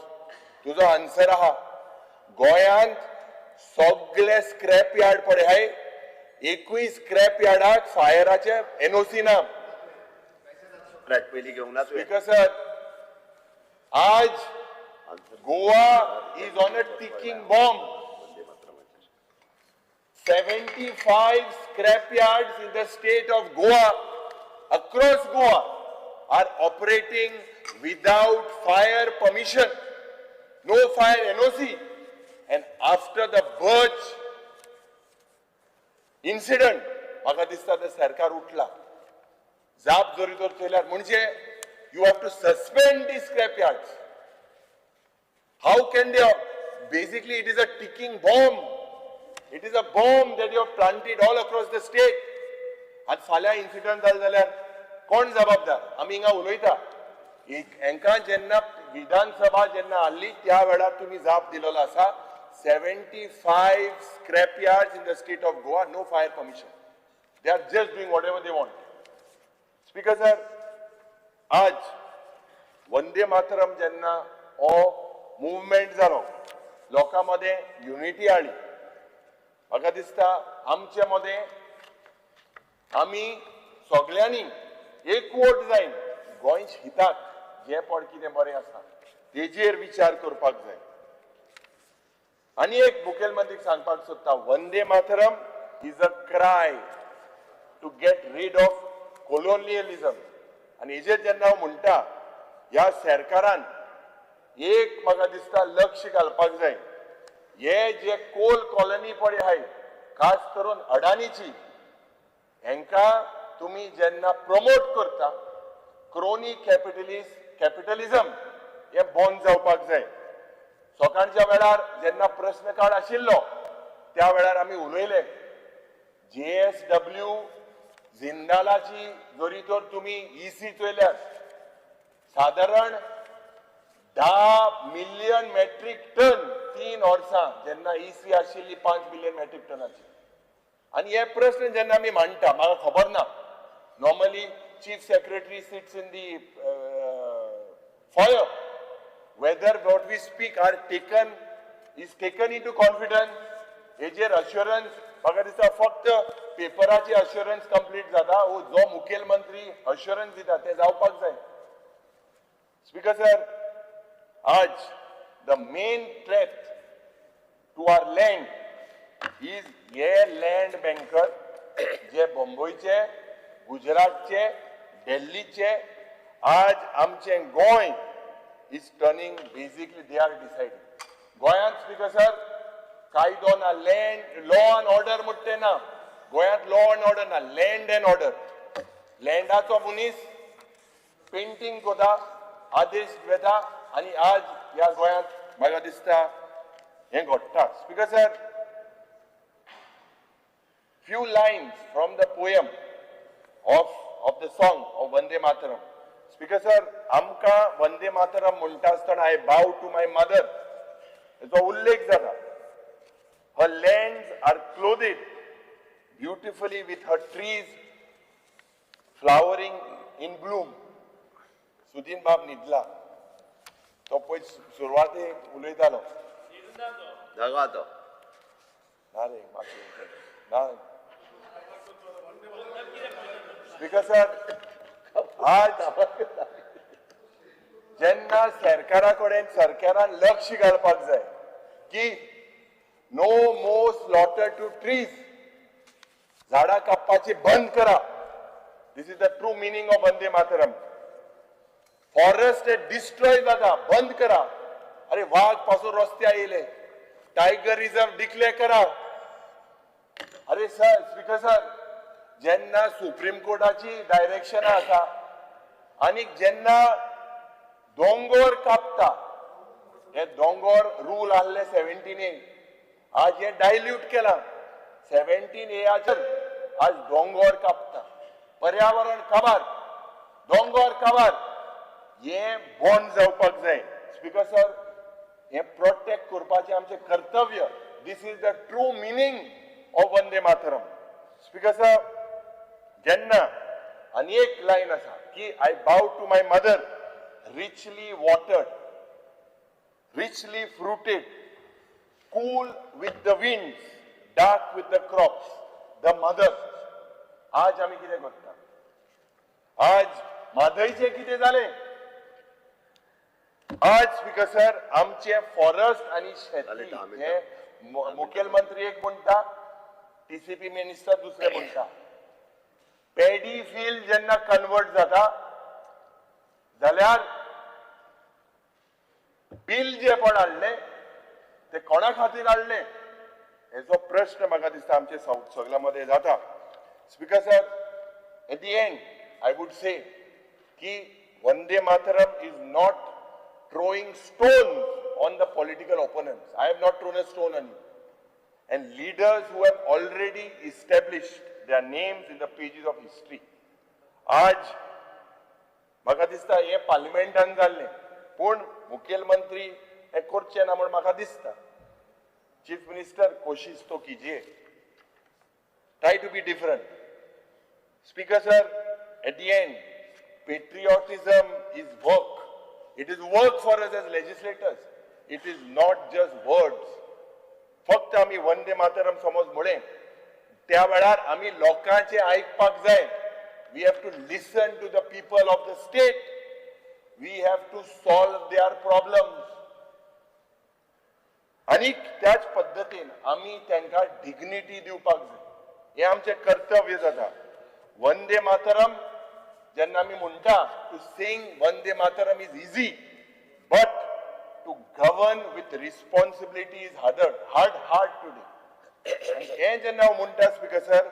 तुजो आन्सर आहा गोंयांत सगळे स्क्रॅप यार्ड पळय हाय, एकूय स्क्रॅप यार्डाक फायराचे एनओसी ना. स्पीकर सर आज Goa is on a ticking bomb. 75 scrap yards in the state of Goa, across Goa, are operating without fire permission, no fire NOC. And after the Birch incident, म्हाका दिसता ते सरकार उठला. जाप जरी तर चोयल्यार म्हणजे you have to suspend the scrap yards. How can they? Basically it is a ticking bomb. It is a bomb that you have planted all across the state. आज फाल्यां इन्सिडंट जालो जाल्यार कोण जबाबदार? आमी हिंगा उलयता. हेंकां जेन्ना विधानसभा जेन्ना हाडली त्या वेळार तुमी जाप दिलेलो आसा 75 scrap yards in the state of Goa, no fire permission. They are just doing whatever they want. Speaker sir, आज वंदे मातरम जेन्ना हो मुवमेंट जालो, लोकां मदें युनिटी हाडली. म्हाका दिसता आमचे मदें आमी सगल्यांनी एकवट जायन गोंयच्या हिताक जें पण कितें बरें आसा तेजेर विचार करपाक जाय. आनी एक मुखेलमंत्रीक सांगपाक सोदता, Vande Mataram is a cry to get rid of colonialism. आनी हेजेर जेन्ना हांव म्हणटा ह्या सरकारान एक म्हाका दिसता लक्ष घालपाक जाय. हे जे कोल कॉलनी पळय आहाय, खास करून अडानीची, हेंकां तुमी जेन्ना प्रमोट करता क्रोनी कॅपिटलिझम हें बंद जावपाक जाय. सकाळच्या वेळार जेन्ना प्रश्न काळ आशिल्लो त्या वेळार आमी उलयले, JSW जिंदालाची जरी तर तुमी ईसी चोयल्यार सादारण 10 मिलियन मेट्रीक टन 3 वर्सां जेन्ना ईसी आशिल्ली 5 मिलियन मेट्रीक टनाची. आनी हे प्रश्न जेन्ना आमी मांडटा, म्हाका खबर ना, normally chief secretary sits in the foyer, whether what we speak are taken is taken into confidence. हेजेर अश्युरन्स म्हाका दिसता फक्त पेपराची अश्युरन्स कंप्लीट जाता. वो जो मुखेलमंत्री अश्युरन्स दिता ते जावपाक जाय. स्पीकर सर, आज the main threat to our land is हे लँड बँकर जे बॉम्बयचे, गुजरातचे, दिल्लीचे, आज आमचे Goem is turning basically they are deciding. गोंयांत स्पीकर सर कायदो ना, लँड लॉ अँड ऑर्डर म्हणटे ना, गोंयांत लॉ अँड ऑर्डर ना, लँड अँड ऑर्डर. लँडाचो मनीस पेंटींग करता, आदेश घेता आनी आज ह्या गोंयांत म्हाका दिसता हें घडटा. Speaker sir, few lines from the poem of the song of Vande Mataram. Speaker sir, आमकां वंदे मातरम म्हणटा आसतना I bow to my mother हेचो उल्लेख जाता. Her lands are clothed beautifully with her trees flowering in bloom. Sudin बाब न्हिदला, तो पळय सुरवातेक उलयतालो. जागो तो ना रे, मातशें ना. स्पीकर सर, आज जेन्ना सरकारा कडेन सरकारान लक्ष घालपाक जाय की no more slaughter to trees, झाडां कापपाची बंद करा. This is the true meaning of Vande Mataram. Forest destroy जाता, बंद करा. अरे वाघ पासून रस्त्यार येयले, टायगर रिझर्व डिक्लेअर करा. अरे सर, स्पीकर सर, जेन्ना सुप्रीम कोर्टाची डायरेक्शनां आसा आनी जेन्ना दोंगोर कापता, हे दोंगोर रूल आहले 17A, आज हे डायल्यूट केला. 17Aचेर आज दोंगोर कापता, पर्यावरण काबार, दोंगोर काबार, हे बंद जावपाक जाय. स्पीकर सर, हे प्रोटेक्ट करपाचें आमचें कर्तव्य. This is the true meaning of Vande Mataram. Speaker sir, जेन्ना आनी एक लायन आसा की I bow to my mother, richly watered, richly fruited, cool with the winds, dark with the crops, the mother. आज आमी कितें करता? आज म्हादयचें कितें जालें? आज स्पीकर सर, आमचे फॉरेस्ट आनी शेती हे मुखेलमंत्री एक म्हणटा, टीसीपी मिनिस्टर दुसरे म्हणटा. पेडी फील्ड जेन्ना कन्वर्ट जाता जाल्यार बील जे पण हाडलें ते कोणा खातीर हाडलें हेचो प्रश्न म्हाका दिसता आमचे सगल्या मदें जाता. Speaker sir, at the end I would say की Vande Mataram is not throwing stones on the political opponents. I have not thrown a stone on you. And leaders who have already established their names in the pages of history. आज म्हाका दिसता हें पार्लिमेंटान जाल्लें, पूण मुखेलमंत्री हें करचें ना म्हूण म्हाका दिसता. चीफ मिनिस्टर, कोशिश तो कीजिए, try to be different. Speaker sir, at the end, patriotism is work. It is work for us as legislators. It is not just words. फक्त आमी वंदे मातरम समज म्हळें त्या वेळार आमी लोकांचें आयकपाक जाय. We have to listen to the people of the state. We have to solve their problems. आनी त्याच पद्दतीन आमी तांकां डिग्निटी दिवपाक जाय. हें आमचें कर्तव्य जाता. वंदे मातरम जेन्ना आमी म्हणटा, to sing Vande Mataram is easy, but to govern with responsibility is harder, hard, hard today. आनी हें जेन्ना हांव म्हणटा स्पीकर सर,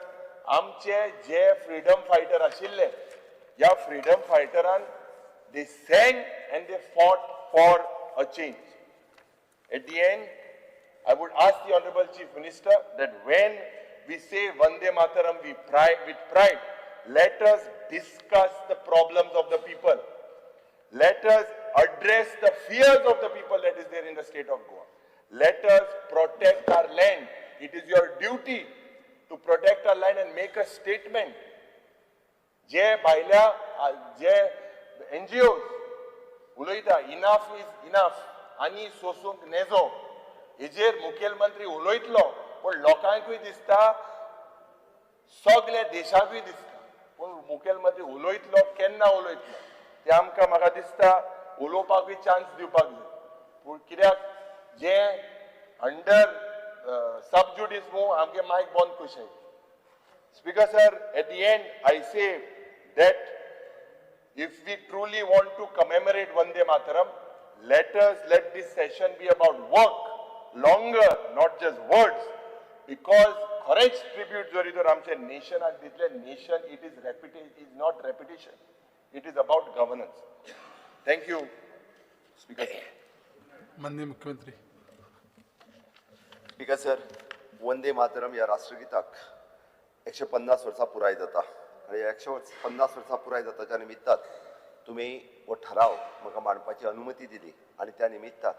आमचे जे फ्रिडम फायटर आशिल्ले, ह्या freedom फायटरान they sang and they fought for a change. At the end, I would ask the Honorable Chief Minister that when we say Vande Mataram we pride with pride. Let us discuss the problems of the people. Let us address the fears of the people that is there in the state of Goa. Let us protect our land. It is your duty to protect our land and make a statement. जे भायल्या जे NGO उलयता, enough is enough आनी सोसूंक नेजो, हेजेर मुखेलमंत्री उलयतलो, पूण लोकांकूय दिसता, सगल्या देशाकूय दिसता, पूण मुखेलमंत्री उलयतलो केन्ना उलयतलो ते आमकां म्हाका दिसता उलोवपाकूय चान्स दिवपाक जाय. पूण कित्याक जे अंडर सब ज्युडीस मूव आमगे मायक बंद कशें. Speaker sir, at the end I say that if we truly want to commemorate Vande Mataram, let us let this session be about work longer, not just words, because खरेंच tribute जरी तर आमचे नेशनाक दितले, nation it is is not repetition, it is about governance. Thank you, Speaker sir. माननीय मुख्यमंत्री. Speaker sir, Vande Mataram ह्या राष्ट्रगीताक 150 वर्सां पुराय जाता आनी 150 वर्सां पुराय जाताच्या निमित्तान तुमी हो ठराव म्हाका मांडपाची अनुमती दिली आनी त्या निमित्तान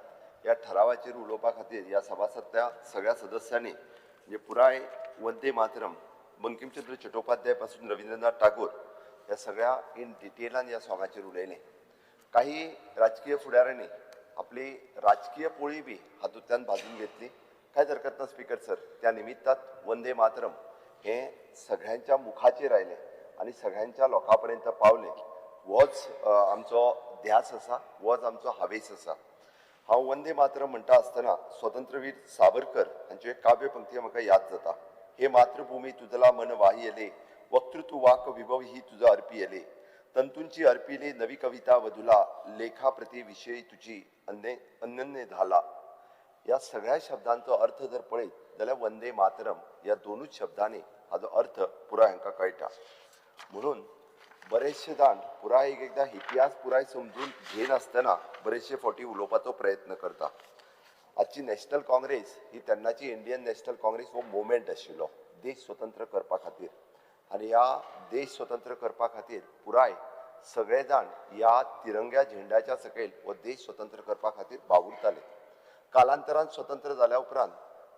ह्या ठरावाचेर उलोवपा खातीर ह्या सभासदांतल्या सगळ्या सदस्यांनी म्हणजे पुराय वंदे मातरम बंकिमचंद्र चटोपाध्याय पासून रवींद्रनाथ टागोर ह्या सगळ्या इन डिटेलान ह्या सॉंगाचेर उलयलें. काही राजकीय फुडाऱ्यांनी आपली राजकीय पोळी बी हातूंतल्यान भाजून घेतली, कांयच हरकत ना स्पीकर सर. त्या निमित्तान वंदे मातरम हें सगळ्यांच्या मुखाचेर आयलें आनी सगळ्यांच्या लोकां पर्यंत पावलें. होच आमचो ध्यास आसा, होच आमचो हावेस आसा. हांव वंदे मातरम म्हणटा आसतना स्वतंत्रवीर सावरकर हांच्यो एक काव्य पंक्ती म्हाका याद जाता. हे मातृभूमी तुझला मन वाहियले, वक्तृत्व वाक विभव ही तुझा अर्पियले, तंतूंची अर्पिली नवी कविता वधूला, लेखा प्रती विषयी तुझी अनन्य झाला. ह्या सगळ्या शब्दांचो अर्थ जर पळयत जाल्यार वंदे मातरम ह्या दोनूच शब्दांनी हाजो अर्थ पुराय हांकां कळटा. म्हणून बरेचशे जाण पुराय एक एकदां इतिहास पुराय समजून घेनासतना बरेचशे फावटी उलोवपाचो प्रयत्न करता. आजची नॅशनल काँग्रेस ही तेन्नाची इंडियन नॅशनल काँग्रेस हो मुवमेंट आशिल्लो देश स्वतंत्र करपा खातीर आनी ह्या देश स्वतंत्र करपा खातीर पुराय सगळे जाण ह्या तिरंग्या झेंड्याच्या सकयल हो देश स्वतंत्र करपा खातीर वावुरताले. कालांतरान स्वतंत्र जाल्या उपरांत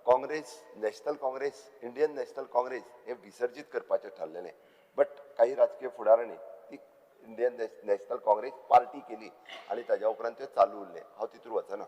Congress, National Congress, Indian National Congress हे विसर्जीत करपाचें ठरलेलें, बट काही राजकीय फुडारांनी ती इंडियन नॅशनल काँग्रेस पार्टी केली आनी ताज्या उपरांत तें चालू उरलें. हांव तितूर वचना.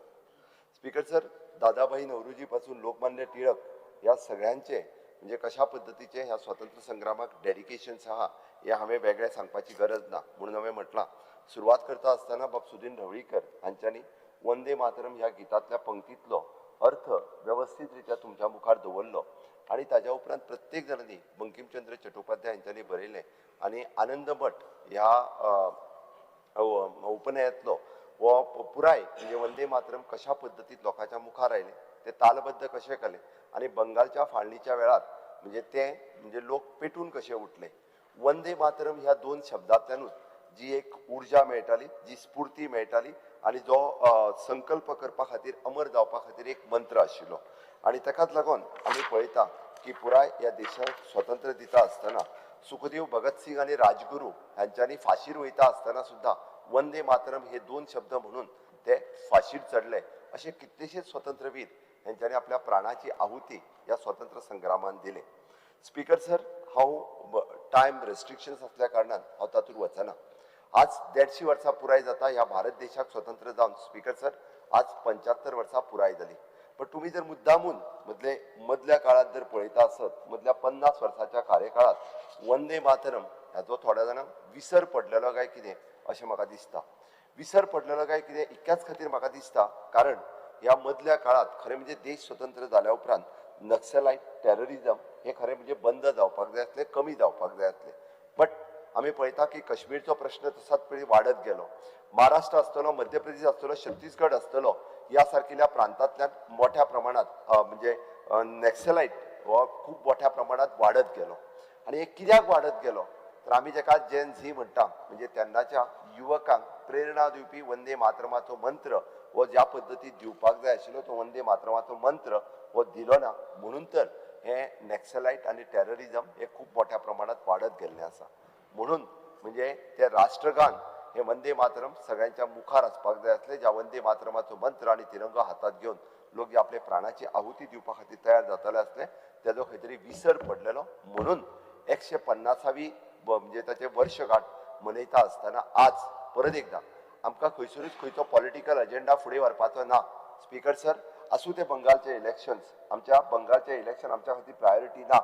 स्पीकर सर, दादाभाई नवरोजी पासून लोकमान्य टिळक ह्या सगळ्यांचे म्हणजे कशा पद्दतीचे ह्या स्वतंत्र संग्रामाक डेडिकेशन्स आहा हें हांवें वेगळें सांगपाची गरज ना. म्हणून हांवें म्हटलां सुरवात करता आसतना बाब सुदीन ढवळीकर हांच्यांनी वंदे मातरम ह्या गितांतल्या पंक्तींतलो अर्थ वेवस्थीत रित्या तुमच्या मुखार दवरलो आनी ताज्या उपरांत प्रत्येक जाणांनी बंकिमचंद्र चटोपाध्याय हांच्यांनी बरयलें आनी आनंद भट ह्या उपनयांतलो हो पुराय म्हणजे वंदे मातरम कशा पद्दतीत लोकांच्या मुखार आयलें, ते तालबद्ध कशें केलें आनी बंगालच्या फाळणीच्या वेळार म्हणजे ते म्हणजे लोक पेटून कशे उठले. वंदे मातरम ह्या दोन शब्दांतल्यानूच जी एक उर्जा मेळटाली, जी स्फूर्ती मेळटाली आनी जो संकल्प करपा खातीर, अमर जावपा खातीर एक मंत्र आशिल्लो. आनी ताकाच लागून आमी पळयता की पुराय ह्या देशाक स्वतंत्र दिता आसतना सुखदेव भगतसिंग आनी राजगुरू हांच्यांनी फाशीर वयता आसतना सुद्दां वंदे मातरम हे दोन शब्द म्हणून ते फाशीर चडले. अशे कितलेशेच स्वतंत्रवीर हेंच्यांनी आपल्या प्राणाची आहुती ह्या स्वतंत्र संग्रामान दिले. स्पीकर सर, हांव टायम रेस्ट्रिक्शन्स आसल्या कारणान हांव तातूंत वचना. आज 150 वर्सां पुराय जाता ह्या भारत देशाक स्वतंत्र जावन. स्पीकर सर, आज 75 वर्सां पुराय जाली. पण तुमी जर मुद्दामून मदल्या काळांत जर पळयता आसत, मदल्या 50 वर्सांच्या कार्यकाळांत वंदे मातरम हाचो थोड्या जाणांक विसर पडलेलो काय कितें अशें म्हाका दिसता. विसर पडलेलो काय कितें इतक्याच खातीर म्हाका दिसता, कारण ह्या मदल्या काळांत खरें म्हणजे देश स्वतंत्र जाल्या उपरांत नक्सलायट टेररिजम हे खरें म्हणजे बंद जावपाक जाय आसलें, कमी जावपाक जाय आसलें. बट आमी पळयता की काश्मीरचो प्रश्न तसाच पळय वाडत गेलो. महाराष्ट्र आसतलो, मध्य प्रदेश आसतलो, छत्तीसगड आसतलो, ह्या सारकिल्या प्रांतांतल्यान मोठ्या प्रमाणात म्हणजे नॅक्सलायट हो खूब मोठ्या प्रमाणात वाडत गेलो. आनी हे कित्याक वाडत गेलो तर आमी जेका जेन झी म्हणटा, म्हणजे तेन्नाच्या युवकांक प्रेरणा दिवपी वंदे मातरमाचो मंत्र हो ज्या पद्दतीत दिवपाक जाय आशिल्लो तो वंदे मातरमाचो मंत्र हो दिलो ना. म्हणून तर हें नॅक्सलायट आनी टेररिजम हें खूब मोठ्या प्रमाणांत वाडत गेल्लें आसा. म्हणून म्हणजे तें राष्ट्रगान हें वंदे मातरम सगळ्यांच्या मुखार आसपाक जाय आसलें, ज्या वंदे मातरमाचो मंत्र आनी तिरंगो हातांत घेवन लोक जे आपले प्राणाची आहुती दिवपा खातीर तयार जाताले आसले तेजो खंय तरी विसर पडलेलो. म्हणून 150वी म्हणजे ताचे वर्षगाठ मनयता आसतना आज परत एकदा आमकां खंयसरूच खंयचो पॉलिटिकल एजेंडा फुडें व्हरपाचो ना. स्पीकर सर, आसूं ते बंगालचे इलेक्शन्स, आमच्या बंगालचे इलेक्शन आमच्या खातीर प्रायोरिटी ना,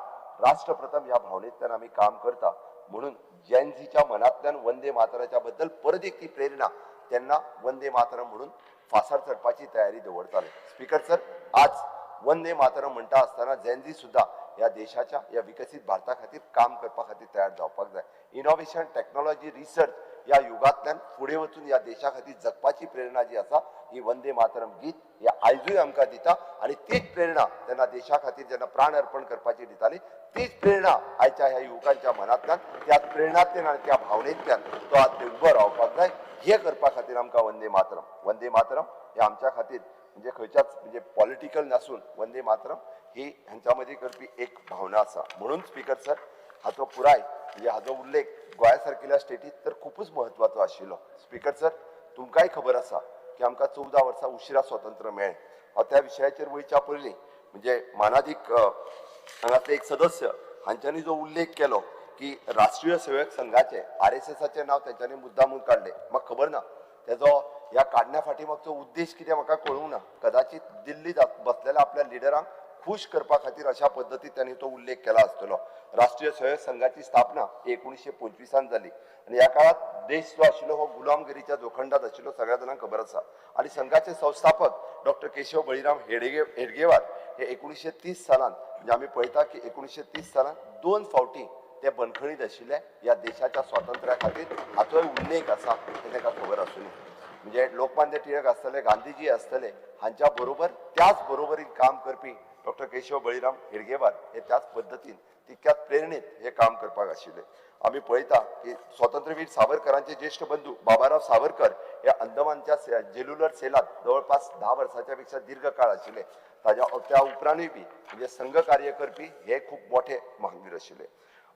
राष्ट्रप्रथम ह्या भावनेंतल्यान आमी काम करता. म्हणून जेनझीच्या मनांतल्यान वंदे मातराच्या बद्दल परत एक ती प्रेरणा तेन्ना वंदे मातरम म्हणून फासार चडपाची तयारी दवरताले. स्पीकर सर, आज वंदे मातरम म्हणटा आसतना जेनझी सुद्दां ह्या देशाच्या ह्या विकसीत भारता खातीर काम करपा खातीर तयार जावपाक जाय. इनोवेशन, टेक्नॉलॉजी, रिसर्च ह्या युगांतल्यान फुडें वचून ह्या देशा खातीर जगपाची प्रेरणा जी आसा ही वंदे मातरम गीत हे आयजूय आमकां दिता आनी तीच प्रेरणा तेन्ना देशा खातीर जेन्ना प्राण अर्पण करपाची दिताली तीच प्रेरणा आयच्या ह्या युवकांच्या मनांतल्यान, त्या प्रेरणांतल्यान आनी त्या भावनेंतल्यान तो आज उबो रावपाक जाय. हे करपा खातीर आमकां वंदे मातरम, वंदे मातरम हे आमच्या खातीर म्हणजे खंयच्याच म्हणजे पॉलिटिकल नासून वंदे मातरम ही ह्यांच्या मदीं करपी एक भावना आसा. म्हणून स्पीकर सर, हाचो पुराय म्हणजे हाचो उल्लेख गोंया सारकिल्या स्टेटीत तर खुबूच म्हत्वाचो आशिल्लो. स्पीकर सर, तुमकांय खबर आसा की आमकां 14 वर्सां उशिरा स्वतंत्र मेळ्ळें. हांव त्या विशयाचेर वयच्या पयलीं म्हणजे मानादीक हांगातले एक सदस्य हांच्यांनी जो उल्लेख केलो की राष्ट्रीय सेवक संघाचे RSSाचें नांव तेंच्यांनी मुद्दामून काडलें, म्हाका खबर ना तेजो ह्या काडण्या फाटी मागचो उद्देश कितें म्हाका कळूंक ना. कदाचित दिल्लीत बसलेल्या आपल्या लिडरांक खुश करपा खातीर अशा पद्दतीन त्यांनी तो उल्लेख केला आसतलो. राष्ट्रीय स्वयंसेवक संघाची स्थापना 1925 जाली आनी ह्या काळात देश जो आशिल्लो हो गुलामगिरीच्या जोखंडात आशिल्लो, सगळ्या जाणांक खबर आसा. आनी संघाचे संस्थापक डॉक्टर केशव बळीराम हेडगेवार हे 1930 सालान, म्हणजे आमी पळयता की 1930 सालान 2 फावटी ते बंदखणीत आशिल्ले ह्या देशाच्या स्वातंत्र्या खातीर, हाचोय उल्लेख आसा हें ताका खबर आसूं. म्हणजे लोकमान्य टिळक आसतले, गांधीजी आसतले, हांच्या बरोबर त्याच बरोबरीन काम करपी डॉक्टर केशव बळीराम हेडगेवार हे त्याच पद्दतीन तितक्याच प्रेरणेत हे काम करपाक आशिल्ले. आमी पळयता की स्वातंत्र्यवीर सावरकरांचे ज्येष्ठ बंधू बाबाराव सावरकर हे अंदमानच्या जेलुलर सेलात जवळपास 10 वर्साच्या पेक्षा दीर्घ काळ आशिल्ले. ताज्या त्या उपरांतूय बी म्हणजे संघ कार्य करपी हे खूब मोठे महावीर आशिल्ले.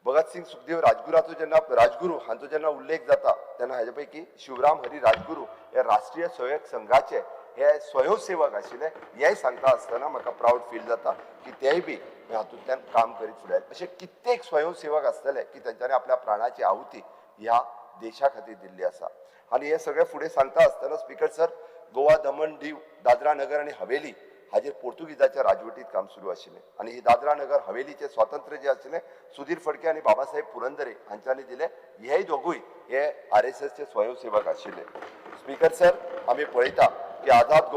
भगतसिंग, सुखदेव, राजगुराचो जेन्ना राजगुरू हांचो जेन्ना उल्लेख जाता तेन्ना हाजे पैकी शिवराम हरी राजगुरू हे राष्ट्रीय स्वयंसेवक संघाचे हे स्वयंसेवक आशिल्ले. हेंय सांगता आसतना म्हाका प्रावड फील जाता की तेय बी हातूंतल्यान काम करीत फुडें आयले. अशे कित्येक स्वयंसेवक आसतले की तेंच्यांनी आपल्या प्राणाची आहुती ह्या देशा खातीर दिल्ली आसा. आनी हे सगळें फुडें सांगता आसतना स्पीकर सर, गोवा, दमण, दीव, दादरा नगर आनी हवेली हाजेर पोर्तुगीजाच्या राजवटीत काम सुरू आशिल्लें. आनी ही दादरा नगर हवेलीचें स्वातंत्र्य जें आशिल्लें सुधीर फडके आनी बाबासाहेब पुरंदरे हांच्यांनी दिलें. हेय दोगूय हे RSSचे स्वयंसेवक आशिल्ले. स्पीकर सर, आमी पळयता की आझाद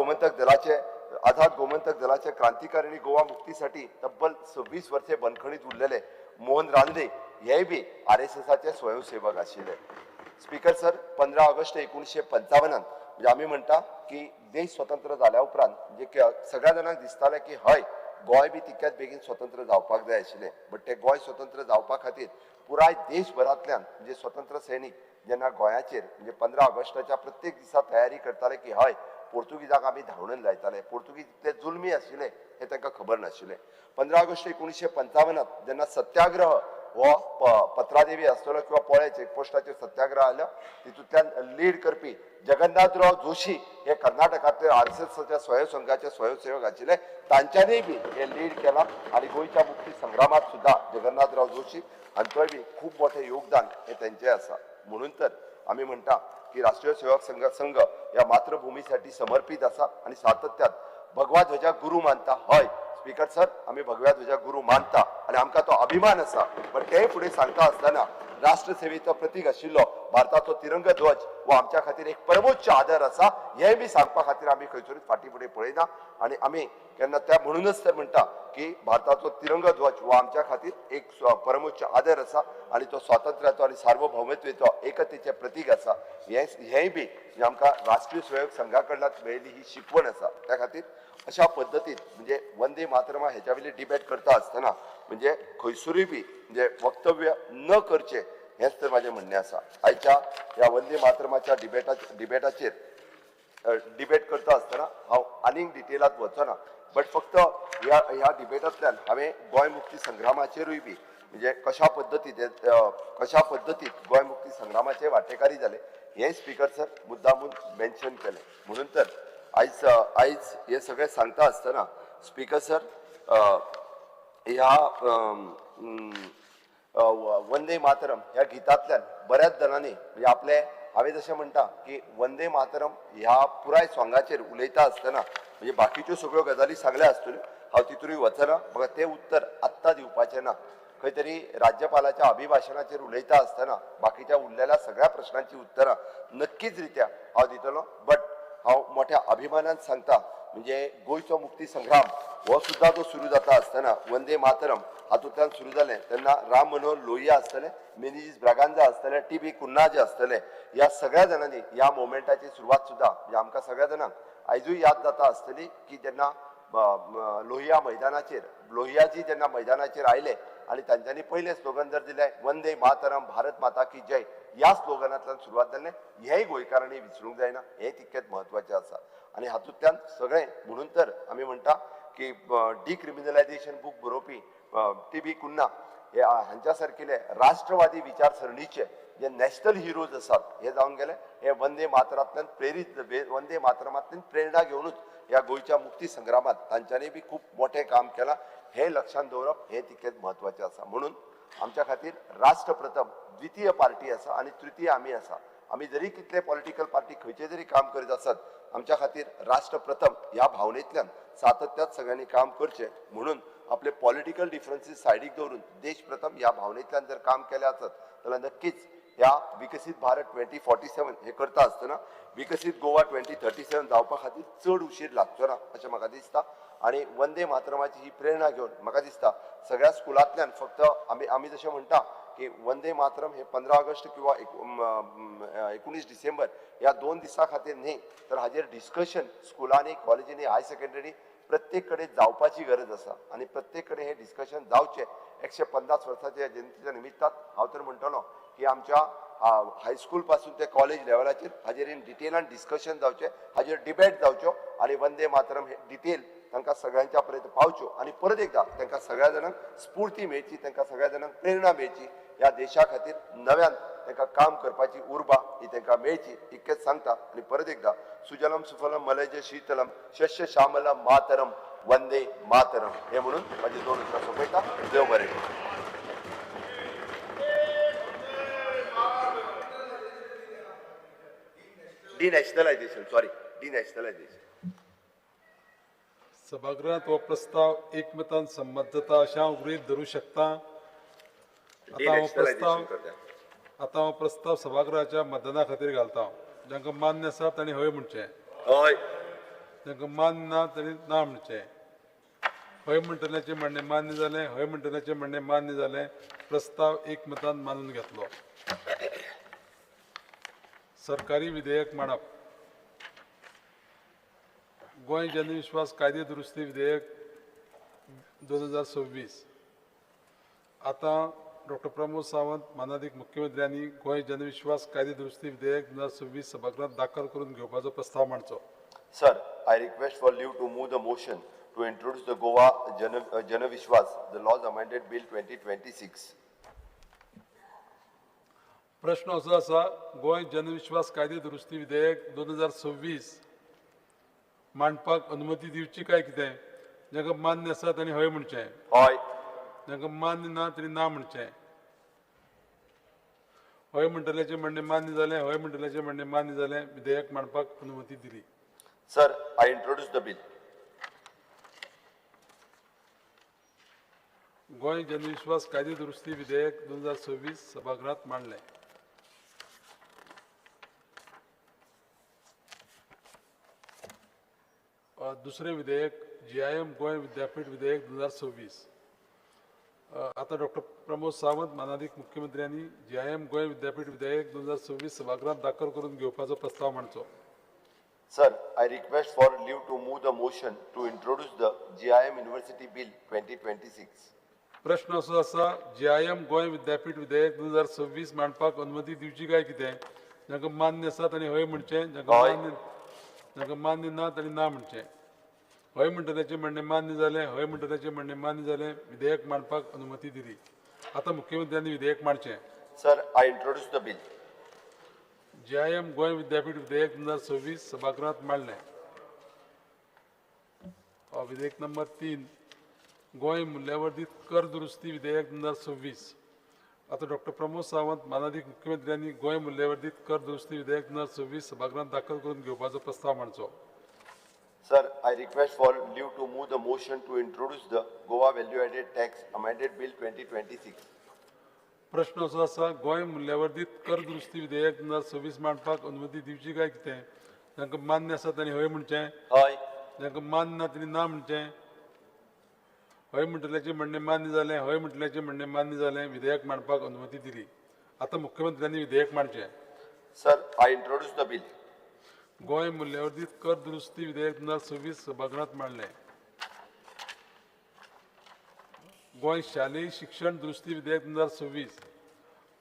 गोमंतक दलाचे क्रांतिकारिणी गोवा मुक्तीसाठी तब्बल 26 वर्षे बंदखणीत उरलेले मोहन रानडे हेय बी RSSाचे स्वयंसेवक आशिल्ले. स्पीकर सर, 15 ऑगस्ट 1955 म्हणजे आमी म्हणटा की देश स्वतंत्र जाल्या उपरांत म्हणजे सगळ्या जाणांक दिसतालें की हय गोंय बी तितक्याच बेगीन स्वतंत्र जावपाक जाय आशिल्लें. बट ते गोंय स्वतंत्र जावपा खातीर पुराय देशभरांतल्यान म्हणजे स्वतंत्र सैनीक जेन्ना गोंयाचेर म्हणजे 15 ऑगस्टाच्या प्रत्येक दिसा तयारी करताले की हय पोर्तुगीजाक आमी धांवडून लायताले. पोर्तुगीज इतले जुलमी आशिल्ले हें तांकां खबर नाशिल्लें. 15 ऑगस्ट 1955 जेन्ना सत्याग्रह हो पत्रादेवी आसतलो किंवा पोळ्या चेकपोस्टाचेर सत्याग्रह आलो तितूंतल्यान लीड करपी जगन्नाथराव जोशी हे कर्नाटकांतले RSSच्या स्वयंसंघाचे स्वयंसेवक आशिल्ले, तांच्यांनीय बी हे लीड केला आनी गोंयच्या मुक्ती संग्रामात सुद्दां जगन्नाथराव जोशी हांचोय बी खूब मोठें योगदान हें तेंचें आसा. म्हणून तर आमी म्हणटा की राष्ट्रीय सेवक संघ ह्या मातृभूमीसाठी समर्पित आसा आनी सातत्यात भगवा ध्वजा गुरू मानता. हय स्पीकर सर, आमी भगव्या ध्वजा गुरू मानता आनी आमकां तो अभिमान आसा. बट तेय फुडें सांगता आसतना राष्ट्रसेवेचो प्रतीक आशिल्लो भारताचो तिरंगा ध्वज हो आमच्या खातीर एक परमोच्च आदर आसा हें बी सांगपा खातीर आमी खंयसरूच फाटीं फुडें पळयना. आनी आमी केन्ना त्या म्हणूनच ते म्हणटा की भारताचो तिरंगा ध्वज हो आमच्या खातीर एक परमोच्च आदर आसा आनी तो स्वातंत्र्याचो आनी सार्वभौमत्वाचो एकतेचें प्रतीक आसा. हेंय बी आमकां राष्ट्रीय स्वयंसेवक संघा कडल्यान मेळिल्ली ही शिकवण आसा. त्या खातीर अशा पद्दतीन म्हणजे वंदे मातरमा हेच्या वयली डिबेट करता आसतना म्हणजे खंयसरूय बी म्हणजे वक्तव्य न करचें हेंच तर म्हाजें म्हणणें आसा. आयच्या ह्या वंदे मातरमाच्या डिबेटाचेर डिबेट करता आसतना हांव आनीक डिटेलांत वचना, बट फक्त ह्या ह्या डिबेटांतल्यान हांवें गोंय मुक्ती संग्रामाचेरूय बी म्हणजे कशा पद्दतीत गोंय मुक्ती संग्रामाचे वांटेकारी जाले हें स्पीकर सर मुद्दामून मेन्शन केलें. म्हणून तर आयज आयज हें सगळें सांगता आसतना स्पीकर सर ह्या वंदे मातरम ह्या गितांतल्यान बऱ्याच जाणांनी म्हणजे आपले हांवें जशें म्हणटा की वंदे मातरम ह्या पुराय सोंगाचेर उलयता आसतना म्हणजे बाकीच्यो सगळ्यो गजाली सांगल्या आसतल्यो, हांव तितूय वचना, म्हाका तें उत्तर आत्तां दिवपाचें ना. खंय तरी राज्यपालाच्या अभिभाशणाचेर उलयता आसतना बाकीच्या उरलेल्या सगळ्या प्रश्नांची उत्तरां नक्कीच रित्या हांव दितलो. बट हांव मोठ्या अभिमानान सांगता म्हणजे गोंयचो मुक्ती संग्राम हो सुद्दां जो सुरू जाता आसतना वंदे मातरम हातूंतल्यान सुरू जालें तेन्ना राम मनोहर लोहिया आसतले, मिनेझीस ब्रागांजा आसतले, टी बी कुन्हा जे आसतले, ह्या सगळ्या जाणांनी ह्या मुवमेंटाची सुरवात सुद्दां म्हणजे आमकां सगळ्या जाणांक आयजूय याद जाता आसतली की जेन्ना लोहिया मैदानाचेर लोहियाजी जेन्ना मैदानाचेर आयले आनी तांच्यांनी पयलें स्लोगन जर दिलें वंदे मातरम भारत माता की जय, ह्या स्लोगनांतल्यान सुरवात जालें. हेंय गोंयकारांनी विसरूंक जायना, हें तितकेंच म्हत्वाचें आसा. आनी हातूंतल्यान सगळें म्हणून तर आमी म्हणटा की डिक्रिमिनलायझेशन बूक बरोवपी टी बी कुन्हा हे हांच्या सारकिले राष्ट्रवादी विचारसरणीचे जे नॅशनल हिरोज आसात हे जावन गेले. हे वंदे मातरांतल्यान प्रेरीत, वंदे मातरमांतल्यान प्रेरणा घेवनूच ह्या गोंयच्या मुक्ती संग्रामांत तांच्यांनी बी खूब मोठें काम केलां हें लक्षांत दवरप हें तितकेंच म्हत्वाचें आसा. म्हणून आमच्या खातीर राष्ट्र प्रथम द्वितीय पार्टी आसा आनी तृतीय आमी आसा. आमी जरी कितले पॉलिटिकल पार्टी खंयचे जरी काम करीत आसत आमच्या खातीर राष्ट्र प्रथम ह्या भावनेंतल्यान सातत्यात सगळ्यांनी काम करचें. म्हणून आपले पॉलिटिकल डिफरन्सीस सायडीक दवरून देश प्रथम ह्या भावनेंतल्यान जर काम केलें आसत जाल्यार नक्कीच ह्या विकसीत भारत 2047 हे करता आसतना विकसीत गोवा 2037 जावपा खातीर चड उशीर लागचो ना अशें म्हाका दिसता. आनी वंदे मातरमाची ही प्रेरणा घेवन म्हाका दिसता सगळ्या स्कुलांतल्यान फक्त आमी आमी जशें म्हणटा की वंदे मातरम हे 15 ऑगस्ट किंवा 19 डिसेंबर ह्या 2 दिसां खातीर न्ही तर हाजेर डिस्कशन स्कुलांनी, कॉलेजींनी, हायर सेकंडरी प्रत्येक कडेन जावपाची गरज आसा आनी प्रत्येक कडेन हें डिस्कशन जावचें. 150 वर्साच्या जयंतीच्या निमित्तान हांव तर म्हणटलो की आमच्या हायस्कूल पासून ते कॉलेज लेवलाचेर हाजेर इन डिटेलान डिस्कशन जावचें, हाजेर डिबेट जावच्यो आनी वंदे मातरम हे डिटेल तांकां सगळ्यांच्या पर्यंत पावच्यो आनी परत एकदां तांकां सगळ्या जाणांक स्फूर्ती मेळची, तांकां सगळ्या जाणांक प्रेरणा मेळची, ह्या देशा खातीर नव्यान तांकां काम करपाची उर्बा ही तांकां मेळची इतकेंच सांगता. आनी परत एकदां सुजलम सुफलम मलयज शीतलम शस्य श्यामलम मातरम वंदे मातरम हे म्हणून माझे 2 उतरां सोंपयता. देव बरें करूं. डिनॅशनलायझेशन, सॉरी, डिनॅशनलायझेशन. सभागृहात हो प्रस्ताव एकमतान संमत जाता अशें हांव गृहीत धरूं शकता. आतां हो प्रस्ताव सभागृहाच्या मतदाना खातीर घालता. जांकां मान्य आसा तांणी हय म्हणचें, हय. जांकां मान्य ना तांणी ना म्हणचें. हय म्हणटल्याचें म्हणणें मान्य जालें, हय म्हणटल्याचें म्हणणें मान्य जालें. प्रस्ताव एकमतान मानून घेतलो. सरकारी विधेयक मांडप. गोंय जनविश्वास कायदे दुरुस्ती विधेयक 2026. आतां डॉक्टर प्रमोद सावंत मानादीक मुख्यमंत्र्यांनी गोंय जनविश्वास कायदे दुरुस्ती विधेयक 2026 सभागृहात दाखल करून घेवपाचो प्रस्ताव मांडचो. Sir, I request for leave to move the motion to introduce the Goa Janvishwas the laws amended bill 2026. प्रश्न असो आसा, गोंय जनविश्वास कायदे दुरुस्ती विधेयक 2026 मांडपाक अनुमती दिवची काय कितें? जांकां मान्य आसा तांणी हय म्हणचें, हय. जांकां मान्य ना तांणी ना म्हणचें. हय म्हणटल्याचें म्हणणें मान्य जालें, हय म्हणटल्याचें म्हणणें मान्य जालें. विधेयक मांडपाक अनुमती दिली. Sir, I introduce the bill. Goa Janvishwas कायदे दुरुस्ती विधेयक 2026 सभागृहात मांडलें. दुसरें विधेयक GIM Goa विद्यापीठ विधेयक 2026. आतां डॉक्टर प्रमोद सावंत मानादीक मुख्यमंत्र्यांनी GIM Goa विद्यापीठ विधेयक 2026 सभागृहात दाखल करून घेवपाचो प्रस्ताव मांडचो. Sir, I request for leave to move the motion to introduce the GIM University Bill 2026. प्रश्न असो आसा, GIM Goa विद्यापीठ विधेयक 2026 मांडपाक अनुमती दिवची काय कितें? जांकां मान्य आसा तांणी हय म्हणचें, जांकां मान्य ना तांणी ना म्हणचें. हय म्हणटल्याचें म्हणणें मान्य जालें. हय म्हणटल्याचें म्हणणें मान्य जालें. विधेयक मांडपाक अनुमती दिली. आतां मुख्यमंत्र्यांनी विधेयक मांडचें. Sir, I introduce the bill. GIM Goa विद्यापीठ विधेयक 2026 सभागृहात मांडलें. विधेयक नंबर 3 गोंय मूल्यवर्धीत कर दुरुस्ती विधेयक 2026. आतां डॉक्टर प्रमोद सावंत मानादीक मुख्यमंत्र्यांनी गोंय मूल्यवर्धीत कर दुरुस्ती विधेयक 2026 सभागृहात दाखल करून घेवपाचो प्रस्ताव मांडचो. Sir, I request for leave to move the motion to introduce the Goa Value Added Tax Amended Bill 2026. प्रश्न असो आसा, गोंय मूल्यवर्धीत कर दुरुस्ती विधेयक 2026 मांडपाक अनुमती दिवची काय कितें? जांकां मान्य आसा तांणी हय म्हणचें. हय. जांकां मान्य ना तांणी ना म्हणचें. हय म्हणटल्याचें म्हणणें मान्य जालें. हय म्हणटल्याचें म्हणणें मान्य जालें. विधेयक मांडपाक अनुमती दिली. आतां मुख्यमंत्र्यांनी विधेयक मांडचें. Sir, I introduce the bill. Goa मूल्यवर्धीत कर दुरुस्ती विधेयक 2026 सभागृहात मांडलें. गोंय शालेय शिक्षण दुरुस्ती विधेयक 2026.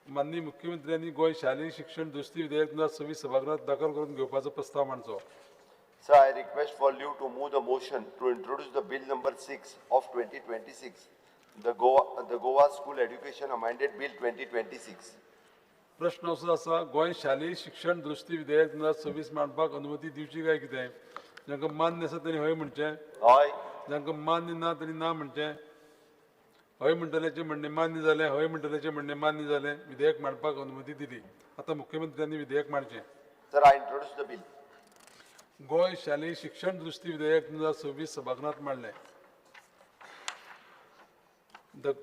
माननीय मुख्यमंत्र्यांनी गोंय शालेय शिक्षण दुरुस्ती विधेयक 2026 सभागृहात दाखल करून घेवपाचो प्रस्ताव मांडचो. Sir, I request for leave to move the motion to introduce the bill number 6 of 2026, the Goa School Education Amended Bill 2026. प्रश्न असो आसा, गोंय शालेय शिक्षण दुरुस्ती विधेयक 2026 मांडपाक अनुमती दिवची काय कितें? जांकां मान्य आसा तांणी हय म्हणचें. हय. जांकां मान्य ना तांणी ना म्हणचें. हय म्हणटल्याचें म्हणणें मान्य जालें. हय म्हणटल्याचें म्हणणें मान्य जालें. विधेयक मांडपाक अनुमती दिली. आतां मुख्यमंत्र्यांनी विधेयक मांडचें. Sir, I introduce the bill. Goa शालेय शिक्षण दुरुस्ती विधेयक 2026 सभागृहात मांडलें. The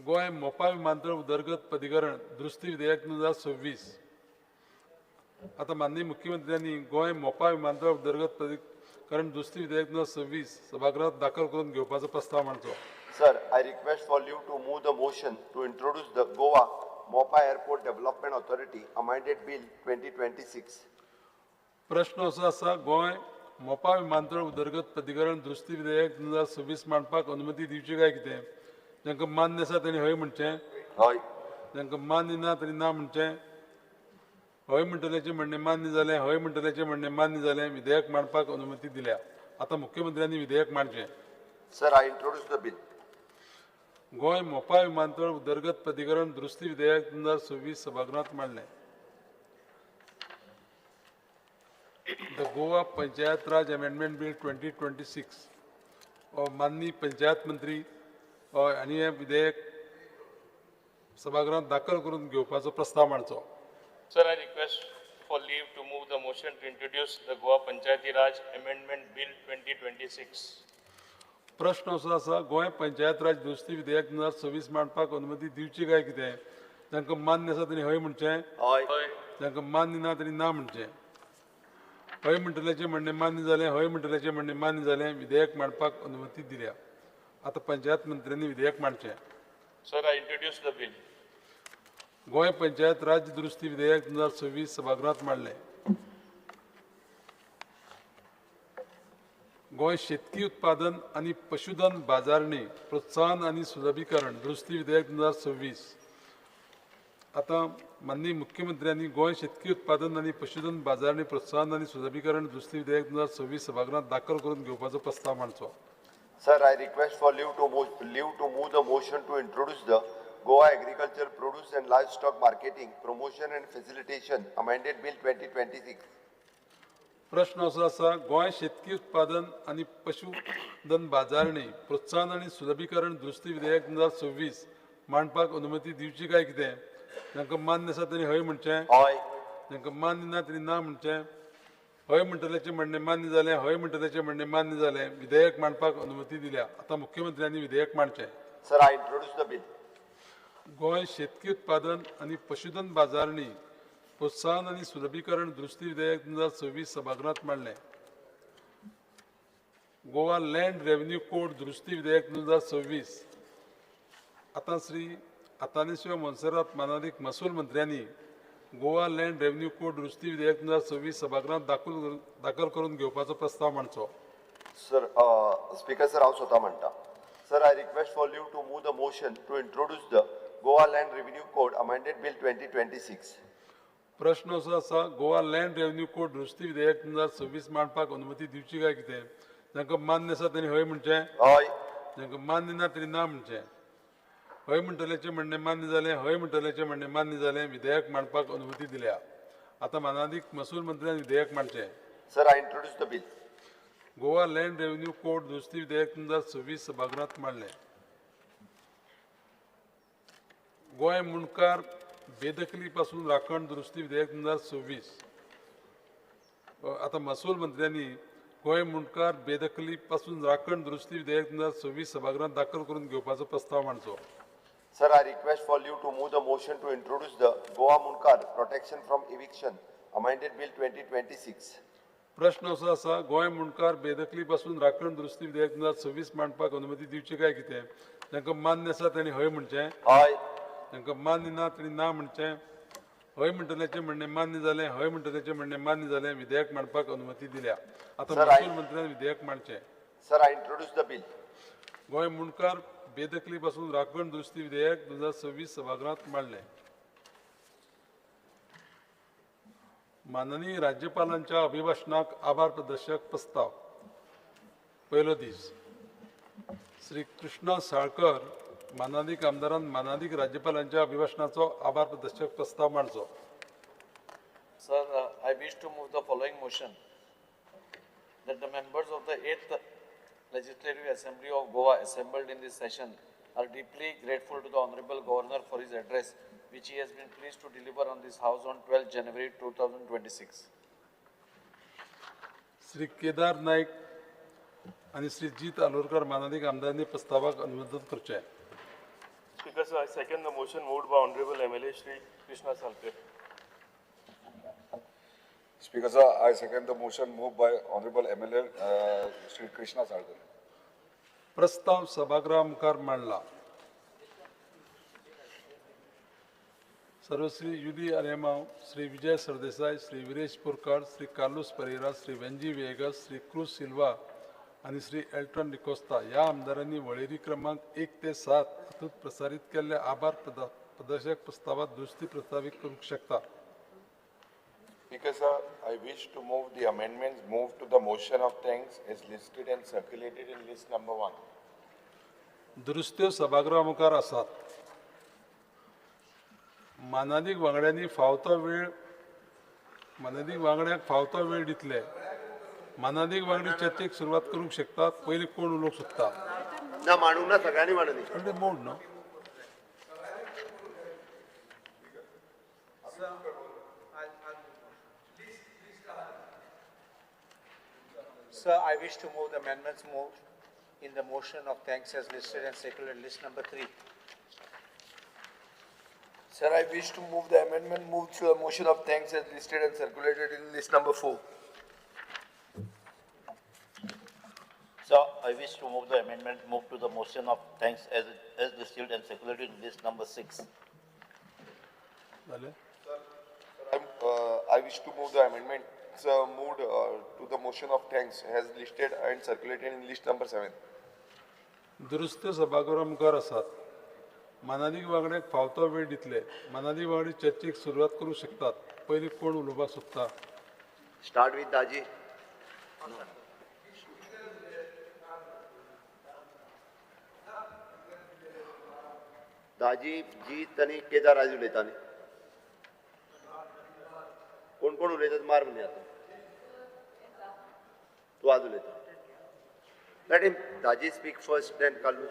Goa Mopa विमानतळ उदरगत प्राधिकरण दुरुस्ती विधेयक 2026. आतां माननीय मुख्यमंत्र्यांनी गोंय मोपा विमानतळ उदरगत प्राधिकरण दुरुस्ती विधेयक 2026 सभागृहात दाखल करून घेवपाचो प्रस्ताव मांडचो. Sir, I request for leave to move the motion to introduce the Goa Mopa Airport Development Authority Amended Bill 2026. प्रश्न असो आसा, गोंय मोपा विमानतळ उदरगत प्राधिकरण दुरुस्ती विधेयक 2026 मांडपाक अनुमती दिवची काय कितें? जांकां मान्य आसा तांणी हय म्हणचें. हय. जांकां मान्य ना तांणी ना म्हणचें. हय म्हणटल्याचें म्हणणें मान्य जालें. हय म्हणटल्याचें म्हणणें मान्य जालें. विधेयक मांडपाक अनुमती दिल्या. आतां मुख्यमंत्र्यांनी विधेयक मांडचें. Sir, I introduce the bill. Goa Mopa विमानतळ उदरगत प्राधिकरण दुरुस्ती विधेयक 2026 सभागृहात मांडलें. The Goa Panchayat Raj Amendment Bill 2026. माननीय पंचायत मंत्री आनी हें विधेयक सभागृहात दाखल करून घेवपाचो प्रस्ताव मांडचो. Sir, I request for leave to move the motion to introduce the Goa Panchayati Raj Amendment Bill 2026. प्रश्न असो आसा, गोंय पंचायत राज दुरुस्ती विधेयक 2026 मांडपाक अनुमती दिवची काय कितें? जांकां मान्य आसा तांणी हय म्हणचें. हय. जांकां मान्य ना तांणी ना म्हणचें. हय म्हणटल्याचें म्हणणें मान्य जालें. हय म्हणटल्याचें म्हणणें मान्य जालें. विधेयक मांडपाक अनुमती दिल्या. आतां पंचायत मंत्र्यांनी विधेयक मांडचें. Sir, I introduce the bill. Goa panchayat राज्य दुरुस्ती विधेयक 2026 सभागृहात मांडलें. गोंय शेतकी उत्पादन आनी पशुधन बाजारणी प्रोत्साहन आनी सुलभीकरण दुरुस्ती विधेयक 2026. आतां माननीय मुख्यमंत्र्यांनी गोंय शेतकी उत्पादन आनी पशुधन बाजारणी प्रोत्साहन आनी सुलभीकरण दुरुस्ती विधेयक 2026 सभागृहात दाखल करून घेवपाचो प्रस्ताव मांडचो. Sir, I request for leave to move the motion to introduce the Goa Agriculture Produce and Livestock Marketing Promotion and Facilitation Amended Bill 2026. प्रश्न असो आसा, गोंय शेतकी उत्पादन आनी पशुधन बाजारणी प्रोत्साहन आनी सुलभीकरण दुरुस्ती विधेयक 2026 मांडपाक अनुमती दिवची काय कितें? जांकां मान्य आसा तांणी हय म्हणचें. हय. जांकां मान्य ना तांणी ना म्हणचें. हय म्हणटल्याचें म्हणणें मान्य जालें. हय म्हणटल्याचें म्हणणें मान्य जालें. विधेयक मांडपाक अनुमती दिल्या. आतां मुख्यमंत्र्यांनी विधेयक मांडचें. Sir, I introduce the bill. Goa शेतकी उत्पादन आनी पशुधन बाजारणी प्रोत्साहन आनी सुलभीकरण दुरुस्ती विधेयक 2026 सभागृहात मांडलें. गोवा लँड रेव्हेन्यू कोड दुरुस्ती विधेयक 2026. आतां श्री आतानेशिव मोन्सेरात मानादीक महसूल मंत्र्यांनी गोवा लँड रेव्हेन्यू कोड दुरुस्ती विधेयक 2026 सभागृहात दाखल करून घेवपाचो प्रस्ताव मांडचो. Sir, speaker sir, हांव स्वता म्हणटा. Sir, I request for leave to move the motion to introduce the Goa Land Revenue Code Amended Bill 2026. प्रश्न असो आसा, गोवा लँड रेव्हेन्यू कोड दुरुस्ती विधेयक 2026 मांडपाक अनुमती दिवची काय कितें? जांकां मान्य आसा तांणी हय म्हणचें, हय. जांकां मान्य ना तांणी ना म्हणचें. हय म्हणटल्याचें म्हणणें मान्य जालें, हय म्हणटल्याचें म्हणणें मान्य जालें. विधेयक मांडपाक अनुमती दिल्या. आतां मानादीक महसूल मंत्र्यान विधेयक मांडचें. Sir, I introduce the bill. Goa land revenue code दुरुस्ती विधेयक 2026 सभागृहांत मांडलें. गोंय मुंडकार बेदखली पासून राखण दुरुस्ती विधेयक 2026. आतां महसूल मंत्र्यांनी गोंय मुंडकार बेदखली पासून राखण दुरुस्ती विधेयक 2026 सभागृहांत दाखल करून घेवपाचो प्रस्ताव मांडचो. Sir, I request for leave to move the motion to introduce the Goa Mundkar Protection from Eviction Amended Bill 2026. प्रश्न असो आसा, गोंय मुंडकार बेदखली पासून राखण दुरुस्ती विधेयक 2026 मांडपाक अनुमती दिवची काय कितें? तांकां मान्य आसा तांणी हय म्हणचें, हय. तांकां मान्य ना तांणी ना म्हणचें. हय म्हणटल्याचें म्हणणें मान्य जालें, हय म्हणटल्याचें म्हणणें मान्य जालें. विधेयक मांडपाक अनुमती दिल्या. आतां महसूल मंत्र्यान विधेयक मांडचें. Sir, I introduce the bill. Goa Mundkar बेदखली पासून राखण दुरुस्ती विधेयक 2026 सभागृहांत मांडलें. माननीय राज्यपालांच्या अभिभाशणाक आभार प्रदर्शक प्रस्ताव. पयलो दीस. श्री कृष्णा साळकर मानादीक आमदारान मानादीक राज्यपालांच्या अभिभाशणाचो आभार प्रदर्शक प्रस्ताव मांडचो. Sir, I wish to move the following motion that the members of the 8th Legislative Assembly of Goa assembled in this session are deeply grateful to the Honorable Governor for his address, which he has been pleased to deliver on this House on 12 January 2026. Shri Kedar Naik आनी श्री जीत आलोरकर मानादीक आमदारांनी प्रस्तावाक अनुमोदन करचें. Speaker sir, I second the motion moved by Honorable MLA Shri Krishna Salkar. Speaker sir, I second the motion moved by Honorable MLA Shri Krishna Salkar. प्रस्ताव सभागृहा मुखार मांडला. सर्वश्री युली Alemao, Shri Vijay Sardesai, Shri Viresh Borkar, Shri Carlos Pereira, Shri Venzy vagus, Shri cruise Silva आनी Shri Elton D'Costa ह्या आमदारांनी वळेरी क्रमांक 1 ते 7 हातूंत प्रसारीत केल्ल्या आभार प्रदर्शक प्रस्तावात दुरुस्ती प्रस्तावीत करूंक शकता. Speaker sir, I wish to move the amendments moved to the motion of thanks as listed and circulated in list number 1. दुरुस्त्यो सभागृहा मुखार आसात. मानादीक वांगड्यांनी फावतो वेळ मानादीक वांगड्यांक फावतो वेळ दितले. मानादीक वांगडी चर्चेक सुरवात करूंक शकतात. पयलीं कोण उलोवंक सोदता? ना, मांडूंक ना, सगळ्यांनी मांडूंक. मोड न्हू. Sir, I wish to move the amendments moved in the motion of thanks as listed and circulated list number 3. Sir, I wish to move the amendment moved to the motion of thanks as listed and circulated in list number 4. Sir, I wish to move the amendment moved to the motion of thanks as listed and circulated in list number 6. Sir, I wish to move the amendment moved to the motion of thanks as listed and circulated in list number 7. दुरुस्त्यो सभागृहा मुखार आसात. मानादीक वांगड्यांक फावतो वेळ दितले. मानादीक वांगडी चर्चेक सुरवात करूंक शकतात. पयलीं कोण उलोवपाक सोदता? Start with Daji. Daji, Jeet आनी केदार आयज उलयता न्ही. कोण कोण उलयतात मार म्हणे आतां. तूं आज उलयता. Let him Daji speak first, then Carlos.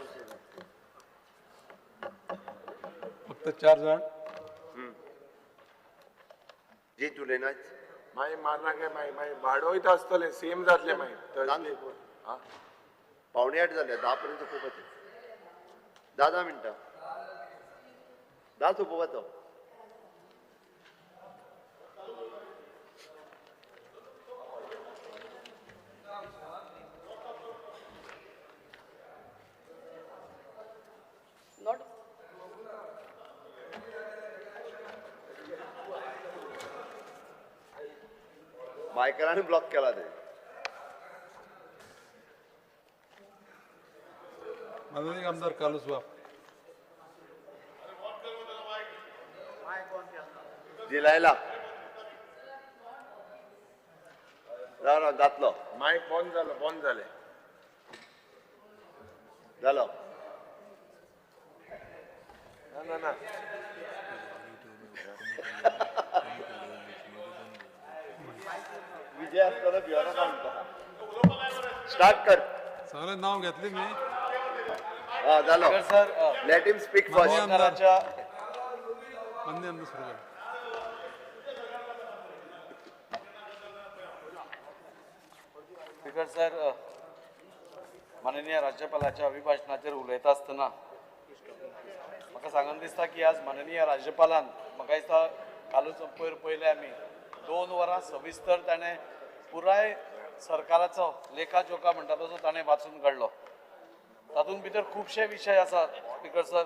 फक्त 4 जाण. जीत उलयना. मागीर मारना काय मागीर मागीर वाडोयता आसतलें, सेम जातलें मागीर. 7:45 जाले, 10 पर्यंत सोंपोवपाचें. 10 मिनटां 10 सोंपोवपाचो. मायकलान ब्लॉक केला ते. माननीय आमदार कार्लूस बाब. दिलायला राव राव जातलो. मायक बंद जालो, बंद जालें. जालो. ना ना. विजय आसतना भिवनाका म्हणटा. स्टार्ट कर. सगळें नांव घेतलें मी. हा जालो. Sir, let him speak first. मान्य आमदार सुरू कर. स्पीकर सर, माननीय राज्यपालाच्या अभिभाशणाचेर उलयता आसतना म्हाका सांगन दिसता की आज माननीय राज्यपालान म्हाका दिसता कालूच पयर पयलें आमी 2 वरां सविस्तर ताणें पुराय सरकाराचो लेखाजोखा म्हणटा तसो ताणें वाचून काडलो. तातूंत भितर खुबशे विशय आसात स्पीकर सर,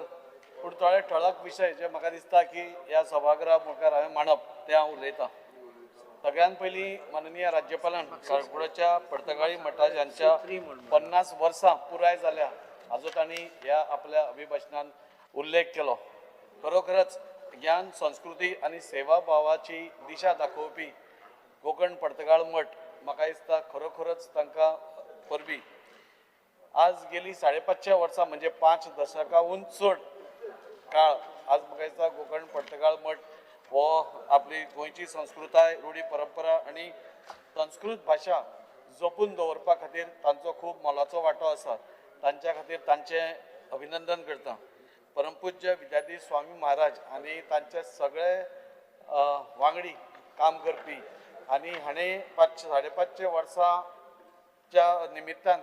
पूण थोडे ठळक विशय जे म्हाका दिसता की ह्या सभागृहा मुखार हांवें मांडप तें हांव उलयतां. सगळ्यात पयलीं माननीय राज्यपालान काळकुडाच्या पर्तगाळी मठाच्या 50 वर्सां पुराय जाल्या हाजो तांणी ह्या आपल्या अभिभाशणान उल्लेख केलो. खरोखरच ज्ञान, संस्कृती आनी सेवा भावाची दिशा दाखोवपी कोंकण पर्तगाळ मठ म्हाका दिसता खरोखरच तांकां परबी. आज गेली 550 वर्सां म्हणजे 5 दशकाहून चड काळ आज म्हाका दिसता कोंकण पर्तगाळ मठ हो आपली गोंयची संस्कृताय, रूढी परंपरा आनी संस्कृत भाशा जपून दवरपा खातीर तांचो खूब मोलाचो वांटो आसा. तांच्या खातीर तांचें अभिनंदन करता. परमपूज्य विद्याधीश स्वामी महाराज आनी तांचे सगळे वांगडी काम करपी आनी हाणें 550 वर्सांच्या निमित्तान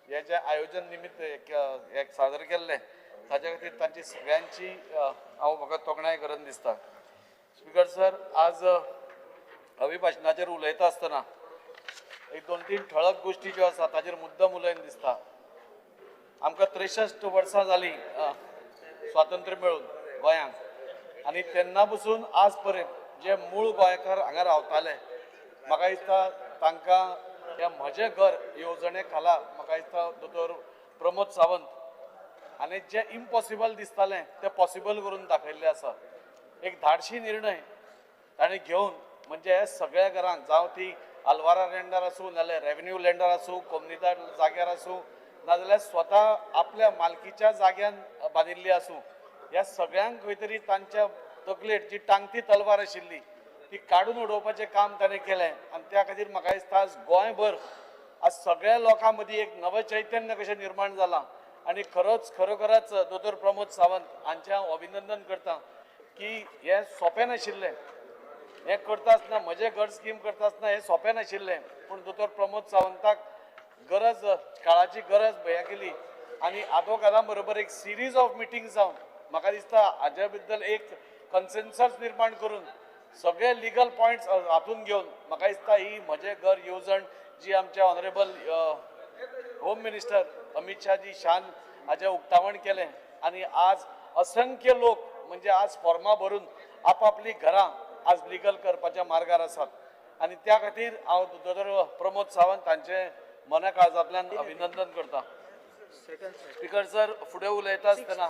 हें जें आयोजन निमित्त एक सादर केल्लें ताच्या खातीर तांची सगळ्यांची हांव म्हाका तोखणाय करून दिसता. स्पीकर सर, आज अभिभाशणाचेर उलयता आसतना एक 2-3 ठळक गोश्टी ज्यो आसा ताचेर मुद्दम उलयन दिसता. आमकां 63 वर्सां जालीं स्वातंत्र्य मेळून गोंयांक आनी तेन्ना पसून आज पर्यंत जे मूळ गोंयकार हांगा रावताले म्हाका दिसता तांकां ह्या म्हजें घर येवजणे खाला म्हाका दिसता दोतोर प्रमोद सावंत आनी जें इम्पॉसिबल दिसतालें तें पॉसिबल करून दाखयल्लें आसा. एक धाडशी निर्णय ताणें घेवन म्हणजे हे सगळ्या घरांक, जावं ती आलवारा लँडार आसूं, नाजाल्यार रेवेन्यू लँडार आसूं, कोमनिदार जाग्यार आसूं, नाजाल्यार स्वता आपल्या मालकीच्या जाग्यान बांदिल्ली आसूं, ह्या सगळ्यांक खंय तरी तांच्या तकलेर जी टांगती तलवार आशिल्ली ती काडून उडोवपाचें काम ताणें केलें. आनी त्या खातीर म्हाका दिसता आज गोंयभर आज सगळ्या लोकां मदीं एक नवें चैतन्य कशें निर्माण जालां आनी खरोखरच दोतोर प्रमोद सावंत हांचें हांव अभिनंदन करता की हें सोंपें नाशिल्लें. हें करता आसतना म्हजें घर स्कीम करता आसतना हें सोंपें नाशिल्लें, पूण दोतोर प्रमोद सावंताक गरज, काळाची गरज भंया केली आनी आदवोगादां बरोबर एक सिरीज ऑफ मिटींग जावन म्हाका दिसता हाज्या बद्दल एक कन्सेन्सस निर्माण करून सगळे लिगल पॉयंट्स हातून घेवन म्हाका दिसता ही म्हजें घर येवजण जी आमच्या honourable home minister Amit Shahji शान हाजें उक्तावण केलें आनी आज असंख्य लोक म्हणजे आज फॉर्मां भरून आपापलीं घरां आज लिगल करपाच्या मार्गार आसात आनी त्या खातीर हांव दोतोर प्रमोद सावंत हांचें मना काळजांतल्यान अभिनंदन करता. स्पीकर सर, फुडें उलयता आसतना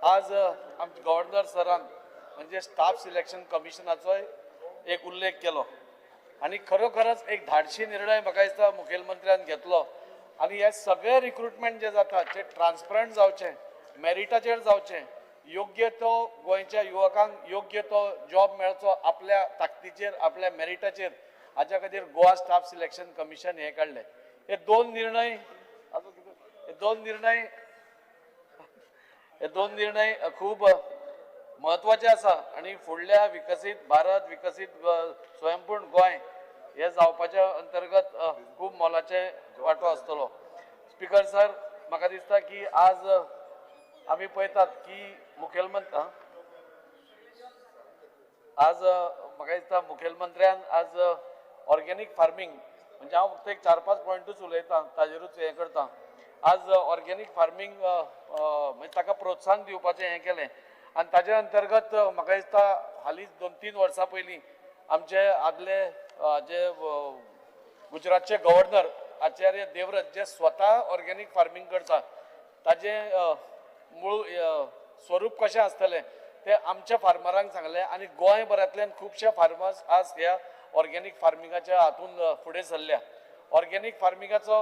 आज आमचे गव्हर्नर सरान म्हणजे स्टाफ सिलेक्शन कमिशनाचोय एक उल्लेख केलो आनी खरोखरच एक धाडशी निर्णय म्हाका दिसता मुखेलमंत्र्यान घेतलो आनी हे सगळे रिक्रुटमेंट जे जाता ते ट्रान्सपरंट जावचें, मेरिटाचेर जावचें, योग्य तो गोंयच्या युवकांक योग्य तो जॉब मेळचो आपल्या ताकदीचेर, आपल्या मेरिटाचेर, हाज्या खातीर गोवा स्टाफ सिलेक्शन कमिशन हें काडलें. हे दोन निर्णय खूब म्हत्वाचे आसा आनी फुडल्या विकसीत भारत, विकसीत स्वयंपूर्ण गोंय हे जावपाच्या अंतर्गत खूब मोलाचे वांटो आसतलो. स्पीकर सर, म्हाका दिसता की आज आमी पळयतात की मुखेलमंत्री आज म्हाका दिसता मुखेलमंत्र्यान आज ऑर्गेनीक फार्मींग म्हणजे हांव फक्त एक 4-5 पॉयंटूच उलयतां ताजेरूच हें करता. आज ऑर्गेनीक फार्मींग म्हणजे ताका प्रोत्साहन दिवपाचें हें केलें आनी ताजे अंतर्गत म्हाका दिसता हालींच 2-3 वर्सां पयलीं आमचे आदले जे गुजरातचे गव्हर्नर आचार्य देवव्रत जे स्वता ऑर्गेनीक फार्मींग करता ताजें मूळ स्वरूप कशें आसतलें तें आमच्या फार्मरांक सांगलें आनी गोंयभरांतल्यान खुबशे फार्मर्स आज ह्या ऑर्गेनीक फार्मिंगाच्या हातून फुडें सरल्या. ऑर्गेनीक फार्मिंगाचो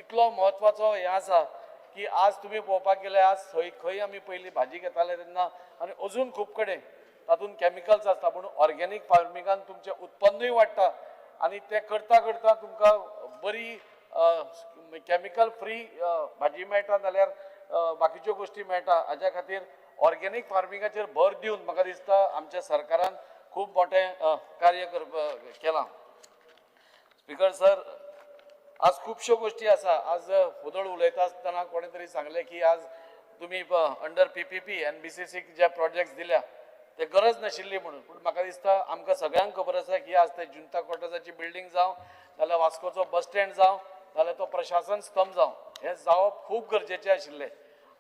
इतलो म्हत्वाचो हें आसा की आज तुमी पळोवपाक गेल्यार आज खंय आमी पयलीं भाजी घेताले तेन्ना आनी अजून खूब कडेन तातूंत कॅमिकल्स आसता, पूण ऑर्गेनीक फार्मिंगान तुमचें उत्पन्नूय वाडटा आनी तें करता करता तुमकां बरी कॅमिकल फ्री भाजी मेळटा जाल्यार बाकीच्यो गोश्टी मेळटा. हाज्या खातीर ऑर्गेनीक फार्मिंगाचेर भर दिवन म्हाका दिसता आमच्या सरकारान खूब मोठें कार्य केलां. स्पीकर सर, आज खुबश्यो गोश्टी आसा. आज हुदळ उलयता आसतना कोणें तरी सांगलें की आज तुमी अंडर PPP NBCC जे प्रोजेक्ट्स दिल्या ते गरज नाशिल्ली म्हणून, पूण म्हाका दिसता आमकां सगळ्यांक खबर आसा की आज ते जुंता क्वॉर्टर्साची बिल्डींग जावं, जाल्यार वास्कोचो बस स्टँड जावं, जाल्यार तो प्रशासन स्तंभ जावं, हें जावप खूब गरजेचें आशिल्लें.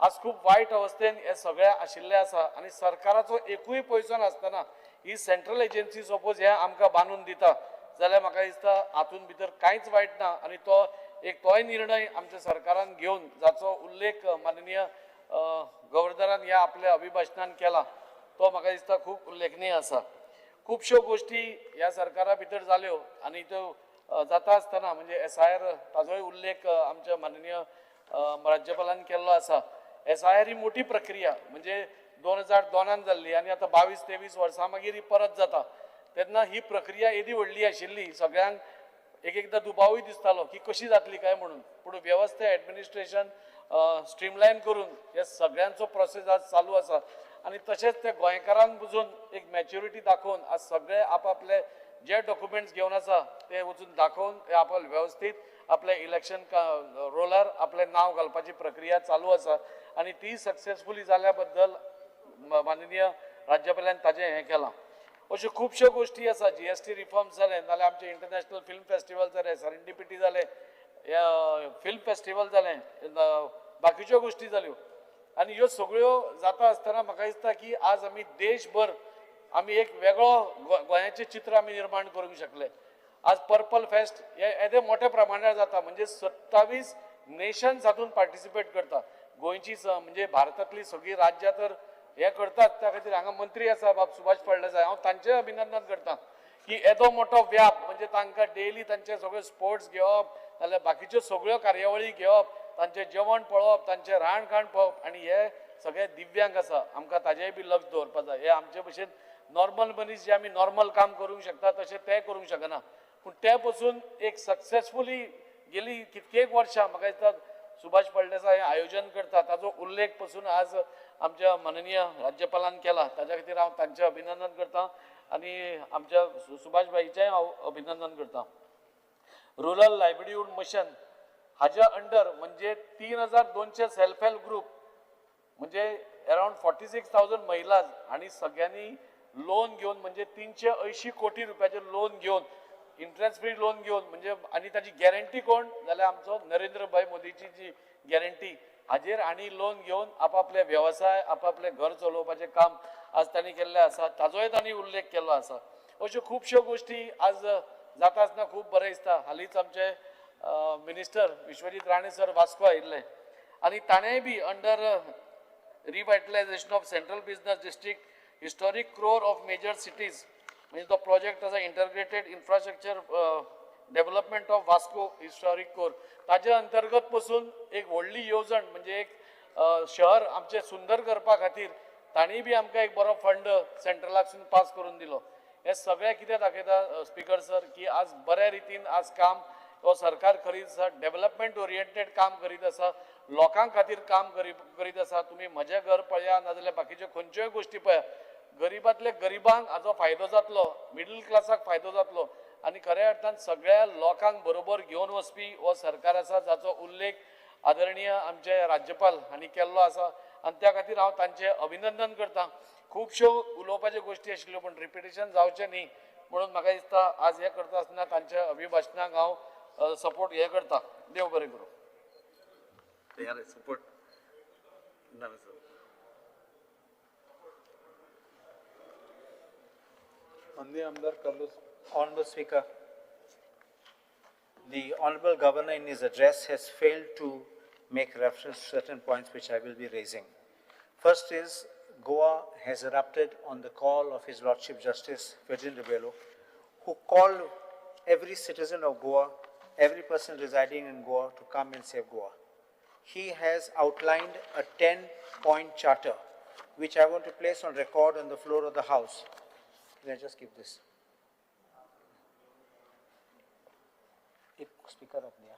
आज खूब वायट अवस्थेन हें सगळें आशिल्लें आसा आनी सरकाराचो एकूय पयसो नासतना ही सेंट्रल एजन्सी सपोज हें आमकां बांदून दिता जाल्यार म्हाका दिसता हातूंत भितर कांयच वायट ना. आनी तो एक तोय निर्णय आमच्या सरकारान घेवन जाचो उल्लेख माननीय गव्हर्नरान ह्या आपल्या अभिभाशणान केला तो म्हाका दिसता खूब उल्लेखनीय आसा. खुबश्यो गोश्टी ह्या सरकारा भितर जाल्यो आनी त्यो जाता आसतना म्हणजे SIR ताजोय उल्लेख आमच्या माननीय राज्यपालान केल्लो आसा. SIR ही मोठी प्रक्रिया म्हणजे 2002 जाल्ली आनी आतां 22-23 वर्सां मागीर ही परत जाता तेन्ना ही प्रक्रिया येदी व्हडली आशिल्ली, सगळ्यांक एक एकदां दुबावूय दिसतालो की कशी जातली काय म्हणून, पूण वेवस्था एडमिनिस्ट्रेशन स्ट्रीमलायन करून हे सगळ्यांचो प्रोसेस आज चालू आसा. आनी तशेंच ते गोंयकारांक बुजून एक मॅच्युरिटी दाखोवन आज सगळे आपआपले जे डॉक्युमेंट्स घेवन आसा ते वचून दाखोवन ते आपले वेवस्थीत आपले इलेक्शन रोलार आपलें नांव घालपाची प्रक्रिया चालू आसा आनी ती सक्सेसफुली जाल्या बद्दल माननीय राज्यपालान ताजें हें केलां. अश्यो खुबश्यो गोश्टी आसा. GST reforms जाले, नाल्यार आमचें इंटरनॅशनल फिल्म फेस्टिवल जालें, सेरेंडिपिटी जालें, फिल्म फेस्टिवल जालें, बाकीच्यो गोश्टी जाल्यो. आनी ह्यो सगळ्यो जाता आसतना म्हाका दिसता की आज आमी देशभर आमी एक वेगळो गोंयाचें चित्र आमी निर्माण करूंक शकले. आज पर्पल फेस्ट हे येदे मोठ्या प्रमाणार जाता, म्हणजे 27 नेशन्स हातूंत पार्टिसिपेट करता. गोंयची म्हणजे भारतांतली सगळीं राज्यां तर हें करतात, त्या खातीर हांगा मंत्री आसा बाब सुभाष फळदेसाय, हांव तांचें अभिनंदन करता की येदो मोठो व्याप म्हणजे तांकां डेली तांचे सगळे स्पोर्ट्स घेवप, जाल्यार बाकीच्यो सगळ्यो कार्यावळी घेवप, तांचें जेवण पळोवप, तांचें राहण खाण पळोवप आनी हे सगळे दिव्यांग आसा, आमकां ताजेय बी लक्ष दवरपाक जाय. हे आमचे भशेन नॉर्मल मनीस जे आमी नॉर्मल काम करूंक शकता तशें ते करूंक शकना, पूण ते पसून एक सक्सेसफुली गेली कितकेक वर्सां म्हाका दिसता सुभाष फळदेसाय हें आयोजन करता, ताजो उल्लेख पसून आज आमच्या माननीय राज्यपालान केला. ताज्या खातीर हांव तांचें अभिनंदन करता आनी आमच्या सुभाष भाईचेंय हांव अभिनंदन करता. रुरल लायव्हलीहूड मिशन हाज्या अंडर म्हणजे 3200 सेल्फ हेल्प ग्रुप म्हणजे अरावंड 46,000 महिला आनी सगळ्यांनी लोन घेवन म्हणजे 380 कोटी रुपयाचें लोन घेवन, इंट्रस्ट फ्री लोन घेवन म्हणजे आनी ताची गॅरंटी कोण जाल्यार आमचो नरेंद्र भाई मोदीची जी गॅरंटी हाजेर आनी लोन घेवन आपापले वेवसाय आपापलें घर चलोवपाचें काम आज तांणी केल्लें आसा, ताजोय तांणी उल्लेख केल्लो आसा. अश्यो खुबश्यो गोश्टी आज जाता आसतना खूब बरें दिसता. हालींच आमचे मिनिस्टर विश्वजीत राणे सर वास्को आयिल्ले आनी ताणेंय बी under revitalisation of central business district historic core of major cities म्हणजे तो प्रोजेक्ट आसा integrated infrastructure development of Vasco historic core, ताजे अंतर्गत पसून एक व्हडली येवजण म्हणजे एक शहर आमचें सुंदर करपा खातीर तांणी बी आमकां एक बरो फंड सेंट्रलाकसून पास करून दिलो. हें सगळें कितें दाखयता स्पीकर सर की आज बऱ्या रितीन आज काम हो सरकार करीत आसा, डेवलपमेंट ओरिएंटेड काम करीत आसा, लोकां खातीर काम करीत आसा. तुमी म्हजें घर पळया नाजाल्यार बाकीच्यो खंयच्योय गोश्टी पळया, गरिबांतले गरिबांक हाजो फायदो जातलो, मिडल क्लासाक फायदो जातलो आनी खऱ्या अर्थान सगळ्या लोकांक बरोबर घेवन वचपी हो सरकार आसा, जाचो उल्लेख आदरणीय आमचे राज्यपाल हांणी केल्लो आसा आनी त्या खातीर हांव तांचें अभिनंदन करता. खुबश्यो उलोवपाच्यो गोश्टी आशिल्ल्यो पूण रिपिटेशन जावचें न्ही म्हणून म्हाका दिसता आज हें करता आसतना तांच्या अभिभाशणाक हांव सपोर्ट हें करता. देव बरें करूं. सपोर्ट माननीय आमदार Carlos. Honorable Speaker, the Honorable Governor in his address has failed to make reference to certain points which I will be raising. First is, Goa has erupted on the call of His Lordship Justice Ferdinand Rebello, who called every citizen of Goa every person residing in Goa to come and save Goa. He has outlined a 10-point charter, which I want to place on record on the floor of the House. Can I just give this? Speaker up there.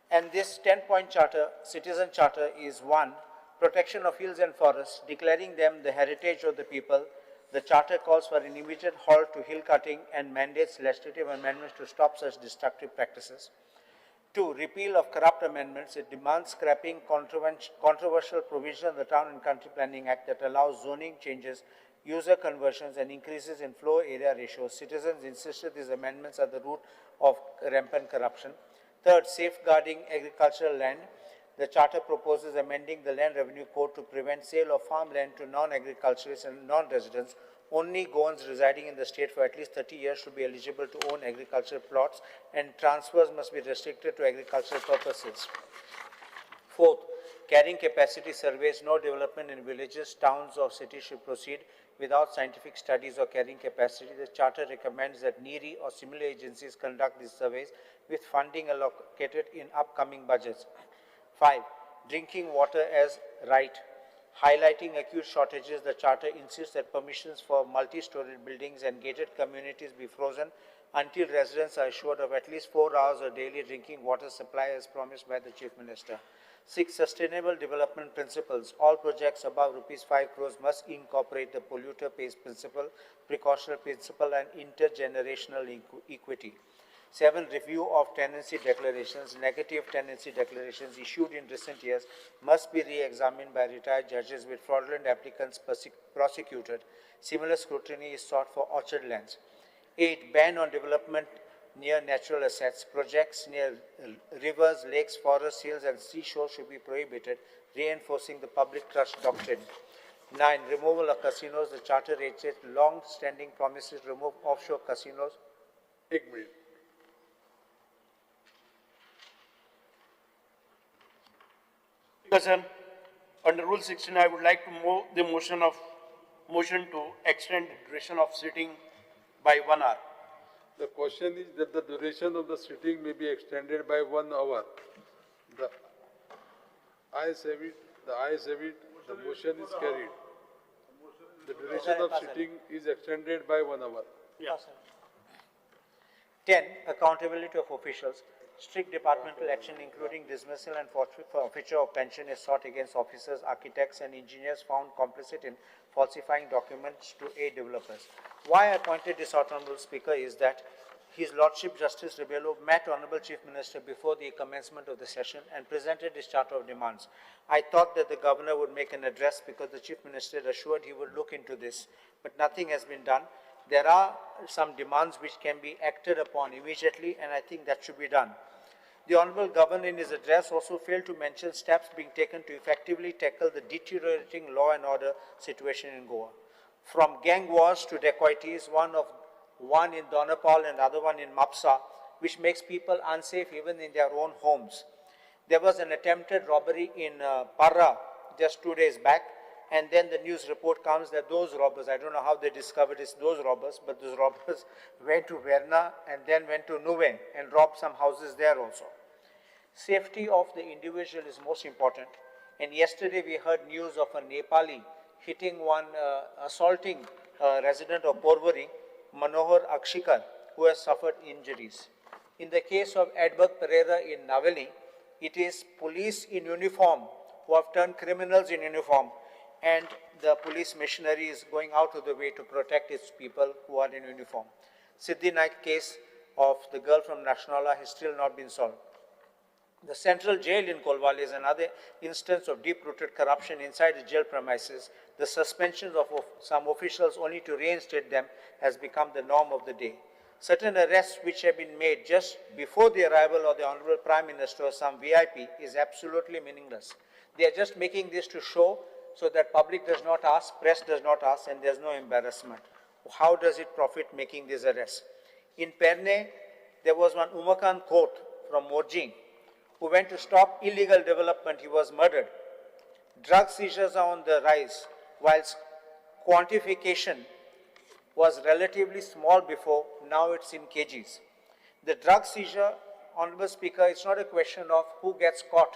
And this 10-point charter, citizen charter, is 1, protection of hills and forests, declaring them the heritage of the people. The charter calls for an immediate halt to hill cutting and mandates legislative amendments to stop such destructive practices. 2, repeal of corrupt amendments. It demands scrapping controversial provision of the Town and Country Planning Act that allows zoning changes, user conversions, and increases in floor area ratios. Citizens insisted these amendments are the root of rampant corruption. 3rd, safeguarding agricultural land. The charter proposes amending the Land Revenue Code to prevent sale of farmland to non-agriculturists and non-residents. Only Goans residing in the state for at least 30 years should be eligible to own agricultural plots, and transfers must be restricted to agricultural purposes. 4th, carrying capacity surveys. No development in villages, towns, or cities should proceed without scientific studies or carrying capacity. The charter recommends that NERI or similar agencies conduct these surveys with funding allocated in upcoming budgets. 5, drinking water as right. Highlighting acute shortages, the charter insists that permissions for multi-story buildings and gated communities be frozen until residents are assured of at least 4 hours of daily drinking water supply as promised by the Chief Minister. 6, sustainable development principles. All projects above rupees 5 crores must incorporate the polluter pays principle, precautionary principle, and intergenerational equity. 7, review of tenancy declarations. Negative tenancy declarations issued in recent years must be re-examined by retired judges with fraudulent applicants prosecuted. Similar scrutiny is sought for orchard lands. 8, ban on development near natural assets. Projects near rivers, lakes, forests, hills, and seashore should be prohibited, reinforcing the public trust doctrine. 9, removal of casinos. The charter reiterates long-standing promises to remove offshore casinos. 1 minute. Sir, under Rule 16, I would like to move the motion to extend the duration of sitting by 1 hour. The question is that the duration of the sitting may be extended by 1 hour. The ayes have it. The ayes have it. The motion is carried. The duration of sitting is extended by 1 hour. Yeah. 10. Accountability of officials. Strict departmental action, including dismissal and forfeiture of pension, is sought against officers, architects, and engineers found complicit in falsifying documents to aid developers. Why I pointed this out, Honorable Speaker, is that His Lordship Justice Rebello met Honorable Chief Minister before the commencement of the session and presented his charter of demands. I thought that the Governor would make an address because the Chief Minister assured he would look into this, but nothing has been done. There are some demands which can be acted upon immediately, and I think that should be done. The Honorable Governor in his address also failed to mention steps being taken to effectively tackle the deteriorating law and order situation in Goa. From gang wars to dacoities, one in Donapal and other one in Mapsa, which makes people unsafe even in their own homes. There was an attempted robbery in Parra just 2 days back, and then the news report comes that those robbers, I don't know how they discovered it's those robbers, but those robbers went to Verna and then went to Nuvem and robbed some houses there also. Safety of the individual is most important. And yesterday we heard news of a Nepali hitting one, assaulting a resident of Porvorim, Manohar Akshikar, who has suffered injuries. In the case of Edberg Pereira in Navali, it is police in uniform who have turned criminals in uniform, and the police machinery is going out of the way to protect its people who are in uniform. Siddhi Naik case of the girl from Nationala has still not been solved. The central jail in Colvale is another instance of deep-rooted corruption inside the jail premises. The suspension of some officials only to reinstate them has become the norm of the day. Certain arrests which have been made just before the arrival of the Honorable Prime Minister or some VIP is absolutely meaningless. They are just making this to show so that public does not ask, press does not ask, and there's no embarrassment. How does it profit making these arrests? In Perne, there was one Umakant Khot from Morjing who went to stop illegal development. He was murdered. Drug seizures are on the rise, whilst quantification was relatively small before, now it's in kgs. The drug seizure, Honorable Speaker, it's not a question of who gets caught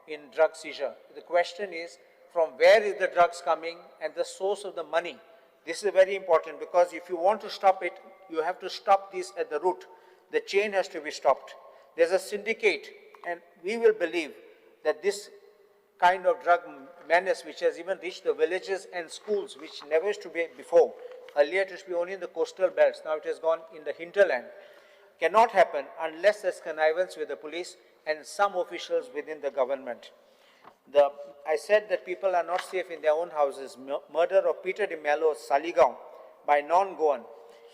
in drug seizure. The question is, from where is the drugs coming and the source of the money. This is very important because if you want to stop it, you have to stop this at the root. The chain has to be stopped. There's a syndicate, and we will believe that this kind of drug menace, which has even reached the villages and schools, which never used to be before. Earlier it used to be only in the coastal belts, now it has gone in the hinterland. Cannot happen unless there's connivance with the police and some officials within the government. I said that people are not safe in their own houses. Murder of Peter de Mello Saligao by non-Goan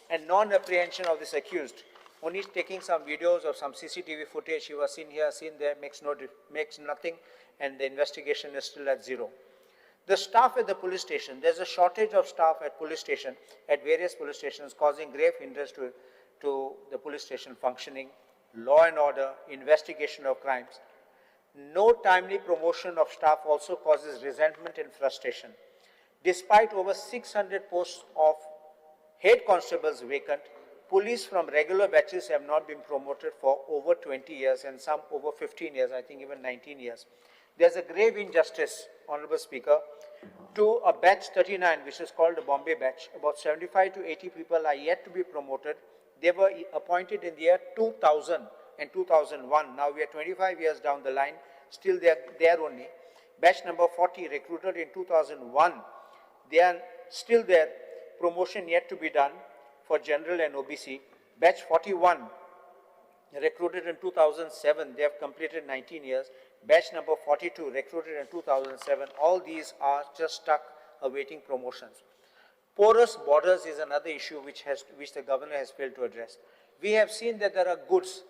and non-apprehension of this accused. Only taking some videos of some CCTV footage, he was seen here, seen there, makes nothing, and the investigation is still at zero. The staff at the police station, there's a shortage of staff at police station, at various police stations, causing grave hindrance to the police station functioning, law and order, investigation of crimes. No timely promotion of staff also causes resentment and frustration. Despite over 600 posts of head constables vacant, police from regular batches have not been promoted for over 20 years and some over 15 years, I think even 19 years. There's a grave injustice, Honorable Speaker, to a batch 39, which is called the Bombay batch. About 75 to 80 people are yet to be promoted. They were appointed in the year 2000 and 2001. Now we are 25 years down the line, still they are there only. Batch number 40, recruited in 2001, they are still there, promotion yet to be done for general and OBC. Batch 41, recruited in 2007, they have completed 19 years. Batch number 42, recruited in 2007, all these are just stuck awaiting promotions. Porous borders is another issue which the governor has failed to address. We have seen that there are goods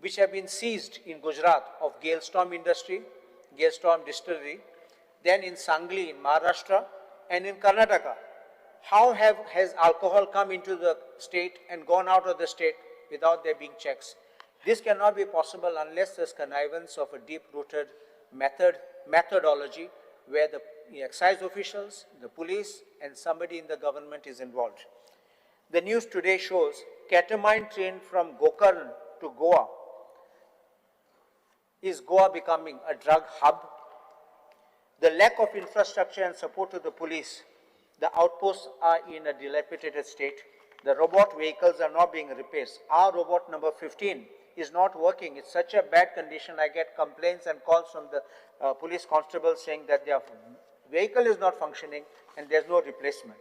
which have been seized in Gujarat of Galestorm industry, Galestorm distillery, then in Sangli in Maharashtra and in Karnataka. How has alcohol come into the state and gone out of the state without there being checks? This cannot be possible unless there's connivance of a deep-rooted methodology where the excise officials, the police, and somebody in the government is involved. The news today shows ketamine train from Gokarn to Goa. Is Goa becoming a drug hub? The lack of infrastructure and support to the police, the outposts are in a dilapidated state. The robot vehicles are not being replaced. Our robot number 15 is not working. It's such a bad condition. I get complaints and calls from the police constables saying that their vehicle is not functioning and there's no replacement.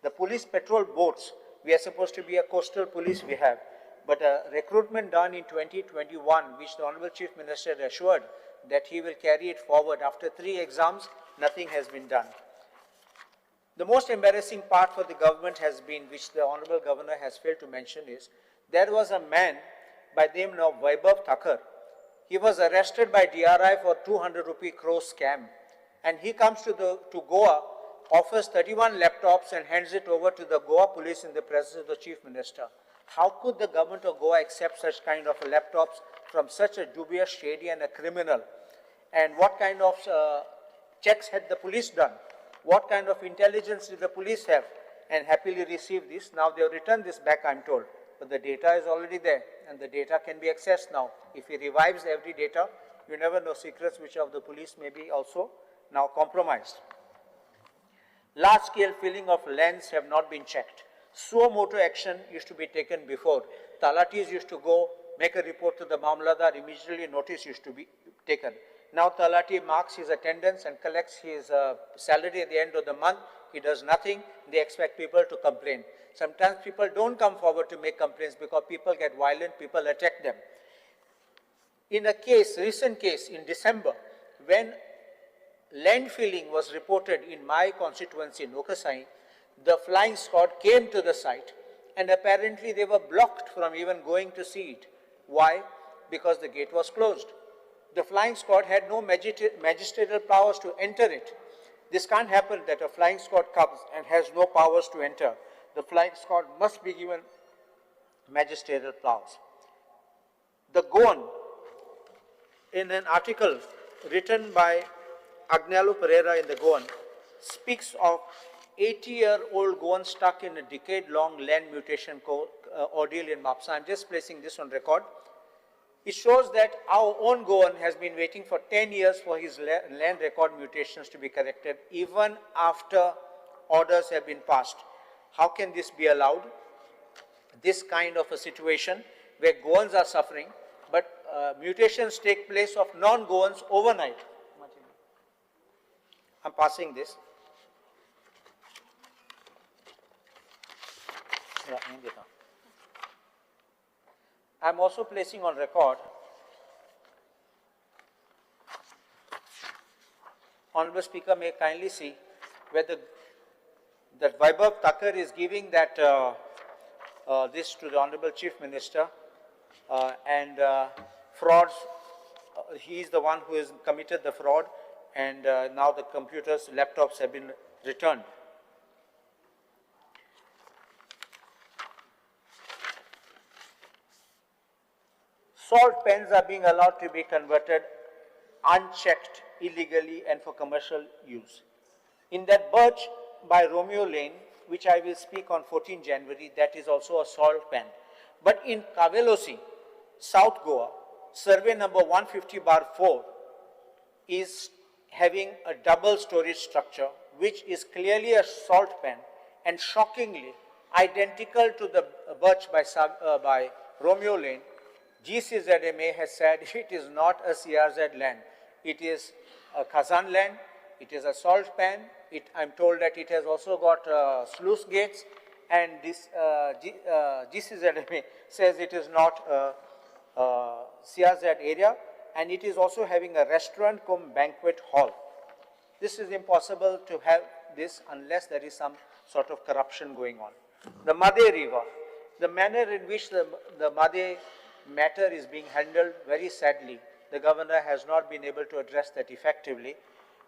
The police patrol boats, we are supposed to be a coastal police we have, but a recruitment done in 2021, which the Honorable Chief Minister assured that he will carry it forward. After 3 exams, nothing has been done. The most embarrassing part for the government has been, which the Honorable Governor has failed to mention, is there was a man by the name of Vaibhav Thakur. He was arrested by DRI for 200 rupee crore scam. And he comes to Goa, offers 31 laptops and hands it over to the Goa police in the presence of the Chief Minister. How could the government of Goa accept such kind of laptops from such a dubious, shady and a criminal? And what kind of checks had the police done? What kind of intelligence did the police have? And happily received this. Now they have returned this back, I'm told. But the data is already there and the data can be accessed now. If he revives every data, you never know, secrets which of the police may be also now compromised. Large-scale filling of lands have not been checked. Suo motu action used to be taken before. Talatis used to go, make a report to the Mamladar, immediately notice used to be taken. Now Talati marks his attendance and collects his salary at the end of the month. He does nothing. They expect people to complain. Sometimes people don't come forward to make complaints because people get violent, people attack them. In a case, recent case in December, when land filling was reported in my constituency in Okasai, the flying squad came to the site and apparently they were blocked from even going to see it. Why? Because the gate was closed. The flying squad had no magisterial powers to enter it. This can't happen that a flying squad comes and has no powers to enter. The flying squad must be given magisterial powers. The Goan, in an article written by Agnelo Pereira in the Goan, speaks of 80-year-old Goan stuck in a decade-long land mutation ordeal in Mapsa. I'm just placing this on record. It shows that our own Goan has been waiting for 10 years for his land record mutations to be corrected, even after orders have been passed. How can this be allowed? This kind of a situation where Goans are suffering, but mutations take place of non-Goans overnight. I'm passing this. I'm also placing on record, Honorable Speaker may kindly see where that Vaibhav Thakur is giving that this to the Honorable Chief Minister, and frauds, he is the one who has committed the fraud, and now the computers, laptops have been returned. Salt pans are being allowed to be converted unchecked, illegally, and for commercial use. In that birch by Romeo Lane, which I will speak on 14 January, that is also a salt pan. But in Cavelossim, South Goa, survey number 150/4 is having a double storage structure, which is clearly a salt pan and shockingly identical to the birch by Romeo Lane. GCZMA has said it is not a CRZ land. It is a Khazan land. It is a salt pan. I'm told that it has also got sluice gates, and this GCZMA says it is not a CRZ area, and it is also having a restaurant cum banquet hall. This is impossible to have this unless there is some sort of corruption going on. The Mhadei River, the manner in which the Mhadei matter is being handled, very sadly, the governor has not been able to address that effectively,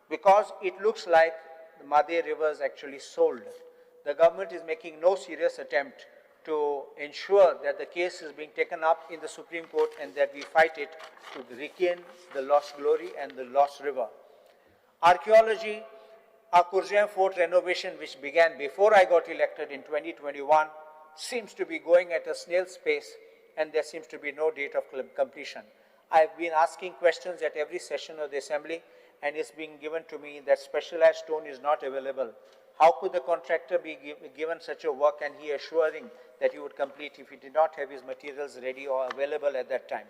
because it looks like the Mhadei River is actually sold. The government is making no serious attempt to ensure that the case is being taken up in the Supreme Court and that we fight it to regain the lost glory and the lost river. Archaeology, our Curzoem Fort renovation, which began before I got elected in 2021, seems to be going at a snail's pace, and there seems to be no date of completion. I've been asking questions at every session of the assembly, and it's being given to me that specialized stone is not available. How could the contractor be given such a work and he assuring that he would complete if he did not have his materials ready or available at that time?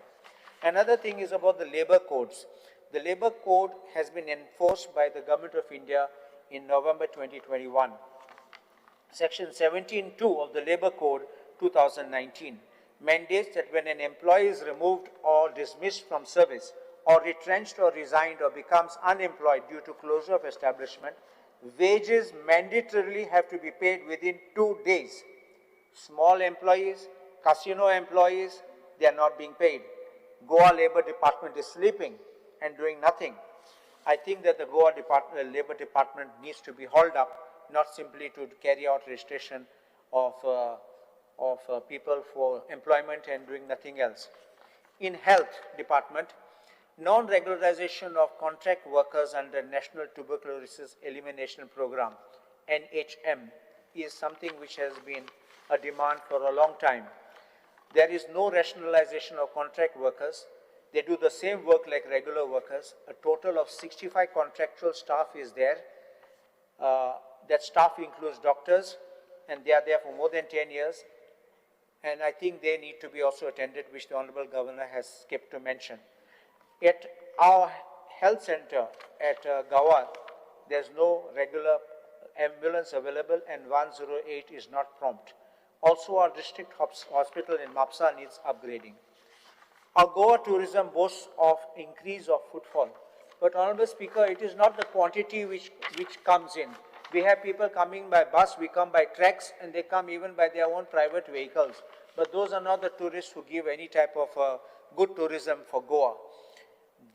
Another thing is about the labor codes. The labor code has been enforced by the Government of India in November 2021. Section 17(2) of the Labor Code 2019 mandates that when an employee is removed or dismissed from service or retrenched or resigned or becomes unemployed due to closure of establishment, wages mandatorily have to be paid within 2 days. Small employees, casino employees, they are not being paid. Goa Labor Department is sleeping and doing nothing. I think that the Goa Labor Department needs to be hauled up, not simply to carry out registration of people for employment and doing nothing else. In health department, non-regularization of contract workers under National Tuberculosis Elimination Program, NHM, is something which has been a demand for a long time. There is no rationalization of contract workers. They do the same work like regular workers. A total of 65 contractual staff is there. That staff includes doctors, and they are there for more than 10 years. And I think they need to be also attended, which the Honorable Governor has skipped to mention. At our health center at Gawar, there's no regular ambulance available and 108 is not prompt. Also, our district hospital in Mapsa needs upgrading. Our Goa tourism boasts of increase of footfall. But Honorable Speaker, it is not the quantity which comes in. We have people coming by bus, we come by treks, and they come even by their own private vehicles. But those are not the tourists who give any type of good tourism for Goa.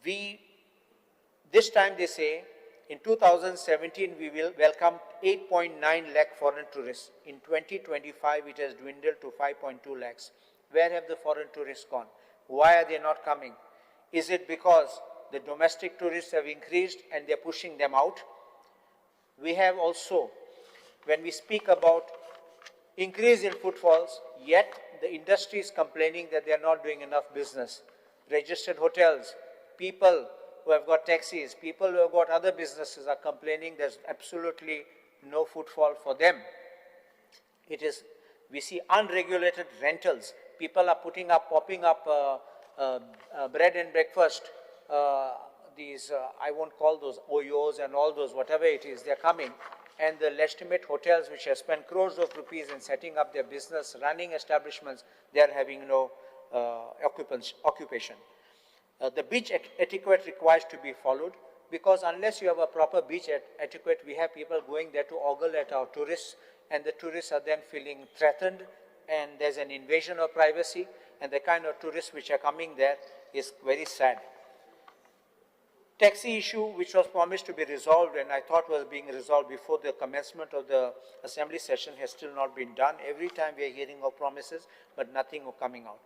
This time they say, in 2017, we will welcome 8.9 lakh foreign tourists. In 2025, it has dwindled to 5.2 lakhs. Where have the foreign tourists gone? Why are they not coming? Is it because the domestic tourists have increased and they're pushing them out? We have also, when we speak about Increase in footfalls, yet the industry is complaining that they are not doing enough business. Registered hotels, people who have got taxis, people who have got other businesses are complaining there's absolutely no footfall for them. We see unregulated rentals. People are popping up bread and breakfast, these, I won't call those OYOs and all those, whatever it is, they're coming. And the legitimate hotels which have spent crores of rupees in setting up their business, running establishments, they are having no occupation. The beach etiquette requires to be followed, because unless you have a proper beach etiquette, we have people going there to ogle at our tourists, and the tourists are then feeling threatened, and there's an invasion of privacy, and the kind of tourists which are coming there is very sad. Taxi issue, which was promised to be resolved and I thought was being resolved before the commencement of the assembly session, has still not been done. Every time we are hearing of promises, but nothing coming out.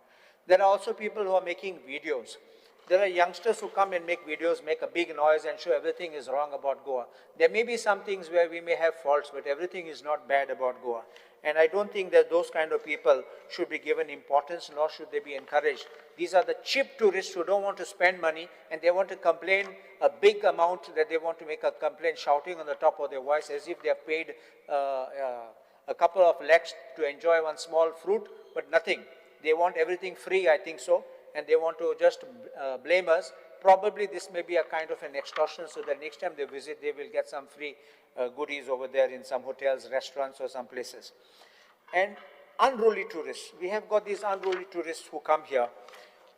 There are also people who are making videos. There are youngsters who come and make videos, make a big noise and show everything is wrong about Goa. There may be some things where we may have faults, but everything is not bad about Goa. And I don't think that those kind of people should be given importance, nor should they be encouraged. These are the cheap tourists who don't want to spend money and they want to complain a big amount, that they want to make a complaint shouting on the top of their voice as if they have paid a couple of lakhs to enjoy one small fruit, but nothing. They want everything free, I think so, and they want to just blame us. Probably this may be a kind of an extortion, so that next time they visit, they will get some free goodies over there in some hotels, restaurants, or some places. And unruly tourists. We have got these unruly tourists who come here,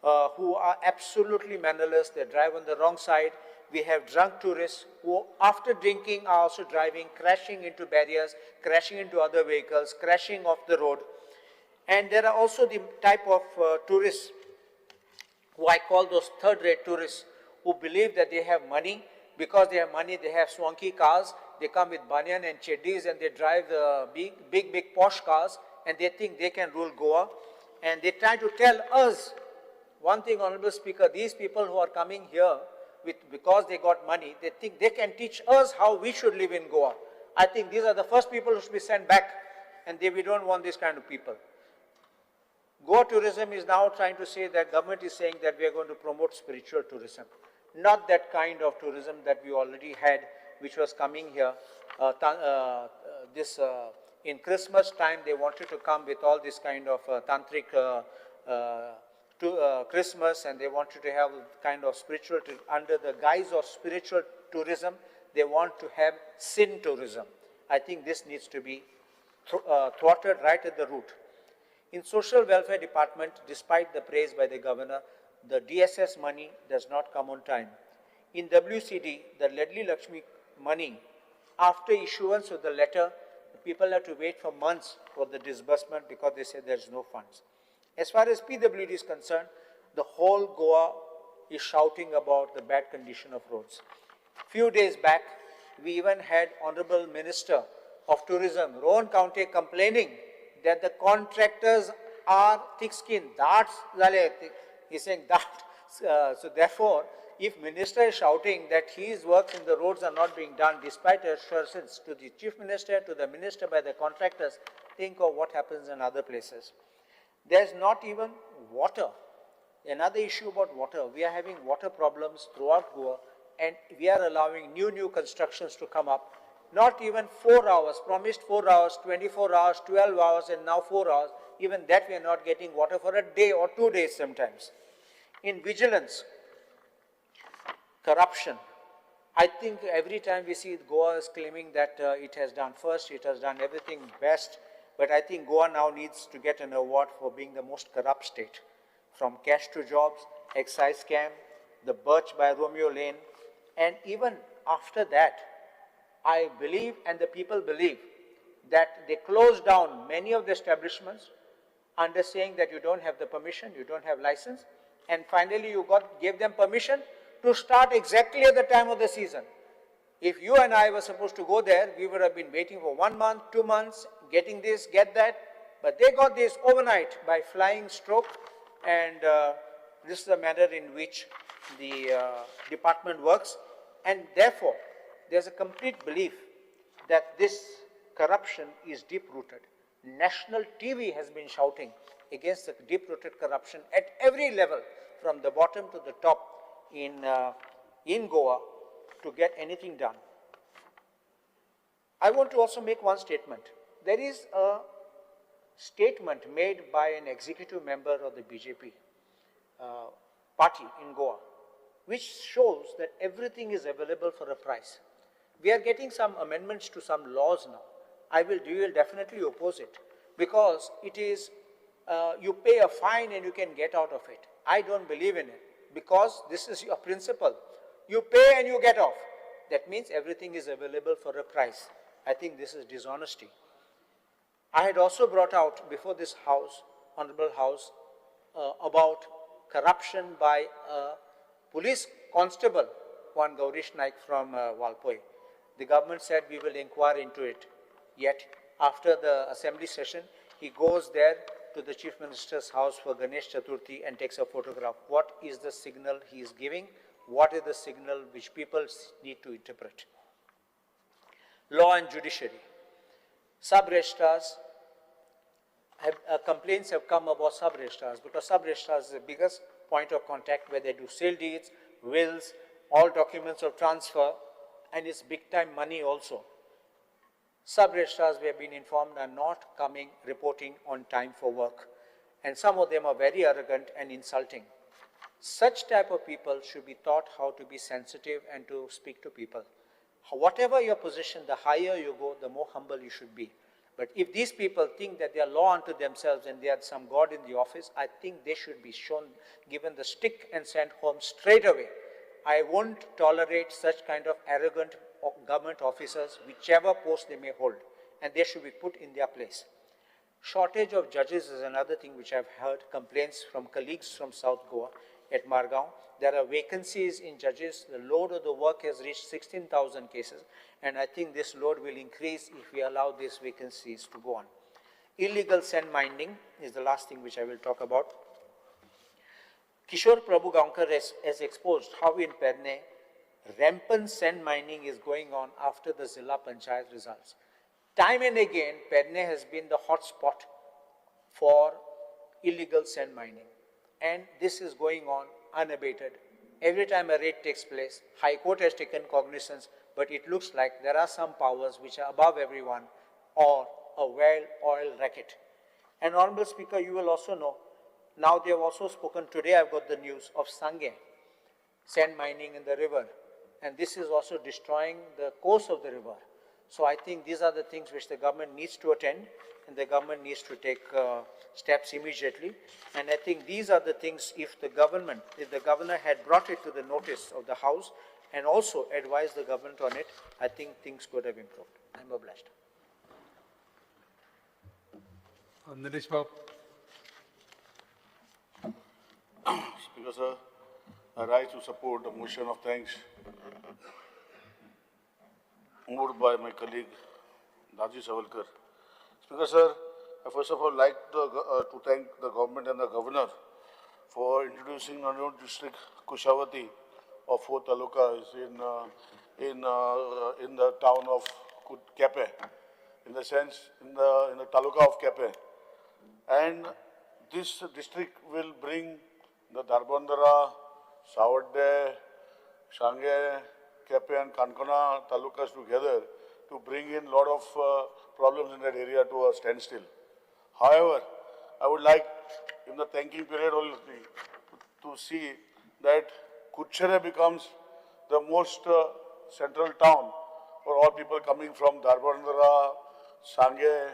who are absolutely mannerless. They drive on the wrong side. We have drunk tourists who, after drinking, are also driving, crashing into barriers, crashing into other vehicles, crashing off the road. And there are also the type of tourists who I call those third-rate tourists, who believe that they have money. Because they have money, they have swanky cars. They come with banyan and cheddis and they drive the big, big, big posh cars, and they think they can rule Goa. And they try to tell us one thing, Honorable Speaker, these people who are coming here because they got money, they think they can teach us how we should live in Goa. I think these are the first people who should be sent back, and we don't want these kind of people. Goa tourism is now trying to say that government is saying that we are going to promote spiritual tourism. Not that kind of tourism that we already had, which was coming here. In Christmas time, they wanted to come with all this kind of tantric Christmas, and they wanted to have kind of spiritual, under the guise of spiritual tourism, they want to have sin tourism. I think this needs to be thwarted right at the root. In social welfare department, despite the praise by the governor, the DSS money does not come on time. In WCD, the Ladli Lakshmi money, after issuance of the letter, the people have to wait for months for the disbursement because they say there's no funds. As far as PWD is concerned, the whole Goa is shouting about the bad condition of roads. Few days back, we even had Honorable Minister of Tourism, Rohan Khaunte, complaining that the contractors are thick-skinned. He's saying that. So therefore, if minister is shouting that his works in the roads are not being done despite assurances to the chief minister, to the minister by the contractors, think of what happens in other places. There's not even water. Another issue about water. We are having water problems throughout Goa, and we are allowing new constructions to come up. Not even 4 hours, promised 4 hours, 24 hours, 12 hours, and now 4 hours. Even that we are not getting water for a day or 2 days sometimes. In vigilance, corruption. I think every time we see Goa is claiming that it has done first, it has done everything best, but I think Goa now needs to get an award for being the most corrupt state. From cash to jobs, excise scam, the birch by Romeo Lane, and even after that, I believe and the people believe that they closed down many of the establishments under saying that you don't have the permission, you don't have license, and finally you gave them permission to start exactly at the time of the season. If you and I were supposed to go there, we would have been waiting for 1 month, 2 months, getting this, get that, but they got this overnight by flying stroke, and this is the manner in which the department works, and therefore there's a complete belief that this corruption is deep-rooted. National TV has been shouting against the deep-rooted corruption at every level, from the bottom to the top in Goa, to get anything done. I want to also make one statement. There is a statement made by an executive member of the BJP party in Goa, which shows that everything is available for a price. We are getting some amendments to some laws now. We will definitely oppose it, because it is, you pay a fine and you can get out of it. I don't believe in it, because this is your principle. You pay and you get off. That means everything is available for a price. I think this is dishonesty. I had also brought out before this House, Honorable House, about corruption by a police constable, one Gaurish Naik from Valpoi. The government said we will inquire into it. Yet, after the assembly session, he goes there to the Chief Minister's house for Ganesh Chaturthi and takes a photograph. What is the signal he is giving? What is the signal which people need to interpret? Law and judiciary. Sub-registrars, complaints have come about sub-registrars, because sub-registrars is the biggest point of contact where they do sale deeds, wills, all documents of transfer, and it's big time money also. Sub-registrars, we have been informed, are not coming, reporting on time for work. And some of them are very arrogant and insulting. Such type of people should be taught how to be sensitive and to speak to people. Whatever your position, the higher you go, the more humble you should be. But if these people think that they are law unto themselves and they are some god in the office, I think they should be shown, given the stick and sent home straight away. I won't tolerate such kind of arrogant government officers, whichever post they may hold, and they should be put in their place. Shortage of judges is another thing which I've heard complaints from colleagues from South Goa at Margao. There are vacancies in judges. The load of the work has reached 16,000 cases, and I think this load will increase if we allow these vacancies to go on. Illegal sand mining is the last thing which I will talk about. Kishore Prabhu Gaonkar has exposed how in Pernem rampant sand mining is going on after the Zilla Panchayat results. Time and again, Pernem has been the hot spot for illegal sand mining. And this is going on unabated. Every time a raid takes place, High Court has taken cognizance, but it looks like there are some powers which are above everyone or a well-oiled racket. And Honorable Speaker, you will also know, now they have also spoken, today I've got the news of Sange, sand mining in the river. And this is also destroying the course of the river. So I think these are the things which the government needs to attend, and the government needs to take steps immediately. And I think these are the things, if the government, if the governor had brought it to the notice of the House and also advised the government on it, I think things could have improved. I'm obliged. Nilesh Bab. Speaker sir, I rise to support the motion of thanks moved by my colleague Daji Savalkar. Speaker sir, I first of all like to thank the government and the governor for introducing a new district Kushavati of 4 talukas in the town of Kepe, in the sense in the taluka of Kepe, and this district will bring the Darbandara, Savarde, Shange, Kepe and Kankona talukas together to bring in lot of problems in that area to a standstill. However, I would like in the thanking period only to see that Kuchere becomes the most central town for all people coming from Darbandara, Sange,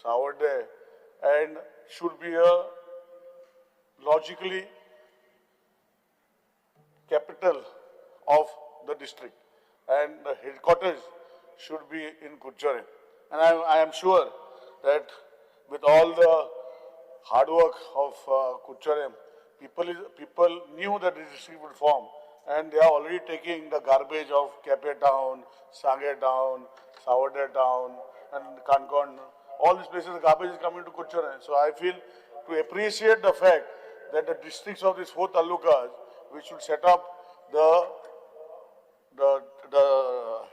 Savarde, and should be a logically capital of the district, and the headquarters should be in Kuchere. And I am sure that with all the hard work of Kuchere, people knew that the district would form, and they are already taking the garbage of Kepe town, Sange town, Savarde town, and Kankon. All these places, the garbage is coming to Kuchere. So I feel to appreciate the fact that the districts of these 4 talukas, we should set up the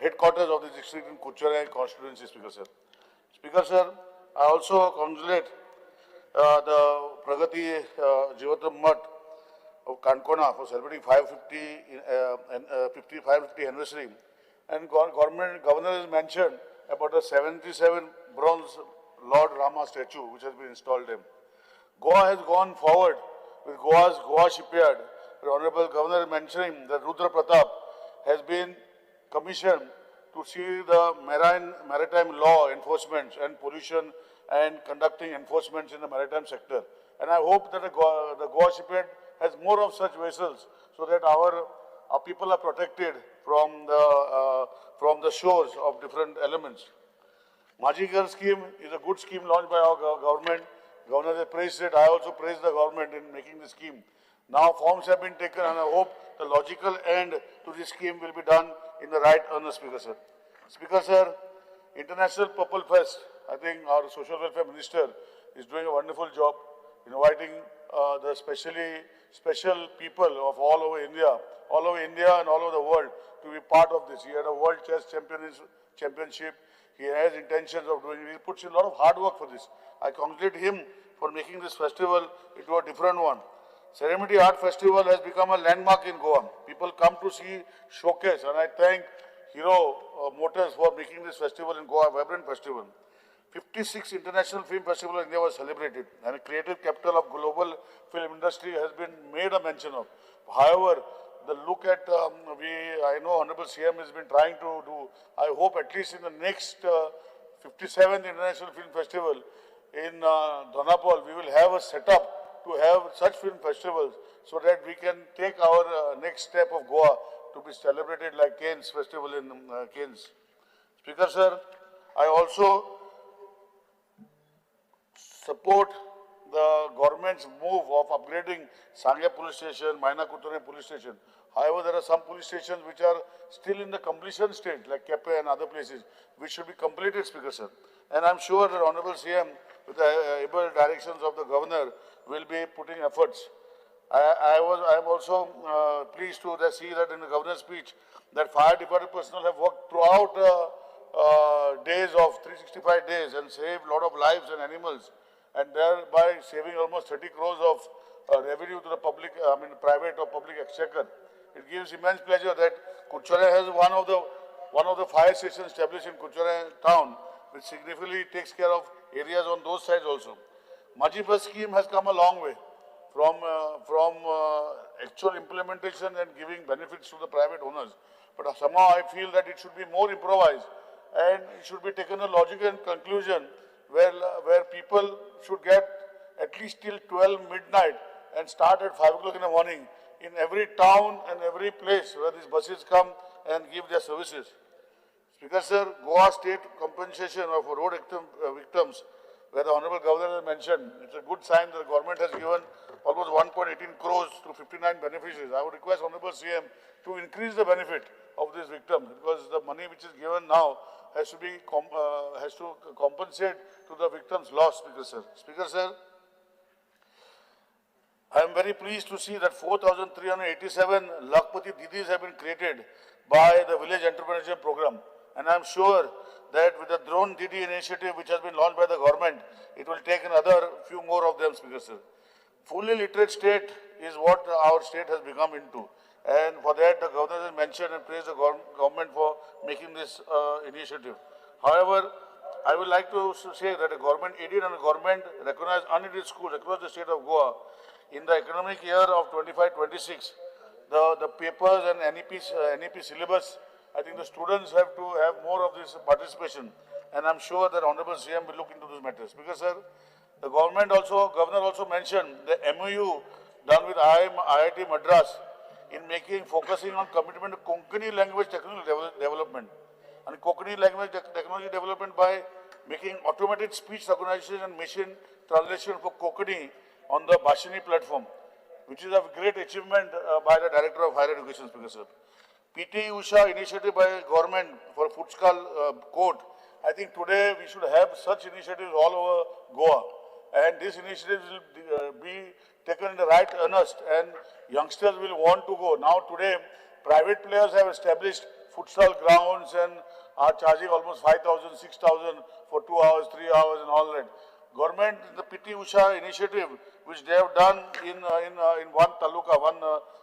headquarters of the district in Kuchere constituency, Speaker sir. Speaker sir, I also congratulate the Pragati Jivatram Mutt of Kankona for celebrating 550 anniversary. And governor has mentioned about the 77 bronze Lord Rama statue which has been installed there. Goa has gone forward with Goa's Goa Shipyard. The Honorable Governor mentioning that Rudra Pratap has been commissioned to see the maritime law enforcement and pollution and conducting enforcements in the maritime sector. And I hope that the Goa Shipyard has more of such vessels so that our people are protected from the shores of different elements. Majigar scheme is a good scheme launched by our government. Governor has praised it. I also praise the government in making the scheme. Now forms have been taken, and I hope the logical end to this scheme will be done in the right earnest, Speaker sir. Speaker sir, International Purple Fest, I think our Social Welfare Minister is doing a wonderful job inviting the special people of all over India and all over the world to be part of this. He had a World Chess Championship. He has intentions of doing it. He puts in a lot of hard work for this. I congratulate him for making this festival into a different one. Serenity Art Festival has become a landmark in Goa. People come to see showcase, and I thank Hero Motors for making this festival in Goa a vibrant festival. 56 International Film Festival in India was celebrated, and a creative capital of global film industry has been made a mention of. However, the look at, I know Honorable CM has been trying to do, I hope at least in the next 57th International Film Festival in Dona Paula, we will have a setup to have such film festivals so that we can take our next step of Goa to be celebrated like Cannes Festival in Cannes. Speaker sir, I also support the government's move of upgrading Sanguem Police Station, Maina Curtorim Police Station. However, there are some police stations which are still in the completion stage, like Kepe and other places, which should be completed, Speaker sir. And I'm sure that Honorable CM, with the able directions of the governor, will be putting efforts. I am also pleased to see that in the governor's speech, that fire department personnel have worked throughout days of 365 days and saved a lot of lives and animals, and thereby saving almost 30 crores of revenue to the public, private or public exchequer. It gives immense pleasure that Curchorem has one of the fire stations established in Curchorem town, which significantly takes care of areas on those sides also. Maji Bus scheme has come a long way from actual implementation and giving benefits to the private owners. But somehow I feel that it should be more improvised and it should be taken a logical conclusion where people should get at least till 12 midnight and start at 5 o'clock in the morning in every town and every place where these buses come and give their services. Speaker sir, Goa state compensation of road victims, where the Honorable Governor has mentioned, it's a good sign that the government has given almost 1.18 crores to 59 beneficiaries. I would request Honorable CM to increase the benefit of these victims, because the money which is given now has to be has to compensate to the victims' loss, Speaker sir. Speaker sir, I am very pleased to see that 4,387 Lakhpati Didis have been created by the Village Entrepreneurship Program. And I am sure that with the Drone Didi initiative which has been launched by the government, it will take another few more of them, Speaker sir. Fully literate state is what our state has become into. And for that, the governor has mentioned and praised the government for making this initiative. However, I would like to say that the government aided and the government recognized unaided schools across the state of Goa in the economic year of 25-26, the papers and NEP syllabus, I think the students have to have more of this participation. And I'm sure that Honorable CM will look into these matters. Because, sir, the government also, governor also mentioned the MOU done with IIT Madras in making, focusing on commitment to Konkani language technology development. And Konkani language technology development by making automated speech recognition and machine translation for Konkani on the Bhashini platform, which is a great achievement by the Director of Higher Education, Speaker sir. PT Usha initiative by government for futsal court. I think today we should have such initiatives all over Goa. And these initiatives will be taken in the right earnest and youngsters will want to go. Now today, private players have established futsal grounds and are charging almost 5,000, 6,000 for 2 hours, 3 hours and all that. Government, the PT Usha initiative, which they have done in one taluka,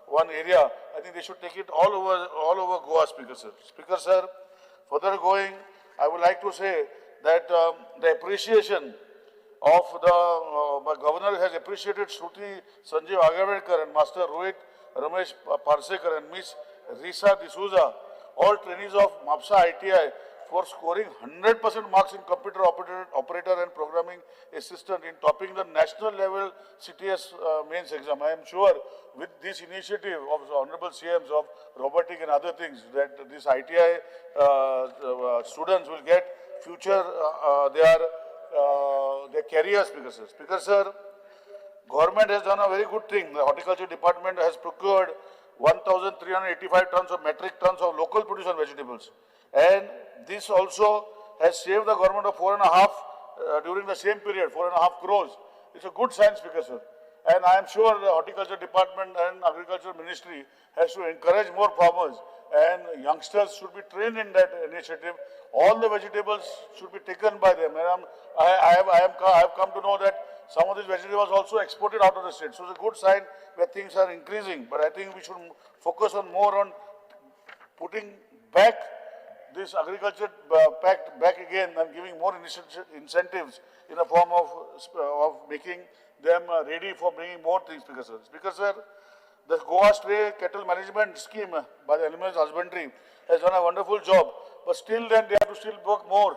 one area, I think they should take it all over Goa, Speaker sir. Speaker sir, further going, I would like to say that the appreciation of the my governor has appreciated Shruti Sanjeev Agavekar and Master Rohit Ramesh Parsekar and Miss Risa D'Souza, all trainees of Mapsa ITI, for scoring 100% marks in computer operator and programming assistant in topping the national level CTS mains exam. I am sure with this initiative of the Honorable CMs of robotic and other things that this ITI students will get future their careers. Speaker sir. Speaker sir, government has done a very good thing. The horticulture department has procured 1,385 tons of metric tons of local produce and vegetables. And this also has saved the government of 4.5 during the same period, 4.5 crores. It's a good sign, Speaker sir. And I am sure the horticulture department and agriculture ministry has to encourage more farmers, and youngsters should be trained in that initiative. All the vegetables should be taken by them. And I have come to know that some of these vegetables also exported out of the state. So it's a good sign where things are increasing. But I think we should focus on more on putting back this agriculture pact back again and giving more incentives in the form of making them ready for bringing more things, Speaker sir. Speaker sir, the Goa Stray Cattle Management Scheme by the Animal Husbandry has done a wonderful job, but still then they have to still work more.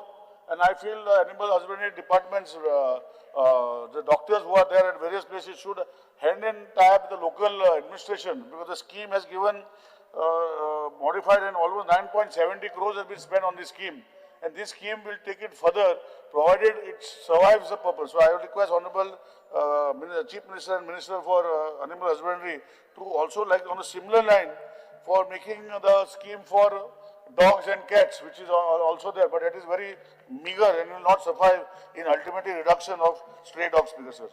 And I feel the Animal Husbandry departments, the doctors who are there at various places should hand in tie up the local administration, because the scheme has given modified and almost 9.70 crores has been spent on this scheme. And this scheme will take it further, provided it survives the purpose. So I would request Honorable Chief Minister and Minister for Animal Husbandry to also, like on a similar line, for making the scheme for dogs and cats, which is also there, but it is very meager and will not suffice in ultimately reduction of stray dogs, Speaker sir.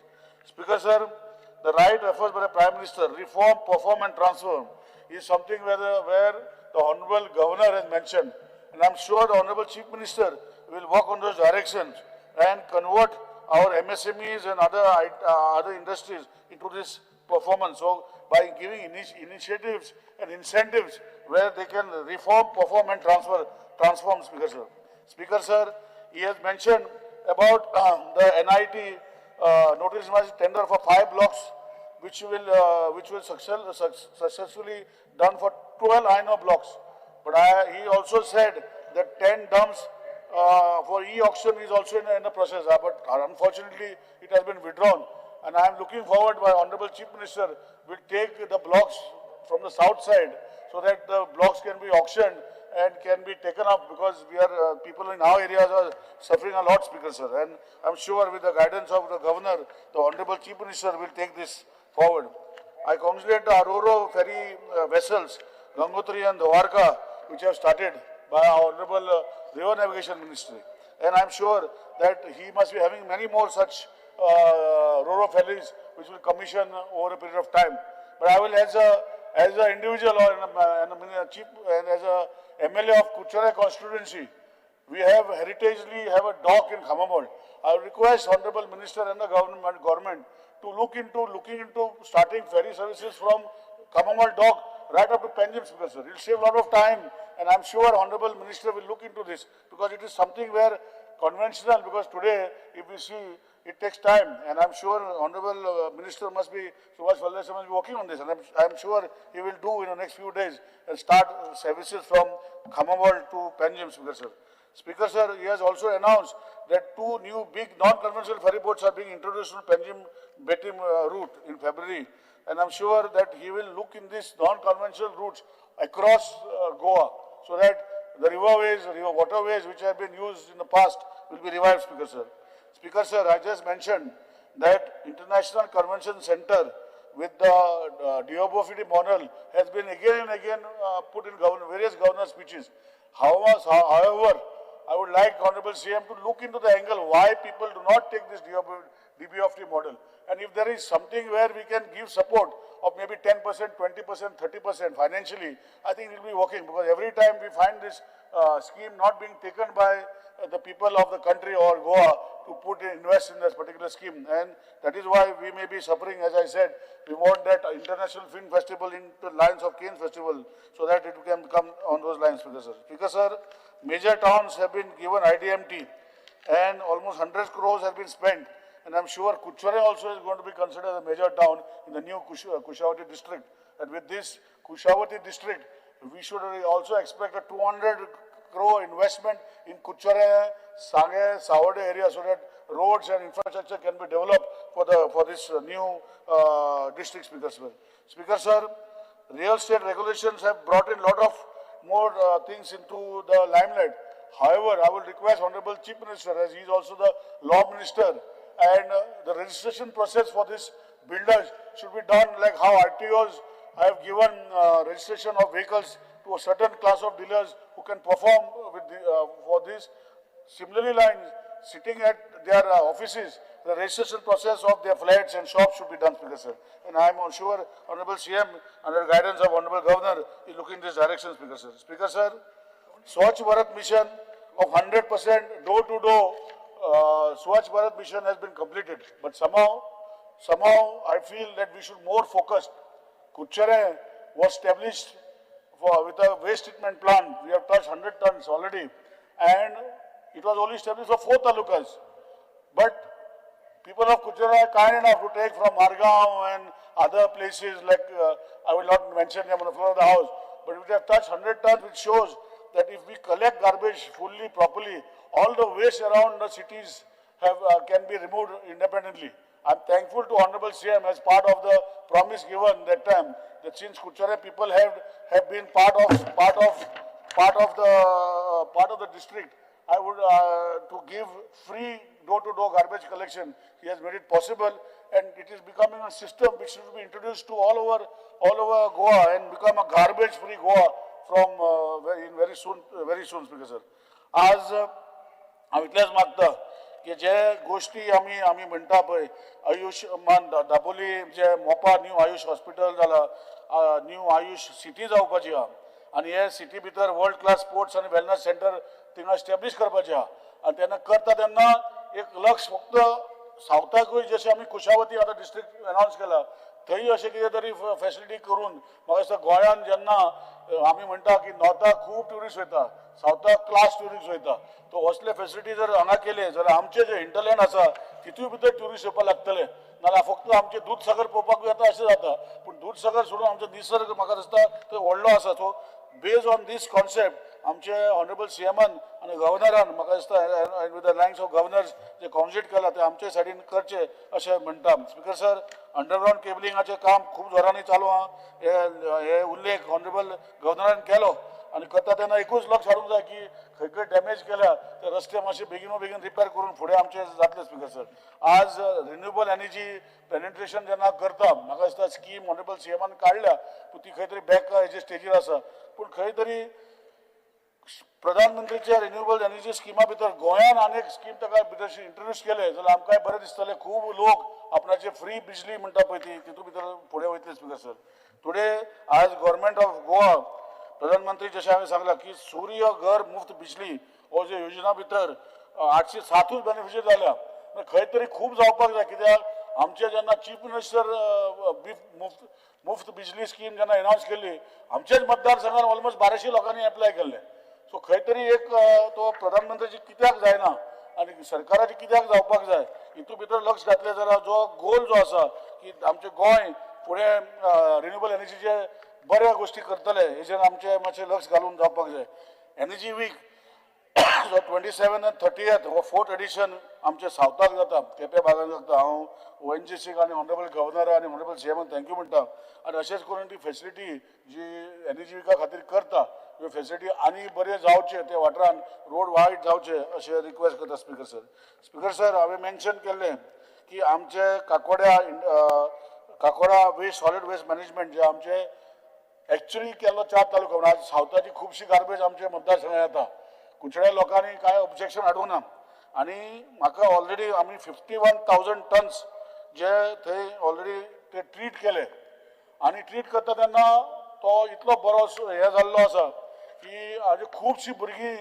Speaker sir, the right efforts by the Prime Minister, reform, perform and transform, is something where the Honorable Governor has mentioned. And I'm sure the Honorable Chief Minister will work on those directions and convert our MSMEs and other industries into this performance. So by giving initiatives and incentives where they can reform, perform and transform, Speaker sir. Speaker sir, he has mentioned about the NIT notice tender for 5 blocks, which will successfully done for 12 INO blocks. But he also said that 10 dumps for e-auction is also in the process, but unfortunately it has been withdrawn. And I am looking forward by Honorable Chief Minister will take the blocks from the south side so that the blocks can be auctioned and can be taken up, because we are people in our areas are suffering a lot, Speaker sir. And I'm sure with the guidance of the Governor, the Honorable Chief Minister will take this forward. I congratulate the Aurora ferry vessels, Gangotri and Dwarka, which have started by our Honorable River Navigation Ministry. And I'm sure that he must be having many more such Roro ferries which will commission over a period of time. But I will, as an individual or chief and as a MLA of Kuchara constituency, we have heritagely have a dock in Khamamol. I request Honorable Minister and the government to look into starting ferry services from Khamamol dock right up to Panjim, Speaker sir. It will save a lot of time, and I'm sure Honorable Minister will look into this, because it is something where conventional, because today if we see it takes time, and I'm sure Honorable Minister must be, Subhash Phaldesai must be working on this, and I'm sure he will do in the next few days and start services from Khamamol to Panjim, Speaker sir. Speaker sir, he has also announced that 2 new big non-conventional ferry boats are being introduced on Panjim-Betim route in February, and I'm sure that he will look in these non-conventional routes across Goa, so that the riverways, river waterways which have been used in the past will be revived, Speaker sir. Speaker sir, I just mentioned that International Convention Center with the DOBOFT model has been again and again put in various governor speeches. However, I would like Honorable CM to look into the angle why people do not take this DBOFT model. And if there is something where we can give support of maybe 10%, 20%, 30% financially, I think it will be working, because every time we find this scheme not being taken by the people of the country or Goa to invest in this particular scheme. And that is why we may be suffering. As I said, we want that International Film Festival into lines of Cannes Festival so that it can come on those lines, Speaker sir. Speaker sir, major towns have been given IDMT and almost 100 crores have been spent. And I'm sure Curchorem also is going to be considered a major town in the new Kushavati district. And with this Kushavati district, we should also expect a 200 crore investment in Curchorem, Sange, Savode area, so that roads and infrastructure can be developed for this new district, Speaker sir. Speaker sir, real estate regulations have brought in a lot of more things into the limelight. However, I will request Honorable Chief Minister, as he is also the law minister, and the registration process for this builders should be done like how RTOs have given registration of vehicles to a certain class of dealers who can perform with the, for this. Similarly, lines sitting at their offices, the registration process of their flats and shops should be done, Speaker sir. And I am sure Honorable CM, under guidance of Honorable Governor, is looking in this direction, Speaker sir. Speaker sir, Swachh Bharat mission of 100% door-to-door Swachh Bharat mission has been completed, but somehow I feel that we should more focus. Curchorem was established with a waste treatment plant. We have touched 100 tons already, and it was only established for 4 talukas. But people of Curchorem are kind enough to take from Margao and other places like, I will not mention them on the floor of the house, but we have touched 100 tons, which shows that if we collect garbage fully, properly, all the waste around the cities can be removed independently. I'm thankful to Honorable CM as part of the promise given that time, that since Curchorem people have been part of the district, I would to give free door-to-door garbage collection. He has made it possible, and it is becoming a system which should be introduced to all over Goa and become a garbage-free Goa from very soon, Speaker sir. आज हांव इतलेंच मागता की जे गोष्टी आमी आमी म्हणटा पळय, आयुष्यमान दाबोली जे मोपा न्यू आयुष हॉस्पिटल जाला, न्यू आयुष सिटी जावपाची आहा, आनी हे सिटी भितर वर्ल्ड क्लास स्पोर्ट्स आनी वेलनस सेंटर थिंगा एस्टेब्लीश करपाचें आहा. आनी तेन्ना करता तेन्ना एक लक्ष फक्त सावथाकूय, जशें आमी कुशावती आतां डिस्ट्रिक्ट अनावन्स केला, थंय अशें कितें तरी फेसिलिटी करून म्हाका दिसता गोंयांत जेन्ना आमी म्हणटा की नॉर्थाक खूब ट्युरिस्ट वयता, सावथाक क्लास ट्युरिस्ट वयता, तो असले फेसिलिटी जर हांगा केले जाल्यार आमचे जे हिंटरलँड आसा तितूय भितर ट्युरिस्ट येवपाक लागतले. नाजाल्यार फक्त आमचे दूदसागर पळोवपाकूय येता अशें जाता, पूण दूदसागर सोडून आमचो निसर्ग म्हाका दिसता तो व्हडलो आसा. So based on this concept आमचे ऑनरेबल सीएमान आनी गव्हर्नरान म्हाका दिसता with the lines of governors जे कॉन्जिट केला ते आमचे सायडीन करचे अशें म्हणटा. स्पीकर सर, अंडरग्रावंड केबलिंगाचें काम खूब जोरांनी चालू आहा, हे उल्लेख ऑनरेबल गव्हर्नरान केलो. आनी करता तेन्ना एकूच लक्ष हाडूंक जाय की खंय खंय डॅमेज केल्या ते रस्ते मातशे बेगीनो बेगीन रिपेर करून फुडें आमचे जातले. स्पीकर सर, आज रिन्युएबल एनर्जी पेनिट्रेशन जेन्ना करता, म्हाका दिसता स्कीम ऑनरेबल सीएमान काडल्या, पूण ती खंय तरी बॅक हेजे स्टेजीर आसा. पूण खंय तरी प्रधानमंत्रीच्या रिन्युएबल एनर्जी स्किमा भितर गोंयान आनी एक स्कीम ताका भितर इंट्रोड्यूस केले जाल्यार आमकांय बरें दिसतलें. खूब लोक आपणाचे फ्री बिजली म्हणटा पळय ती तितून भितर फुडें वयतले. स्पीकर सर, टुडे आज गव्हर्मेंट ऑफ गोवा प्रधानमंत्री जशें हांवें सांगलां की सूर्य घर मुफ्त बिजली हो जे योजना भितर 807 बेनिफिशरी जाल्या. खंय तरी खूब जावपाक जाय, कित्याक आमचे जेन्ना चीफ मिनिस्टर मुफ्त बिजली स्कीम जेन्ना अनावन्स केल्ली, आमचेच मतदारसंघान ऑलमोस्ट 1200 लोकांनी एप्लाय केल्ले. सो खंय तरी एक तो प्रधानमंत्र्याची कित्याक जायना आनी सरकाराची कित्याक जावपाक जाय हितून भितर लक्ष घातलें जाल्यार जो गोल जो आसा की आमचें गोंय फुडें रिन्युएबल एनर्जीचे बऱ्या गोश्टी करतले, हेजेर आमचें मातशें लक्ष घालून जावपाक जाय. एनर्जी वीक जो 27 आनी 30 हो 4th edition आमच्या सावथाक जाता, केप्या भागान जाता. हांव ONGC आनी ऑनरेबल गव्हर्नर आनी ऑनरेबल सीएमान thank you म्हणटा. आनी अशेंच करून ती फेसिलिटी जी एनर्जी विका खातीर करता ह्यो फेसिलिटी आनी बऱ्यो जावचे, ते वाठारान रोड वायट जावचे अशें रिक्वेस्ट करता स्पीकर सर. स्पीकर सर, हांवें मेन्शन केल्लें की आमचे Kakoda waste solid waste management जे आमचे एक्चुअली केल्लो 4 तालुका, आज सावथाची खुबशी गार्बेज आमच्या मतदारसंघात येता. कुचड्या लोकांनी कांय ऑब्जेक्शन हाडूंक ना आनी म्हाका ऑलरेडी आमी 51,000 टन्स जे थंय ऑलरेडी ते ट्रीट केले आनी ट्रीट करता तेन्ना तो इतलो बरो हे जाल्लो आसा की आज खुबशीं भुरगीं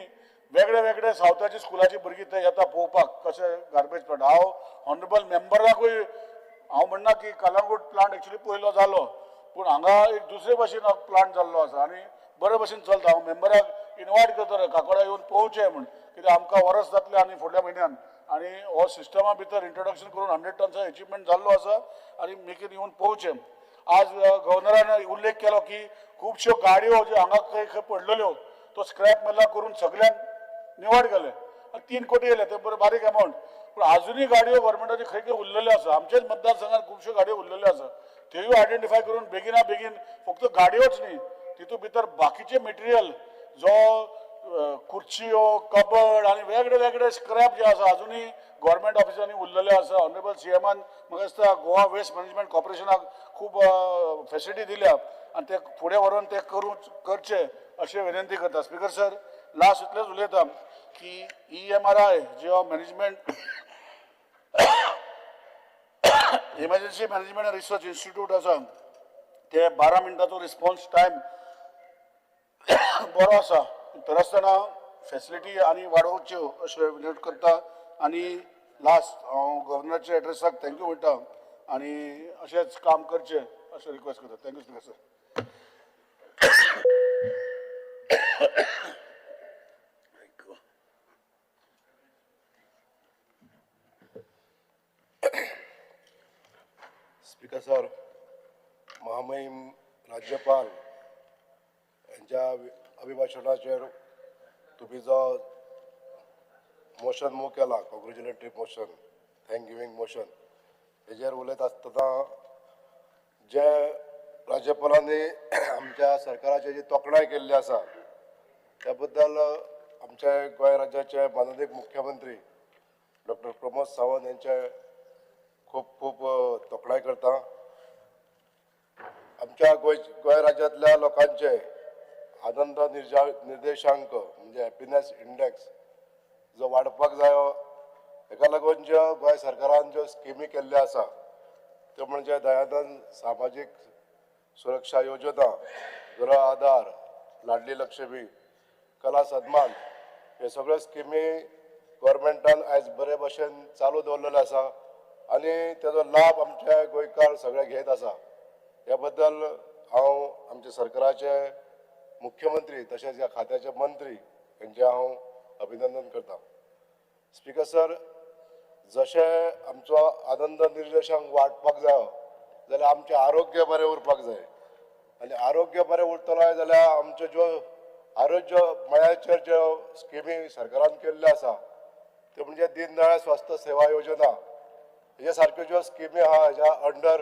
वेगळे वेगळे सावथाची स्कुलाची भुरगीं थंय येता पळोवपाक कशें गार्बेज प्लांट. हांव ऑनरेबल मेंबराकूय हांव म्हणना की कलंगूट प्लांट एक्चुली पयलो जालो, पूण हांगा एक दुसरे भशेन प्लांट जाल्लो आसा आनी बरे भशेन चलता. हांव मेंबराक इनवायट करतलो काकोडा येवन पळोवचें म्हूण, कित्याक आमकां वरस जातलें आनी फुडल्या म्हयन्यान आनी हो सिस्टमा भितर इंट्रोडक्शन करून 100 टन्साचो एचिवमेंट जाल्लो आसा आनी मेकीन येवन पळोवचें. आज गव्हर्नरान उल्लेख केलो की खुबश्यो गाडयो ज्यो हांगा खंय खंय पडलेल्यो तो स्क्रॅप मेला करून सगळ्यांक निवड केले, 3 कोटी येयले, ते बरें बारीक अमावंट, पूण आजुनूय गाडयो गव्हर्मेंटाच्यो खंय खंय उरलेल्यो आसा. आमच्याच मतदारसंघात खुबश्यो गाडयो उरलेल्यो आसा, त्योय आयडेंटिफाय करून बेगिना बेगीन फक्त गाडयोच न्ही तितूंत भितर बाकीचे मटेरियल जो खुर्च्यो, कबड आनी वेगळे वेगळे स्क्रॅप जे आसा अजुनूय गव्हर्मेंट ऑफिसांनी उरलेले आसा. ऑनरेबल सीएमान म्हाका दिसता गोवा वेस्ट मॅनेजमेंट कॉर्पोरेशनाक खूब फेसिलिटी दिल्या आनी ते फुडें व्हरून ते करचे अशें विनंती करता. स्पीकर सर, लास्ट इतलेंच उलयता की EMRI जो management emergency management and research institute आसा ते 12 मिनटाचो रिस्पॉन्स टायम बरो आसा, तर आसतना फेसिलिटी आनी वाडोवच्यो अशें विनंती करता. आनी लास्ट हांव गव्हर्नराच्या एड्रेसाक thank you म्हणटा आनी अशेंच काम करचें अशें रिक्वेस्ट करता. Thank you speaker sir. Speaker sir, महामहीम राज्यपाल यांच्या अभिभाशणाचेर तुमी जो मोशन मूव केला, congratulatory motion, thank giving motion, हेजेर उलयत आसतना जे राज्यपालांनी आमच्या सरकाराची जी तोखणाय केल्ली आसा त्या बद्दल आमच्या गोंय राज्याचे माननीय मुख्यमंत्री डॉक्टर प्रमोद सावंत यांचे खूब खूब तोखणाय करता. आमच्या गोंय राज्यांतल्या लोकांचे आनंद निर्देशांक म्हणजे हॅपिनेस इंडेक्स जो वाडपाक जायो हेका लागून ज्यो गोंय सरकारान ज्यो स्किमी केल्ल्यो आसा त्यो म्हणजे दयानंद सामाजीक सुरक्षा योजना, गृह आधार, लाडली लक्ष्मी, कला सन्मान, हे सगळ्यो स्किमी गव्हर्मेंटान आयज बरे भशेन चालू दवरलेले आसा आनी तेजो लाभ आमचे गोंयकार सगळे घेत आसा. ह्या बद्दल हांव आमच्या सरकाराचे मुख्यमंत्री तशेंच ह्या खात्याचे मंत्री हेंचें हांव अभिनंदन करता. स्पीकर सर, जशें आमचो आनंद निर्देशांक वाडपाक जायो जाल्यार आमचें आरोग्य बरें उरपाक जाय आनी आरोग्य बरें उरतलो जाल्यार आमच्यो ज्यो आरोग्य मळाचेर ज्यो स्किमी सरकारान केल्ल्यो आसा त्यो म्हणजे दीनदयाळ स्वास्थ्य सेवा योजना हेज्या सारक्यो ज्यो स्किमी आहा हेज्या under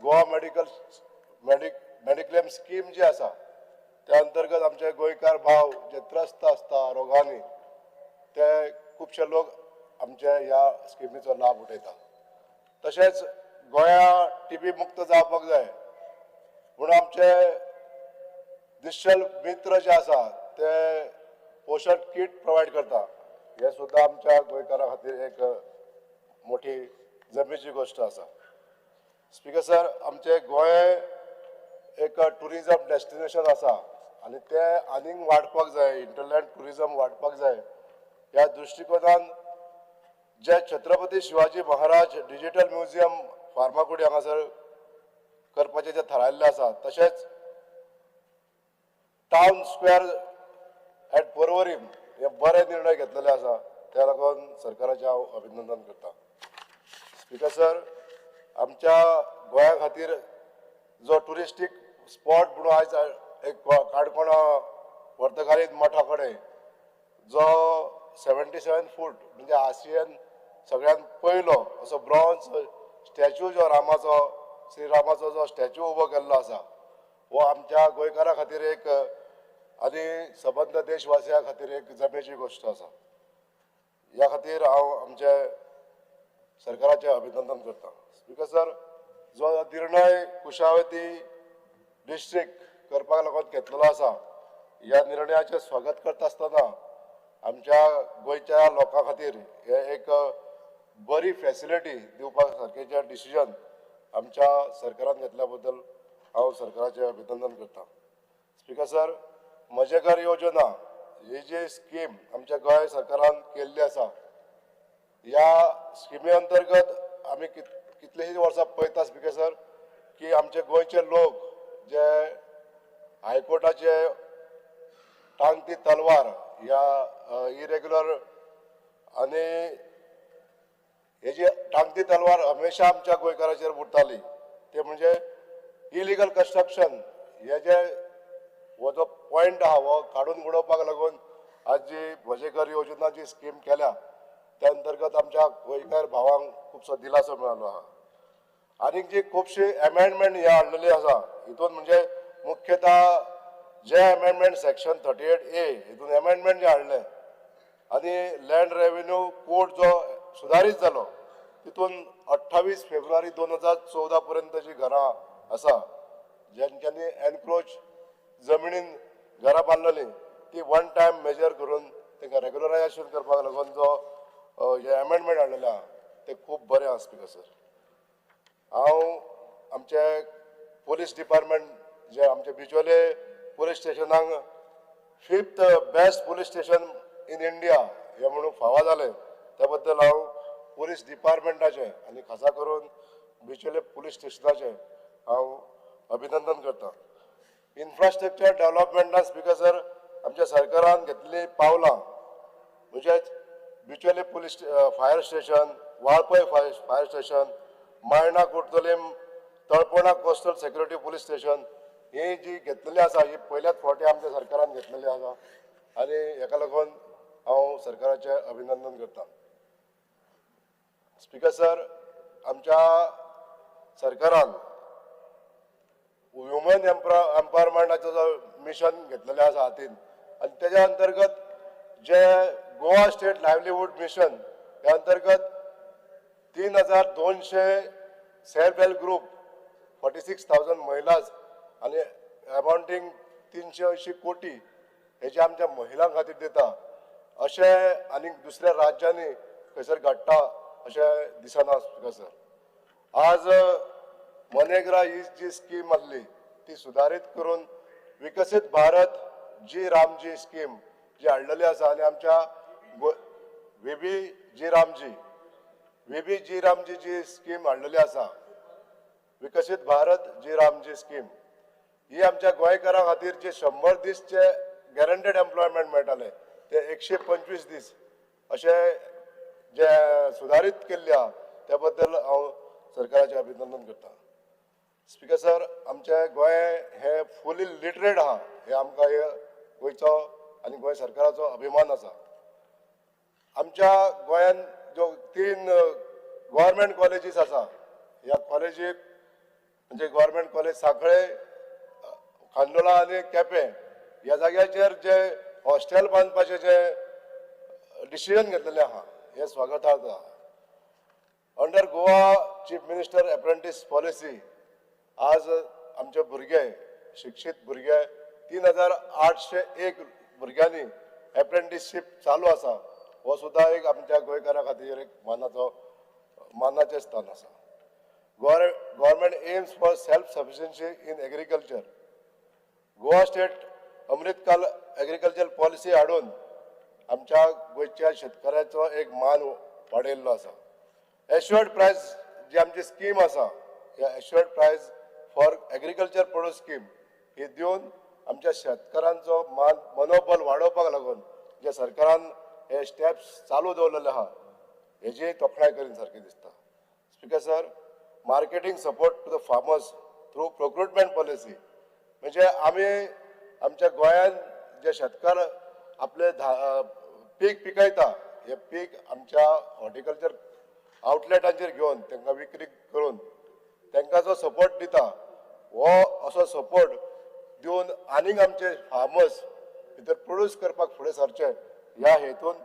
Goa medical mediclaim scheme जी आसा त्या अंतर्गत आमचे गोंयकार भाव जे त्रस्त आसता रोगांनी ते खुबशे लोक आमचे ह्या स्किमीचो लाभ उठयता. तशेंच गोंया टीबी मुक्त जावपाक जाय म्हणून आमचे निश्चल मित्र जे आसा ते पोशण कीट प्रोवायड करता, हे सुद्दां आमच्या गोंयकारां खातीर एक मोठी जमेची गोश्ट आसा. स्पीकर सर, आमचे गोंय एक टुरिजम डेस्टिनेशन आसा आनी तें आनीक वाडपाक जाय, इंटरलँड टुरिजम वाडपाक जाय. ह्या दृश्टिकोनान जे छत्रपती शिवाजी महाराज डिजिटल म्युझियम फार्मागुडी हांगासर करपाचें जें थारायल्लें आसा, तशेंच टावन स्क्वेअर एट पर्वरीम हे बरे निर्णय घेतलेले आसा, त्या लागून सरकाराचें हांव अभिनंदन करता. स्पीकर सर, आमच्या गोंया खातीर जो ट्युरिस्टीक स्पॉट म्हणून आयज एक काणकोणा वर्तकालीन मठा कडेन जो 77 फूट म्हणजे आशियन सगळ्यात पयलो असो ब्रॉन्ज स्टॅच्यू जो रामाचो, श्रीरामाचो जो स्टॅच्यू उबो केल्लो आसा हो आमच्या गोंयकारां खातीर एक आनी सबंद देशवासियां खातीर एक जमेची गोश्ट आसा. ह्या खातीर हांव आमचे सरकाराचें अभिनंदन करता. स्पीकर सर, जो निर्णय कुशावती डिस्ट्रिक्ट करपाक लागून घेतलेलो आसा ह्या निर्णयाचें स्वागत करता आसतना आमच्या गोंयच्या लोकां खातीर हें एक बरी फॅसिलिटी दिवपा सारकेचें डिसिजन आमच्या सरकारान घेतल्या बद्दल हांव सरकाराचें अभिनंदन करता. स्पीकर सर, म्हजें घर योजना ही जी स्कीम आमच्या गोंय सरकारान केल्ली आसा, ह्या स्किमी अंतर्गत आमी कितलेशींच वर्सां पळयता स्पीकर सर की आमचे गोंयचे लोक जे हायकोर्टाचे टांगती तलवार ह्या इरेग्युलर आनी हे जी टांगती तलवार हमेशा आमच्या गोंयकाराचेर उरताली ते म्हणजे इलिगल कन्स्ट्रक्शन हे जे हो जो पॉयंट आहा हो काडून उडोवपाक लागून आज जी म्हजें घर योजना जी स्कीम केल्या त्या अंतर्गत आमच्या गोंयकार भावांक खुबसो दिलासो मेळ्ळो आहा. आनीक जी खुबशी एमेंडमेंट हे हाडलेली आसा हितून म्हणजे मुख्यतः जे एमेंडमेंट सेक्शन 38A हितून एमेंडमेंट जे हाडलें आनी लँड रेवेन्यू कोड जो सुदारीत जालो तितून 28 फेब्रुवारी 2014 पर्यंत जी घरां आसा ज्यांच्यांनी एनक्रोच जमिनीन घरां बांदलेली ती वन टायम मेजर करून तांकां रेगुलरायजेशन करपाक लागून जो हे एमेंडमेंट हाडलेले आहा ते खूब बरें आसा. स्पीकर सर, हांव आमचे पोलीस डिपार्टमेंट जे आमचे बिचोले police स्टेशनाक 5th best police station in India हें म्हणून फावो जालें त्या बद्दल हांव पोलीस डिपार्टमेंटाचें आनी खासा करून बिचोले पोलीस स्टेशनाचें हांव अभिनंदन करता. इन्फ्रास्ट्रक्चर डेव्हलपमेंटान स्पीकर सर आमच्या सरकारान घेतलेलीं पावलां म्हणजेच Bicholim police fire station, Valpoi fire station, Mayana Cortalim, Talpona coastal security police station ही जी घेतलेली आसा ही पयल्याच फावटी आमच्या सरकारान घेतलेली आसा आनी हेका लागून हांव सरकाराचें अभिनंदन करता. स्पीकर सर, आमच्या सरकारान ह्युमन एम्पावरमेंटाचो जो मिशन घेतलेलें आसा हातीन आनी तेज्या अंतर्गत जे गोवा स्टेट लायवलीहूड मिशन ह्या अंतर्गत 3200 सेल्फ हेल्प ग्रुप 46,000 महिलाज आनी अमाउंटींग 380 कोटी हेजे आमच्या महिलां खातीर दिता अशें आनीक दुसऱ्या राज्यांनी खंयसर घडटा अशें दिसना. स्पीकर सर, आज मनेग्रा ही जी स्कीम आसली ती सुदारीत करून विकसीत भारत जी रामजी स्कीम जी हाडलेली आसा आनी आमच्या VB G RAM G VB G RAM G जी स्कीम हाडलेली आसा विकसीत भारत जी रामजी स्कीम ही आमच्या गोंयकारां खातीर जे 100 दीस जे गॅरंटेड एम्प्लॉयमेंट मेळटाले ते 125 दीस अशें जे सुदारीत केल्ले आहा त्या बद्दल हांव सरकाराचें अभिनंदन करता. स्पीकर सर, आमचें गोंय हें फुली लिटरेट आहा हें आमकां हे गोंयचो आनी गोंय सरकाराचो अभिमान आसा. आमच्या गोंयांत ज्यो 3 गव्हर्मेंट कॉलेजीस आसा ह्या कॉलेजीक म्हणजे गव्हर्मेंट कॉलेज सांखळे, खांडोळा आनी केपें ह्या जाग्याचेर जे हॉस्टेल बांदपाचें जे डिसिजन घेतलेलें आहा हें स्वागतार्ह आहा. Under Goa chief minister apprentice policy आज आमचे भुरगे शिक्षीत भुरगे 3801 भुरग्यांनी एप्रेंटीसशीप चालू आसा हो सुद्दां एक आमच्या गोंयकारां खातीर एक मानाचें स्थान आसा. Government aims for self sufficiency in agriculture. Goa state Amritkal agriculture policy हाडून आमच्या गोंयच्या शेतकऱ्याचो एक मान वाडयल्लो आसा. एश्युअर्ड प्रायस जी आमची स्कीम आसा ह्या assured price for agriculture produce scheme ही दिवन आमच्या शेतकारांचो मान मनोबल वाडोवपाक लागून जे सरकारान हे स्टेप्स चालू दवरलेले आहा हेजी तोखणाय करीन सारकें दिसता. Speaker sir, marketing support to the farmers through procurement policy म्हणजे आमी आमच्या गोंयांत जे शेतकार आपले पीक पिकयता हे पीक आमच्या हॉर्टिकल्चर आउटलेटांचेर घेवन तांकां विक्री करून तांकां जो सपोर्ट दिता हो असो सपोर्ट दिवन आनीक आमचे फार्मर्स भितर प्रोड्यूस करपाक फुडें सरचे ह्या हेतून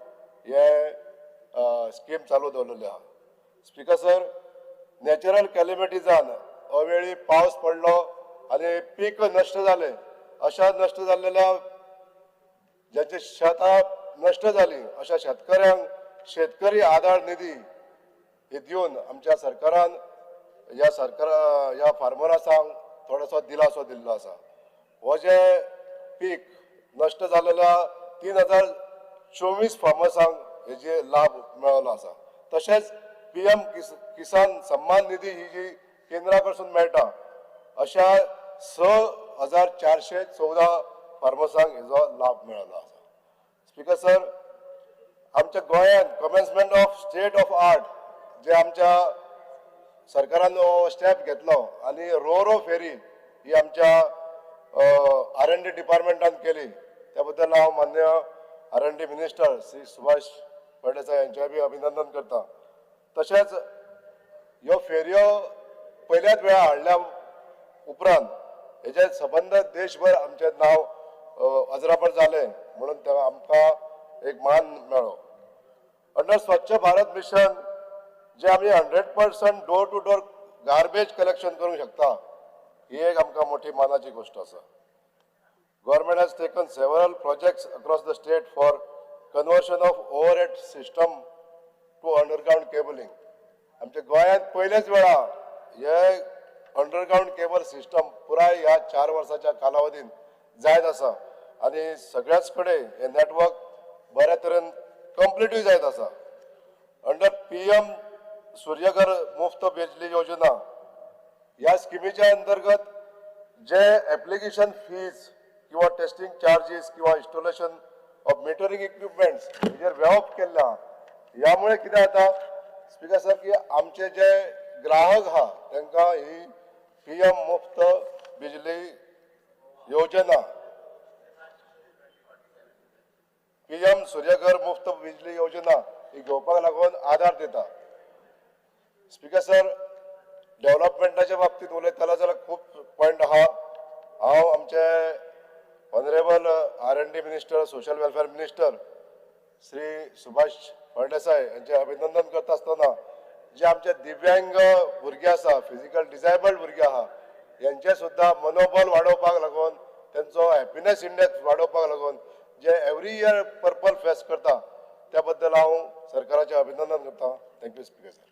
हे स्कीम चालू दवरलेली आहा. स्पीकर सर, नॅचरल कॅलिमिटीजान अवेळी पावस पडलो आनी पीक नश्ट जालें अशा नश्ट जाल्लेल्या ज्यांची शेतां नश्ट जाली अशा शेतकऱ्यांक शेतकरी आधार निधी ही दिवन आमच्या सरकारान ह्या सरकार ह्या फार्मरासांक थोडोसो दिलासो दिल्लो आसा. हो जे पीक नश्ट जालेल्या 3024 फार्मर्सांक हेजे लाभ मेळ्ळो आसा. तशेंच PM किसान सम्मान निधी ही जी केंद्रा कडसून मेळटा अशा 6414 फार्मर्सांक हेजो लाभ मेळ्ळो आसा. स्पीकर सर, आमच्या गोंयांत commencement of state of art जे आमच्या सरकारान हो स्टेप घेतलो आनी रो फेरी ही आमच्या R&D डिपार्टमेंटान केली, त्या बद्दल हांव मान्य R&D minister Shri Subhash Phaldesai यांचे बी अभिनंदन करता. तशेंच ह्यो फेरयो पयल्याच वेळा हाडल्या उपरांत हेजे सबंद देशभर आमचें नांव अजरापर जालें म्हणून ते आमकां एक मान मेळ्ळो. अंडर स्वच्छ भारत मिशन जे आमी 100% door to door garbage collection करूंक शकता ही एक आमकां मोठी मानाची गोश्ट आसा. Government has taken several projects across the state for conversion of overhead system to underground cabling. आमच्या गोंयांत पयलेच वेळा हे अंडरग्रावंड केबल सिस्टम पुराय ह्या 4 वर्साच्या कालावधीन जायत आसा आनी सगळ्याच कडेन हे नेटवर्क बऱ्या तरेन कंप्लिटूय जायत आसा. अंडर PM Surya Ghar मुफ्त बिजली योजना ह्या स्किमीच्या अंतर्गत जे एप्लिकेशन फीज किंवा टेस्टिंग चार्जीस किंवा इन्स्टॉलेशन ऑफ मिटरिंग इक्विपमेंट्स हेजेर वेवप केल्लें आहा. ह्यामुळे कितें जाता स्पीकर सर की आमचे जे ग्राहक आहा तांकां ही PM मुफ्त बिजली योजना, PM Surya Ghar मुफ्त बिजली योजना ही घेवपाक लागून आदार दिता. स्पीकर सर, डेव्हलपमेंटाच्या बाबतींत उलयतालो जाल्यार खूब पॉयंट आहा. हांव आमचे honourable R&D minister, social welfare minister Shri Subhash Phaldesai यांचे अभिनंदन करता आसतना जे आमचे दिव्यांग भुरगे आसा, फिजिकल डिसेबल्ड भुरगे आहा, यांचे सुद्दां मनोबल वाडोवपाक लागून तेंचो हॅपिनेस इंडेक्स वाडोवपाक लागून जे एवरी इयर पर्पल फेस्ट करता त्या बद्दल हांव सरकाराचें अभिनंदन करता. Thank you speaker sir.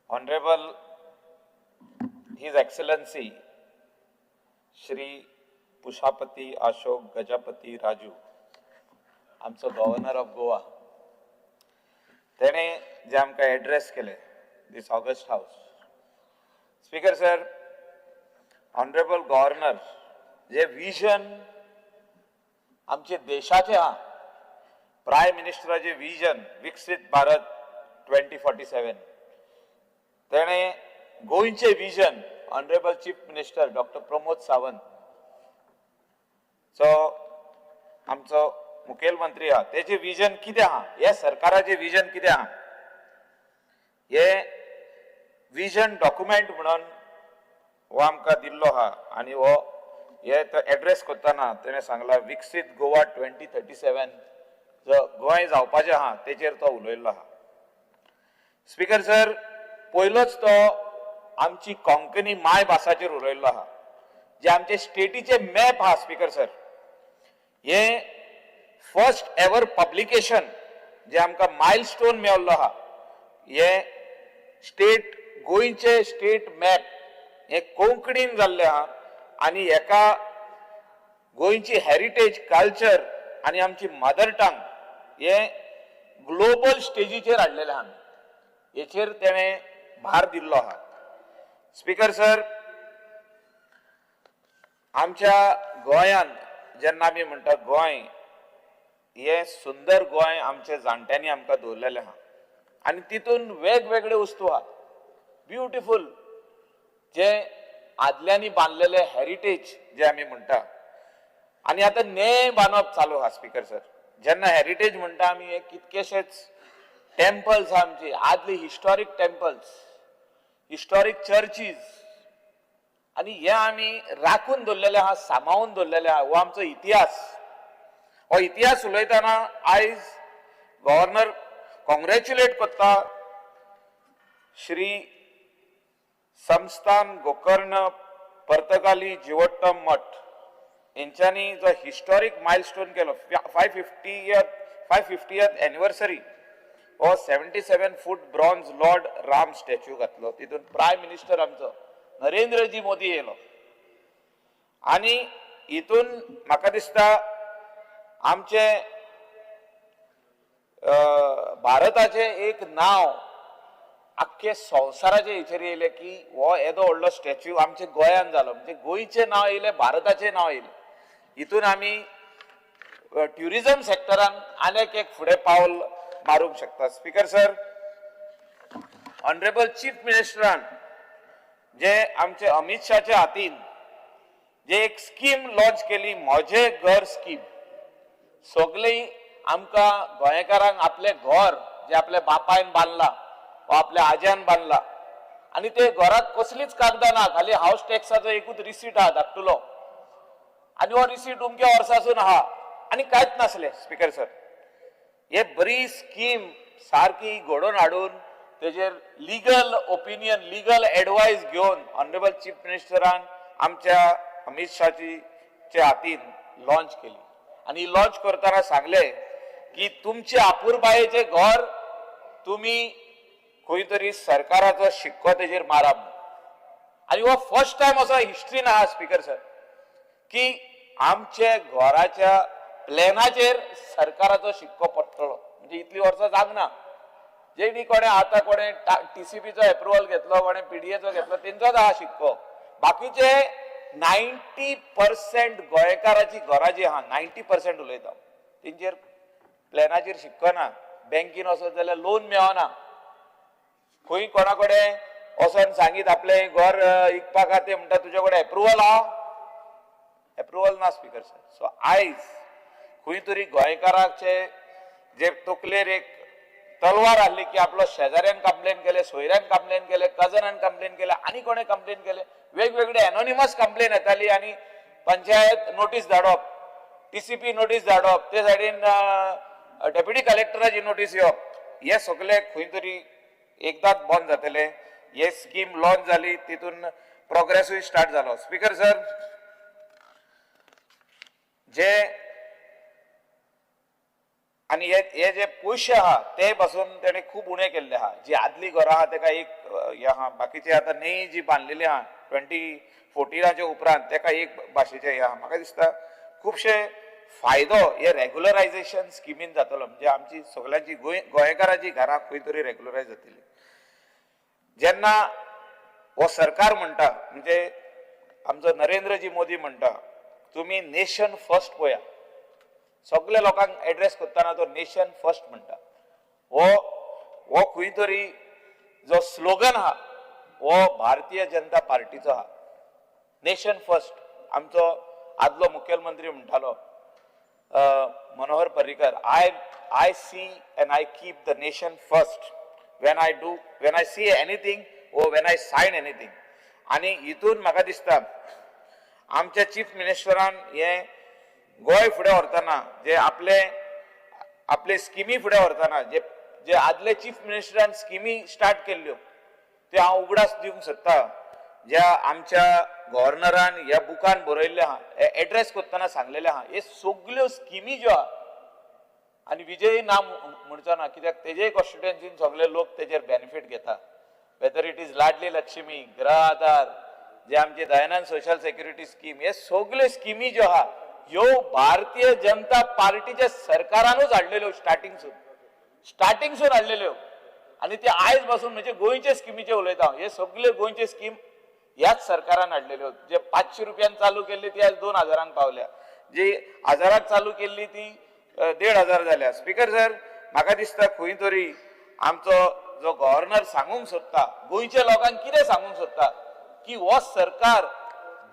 Honorable His Excellency Shri Pushapati Ashok Gajapati Raju, आमचो गव्हर्नर ऑफ गोवा, तेणे जे आमकां एड्रेस केले this august house. Speaker sir, honourable governor J vision आमचे देशाचे आहा, प्रायम मिनिस्टराचे विजन विकसीत भारत 2047, तेणे गोंयचे vision honourable chief minister doctor Pramod Sawant जो आमचो मुखेलमंत्री आहा तेजे विजन कितें आहा, हे सरकाराचे विजन कितें आहा, हे विजन डॉक्युमेंट म्हणून हो आमकां दिल्लो आहा. आनी हो हे तो एड्रेस करतना तेणें सांगला विकसीत गोवा 2037 जो गोंय जावपाचें आहा तेचेर तो उलयल्लो आहा. स्पीकर सर, पयलोच तो आमची कोंकणी माय भासाचेर उलयल्लो आहा, जे आमचे स्टेटीचे मॅप आहा. स्पीकर सर, हे फर्स्ट एवर पब्लिकेशन जे आमकां मायल स्टोन मेळ्ळो आहा, हे स्टेट गोंयचे स्टेट मॅप हे कोंकणीन जाल्ले आहा आनी हेका गोंयची हेरिटेज, कल्चर आनी आमची मदर टंग हे ग्लोबल स्टेजीचेर हाडलेलें आहा. हेचेर तेणें भार दिल्लो आहा. स्पीकर सर, आमच्या गोंयांत जेन्ना आमी म्हणटा गोंय हें सुंदर गोंय आमच्या जाणट्यांनी आमकां दवरलेलें आहा आनी तितून वेगवेगळे वस्तू आहा, ब्युटिफूल जे आदल्यांनी बांदलेले हेरिटेज जे आमी म्हणटा. आनी आतां नें बांदप चालू आहा. स्पीकर सर, जेन्ना हेरिटेज म्हणटा आमी हे कितकेशेच टेम्पल्स आहा आमची आदली, हिस्टॉरीक टेम्पल्स, हिस्टॉरीक चर्चीज, आनी हे आमी राखून दवरलेले आहा, सांबाळून दवरलेले आहा. हो आमचो इतिहास. हो इतिहास उलयतना आयज गव्हर्नर कॉंग्रेच्युलेट करता श्री संस्थान गोकर्ण पर्तगाली जिवोत्तम मठ हेंच्यांनी जो हिस्टॉरीक मायलस्टोन केलो 550th anniversary हो 77 foot bronze Lord Ram statue घातलो. तितून प्रायम मिनिस्टर आमचो नरेंद्रजी मोदी येयलो आनी हितून म्हाका दिसता आमचे भारताचें एक नांव आख्खे संवसाराचे हेचेर येयलें की हो येदो व्हडलो स्टॅच्यू आमच्या गोंयान जालो, म्हणजे गोंयचें नांव येयलें, भारताचें नांव येयलें. हितून आमी ट्युरिजम सेक्टरान आनीक एक फुडें पावल मारूंक शकता. स्पिकर सर, ऑनरेबल चीफ मिनिस्टरान जे आमचे अमित शाहच्या हातीन जे एक स्कीम लॉन्च केली, म्हजें घर स्कीम, सगळीं आमकां गोंयकारांक आपलें घर जे आपल्या बापायन बांदलां वा आपल्या आज्यान बांदलां आनी ते घराक कसलीच कागदां ना, खाली हावस टॅक्साचो एकूच रिसीट आहा धाकटुलो आनी हो रिसीट उमक्या वर्सासून आहा आनी कांयच नासलें. स्पिकर सर, हे बरी स्कीम सारकी घडोवन हाडून तेजेर लिगल ओपिनियन, लिगल एडवायस घेवन ऑनरेबल चीफ मिनिस्टरान आमच्या अमित शाहजीच्या हातीन लॉन्च केली आनी लॉन्च करतना सांगले की तुमचे आपुरबायेचें घर तुमी खंय तरी सरकाराचो शिक्को तेजेर मारा म्हणून. आनी हो फर्स्ट टायम असो हिस्ट्रीन आहा स्पिकर सर की आमचे घराच्या प्लॅनाचेर सरकाराचो शिक्को पडटलो. म्हणजे इतली वर्सां जावंक जेणी कोणें आतां कोणें टीसीपीचो एप्रुवल घेतलो, कोणें पीडीएचो घेतलो, तेंचोच आहा शिक्को. बाकीचे 90% गोंयकाराची घरां जी आहा, 90% उलयता, तेंचेर प्लॅनाचेर शिक्को ना. बँकीन वचत जाल्यार लोन मेळना. खंय कोणा कडेन वचोन सांगीत आपलें घर इकपाक आहा, ते म्हणटा तुजे कडेन एप्रुवल आहा? एप्रुवल ना स्पिकर सर. सो आयज खंय तरी गोंयकाराचे जे तकलेर एक तलवार आहली की आपलो शेजाऱ्यान कंप्लेन केले, सोयऱ्यान कंप्लेन केले, कजनान कंप्लेन केले आनी कोणें कंप्लेन केले, वेगवेगळे एनोनिमस कंप्लेन येताली आनी पंचायत नोटीस धाडप, टीसीपी नोटीस धाडप, ते सायडीन डेप्युटी कलेक्टराची नोटीस येवप, हे सगळे खंय तरी एकदांच बंद जातले. हे स्कीम लॉन्च जाली, तितून प्रोग्रेसूय स्टार्ट जालो. स्पिकर सर, जे आनी हे हे जे पयशे आहा ते पासून तेणे खूब उणें केल्ले आहा. जी आदली घरां आहा तेका एक हें आहा, बाकीचे आतां न्ही जी बांदलेली आहा 2014च्या उपरांत तेका एक भाशेचें हें आहा. म्हाका दिसता खुबशे फायदो हे रेगुलरायजेशन स्किमीन जातलो, म्हणजे आमची सगळ्यांची गोंयकाराची घरां खंय तरी रेगुलरायज जातली. जेन्ना हो सरकार म्हणटा, म्हणजे आमचो नरेंद्रजी मोदी म्हणटा, तुमी नेशन फर्स्ट पळया, सगल्या लोकांक एड्रेस करतना तो नेशन फर्स्ट म्हणटा. हो हो खंय तरी जो स्लोगन आहा हो भारतीय जनता पार्टीचो आहा, नेशन फर्स्ट. आमचो आदलो मुखेलमंत्री म्हणटालो Manohar Parrikar, I see and I keep the nation first when I see anything or when I sign anything. आनी हितून म्हाका दिसता आमच्या चीफ मिनिस्टरान हे गोंय फुडें व्हरतना, जे आपले आपले स्किमी फुडें व्हरतना, जे जे आदले चीफ मिनिस्टरान स्किमी स्टार्ट केल्ल्यो ते हांव उगडास दिवंक सोदता. ज्या आमच्या गव्हर्नरान ह्या बुकान बरयल्लें आहा, एड्रेस करतना सांगलेलें आहा, हे सगल्यो स्किमी ज्यो आहा आनी विजय ना म्हणचो ना कित्याक तेजेय कॉन्स्टिट्युएन्सीन सगळे लोक तेजेर बेनिफीट घेता, whether it is Ladli Lakshmi, Griha Aadhaar, जे आमचे दयानंद सोशल सेक्युरिटी स्कीम, हे सगल्यो स्किमी ज्यो आहा ह्यो भारतीय जनता पार्टीच्या सरकारानूच हाडलेल्यो, स्टार्टिंगसून हाडलेल्यो. आनी ते आयज पासून म्हणजे गोंयचे स्किमीचे उलयता हांव, हे सगळे गोंयचे स्कीम ह्याच सरकारान हाडलेल्यो. जे 500 रुपयान चालू केल्ली ती आज 2000 जांक पावल्या, जी हजाराक चालू केल्ली ती 1500 जाल्या. स्पिकर सर, म्हाका दिसता खंय तरी आमचो जो गव्हर्नर सांगूंक सोदता, गोंयच्या लोकांक कितें सांगूंक सोदता की हो सरकार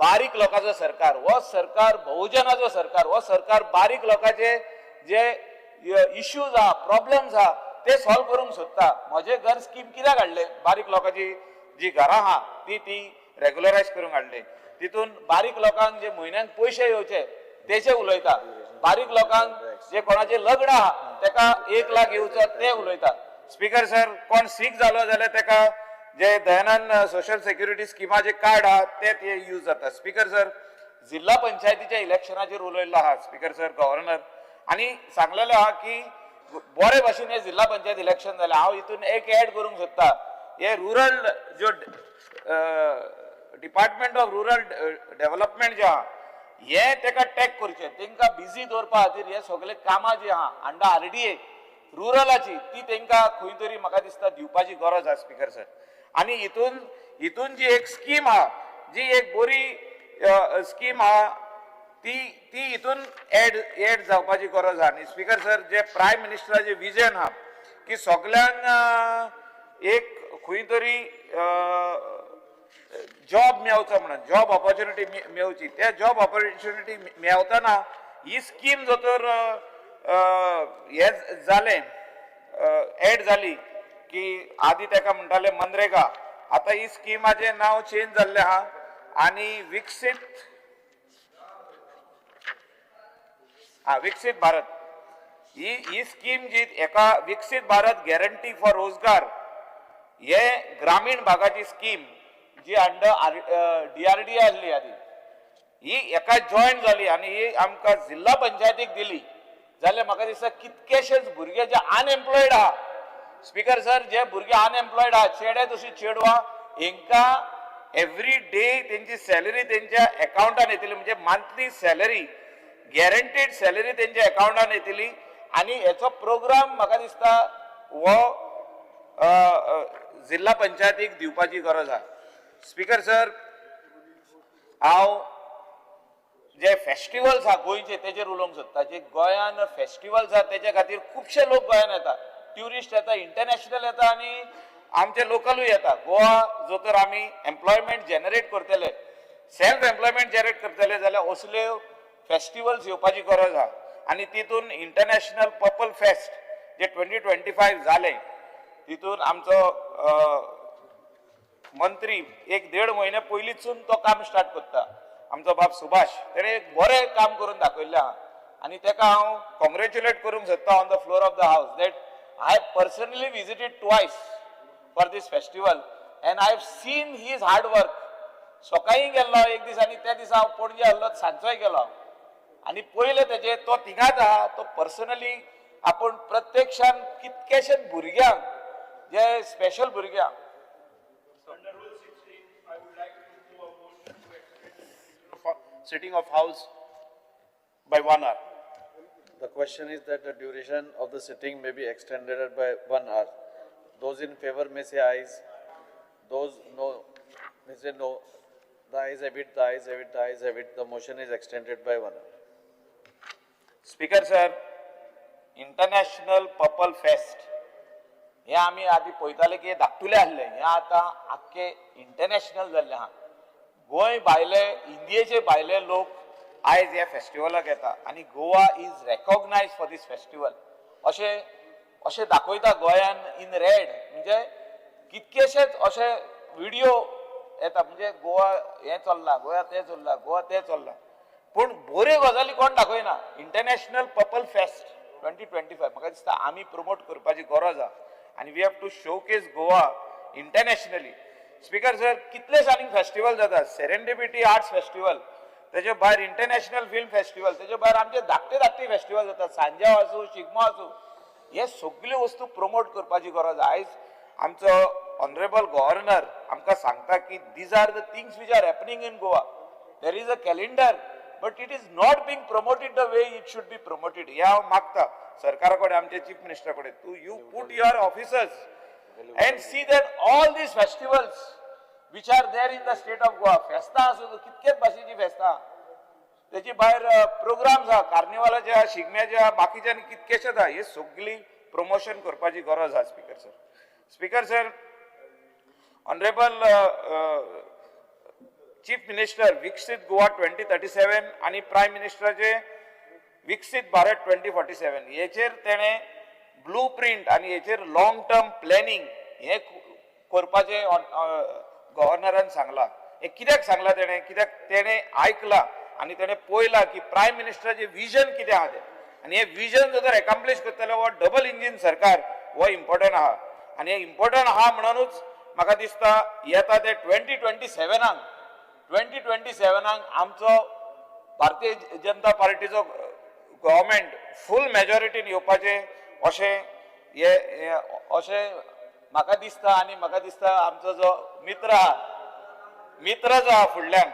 बारीक लोकांचो सरकार, हो सरकार बहुजनाचो सरकार, हो सरकार बारीक लोकांचे जे इश्यूज आहा, प्रॉब्लम्स आहा ते सॉल्व करूंक सोदता. म्हजें घर स्कीम कित्याक हाडलें? बारीक लोकांची जी घरां आहा ती ती रेगुलरायज करूंक हाडले. तितून बारीक लोकांक जे म्हयन्याक पयशे येवचे तेचे उलयता, बारीक लोकांक जे कोणाचे लग्न आहा तेका 1 लाख येवचो ते उलयता. स्पिकर सर, कोण सीक जालो जाल्यार तेका जे दयानंद सोशल सेक्युरिटी स्किमाचे कार्ड आहा ते ते यूज जाता. Speaker sir, जिल्हा पंचायतीच्या इलेक्शनाचेर उलयल्लो आहा स्पीकर सर गव्हर्नर आनी सांगलेलें आहा की बरे भाशेन हे जिल्हा पंचायत इलेक्शन जालें. हांव हितून एक एड करूंक सोदता, हे रुरल ज्यो डिपार्टमेंट ऑफ रुरल डेव्हलपमेंट जे आहा हे तेका टॅग करचें, तेंकां बिजी दवरपा खातीर हे सगळे कामां जी आहा अंडर आरडीए रुरलाची ती तेंकां खंय तरी म्हाका दिसता दिवपाची गरज आहा स्पीकर सर. आनी हितून हितून जी एक स्कीम आहा, जी एक बरी स्कीम आहा ती ती हितून एड जावपाची गरज आहा. आनी स्पीकर सर जे प्रायम मिनिस्टराचें विजन आहा की सगल्यांक एक खंय तरी जॉब मेवचो म्हणून, जॉब ऑपॉर्च्युनिटी मेवची, त्या जॉब ऑपॉर्च्युनिटी मेवतना ही स्कीम जर तर हें जालें एड जाली की आदी तेका म्हणटाले मनरेगा, आतां ही स्किमाचें नांव चेंज जाल्लें आहा आनी विकसीत विकसीत भारत ही ही स्कीम जी एका विकसीत भारत गॅरंटी फॉर रोजगार हे ग्रामीण भागाची स्कीम जी अंडर DRDA आसली आदी ही एका जॉयन जाली आनी ही आमकां जिल्हा पंचायतीक दिली जाल्यार म्हाका दिसता कितकेशेच भुरगे जे अनएम्प्लॉयड आहा स्पीकर सर, जे भुरगे अनएम्प्लॉयड आहा चेडे तशी चेडवां हेंकां एवरी डे तेंची सॅलरी तेंच्या एकावंटान येतली, म्हणजे मंथली सॅलरी गॅरंटीड सॅलरी तेंच्या एकावंटान येतली. आनी हेचो प्रोग्राम म्हाका दिसता हो जिल्हा पंचायतीक दिवपाची गरज आहा. स्पीकर सर हांव जे फेस्टिवल्स आहा गोंयचे तेजेर उलोवंक सोदता. जे गोंयान फेस्टिवल्स आहा तेच्या खातीर खुबशे लोक गोंयान येता, ट्युरिस्ट येता, इंटरनॅशनल येता आनी आमचे लोकलूय येता. गोवा जो तर आमी एम्प्लॉयमेंट जनरेट करतले, सेल्फ एम्प्लॉयमेंट जनरेट करतले जाल्यार असल्यो फेस्टिवल्स येवपाची गरज आहा. आनी तितून इंटरनॅशनल पर्पल फेस्ट जे 2025 जालें तितून आमचो मंत्री एक 1.5 म्हयने पयलींचून तो काम स्टार्ट करता, आमचो बाब सुभाष, तेणें एक बरें काम करून दाखयल्लें आहा आनी तेका हांव कॉंग्रेच्युलेट करूंक सोदता on the floor of the house that I have personally visited twice for this festival and I have seen his hard work. सकाळीं गेल्लो एक दीस आनी त्या दिसा हांव पणजे आहलो, सांजचोय गेलो आनी पयलें तेजें तो थिंगाच आहा, तो पर्सनली आपूण प्रत्यक्षान कितकेशेच भुरग्यांक जे स्पेशल भुरग्यांक. Sitting of house by 1 hour. The question is that the duration of the sitting may be extended by 1 hour. Those in favor may say ayes. Those no may say no. The ayes have it, the ayes have it, the ayes have it. The motion is extended by 1 hour. Speaker sir, international purple fest हे आमी आदी पळयताले की धाकटुले आहले, हे आतां आख्खे international जाल्लें आहा. गोंय भायले, इंडियेचे भायले लोक आयज ह्या फेस्टिवलाक येता आनी Goa is recognise for this festival अशें अशें दाखयता गोंयान इन रेड. म्हणजे कितकेशेच अशे विडियो येता, म्हणजे गोवा हें चल्लां, गोवा तें चल्लां, गोवा तें चल्लां, पूण बऱ्यो गजाली कोण दाखयना. इंटरनॅशनल पर्पल फेस्ट 2025 म्हाका दिसता आमी प्रमोट करपाची गरज आहा आनी we have to showcase Goa internationally. Speaker sir, कितलेश आनीक फेस्टिवल जाता, सेरेंडिपिटी आर्ट्स फेस्टिवल, तेजे भायर इंटरनॅशनल फिल्म फेस्टिवल, तेजे भायर आमचे धाकटे धाकटे फेस्टिवल जातात, सांज्यांव आसूं, शिगमो आसूं, हे सगल्यो वस्तू प्रमोट करपाची गरज आहा. आयज आमचो ऑनरेबल गव्हर्नर आमकां सांगता की these are the things which are happening in Goa, there is a calendar but it is not being promoted the way it should be promoted. हे हांव मागता सरकारा कडेन, आमच्या चीफ मिनिस्टरा कडेन, तूं you put your officers and see that all these festivals which are there in the state of Goa, फेस्तां आसूं, कितकेच भाशेची फेस्तां, तेची भायर प्रोग्राम्स आहा, कार्निवालाचे आहा, शिगम्याचे आहा, बाकीचे आनी कितकेशेच आहा, हे सगळी प्रमोशन करपाची गरज आहा. Speaker sir, speaker sir, honourable chief minister Viksit Goa 2037 आनी प्रायम मिनिस्टराचे विकसीत भारत 2047 हेचेर तेणें ब्लू प्रिंट आनी हेचेर लॉंग टर्म प्लॅनिंग हें करपाचें गव्हर्नरान सांगलां. हें कित्याक सांगलां तेणें, कित्याक तेणें आयकलां आनी तेणें पळयलां की प्रायम मिनिस्टराचें विजन कितें आहा तें, आनी हें विजन जर एकाम्प्लीश करतले हो डबल इंजीन सरकार हो इम्पोर्टंट आहा. आनी हें इम्पोर्टंट आहा म्हणूनच म्हाका दिसता येता ते 2027 आमचो भारतीय जनता पार्टीचो गव्हर्मेंट फूल मेजॉरिटीन येवपाचें अशें हे अशें म्हाका दिसता. आनी म्हाका दिसता आमचो जो मित्र आहा, मित्र जो आहा फुडल्यान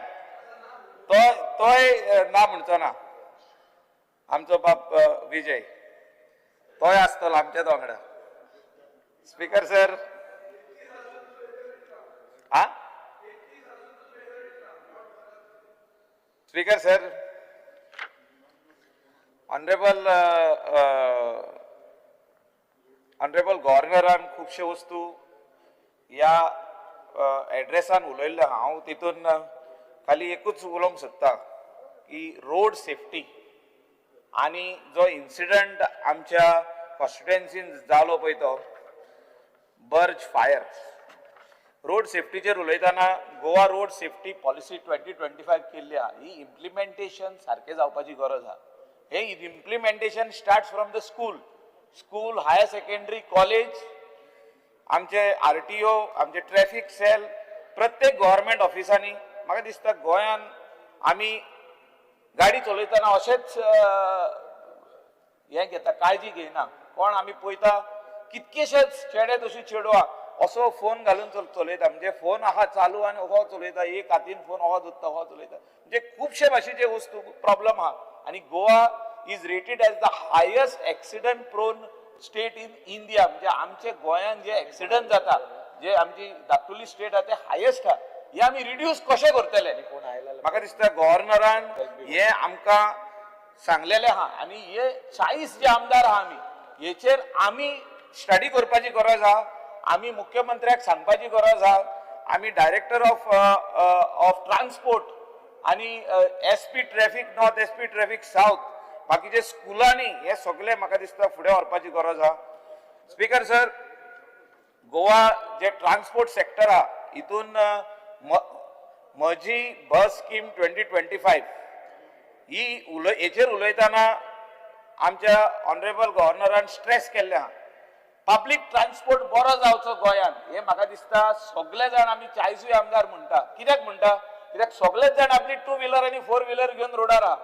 तो तोय ना म्हणचो ना, आमचो बाप विजय तोय आसतलो आमच्याच वांगडा. स्पीकर सर, आ स्पीकर सर, ऑनरेबल गव्हर्नरान खुबश्यो वस्तू ह्या एड्रेसान उलयल्ले. हांव तितून खाली एकूच उलोवंक सोदता की रोड सेफ्टी आनी जो इन्सिडंट आमच्या कॉन्स्टिट्युएन्सीन जालो पळय तो बर्ज फायर, रोड सेफ्टीचेर उलयतना गोवा रोड सेफ्टी पॉलिसी 2025 केल्ली आहा, ही इम्प्लिमेंटेशन सारकें जावपाची गरज आहा. हे implementation starts from the school, school, higher secondary, college, आमचे RTO, आमचे ट्रॅफिक सेल, प्रत्येक गव्हर्मेंट ऑफिसांनी. म्हाका दिसता गोंयान आमी गाडी चलयतना अशेंच हें घेता, काळजी घेयना कोण. आमी पळयता कितकेशेच चेडे तशी चेडवां असो फोन घालून चलयता, म्हणजे फोन आहा चालू आनी हो चलयता, एक हातीन फोन हो धरता हो चलयता, म्हणजे खुबशे भाशेचे वस्तू प्रॉब्लम आहा. आनी Goa is rated as the highest accident prone state in India. म्हणजे आमचे गोंयान जे एक्सिडंट जाता, जे आमची धाकटुली स्टेट आहा ते हायेस्ट आहा, हे आमी रिड्यूस कशें करतले? म्हाका दिसता गव्हर्नरान हे आमकां सांगलेलें आहा. आनी हे 40 जे आमदार आहा आमी, हेचेर आमी स्टडी करपाची गरज आहा, आमी मुख्यमंत्र्याक सांगपाची गरज आहा, आमी डायरेक्टर ऑफ ट्रान्सपोर्ट आनी SP traffic north, SP traffic south, बाकीचे स्कुलांनी हे सगळे म्हाका दिसता फुडें व्हरपाची गरज आहा. स्पीकर सर, गोवा जे ट्रान्सपोर्ट सेक्टर आहा हितून म्हजी बस स्कीम 2025 ही हेचेर उलयतना आमच्या ऑनरेबल गव्हर्नरान स्ट्रेस केल्लें आहा. पब्लीक ट्रान्सपोर्ट बरो जावचो गोंयान, हें म्हाका दिसता सगळे जाण आमी 40 आमदार म्हणटा. कित्याक म्हणटा? कित्याक सगळेच जाण आपली 2 व्हिलर आनी 4 व्हिलर घेवन रोडार आहा.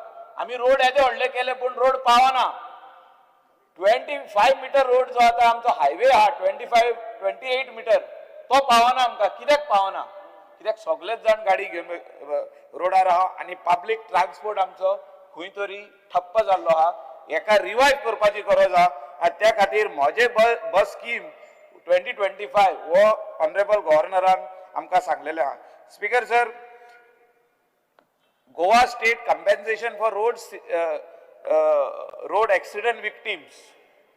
आमी रोड येदे व्हडले केले पूण रोड पावना. 25 मिटर रोड जो आतां आमचो हायवे आहा 25 28 मिटर तो पावना आमकां. कित्याक पावना? कित्याक सगळेच जाण गाडी घेवन रोडार आहा आनी पब्लीक ट्रान्सपोर्ट आमचो खंय तरी ठप्प जाल्लो आहा. हेका रिवायव करपाची गरज आहा आनी त्या खातीर म्हजें बस स्कीम 2025 हो ऑनरेबल गव्हर्नरान आमकां सांगलेलें आहा. Speaker sir, Goa state compensation for road accident victims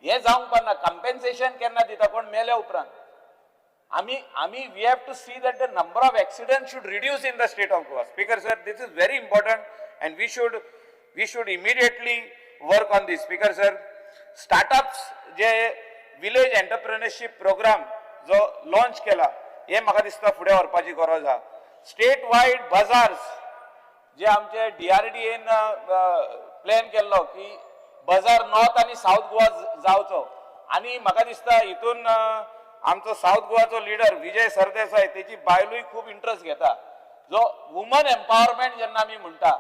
हें जावंक पारना. कंपेन्सेशन केन्ना दिता? कोण मेल्या उपरांत. आमी आमी we have to see that the number of accident should reduce in the state of Goa. Speaker sir, this is very important and we should immediately work on this. Speaker sir, startups J village entrepreneurship programme जो launch केला, हे म्हाका दिसता फुडें व्हरपाची गरज आहा. State wide bazaars जे आमचे DRDAन प्लॅन केल्लो की बाजार नॉर्थ आनी सावथ गोवा जावचो, आनी म्हाका दिसता हितून आमचो सावथ गोवाचो लिडर विजय सरदेसाय तेची बायलूय खूब इंट्रस्ट घेता. जो वुमन एम्पावरमेंट जेन्ना आमी म्हणटा,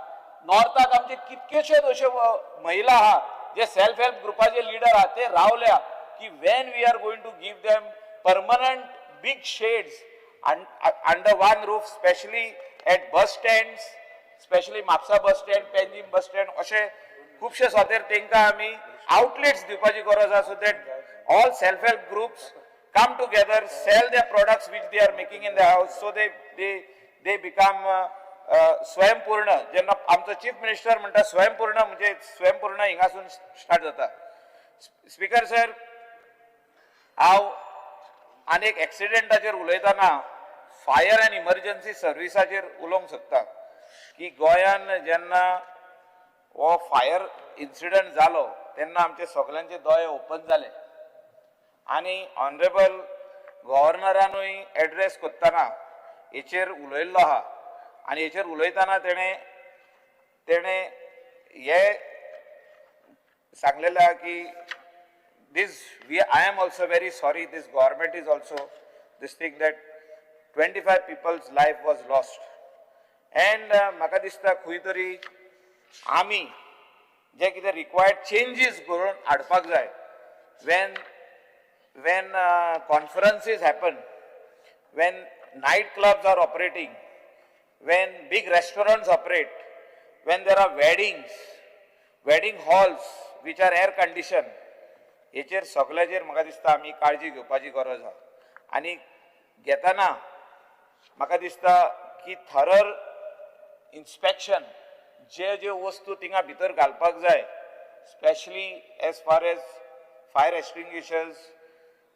नॉर्थाक आमचे कितक्योश्योच अश्यो महिला आहा जे सेल्फ हेल्प ग्रुपाचे लिडर आहा, ते रावल्या की when we are going to give them permanent big sheds under one roof, specially at bus stands, specially Mapusa bus stand, Panjim bus stand, अशे खुबशे सुवातेर तांकां आमी आउटलेट्स दिवपाची गरज आसा, so that all self help groups come together, sell their products which they are making in the house, so they become स्वयंपूर्ण. जेन्ना आमचो चीफ मिनिस्टर म्हणटा स्वयंपूर्ण, म्हणजे स्वयंपूर्ण हिंगासून स्टार्ट जाता. स्पीकर सर, हांव आनी एक एक्सिडेंटाचेर उलयतना फायर अँड इमर्जन्सी सर्विसाचेर उलोवंक सोदता की गोंयान जेन्ना हो फायर इन्सिडंट जालो तेन्ना आमचे सगल्यांचे दोळे ओपन जाले आनी ऑनरेबल गव्हर्नरानूय एड्रेस करतना हेचेर उलयल्लो आहा. आनी हेचेर उलयतना तेणें तेणें हे सांगलेलें आहा की this we I am also very sorry, this government is also this thing that 25 people's life was lost. And म्हाका दिसता खंय तरी आमी जे कितें रिक्वायर्ड चेंजीस करून हाडपाक जाय. When conferences happen, when night clubs are operating, when big restaurants operate, when there are weddings, wedding halls which are air conditioned, हेचेर सगल्याचेर म्हाका दिसता आमी काळजी घेवपाची गरज आहा. आनी घेतना म्हाका दिसता की थरर इन्स्पेक्शन, जे ज्यो वस्तू थिंगा भितर घालपाक जाय, specially as far as fire extinguishers,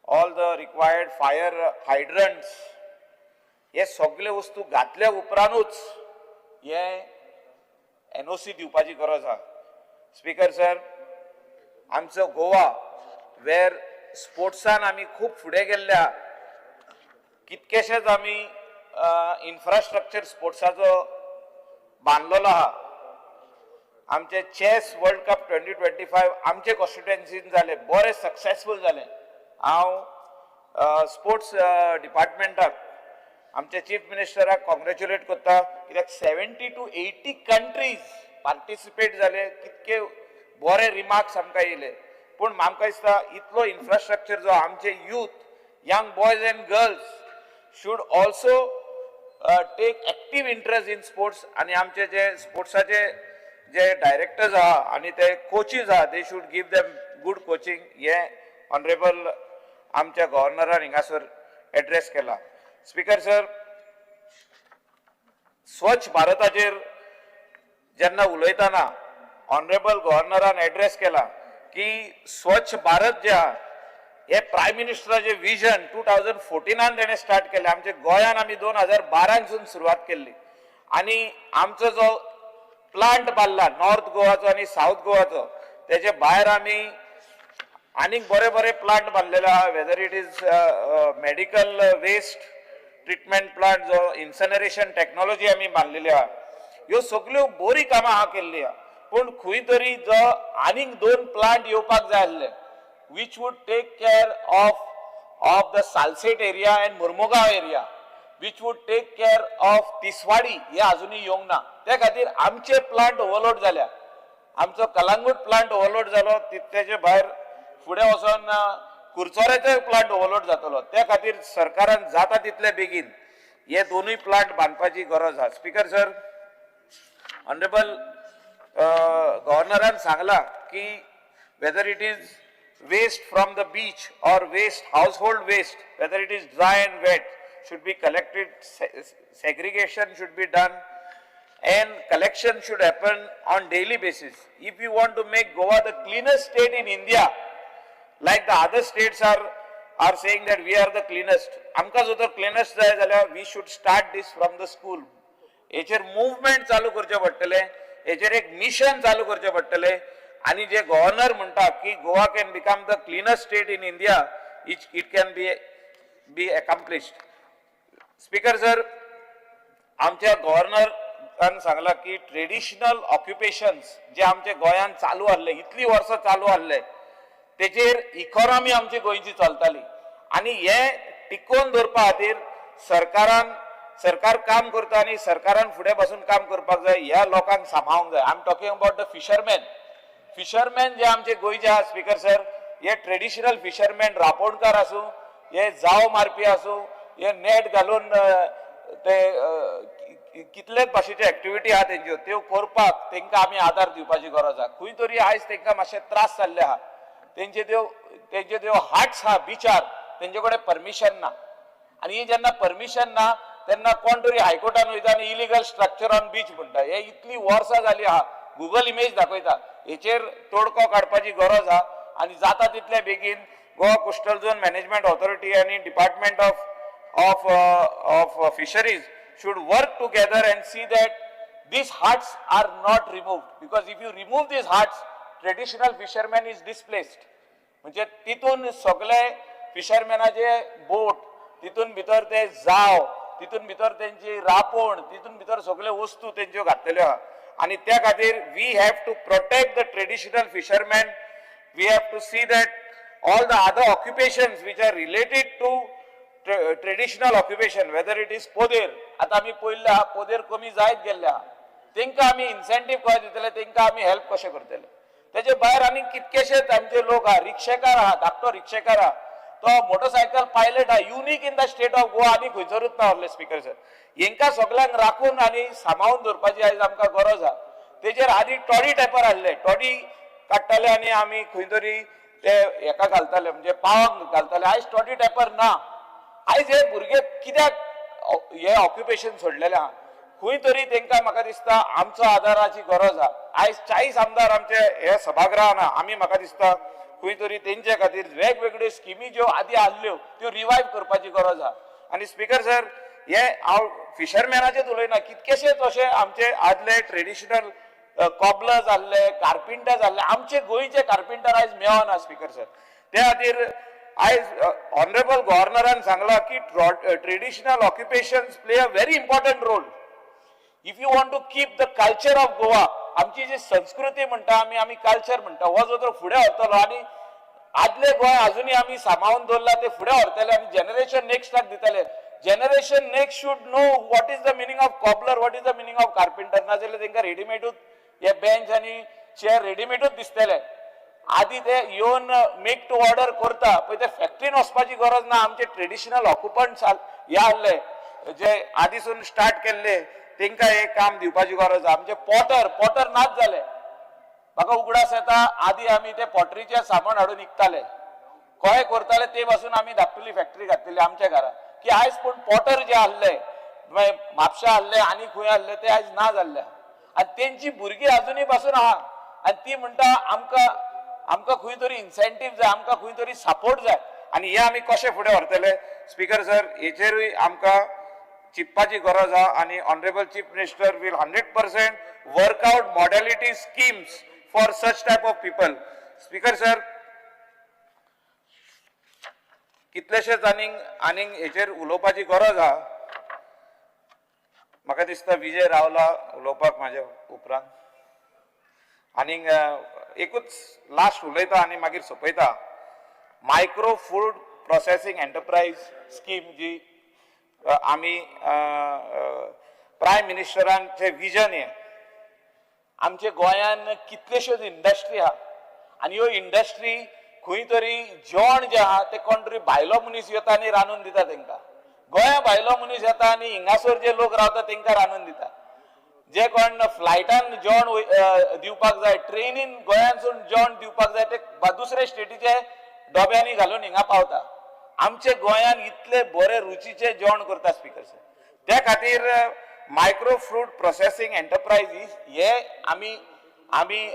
all the required fire hydrants, हे सगळे वस्तू घातल्या उपरांतूच हे एनओसी दिवपाची गरज आहा. स्पीकर सर, आमचो गोवा वेर स्पोर्ट्सान आमी खूब फुडें गेल्ले आहा, कितकेशेच आमी इन्फ्रास्ट्रक्चर स्पोर्ट्साचो बांदलेलो आहा. आमचे चॅस वर्ल्ड कप 2025 आमचे कॉन्स्टिट्युएन्सीन जाले, बरे सक्सेसफूल जाले. हांव स्पोर्ट्स डिपार्टमेंटाक, आमच्या चीफ मिनिस्टराक कॉंग्रेच्युलेट करता, कित्याक 70 to 80 countries participate जाले. कितके बरे रिमार्क्स आमकां येयले. पूण आमकां दिसता इतलो इन्फ्रास्ट्रक्चर जो आमचे youth, young boys and girls should also take active interest in sports. आनी आमचे जे स्पोर्ट्साचे जे डायरेक्टर्स आहा आनी ते कोचीस आहा, they should give them good coaching. हे ऑनरेबल आमच्या गव्हर्नरान हिंगासर एड्रेस केला. स्पीकर सर, स्वच्छ भारताचेर जेन्ना उलयतना ऑनरेबल गव्हर्नरान एड्रेस केला की स्वच्छ भारत जे आहा हे प्रायम मिनिस्टराचे विजन 2014 तेणें स्टार्ट केलें. आमच्या गोंयान आमी 2012 सून सुरवात केल्ली आनी आमचो जो प्लांट बांदला नॉर्थ गोवाचो आनी सावथ गोवाचो, तेजे भायर आमी आनीक बरे बरे प्लांट बांदलेले आहा, whether it is medical waste treatment plant, जो इन्सनरेशन टॅक्नॉलॉजी आमी बांदलेली आहा. ह्यो सगल्यो बरी कामां आहा केल्ली आहा, पूण खंय तरी जो आनीक दोन प्लांट येवपाक जाय आसले, which would take care of the Salcete area and Mormugao area, which would take care of Tiswadi, हे अजुनूय येवंक ना. त्या खातीर आमचे प्लांट ओवरलोड जाल्या. आमचो कलांगूट प्लांट ओवरलोड जालो, तेजे भायर फुडें वचोन कुरचोऱ्याचोय प्लांट ओवरलोड जातलो. त्या खातीर सरकारान जाता तितले बेगीन हे दोनूय प्लांट बांदपाची गरज आहा. स्पीकर सर, ऑनरेबल गव्हर्नरान सांगला की whether it is waste from the beach or waste, household waste, whether it is dry and wet, should be collected, segregation should be done and collection should happen on daily basis. If you want to make Goa the cleanest state in India, like the other states are saying that we are the cleanest, आमकां जर तर cleanest जाय जाल्यार we should start this from the school. हेचेर movement चालू करचें पडटलें, हेचेर एक मिशन चालू करचें पडटलें. आनी जे गव्हर्नर म्हणटा की Goa can become the cleanest state in India, it can be accomplished. Speaker sir, आमच्या गव्हर्नरान सांगला की ट्रेडिशनल ऑक्युपेशन्स जे आमच्या गोंयांत चालू आहले, इतली वर्सां चालू आहले, तेचेर इकॉनॉमी आमची गोंयची चलताली आनी हे टिकोवन दवरपा खातीर सरकारान, सरकार काम करता आनी सरकारान फुडें बसून काम करपाक जाय, ह्या लोकांक सांबाळूंक जाय. I am talking about the fishermen. Fishermen जे आमचे गोंयचे आहा, स्पीकर सर, हे ट्रेडिशनल फिशरमॅन, रापोणकार आसूं, हे जाव मारपी आसूं, हे नेट घालून ते कितलेच भाशेच्यो एक्टिविटी आहा तेंच्यो, त्यो करपाक तेंकां आमी आदार दिवपाची गरज आहा. खंय तरी आयज तेंकां मातशे त्रास जाल्ले आहा. तेंच्यो त्यो हट्स आहा बिचार, तेंचे कडेन परमिशन ना आनी ही जेन्ना परमिशन ना तेन्ना कोण तरी हायकोर्टान वयता आनी इलिगल स्ट्रक्चर ऑन बीच म्हणटा. हे इतली वर्सां जाली आहा, गुगल इमेज दाखयता. हेचेर तोडको काडपाची गरज आहा आनी जाता तितले बेगीन Goa coastal zone management authority आनी Department of Fisheries should work together and see that these huts are not removed, because if you remove these huts, traditional fisherman is displaced. म्हणजे तितून सगळे फिशरमॅनाचे बोट, तितून भितर ते जाव, तितून भितर तेंची रापोण, तितून भितर सगळे वस्तू तेंच्यो घातलेल्यो आहा. आनी त्या खातीर we have to protect the traditional fisherman. We have to see that all the other occupations which are related to traditional occupation, whether it is पोदेर, आता आमी पळयल्ले आहा, पोदेर कमी जायत गेल्ले आहा. तांकां आमी इन्सेंटीव कशें दितले, तांकां आमी हेल्प कशें करतले? तेजे भायर आनी कितकेशेच आमचे लोक आहा, रिक्षेकार आहा, धाकटो रिक्षेकार आहा, तो मोटरसायकल पायलट आहा, unique in the state of Goa, आनी खंयसरूच ना उरले स्पीकर सर. हेंकां सगल्यांक राखून आनी सांबाळून दवरपाची आयज आमकां गरज आहा. तेजेर आदी टॉडी टॅपर आहले, टॉडी काडटाले आनी आमी खंय तरी ते हेका घालताले, म्हणजे पावांक घालताले. आयज टॉडी टॅपर ना. आयज हे भुरगे कित्याक हे ऑक्युपेशन सोडलेले आहा? खंय तरी तांकां म्हाका दिसता आमचो आदाराची गरज आहा. आयज 40 आमदार आमचे हे सभागृहान आहा. आमी म्हाका दिसता खंय तरी तेंचे खातीर वेगवेगळ्यो स्किमी ज्यो आदी आहल्यो त्यो रिवायव करपाची गरज आहा. आनी स्पीकर सर, हे हांव फिशरमॅनाचेच उलयना, कितकेशेच अशे आमचे आदले ट्रेडिशनल कॉबलर्स आहले, कार्पिंटर्स आहले, आमचे गोंयचे कार्पिंटर आयज मेळना स्पीकर सर. त्या खातीर आयज ऑनरेबल गव्हर्नरान सांगलां की traditional occupations play a very important role if you want to keep the culture of Goa. आमची जी संस्कृती म्हणटा आमी, आमी कल्चर म्हणटा, हो जो तर फुडें व्हरतलो आनी आदले गोंय अजुनूय आमी सांबाळून दवरला ते फुडें व्हरतले आनी जनरेशन नेक्स्टाक दितले. Generation next should know what is the meaning of cobbler, what is the meaning of carpenter. नाजाल्यार तांकां रेडिमेडूच हे बेंच आनी चेअर रेडिमेडूच दिसतले. आदी ते येवन मेक टू ऑर्डर करता पळय, ते फॅक्टरीन वचपाची गरज ना. आमचे ट्रेडिशनल ऑक्युपंट्स हे आहले जे आदीसून स्टार्ट केल्ले, तांकां हे काम दिवपाची गरज आहा. आमचे पॉटर नाच जाले. म्हाका उगडास येता, आदी आमी ते पॉटरीचें सामान हाडून विकताले, कशें करताले ते पासून आमी धाकटुली फॅक्टरी घातलेली आमच्या घरा की. आयज पूण पॉटर जे आहले, म्हापशा आहले आनी खंय आहले, ते आयज ना जाल्ले आनी तेंची भुरगीं अजुनूय पासून आहा आनी ती म्हणटा आमकां खंय तरी इन्सेंटीव जाय, आमकां खंय तरी सपोर्ट जाय. आनी हे आमी कशें फुडें व्हरतले स्पीकर सर, हेचेरूय आमकां चिंतपाची गरज आहा. आनी honourable Chief Minister will 100% work out modality schemes for such type of people. Speaker sir, कितलेशेच आनीक आनीक हेचेर उलोवपाची गरज आहा. म्हाका दिसता विजय रावला उलोवपाक म्हाज्या उपरांत. आनीक एकूच लास्ट उलयता आनी मागीर सोंपयता. Micro food processing enterprise scheme जी आमी प्रायम मिनिस्टरांचे विजन, हें आमच्या गोंयान कितल्योश्योच इंडस्ट्री आहा आनी ह्यो इंडस्ट्री खंय तरी जेवण जें आहा तें कोण तरी भायलो मनीस येता आनी रांदून दिता तांकां. गोंया भायलो मनीस येता आनी हिंगासर जे लोक रावता तांकां रांदून दिता. जे कोण फ्लायटान जेवण दिवपाक जाय, ट्रेनीन गोंयांसून जेवण दिवपाक जाय, ते दुसरे स्टेटीचे डब्यांनी घालून हिंगा पावता. आमचे गोंयान इतले बरे रुचीचे जेवण करता स्पीकर सर. त्या खातीर मायक्रो फ्रूट प्रोसेसींग एंटरप्रायजीस हे आमी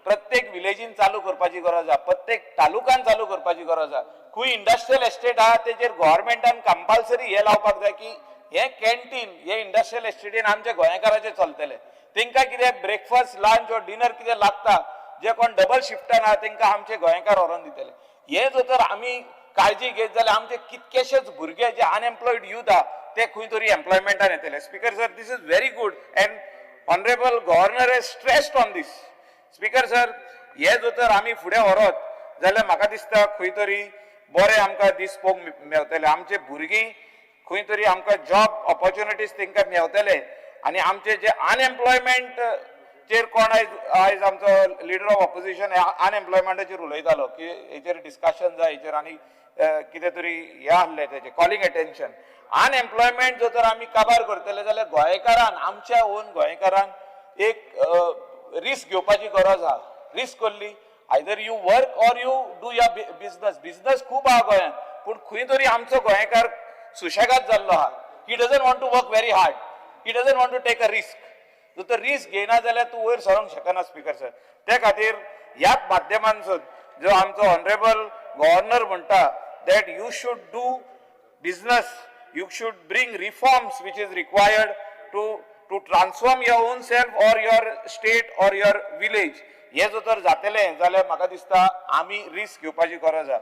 प्रत्येक विलेजीन चालू करपाची गरज आहा, प्रत्येक तालुकान चालू करपाची गरज आहा. खंय इंडस्ट्रियल एस्टेट आहा तेजेर गव्हर्मेंटान कंपल्सरी हे लावपाक जाय की हे कॅन्टीन हे इंडस्ट्रियल एस्टेटीन आमच्या गोंयकाराचे चलतले. तांकां कितें ब्रेकफास्ट, लंच or dinner कितें लागता, जे कोण डबल शिफ्टान आहा तांकां आमचे गोंयकार व्हरोन दितले. हे जर तर आमी काळजी घेत जाल्यार आमचे कितकेशेच भुरगे जे अनएम्प्लॉयड यूथ आहा ते खंय तरी एम्प्लॉयमेंटान येतले. Speaker sir, this is very good and honourable Governor has stressed on this. Speaker sir, हे जर तर आमी फुडें व्हरत जाल्यार म्हाका दिसता खंय तरी बरें आमकां दीस पळोवंक मेवतले. आमचे भुरगीं खंय तरी आमकां जॉब ऑपॉर्च्युनिटीज तांकां मेवतले आनी आमचे जे अनएम्प्लॉयमेंट चेर कोण आयज आमचो लिडर ऑफ ऑपोजिशन अनएम्प्लॉयमेंटाचेर उलयतालो की हेचेर डिस्कशन जाय, हेचेर आनी कितें तरी हें आहलें तेजें कॉलिंग एटेन्शन. अनएम्प्लॉयमेंट जर तर आमी काबार करतले जाल्यार गोंयकारान, आमच्या ओन गोंयकारान एक रिस्क घेवपाची गरज आहा. रिस्क कसली? Either you work or you do your business. Business खूब आहा गोंयांत, पूण खंय तरी आमचो गोंयकार सुशेगाद जाल्लो आहा. He doesn't want to work very hard, he doesn't want to take a risk. जर तर रिस्क घेयना जाल्यार तूं वयर सरोंक शकना स्पीकर सर. त्या खातीर ह्याच माध्यमांसून जो आमचो ऑनरेबल गव्हर्नर म्हणटा that you should do business, you should bring reforms which is required to transform your own self or your state or your village. हे जर तर जातलें जाल्यार म्हाका दिसता आमी रिस्क घेवपाची गरज आहा.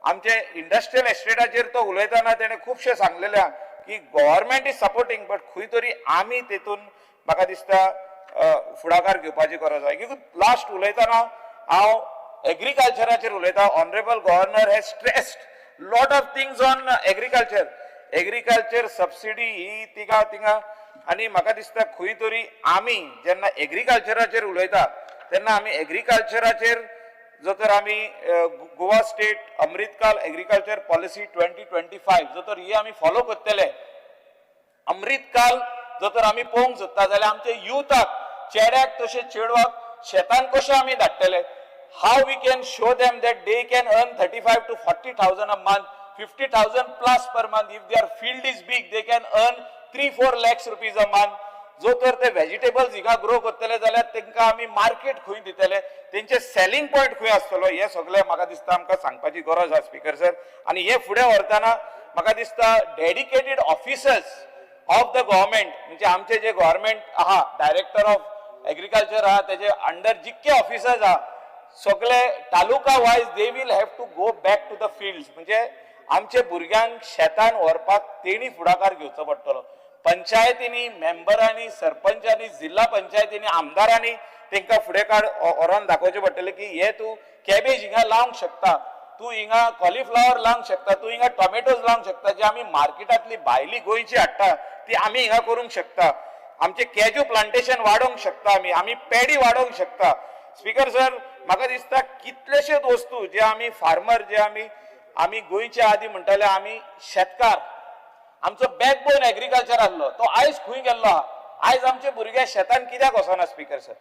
आमचे इंडस्ट्रियल एस्टेटाचेर तो उलयतना तेणें खुबशें सांगलेलें आहा की गव्हर्मेंट is supporting, but खंय तरी आमी तेतून म्हाका दिसता फुडाकार घेवपाची गरज आहा. की लास्ट उलयतना हांव एग्रीकल्चराचेर उलयता. Honourable Governor has stressed lot of things on agriculture. Agriculture subsidy ही तिंगा तिंगा आनी म्हाका दिसता खंय तरी आमी जेन्ना एग्रीकल्चराचेर उलयता तेन्ना आमी एग्रीकल्चराचेर जो तर आमी Goa state Amritkal agriculture policy 2025 जो तर ही आमी फॉलो करतले, अमृतकाल जो तर आमी पळोवंक सोदता जाल्यार आमचे युथाक, चेड्याक तशें चेडवाक शेतान कशें आमी धाडटले? How we can show them that they can earn 35 to 40,000 a month, 50,000 plus per month. If their field is big, they can earn 3-4 lakhs rupees a month. जो तर ते व्हेजिटेबल्स हिंगा ग्रो करतले जाल्यार तांकां आमी मार्केट खंय दितले, तेंचे सेलिंग पॉयंट खंय आसतलो, हें सगळें म्हाका दिसता आमकां सांगपाची गरज आसा स्पीकर सर. आनी हें फुडें व्हरतना म्हाका दिसता dedicated officers of the government, म्हणजे आमचे जे गव्हर्मेंट आहा, डायरेक्टर ऑफ एग्रीकल्चर आहा, तेजे अंडर जितके ऑफिसर्स आहा सगळे taluka wise they will have to go back to the fields. म्हणजे आमचे भुरग्यांक शेतान व्हरपाक तेणी फुडाकार घेवचो पडटलो. पंचायतींनी, मेंबरांनी, सरपंचांनी, जिल्हा पंचायतींनी, आमदारांनी तांकां फुडें काड व्हरोन दाखोवचें पडटलें की हे तूं कॅबेज हिंगा लावंक शकता, तूं हिंगा कॉलिफ्लावर लावंक शकता, तूं हिंगा टोमॅटोज लावंक शकता, जे आमी मार्केटांतली भायली गोंयची हाडटा ती आमी हिंगा करूंक शकता. आमचे कॅजू प्लांटेशन वाडोवंक शकता आमी, आमी पेडी वाडोवंक शकता. स्पीकर सर, म्हाका दिसता कितलेशेच वस्तू जे आमी फार्मर, जे आमी आमी गोंयच्या आदी म्हणटाले आमी शेतकार, आमचो बॅकबोन एग्रीकल्चर आसलो तो आयज खंय गेल्लो आहा? आयज आमचे भुरगे शेतान कित्याक वचना स्पीकर सर?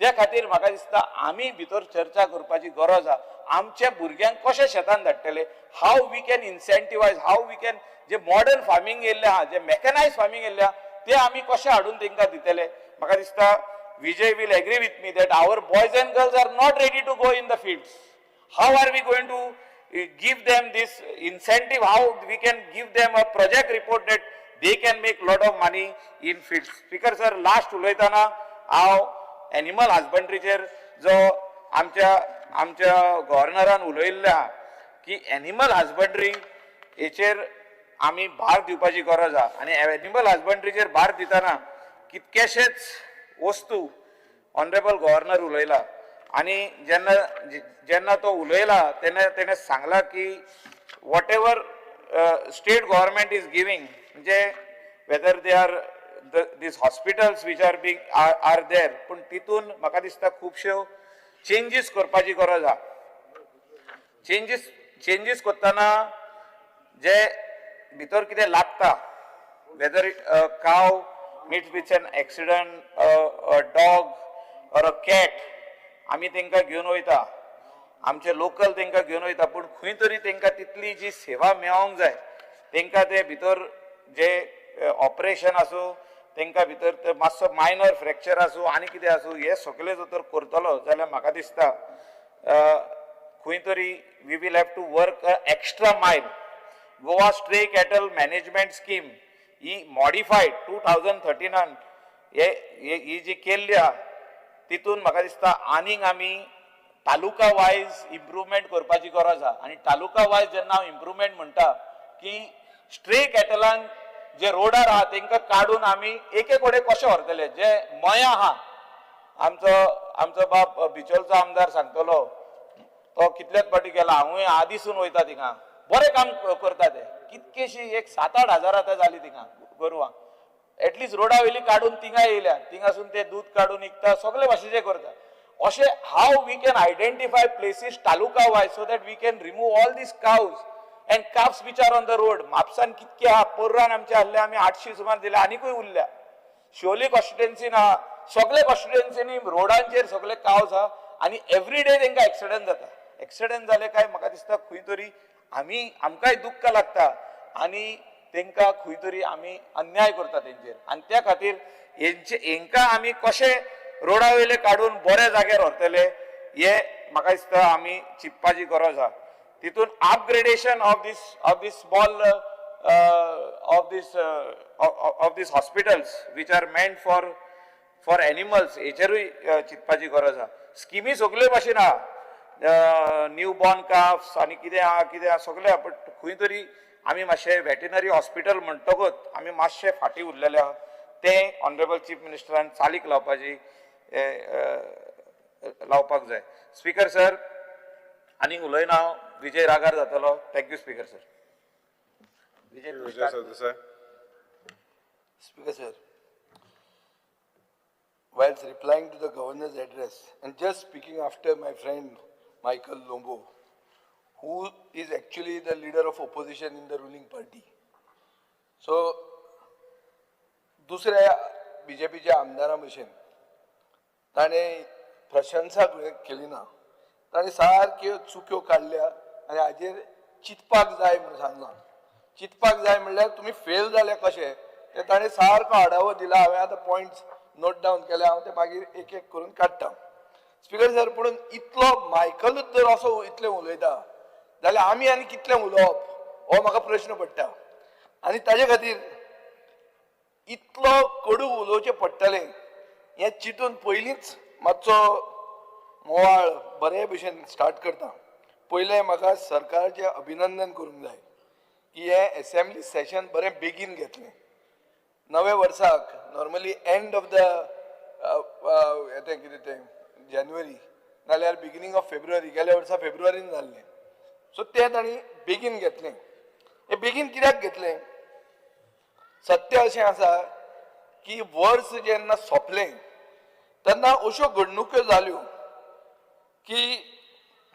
ते खातीर म्हाका दिसता आमी भितर चर्चा करपाची गरज आहा. आमच्या भुरग्यांक कशें शेतान धाडटले, how we can incentivise, how we can J modern farming येयल्लें आहा, जे मॅकनायज फार्मींग येयल्लें आहा, ते आमी कशें हाडून तांकां दितले? म्हाका दिसता Vijay will agree with me that our boys and girls are not ready to go in the fields. How are we going to give them this incentive? How we can give them a project report that they can make lot of money in fields? Speaker sir, last उलयतना हांव animal हजबंड्रीचेर जो आमच्या आमच्या गव्हर्नरान उलयल्लें आहा की animal husbandry हेचेर आमी भार दिवपाची गरज आहा. आनी एनिमल हजबंड्रीचेर भार दितना कितकेशेच वस्तू ऑनरेबल गव्हर्नर उलयला आनी जेन्ना जेन्ना तो उलयला तेन्ना तेणें सांगला की whatever state government is giving, म्हणजे whether they are these hospitals which are being are there, पूण तितून म्हाका दिसता खुबश्यो चेंजीस करपाची गरज आहा. चेंजीस करतना जे भितर कितें लागता, whether cow meets with an accident, a dog or a cat, आमी तांकां घेवन वयता, आमचे लोकल तांकां घेवन वयता, पूण खंय तरी तांकां तितली जी सेवा मेळोंक जाय, तांकां ते भितर जे ऑपरेशन आसूं, तांकां भितर ते मातसो मायनर फ्रॅक्चर आसूं आनी कितें आसूं, हे सगळें जर तर करतलो जाल्यार म्हाका दिसता खंय तरी we will have to work a extra mile. Goa stray cattle management scheme he modified 2013 हे ही जी केल्ली आहा, तितून म्हाका दिसता आनीक आमी तालुका वायज इम्प्रुवमेंट करपाची गरज आहा. आनी तालुका वायज जेन्ना हांव इम्प्रुवमेंट म्हणटा की स्ट्रे कॅटलांक जे रोडार आहा तेंकां काडून आमी एके कडेन कशें व्हरतले? जे मया आहा, आमचो आमचो बाब बिचोलचो आमदार सांगतलो, तो कितल्याच फावटी गेला, हांवूय आदीसून वयता थिंगा, बरें काम करता ते. कितकेशी एक 7-8 हजार आतां जाली थिंगा गोरवां, एटलिस्ट रोडा वयली काडून थिंगा येयल्या, थिंगासून ते दूद काडून विकता, सगळे भाशेचे करता. अशें how we can identify places taluka wise so that we can remove all these cows and calves which are on the road? म्हापसान कितके आहा, पोर्रान आमचे आहले, आमी 800 सुमार दिले, आनिकूय उरल्या. शिवोली कॉन्स्टिट्युएन्सीन आहा, सगळे कॉन्स्टिट्युएन्सीनी रोडांचेर सगळे कावज आहा आनी एवरी डे तांकां एक्सिडंट जाता. एक्सिडंट जाले काय म्हाका दिसता खंय तरी आमी आमकांय दुख्ख लागता आनी तांकां खंय तरी आमी अन्याय करता तेंचेर. आनी त्या खातीर हेंचे हेंकां आमी कशें रोडा वयले काडून बऱ्या जाग्यार व्हरतले, हे म्हाका दिसता आमी चिंतपाची गरज आहा. तितून upgradation of this small of this hospitals which are meant for animals, हेचेरूय चिंतपाची गरज आहा. स्किमी सगल्यो भाशेन आहा, न्यू बॉर्न काफ्स आनी कितें आहा कितें आहा सगळें आहा, बट खंय तरी आमी मातशें वेटनरी हॉस्पिटल म्हणटकूच आमी मातशे फाटीं उरलेले आहा. तें ऑनरेबल चीफ मिनिस्टरान चालीक लावपाची लावपाक जाय. स्पीकर सर, आनीक उलयना हांव, विजय रागार जातलो. Thank you, Speaker sir. Vijay Sardesai. Speaker sir, Whilst replying to the governor's address and just speaking after my friend Michael Lobo, who is actually the leader of opposition in the ruling party. So, दुसऱ्या बीजेपीच्या आमदारा भशेन ताणें प्रशंसा केली ना. ताणें सारक्यो चुक्यो काडल्या आनी हाजेर चिंतपाक जाय म्हणून सांगलां. चिंतपाक जाय म्हणल्यार तुमी फेल जाले कशे ते ताणें सारको आडावो दिला. हांवें आतां पॉयंट्स नोट डावन केले, हांव ते मागीर एक एक करून काडटा. स्पिकर सर, पूण इतलो मायकलूच जर असो इतलें उलयता जाल्यार आमी आनी कितलें उलोवप हो म्हाका प्रश्न पडटा. आनी ताजे खातीर इतलो कडू उलोवचें पडटलें हें चिंतून पयलींच मातसो मोवाळ बरे भशेन स्टार्ट करता. पयलें म्हाका सरकाराचें अभिनंदन करूंक जाय की हें एसेंब्ली सेशन बरें बेगीन घेतलें. नव्या वर्साक नॉर्मली एंड ऑफ the तें कितें तें जानेवारी नाल्यार बिगिनींग ऑफ फेब्रुवारी, गेल्या वर्सा फेब्रुवारीन जाल्लें. सो तें तांणी बेगीन घेतलें. हें बेगीन कित्याक घेतलें? सत्य अशें आसा की वर्स जेन्ना सोंपलें तेन्ना अश्यो घडणुक्यो जाल्यो की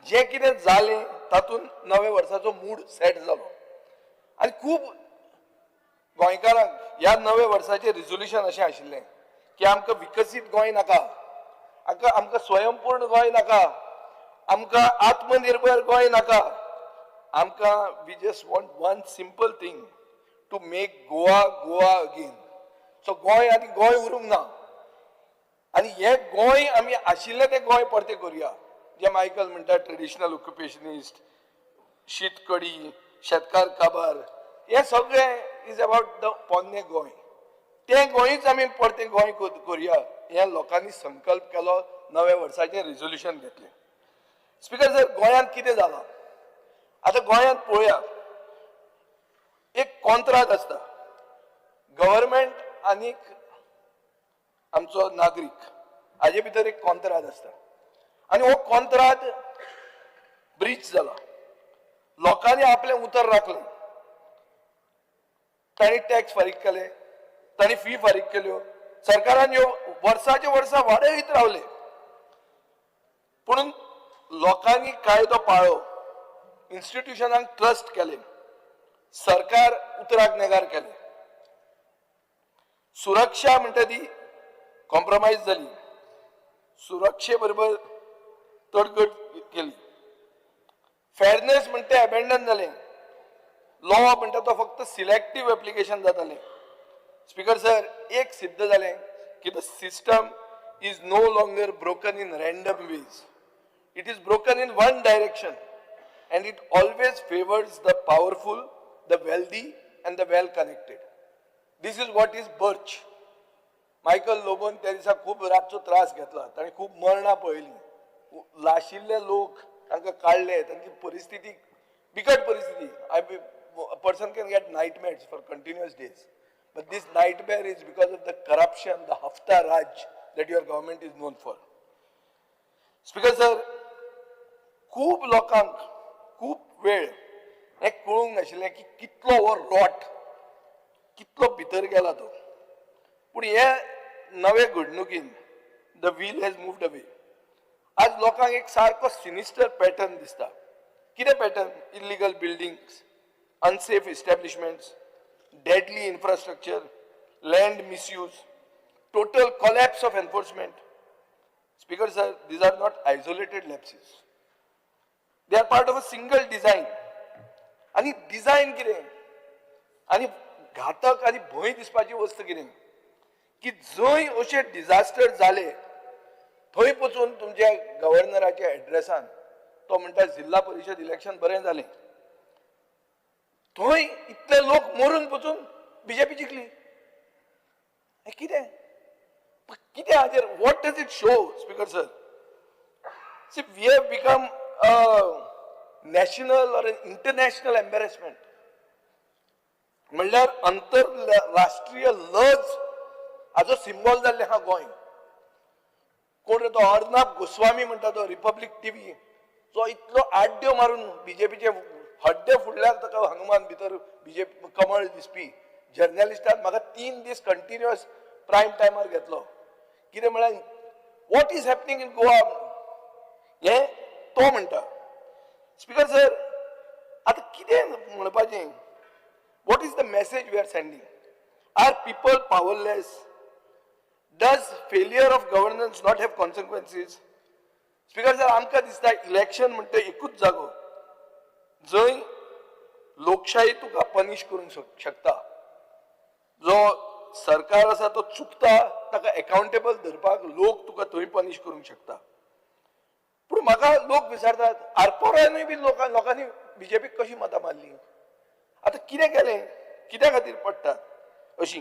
जें कितें जालें तातूंत नव्या वर्साचो मूड सेट जालो आनी खूब गोंयकारांक ह्या नव्या वर्साचें रिजोल्युशन अशें आशिल्लें की आमकां विकसीत गोंय नाका, आमकां स्वयंपूर्ण गोंय नाका, आमकां आत्मनिर्भर गोंय नाका, आमकां we just want one simple thing, to make Goa Goa again. So Goa आनी गोंय उरूंक ना आनी हें गोंय आमी आशिल्लें तें गोंय परतें करुया. जें मायकल म्हणटा ट्रेडिशनल ऑक्युपेशनिस्ट, शीतकडी, शेतकार काबार, हें सगळें is about the पोन्नें गोंय. तें गोंयच आमी परतें गोंय करुया हें लोकांनी संकल्प केलो, नव्या वर्साचें रिजोल्युशन घेतलें. स्पिकर सर, गोंयांत कितें जालां आतां? गोंयांत पळोवया, एक कॉन्त्रात आसता गव्हर्मेंट आनीक आमचो नागरीक, हाजे भितर एक कॉन्त्रात आसता आनी हो कॉन्त्रात ब्रीच जाला. लोकांनी आपलें उतर राखलें, तांणी टॅक्स फारीक केले, तांणी फी फारीक केल्यो, सरकारान ह्यो वर्साचे वर्सां वाडयत रावले, पूण लोकांनी कायदो पाळ्ळो, इन्स्टिट्युशनांक ट्रस्ट केलें, सरकार उतराक नेगार केलें. सुरक्षा म्हणटा ती कॉम्प्रोमायज जाली, सुरक्षे बरोबर तडजोड केली. फेरनेस म्हणटा एबेंडन जालें, लॉ म्हणटा तो फक्त सिलेक्टीव एप्लिकेशन जातालें. स्पिकर सर, एक सिद्ध जालें की the system is no longer broken in random ways, it is broken in one direction and it always favours the powerful, the wealthy and the well connected. This is what is birch. Michael लोबोन त्या दिसा खूब रातचो त्रास घेतला, ताणें खूब मरणां पळयलीं, लाशिल्ले लोक तांकां काडले, तांची परिस्थिती बिकट परिस्थिती. I person can get nightmares for continuous days, but this nightmare is because of the corruption, the hafta Raj that your government is known for. Speaker sir, खूब लोकांक खूब वेळ हें कळूंक नाशिल्लें की कितलो हो रॉट कितलो भितर गेला तो. पूण हे नवे घडणुकीन the wheel has moved away. आज लोकांक एक सारको सिनिस्टर पॅटर्न दिसता. कितें pattern? Illegal buildings, unsafe establishments, deadly infrastructure, land misuse, total collapse of enforcement. Speaker sir, these are not isolated lapses. They are part of a single design. आनी design कितें आनी घातक आनी भंय दिसपाची वस्त कितें की जंय अशे डिझास्टर जाले थंय पसून तुमच्या गव्हर्नराच्या एड्रेसान तो म्हणटा जिल्हा परिशद इलेक्शन बरें जालें, थंय इतले लोक मरून पसून बीजेपी जिखली. हें कितें कितें हाजेर what does it show? Speaker sir, see, we have become national or an international embarrassment. म्हणल्यार आंतरराष्ट्रीय लज हाजो सिंबॉल जाल्लें आहा गोंय. कोण रे तो अर्नाब गोस्वामी म्हणटा तो रिपब्लीक टीव्ही जो इतलो आड्ड्यो मारून बीजेपीचे हड्डे फुडल्यार ताका हनुमान भितर बीजेपी कमळ दिसपी जर्नलिस्टान म्हाका 3 दीस कंटिन्युअस प्रायम टायमार घेतलो. कितें म्हळ्यार what is happening in Goa हें तो म्हणटा. स्पीकर सर, आतां कितें म्हणपाचें? What is the message we are sending? Are people powerless? Does failure of governance not have consequences? Speaker sir, आमकां दिसता इलेक्शन म्हणटा एकूच जागो जंय लोकशाही तुका पनिश करूंक शकता. जो सरकार आसा तो चुकता ताका एकाउंटेबल धरपाक लोक तुका थंय पनिश करूंक शकता. पूण म्हाका लोक विचारतात, आरपोरानूय बी लोकांनी बीजेपीक कशी मतां मारली, आतां कितें केलें, कित्या खातीर पडटात अशी?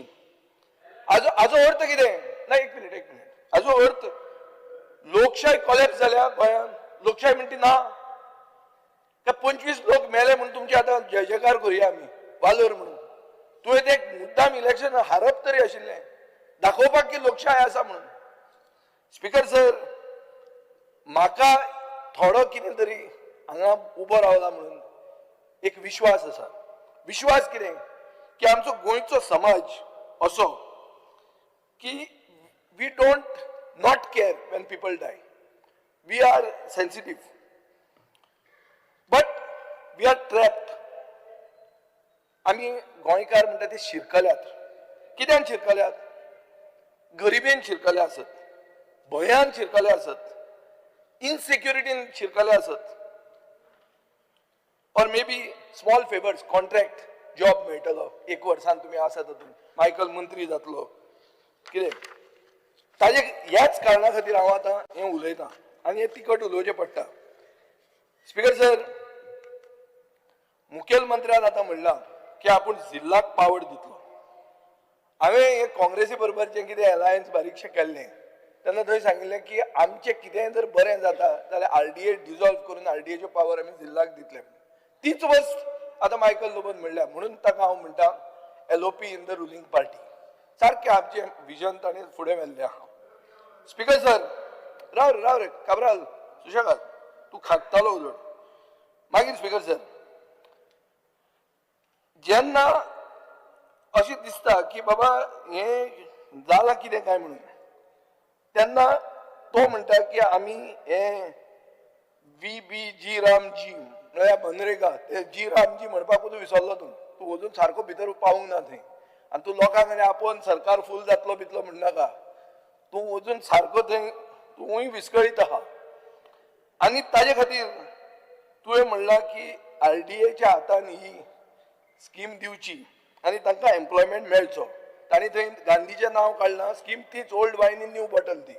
हाजो अर्थ कितें? ना, एक मिनीट, एक मिनीट. हाजो अर्थ लोकशाय कोलॅप्स जाल्या गोंयांत. लोकशाय म्हणटी ना काय 25 लोक मेले म्हूण तुमचे आतां जय जयकार करुया आमी वालोर म्हणून? तुवें ते मुद्दाम इलेक्शन हारप तरी आशिल्लें दाखोवपाक की लोकशाय आसा म्हणून. स्पीकर सर, म्हाका थोडो कितें तरी हांगा उबो रावला म्हणून एक विश्वास आसा. विश्वास कितें की आमचो गोंयचो समाज असो की we don't not care when people die. We are sensitive, but we are trapped. आमी गोंयकार म्हणटा ते शिरकल्यात. कित्यान शिरकल्यात? गरिबेन शिरकले आसत, भंयान शिरकले आसत, इनसेक्युरिटीन शिरकले आसत, or maybe small favours, contract job मेळटलो एक वर्सान तुमी आसा तातूंत, मायकल मंत्री जातलो कितें. ताजे ह्याच कारणा खातीर हांव आतां हें उलयतां आनी हें तिखट उलोवचें पडटा. स्पीकर सर, मुखेलमंत्र्यान आतां म्हणलां की आपूण जिल्लाक पावर दितलो. हांवें हे काँग्रेसी बरोबर जें कितें एलायन्स बारीकशें केल्लें तेन्ना थंय सांगिल्लें की आमचें कितेंय जर बरें जाता जाल्यार आरडीए डिजॉल्व करून आरडीएच्यो पावर आमी जिल्लाक दितले. तीच वस्त आतां मायकल लोबोन म्हणल्या, म्हणून ताका हांव म्हणटा LOP in the ruling party. सारकें आमचें विजन ताणें फुडें व्हेल्लें आहा. स्पीकर सर, राव रे, राव रे काब्राल, सुशेगाद तूं खात्तालो उलोवन. मागीर स्पीकर सर, जेन्ना अशें दिसता की बाबा हें जालां कितें काय म्हणून, तेन्ना तो म्हणटा की आमी हें VBG Ramji म्हळ्यार मनरेगा, ते जी रामजी म्हणपाक तूं विसरलो, तूं तूं अजून सारको भितर पावूंक ना थंय, आनी तूं लोकांक आनी आपोवन सरकार फूल जातलो बितलो म्हणनाका. तूं अजून सारको थंय तूंय विस्कळीत आहा. आनी ताजे खातीर तुवें म्हणलां की आरडीएच्या हातान ही स्कीम दिवची आनी तांकां एम्प्लॉयमेंट मेळचो. तांणी थंय गांधीचें नांव काडलां, स्कीम तीच old wine in new bottle ती.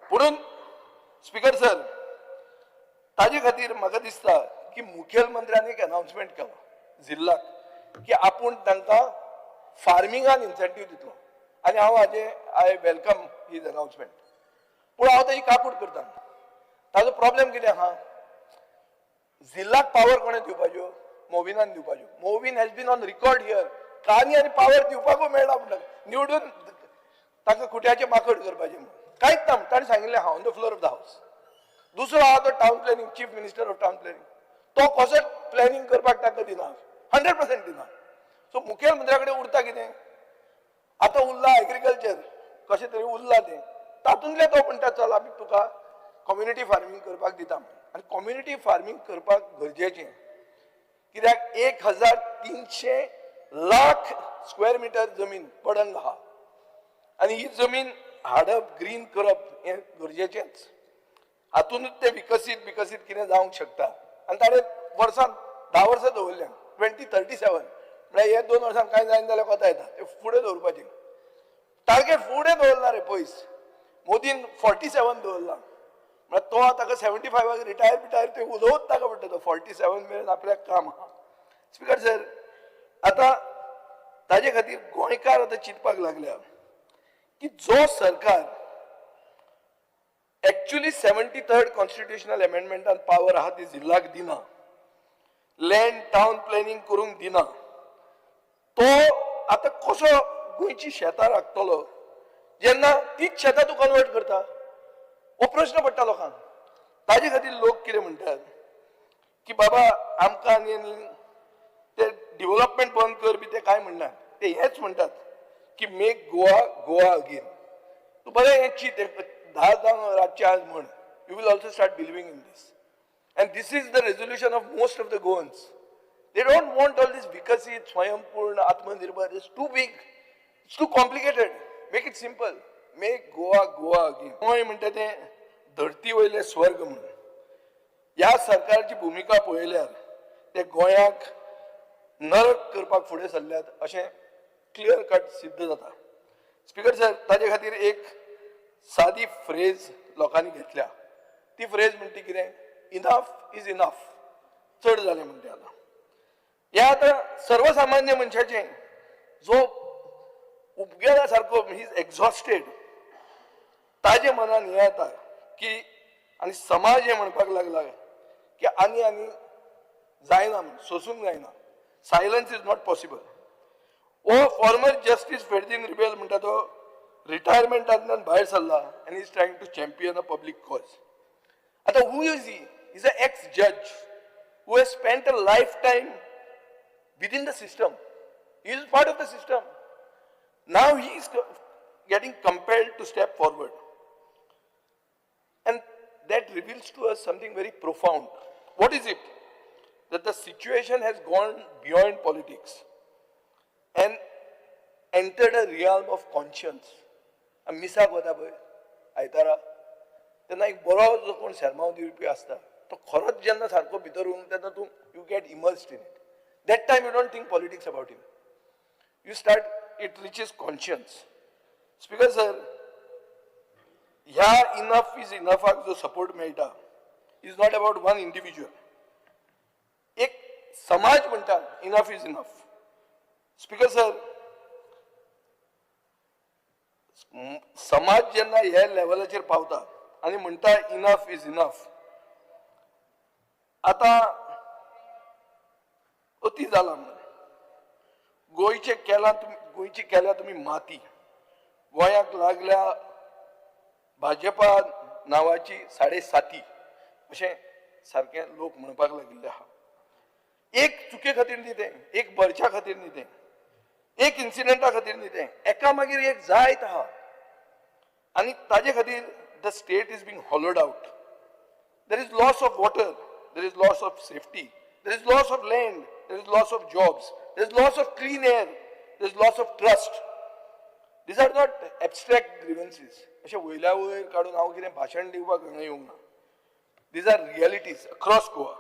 पुणून स्पीकर सर, ताजे खातीर म्हाका दिसता की मुखेलमंत्र्यान एक अनाउन्समेंट केलो जिल्लाक की आपूण तांकां फार्मिंगान इन्सेंटीव दितलो, आनी हांव हाजे I welcome his announcement. पूण हांव ताजी काकूट करता. ताजो प्रॉब्लेम कितें आहा, जिल्लाक पावर कोणें दिवपाच्यो? मोविनान दिवपाच्यो. Movin has been on record here. कानी आनी पावर दिवपाकूय मेळना म्हणटा, निवडून ताका खुट्याचें माकड करपाचें म्हणून कांयच ना. ताणें सांगिल्लें आहा on the floor of the house. दुसरो आहा तो town planning, chief minister of town planning, तो कसोच प्लॅनिंग करपाक तांकां दिना, 100% दिना. सो मुखेलमंत्र्या कडेन उरता कितें? आतां उरला एग्रीकल्चर, कशें तरी उरला तें. तातूंतलें तो म्हणटा चल आमी तुका कम्युनिटी फार्मींग करपाक दिता म्हणून. आनी कम्युनिटी फार्मींग करपाक गरजेचें, कित्याक 1300 लाख स्क्वेअर मिटर जमीन पडंग आहा आनी ही जमीन हाडप, ग्रीन करप हें गरजेचेंच. हातूनच तें विकसीत विकसीत कितें जावंक शकता. आनी ताणें वर्सान 10 वर्सां दवरल्या, 2037 म्हळ्यार हे 2 वर्सां कांय जायना जाल्यार कोता येता, ते फुडें दवरपाचें टार्गेट फुडें दवरला रे पयस. मोदीन 47 दवरला, म्हळ्यार तो ताका 75 रिटायर बिटायर ते उलोवत ताका पडटा, तो 47 मेरेन आपल्याक काम आहा. स्पीकर सर, आतां ताजे खातीर गोंयकार आतां चिंतपाक लागल्या की जो सरकार एक्चुअली 73rd constitutional अमेंडमेंटान पावर आहा ती जिल्लाक दिना, लँड टावन प्लॅनिंग करूंक दिना, तो आतां कसो गोंयची शेतां राखतलो जेन्ना तीच शेतां तूं कन्वर्ट करता? हो प्रश्न पडटा लोकांक. ताजे खातीर लोक कितें म्हणटात की बाबा आमकां आनी आनी ते डिवलपमेंट बंद कर बी ते कांय म्हणनात, ते हेंच म्हणटात की मेक गोवा गोवा अगेन. तूं बरें हें चीत, 10 जावन रातचें आज म्हण, you will also start believing in this. And this is the resolution of most of the Goans. They don't want all this Viksit, Swayampurna, Atmanirbhar. It's too big, it's too complicated. Make it simple. Make Goa Goa again. Goa म्हणटा तें धरती वयलें स्वर्ग म्हणून. ह्या सरकारची भुमिका पळयल्यार ते गोंयाक नरक करपाक फुडें सरल्यात अशें क्लियर कट सिद्ध जाता. स्पीकर सर, ताजे खातीर एक सादी फ्रेज लोकांनी घेतल्या. ती फ्रेज म्हणटी कितें? Enough is enough. चड जालें म्हणटे आतां. ह्या आतां सर्वसामान्य मनशाचें जो उपगेला सारको he is exhausted, ताजे मनान हें येता की आनी समाज हें म्हणपाक लागला की आनी आनी जायना म्हण, सोसूंक जायना. Silence is not possible. हो फॉर्मर जस्टीस फेर्दीन रिबेल म्हणटा तो रिटायरमेंटांतल्यान भायर सरला आनी is trying to champion a public cause. आतां who is he? Is a ex जज who has spent a life time within the system. He is part of the system. Now he is getting compelled to step forward. And that reveals to us something very profound. What is it? That the situation has gone beyond politics and entered a realm of conscience. मिसाक वता पळय आयतारा, तेन्ना एक बरो जो कोण सेर्मांव दिवपी आसता तो खरोच जेन्ना सारको भितर उरूंक तेन्ना तूं you get immersed in it. That time you don't think politics about him. You start, it reaches conscience. Speaker sir, ह्या इनफ is इनफाक जो सपोर्ट मेळटा is not about one individual. एक समाज म्हणटा enough is enough. Speaker sir, समाज जेन्ना ह्या लेवलाचेर पावता आनी म्हणटा इनफ is enough, आतां अती जाला म्हणून. गोंयचे केला तुमी, गोंयची केल्या तुमी माती. गोंयाक लागल्या भाजपा नांवाची 7.5 अशें सारकें लोक म्हणपाक लागिल्ले आहा. एक चुके खातीर न्ही तें, एक बर्चा खातीर न्ही तें, एक इन्सिडंटा खातीर न्ही तें, एका मागीर एक जायत आहा. आनी ताजे खातीर the state is being hollowed out. There is loss of water, there is loss of safety, there is loss of land, there is loss of jobs, there is loss of clean air, there is loss of trust. These are not abstract grievances. अशें वयल्या वयर काडून हांव कितें भाशण दिवपाक हांगा येवंक ना. These are realities across Goa.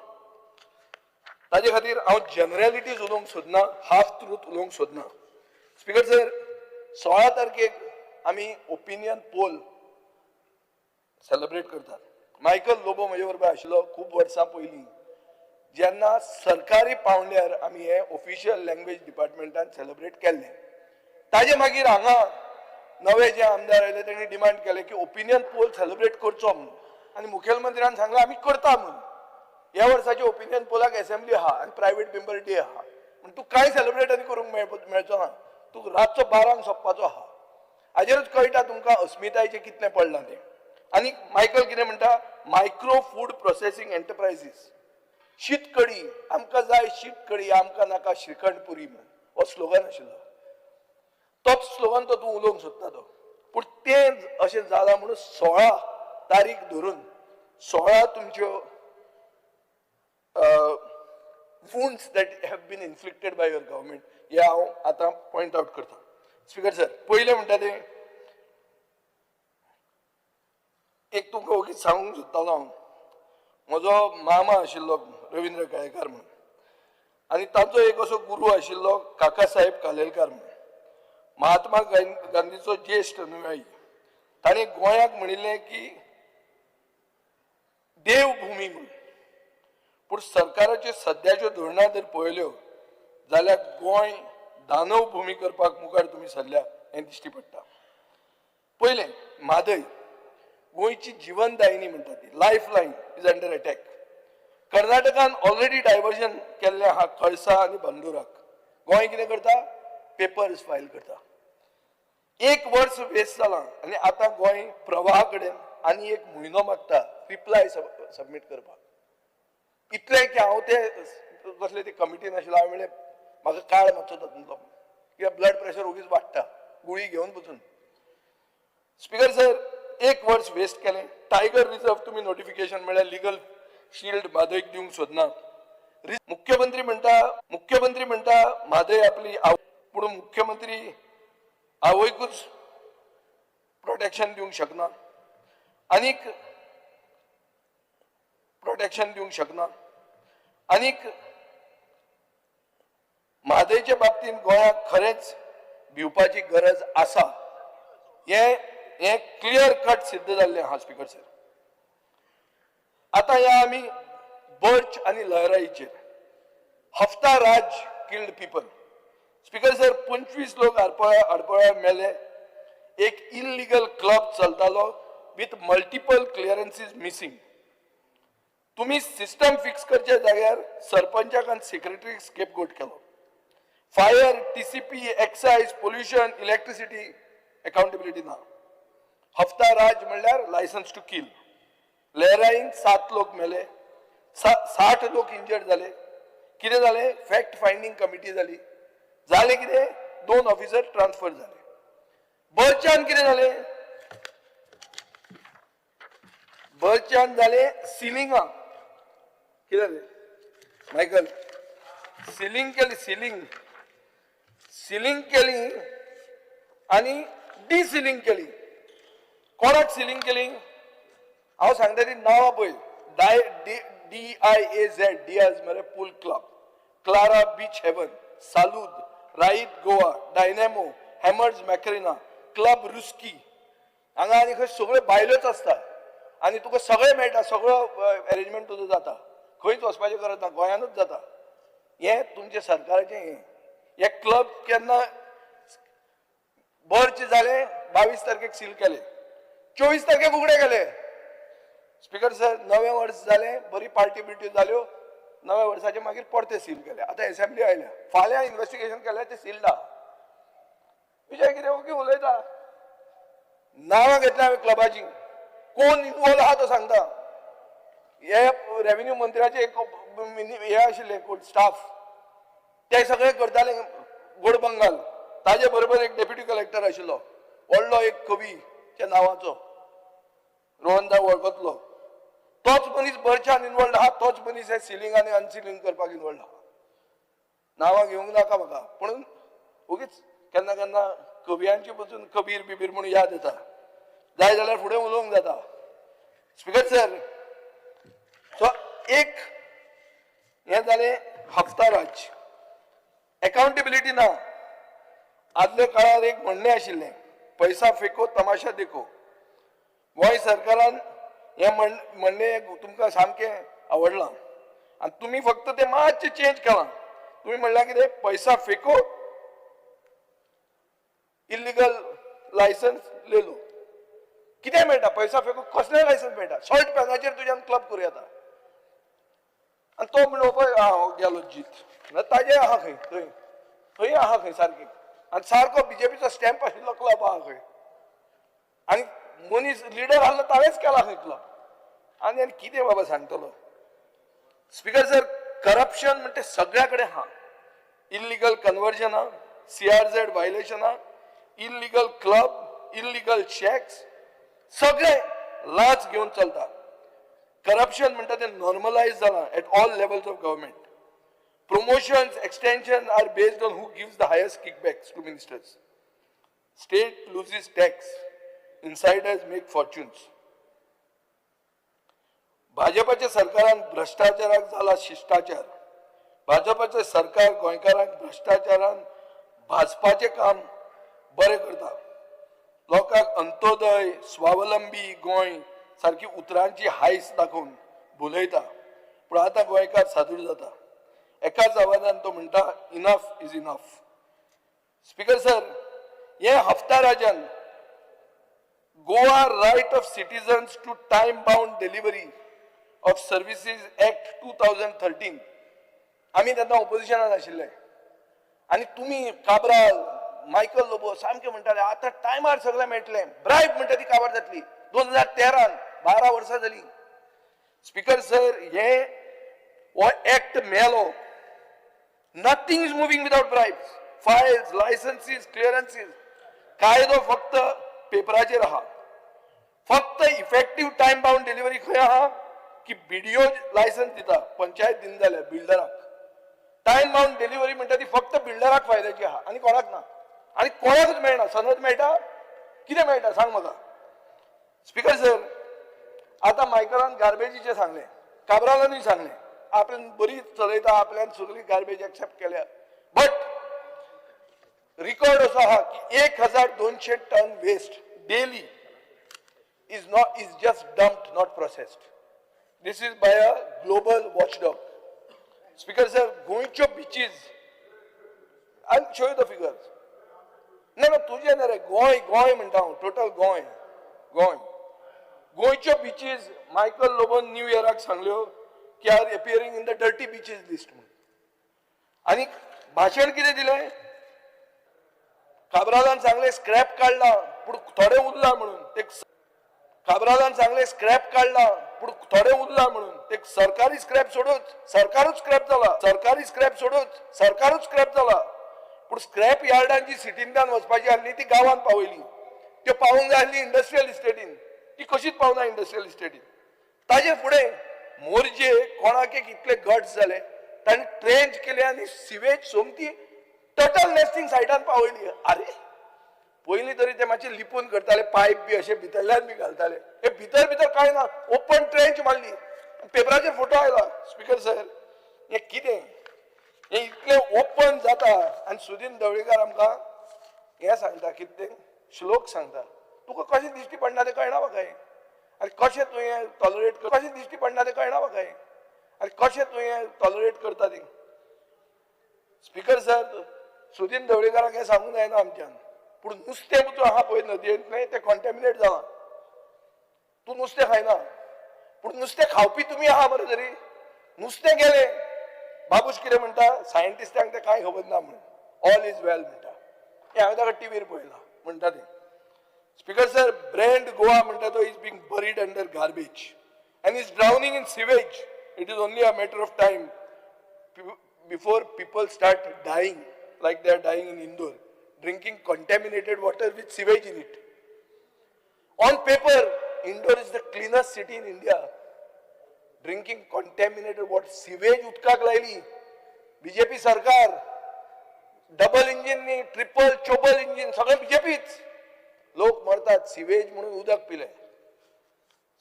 ताजे खातीर हांव जनरलिटीज उलोवंक सोदना, हाफ ट्रूथ उलोवंक सोदना. स्पीकर सर, 16 तारखेक आमी ओपिनियन पोल सेलिब्रेट करतात. मायकल लोबो म्हजे बरोबर आशिल्लो खूब वर्सां पयलीं, जेन्ना सरकारी पावंड्यार आमी हे ऑफिशियल लँग्वेज डिपार्टमेंटान सेलिब्रेट केल्लें. ताजे मागीर हांगा नवे जे आमदार आयले तेणी डिमांड केलें की ओपिनियन पोल सेलिब्रेट करचो म्हणून, आनी मुखेलमंत्र्यान सांगलें आमी करता म्हणून. ह्या वर्साच्या ओपिनियन पोलाक एसेंब्ली आहा आनी प्रायवेट मेंबर डे आहा, म्हण तूं कांय सेलिब्रेट आनी करूंक मेळचो ना. तूं रातचो 12 सोंपपाचो आहा. हाजेरूच कळटा तुमकां अस्मितायेचें कितलें पडलां तें. आनी मायकल कितें म्हणटा, मायक्रो फूड प्रोसेसींग एंटरप्रायजीस, शीतकडी आमकां जाय, शीतकडी आमकां नाका श्रीखंड पुरी म्हण हो स्लोगन आशिल्लो. तोच स्लोगन तो तूं उलोवंक सोदता तो. पूण तें अशें जालां म्हणून 16 तारीख धरून 16 तुमच्यो wounds that have been inflicted by your government हे हांव आतां पॉयंट आवट करता. स्पीकर सर, पयलें म्हणटा तें एक तुमकां ओगीच सांगूंक सोदतालो हांव. म्हजो मामा आशिल्लो रविंद्र केळेकार म्हणून, आनी ताचो एक असो गुरू आशिल्लो काकासाहेब कालेलकार म्हणून, महात्मा गांधीचो ज्येश्ठ अनुयायी. ताणें गोंयाक म्हणिल्लें की देवभुमी म्हणून. पूण सरकाराच्यो सद्याच्यो धोरणां जर पळयल्यो जाल्यार गोंय दानवभुमी करपाक मुखार तुमी सरल्या हें दिश्टी पडटा. पयलें, म्हादय गोंयची जिवनदायिनी म्हणटा ती, life line is under attack. कर्नाटकान already diversion केल्लें आहा कळसा आनी बंदुराक. गोंय कितें करता? पेपर्स फायल करता. 1 वर्स वेस्ट जालां आनी आतां गोंय प्रवाहा कडेन आनी 1 म्हयनो मागता रिप्लाय सबमीट करपाक. इतलें की हांव ते कसले ते कमिटीन आशिल्लो, हांवें म्हणलें म्हाका काळ मातसो तातूंतलो, कित्याक ब्लड प्रेशर ओगीच वाडटा गुळी घेवन पसून. स्पीकर सर, एक वर्स वेस्ट केलें. टायगर रिजर्व तुमी नोटिफिकेशन म्हळ्यार लिगल शिल्ड म्हादयक दिवंक सोदना. मुख्यमंत्री म्हणटा म्हादय आपली, पूण मुख्यमंत्री आवयकूच प्रोटेक्शन दिवंक शकना आनीक प्रोटेक्शन दिवंक शकना. आनीक म्हादयच्या बाबतींत गोंयाक खरेंच भिवपाची गरज आसा, हें हें क्लियर कट सिद्ध जाल्लें आहा. स्पीकर सर, आतां ह्या आमी बर्च आनी लहराईचेर. हफ्ता राज killed people. Speaker sir, 25 लोक आरपोळा आडपोळा मेले. एक इलिगल क्लब चलतालो विथ मल्टिपल क्लियरन्सीज मिसींग. तुमी सिस्टम फिक्स करच्या जाग्यार सरपंचाक आनी सेक्रेटरीक स्केप गोट केलो. Fire, TCP, excise, pollution, electricity, accountability ना. हफ्ता राज म्हणल्यार लायसन्स टू किल. लेराईन सात लोक मेले, 60 लोक इंजर्ड जाले. कितें जालें? फॅक्ट फायंडींग कमिटी जाली. जालें कितें? दोन ऑफिसर ट्रान्सफर जाले. बर्चान कितें जालें? बर्चान जालें सिलिंगा. कितें जालें मायकल? सिलिंग केली, सिलिंग, सिलिंग केली आनी डिसिलिंग केली. कोणाक सिलिंग केली? हांव सांगता ती नांवां पळय. डाय D D I A Z, Diaz Murray Pool Club, Clara Beach Haven, Salud, राईत Goa, Dynamo, Hammers Macarena, Club Russki. हांगा आनी खंय सगळ्यो बायलोच आसता आनी तुका सगळें मेळटा. सगळो एरेंजमेंट तुजो जाता. खंयच वचपाची गरज ना, गोंयानूच जाता. हें तुमचें सरकाराचें. हें हे क्लब केन्ना बर्च जालें, 22 तारखेक सील केले, 24 तारखेक उगडे केले. स्पीकर सर, नवें वर्स जालें, बरी पार्टी बिर्ट्यो जाल्यो नव्या वर्साचे, मागीर परते सील केले. आतां एसेंब्ली आयल्या, फाल्यां इन्वेस्टिगेशन केलें, ते सील्ड आहा. विजय कितें ओगी उलयता. नांवां घेतल्या हांवें क्लबाची, कोण इनवॉल्व आहा तो सांगता. हे रेव्हेन्यू मंत्र्याचे एक हे आशिल्ले कोण स्टाफ, ते सगळे करताले गोड बंगाल. ताजे बरोबर एक डेप्युटी कलेक्टर आशिल्लो, व्हडलो एक कवीच्या नांवाचो, रोहनदा वळखतलो. तोच मनीस बर्चान इनवॉल्ड आहा, तोच मनीस हे सिलिंग आनी अनसिलिंग करपाक इनवॉल्ड आहा. नांवां घेवंक नाका म्हाका, पूण ओगीच केन्ना केन्ना कवियांची पसून कबीर बिबीर म्हूण याद येता. जाय जाल्यार फुडें उलोवंक जाता. स्पीकर सर, सो एक हें जालें हफ्ता राज. अकाउंटेबिलिटी ना. आदल्या काळार एक म्हणणें आशिल्लें, "पैसा फेको, तमाशा देखो." गोंय सरकारान हें म्हणणें तुमकां सामकें आवडलां आनी तुमी फक्त तें मातशें चेंज केलां. तुमी म्हणल्यार कितें? "पैसा फेको, इलिगल लायसन्स ले लो." कितें मेळटा? पैसा फेको, कसलें लायसन्स मेळटा? सॉल्ट पॅनाचेर तुज्यान क्लब करूं येता. आनी तो म्हणलो, पळय हांव गेलो जीत ना. ताजे आहा खंय, थंय थंय आहा खंय सारकें. आनी सारको बीजेपीचो स्टॅम्प आशिल्लो क्लब आहा खंय. आनी मनीस लिडर आहलो, ताणेंच केला खंय क्लब. आनी आनी कितें बाबा सांगतलो? स्पीकर सर, करप्शन म्हणटे सगळ्या कडेन आहा. इल्लिगल कन्वर्जनां, सीआरझेड व्हायलेशनां, इल्लिगल क्लब, इल्लिगल शॅक्स, सगळे लाच घेवन चलता. करप्शन म्हणटा तें नॉर्मलायज जालां at all levels of government. Promotions, extension are based on who gives the highest kickbacks to ministers. State loses tax, insiders make fortunes. भाजपाच्या सरकारान भ्रष्टाचाराक जाला शिश्टाचार. भाजपाचे सरकार गोंयकारांक भ्रष्टाचारान भाजपाचें काम बरें करता. लोकांक अंत्योदय, स्वावलंबी गोंय सारकी उतरांची हायस दाखोवन भुलयता. पूण आतां गोंयकार सादूर जाता. एकाच आवाजान तो म्हणटा, "Enough is enough." Speaker sir, हे हफ्ता राजान Goa Right of Citizens to Time Bound Delivery of Services Act 2013, आमी तेन्ना ऑपोजिशनान आशिल्ले आनी तुमी काब्राल, मायकल लोबो सामके म्हणटाले, आतां टायमार सगळें मेळटलें, ब्रायब म्हणटा ती काबार जातली. 2013न, 12 वर्सां जाली. स्पीकर सर, हे हो एक्ट मेलो. Nothing is moving without bribes. Files, licenses, clearances. कायदो फक्त पेपराचेर आहा. फक्त इफेक्टीव टायम बाउंड डिलिव्हरी खंय आहा की बीडीओ लायसन्स दिता, पंचायत दिना जाल्यार बिल्डराक. टायम बाउंड डिलिव्हरी म्हणटा ती फक्त बिल्डराक फायद्याची आहा आनी कोणाक ना, आनी कोणाकूच मेळना. सनद मेळटा, कितें मेळटा सांग म्हाका. स्पीकर सर, आतां मायकलान गार्बेजीचें सांगलें, काब्रालानूय सांगलें, आपल्यान बरी चलयता, आपल्यान सगळी गार्बेज एक्सेप्ट केल्या. बट रिकॉर्ड असो आहा की 1200 ton waste daily is not is just dumped, not processed. This is by a global watchdog. Speaker sir, गोंयच्यो beaches, I show you the figures. ना ना, तुजें न्ही रे, गोंय गोंय म्हणटा हांव, टोटल गोंय गोंय. गोंयच्यो बिचीज मायकल लोबोन न्यू इयराक सांगल्यो की are appearing in the dirty beaches list म्हणून. आनी भाशण कितें दिलें काब्रालान सांगलें, स्क्रॅप काडला पूण थोडें उरला म्हणून. ते काब्रालान सांगलें, स्क्रॅप काडला पूण थोडें उरला म्हणून. ते सरकारी स्क्रॅप सोडूच सरकारूच स्क्रॅप जाला, सरकारी स्क्रॅप सोडूच सरकारूच स्क्रॅप जाला. पूण स्क्रॅप यार्डान जी सिटींतल्यान वचपाची आसली ती गांवांत पावयली. त्यो पावूंक जाय आसली इंडस्ट्रियल इस्टेटीन, ती कशीच पावना इंडस्ट्रियल इस्टेटीन. ताजे फुडें मोरजे कोणाक एक इतले गट्स जाले, तांणी ट्रेंच केले आनी सिवेज सोमती टर्टल नेस्टिंग सायटान पावयली. अरे, पयलीं तरी ते मातशे लिपून करताले, पायप बी अशे भितरल्यान बी घालताले. हे भितर भितर कांय ना, ओपन ट्रेंच मारली, पेपराचेर फोटो आयला. स्पीकर सर, हें कितें? हें इतलें ओपन जाता आनी सुदीन ढवळीकार आमकां हें सांगता, कितें तें श्लोक सांगता. तुका कशें दिश्टी पडना तें कळना म्हाका हें. आनी कशें तुवें टॉलरेट, कशें दिश्टी पडना तें कळना म्हाका हें. आनी कशें तुवें टॉलरेट करता तें. स्पीकर सर, सुदीन ढवळीकाराक हें सांगूंक जायना आमच्यान, पूण नुस्तें तूं आहा पळय नदयेंतलें, तें कॉन्टेमिनेट जालां. तूं नुस्तें खायना, पूण नुस्तें खावपी तुमी आहा मरे. तरी नुस्तें गेलें. बाबूश कितें म्हणटा, सायंटिस्टांक तें कांय खबर ना म्हणून, ऑल is वेल म्हणटा. हें हांवें ताका टिवीर पळयलां म्हणटा तें. स्पीकर सर, ब्रँड गोवा म्हणटा तो is being buried under garbage and is drowning in sewage. It is only a matter of time before people start dying like they are dying in Indore, drinking contaminated water with sewage in it. On paper, Indore is the cleanest city in India. Drinking contaminated water, sewage उदकाक लायली. BJP सरकार, double engine न्ही, triple चोबल engine, सगळें बीजेपीच. लोक मरतात, sewage म्हणून उदक पिले.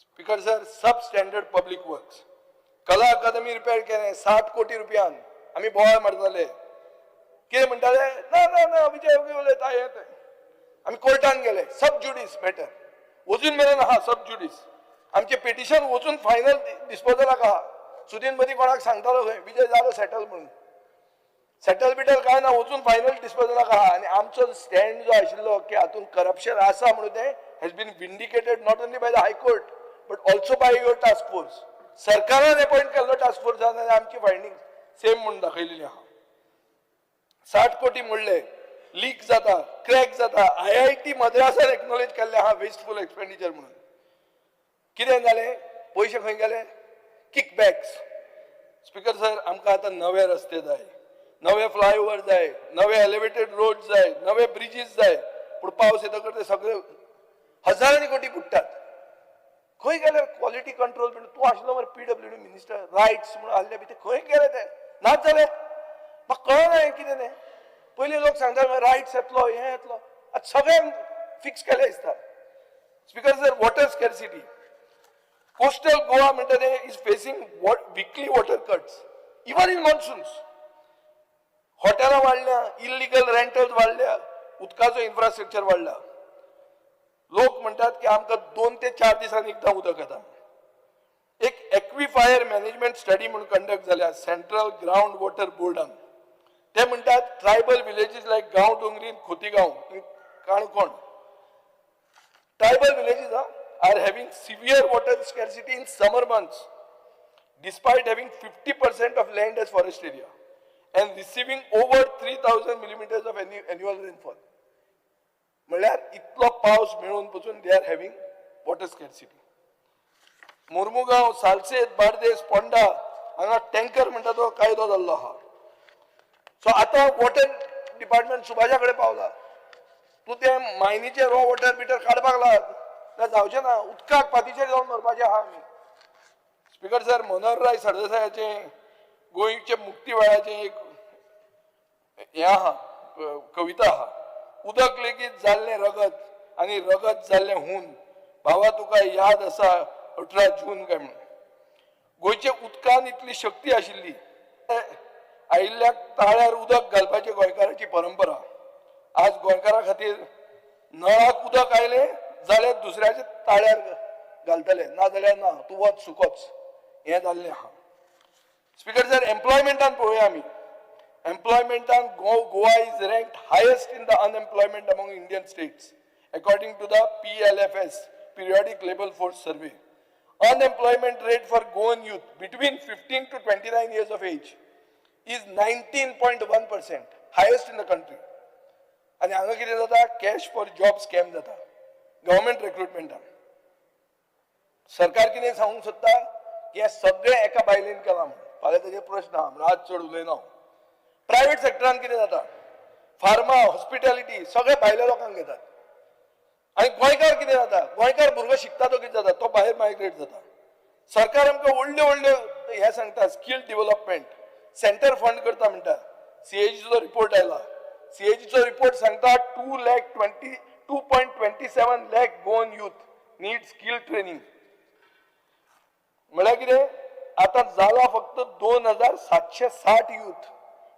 Speaker sir, sub standard public works. कला अकादमी रिपेर केलें 60 कोटी रुपयान. आमी बोवाळ मारताले, कितें म्हणटाले, ना ना ना, विजय ओगी उलयता, हें तें. आमी कोर्टान गेले, सब ज्युडीस मॅटर वचून मेरेन आहा सब ज्युडीस. आमचें पिटिशन वचून फायनल डिस्पोजलाक आहा. सुदीन मदीं कोणाक सांगतालो खंय विजय जालो सेटल म्हणून. सेटल बिटल काय ना, वचून फायनल डिस्पोजलाक आहा. आनी आमचो स्टँड जो आशिल्लो की हातूंत करप्शन आसा म्हणून, तें has been vindicated not only by the High Court but also by your task force. सरकारान अपॉयंट केल्लो टास्क फोर्सान आनी आमची फायंडींग सेम म्हणून दाखयलेली आहा. 60 कोटी म्हणले, लीक जाता, क्रॅक जाता. आयआयटी मद्रासान एक्नॉलेज केल्लें आहा वेस्टफूल एक्सपेंडिचर म्हणून. कितें जालें? पयशे खंय गेले? किकबॅक्स. स्पीकर सर, आमकां आतां नवे रस्ते जाय, नवे फ्लायओवर जाय, नवे एलिवेटेड रोड जाय, नवे ब्रिजीस जाय. पूण पावस येतकर ते सगळे हजारांनी कोटी बुडटात. खंय गेले क्वॉलिटी कंट्रोल? बीन तूं आशिल्लो मरे पीडब्ल्यूडी मिनिस्टर, रायट्स म्हणून आहले बी, ते खंय गेले? ते नाच जाले. म्हाका कळना हें कितें तें. पयलीं लोक सांगता रायट्स येतलो, हें येतलो, आतां सगळ्यांक फिक्स केलें दिसता. Speaker sir, water scarcity. Coastal Goa म्हणटा ते is facing weekly water cuts even in monsoons. हॉटेलां वाडल्या, इलिगल रेंटल्स वाडल्या, उदकाचो इन्फ्रास्ट्रक्चर वाडला. लोक म्हणटात की आमकां 2 ते 4 दिसांनी एकदां उदक येता. एक एक्विफायर मॅनेजमेंट स्टडी म्हणून कंडक्ट जाल्या सेंट्रल ग्रावंड वॉटर बोर्डान. ते म्हणटात ट्रायबल विलेजीस लायक गांव डोंगरी, Khotigao, Canacona, tribal villages are having severe water scarcity in summer months despite having 50% of land as forest area and receiving over 3000 millimeters of annual rainfall. म्हणल्यार इतलो पावस मेळून पसून they are having water scarcity. Mormugao, Salcete, Bardez, Ponda हांगा tanker म्हणटा तो कायदो जाल्लो आहा. सो आतां वॉटर डिपार्टमेंट सुभाषा कडेन पावला. तूं तें मायनीचें रॉ वॉटर बिटर काडपाक लाग, ना जावचें ना. उदकाक पातीचेर जावन मरपाचें आहा आमी. स्पिकर सर, मनोहरराय सरदेसायाचें गोंयचे मुक्ती वेळाचें एक हें आहा, कविता आहा. उदक लेगीत जाल्लें रगत आनी रगत जाल्लें हून, भावा तुका याद आसा 18 जून काय म्हणून. गोंयच्या उदकान इतली शक्ती आशिल्ली, आयिल्ल्याक ताळ्यार उदक घालपाची गोंयकाराची परंपरा. आज गोंयकारा खातीर नळाक उदक आयलें जाल्यार दुसऱ्याच्या ताळ्यार घालतले, ना जाल्यार ना, तूं वच सुकोच, हें जाल्लें आहा. स्पिकर सर, एम्प्लॉयमेंटान पळोवया आमी. एम्प्लॉयमेंटान Goa is ranked highest in the unemployment among Indian states according to the PLFS, periodic labour force survey. Unemployment rate for Goan youth between 15 to 29 years of age is 19.1%, highest in the country. आनी हांगा कितें जाता, cash for job scam जाता government रिक्रुटमेंटान. सरकार कितें सांगूंक सोदता की हें सगळें एका बायलेन केलां म्हूण. फाल्यां तेजेर प्रश्न आहा म्हणून आज चड उलयना हांव. प्रायवेट सेक्टरान कितें जाता, फार्मा, हॉस्पिटॅलिटी सगळे भायल्या लोकांक घेतात. आनी गोंयकार कितें जाता, गोंयकार भुरगो शिकता तो कितें जाता, तो भायर मायग्रेट जाता. सरकार आमकां व्हडल्यो व्हडल्यो हें सांगता, स्कील डिवलपमेंट सेंटर फंड करता म्हणटा. सीएजीचो रिपोर्ट आयला, सीएजीचो रिपोर्ट सांगता 2.27 lakh Goan youth need skill training. म्हळ्यार कितें, आतां जाला फक्त 2760 यूथ,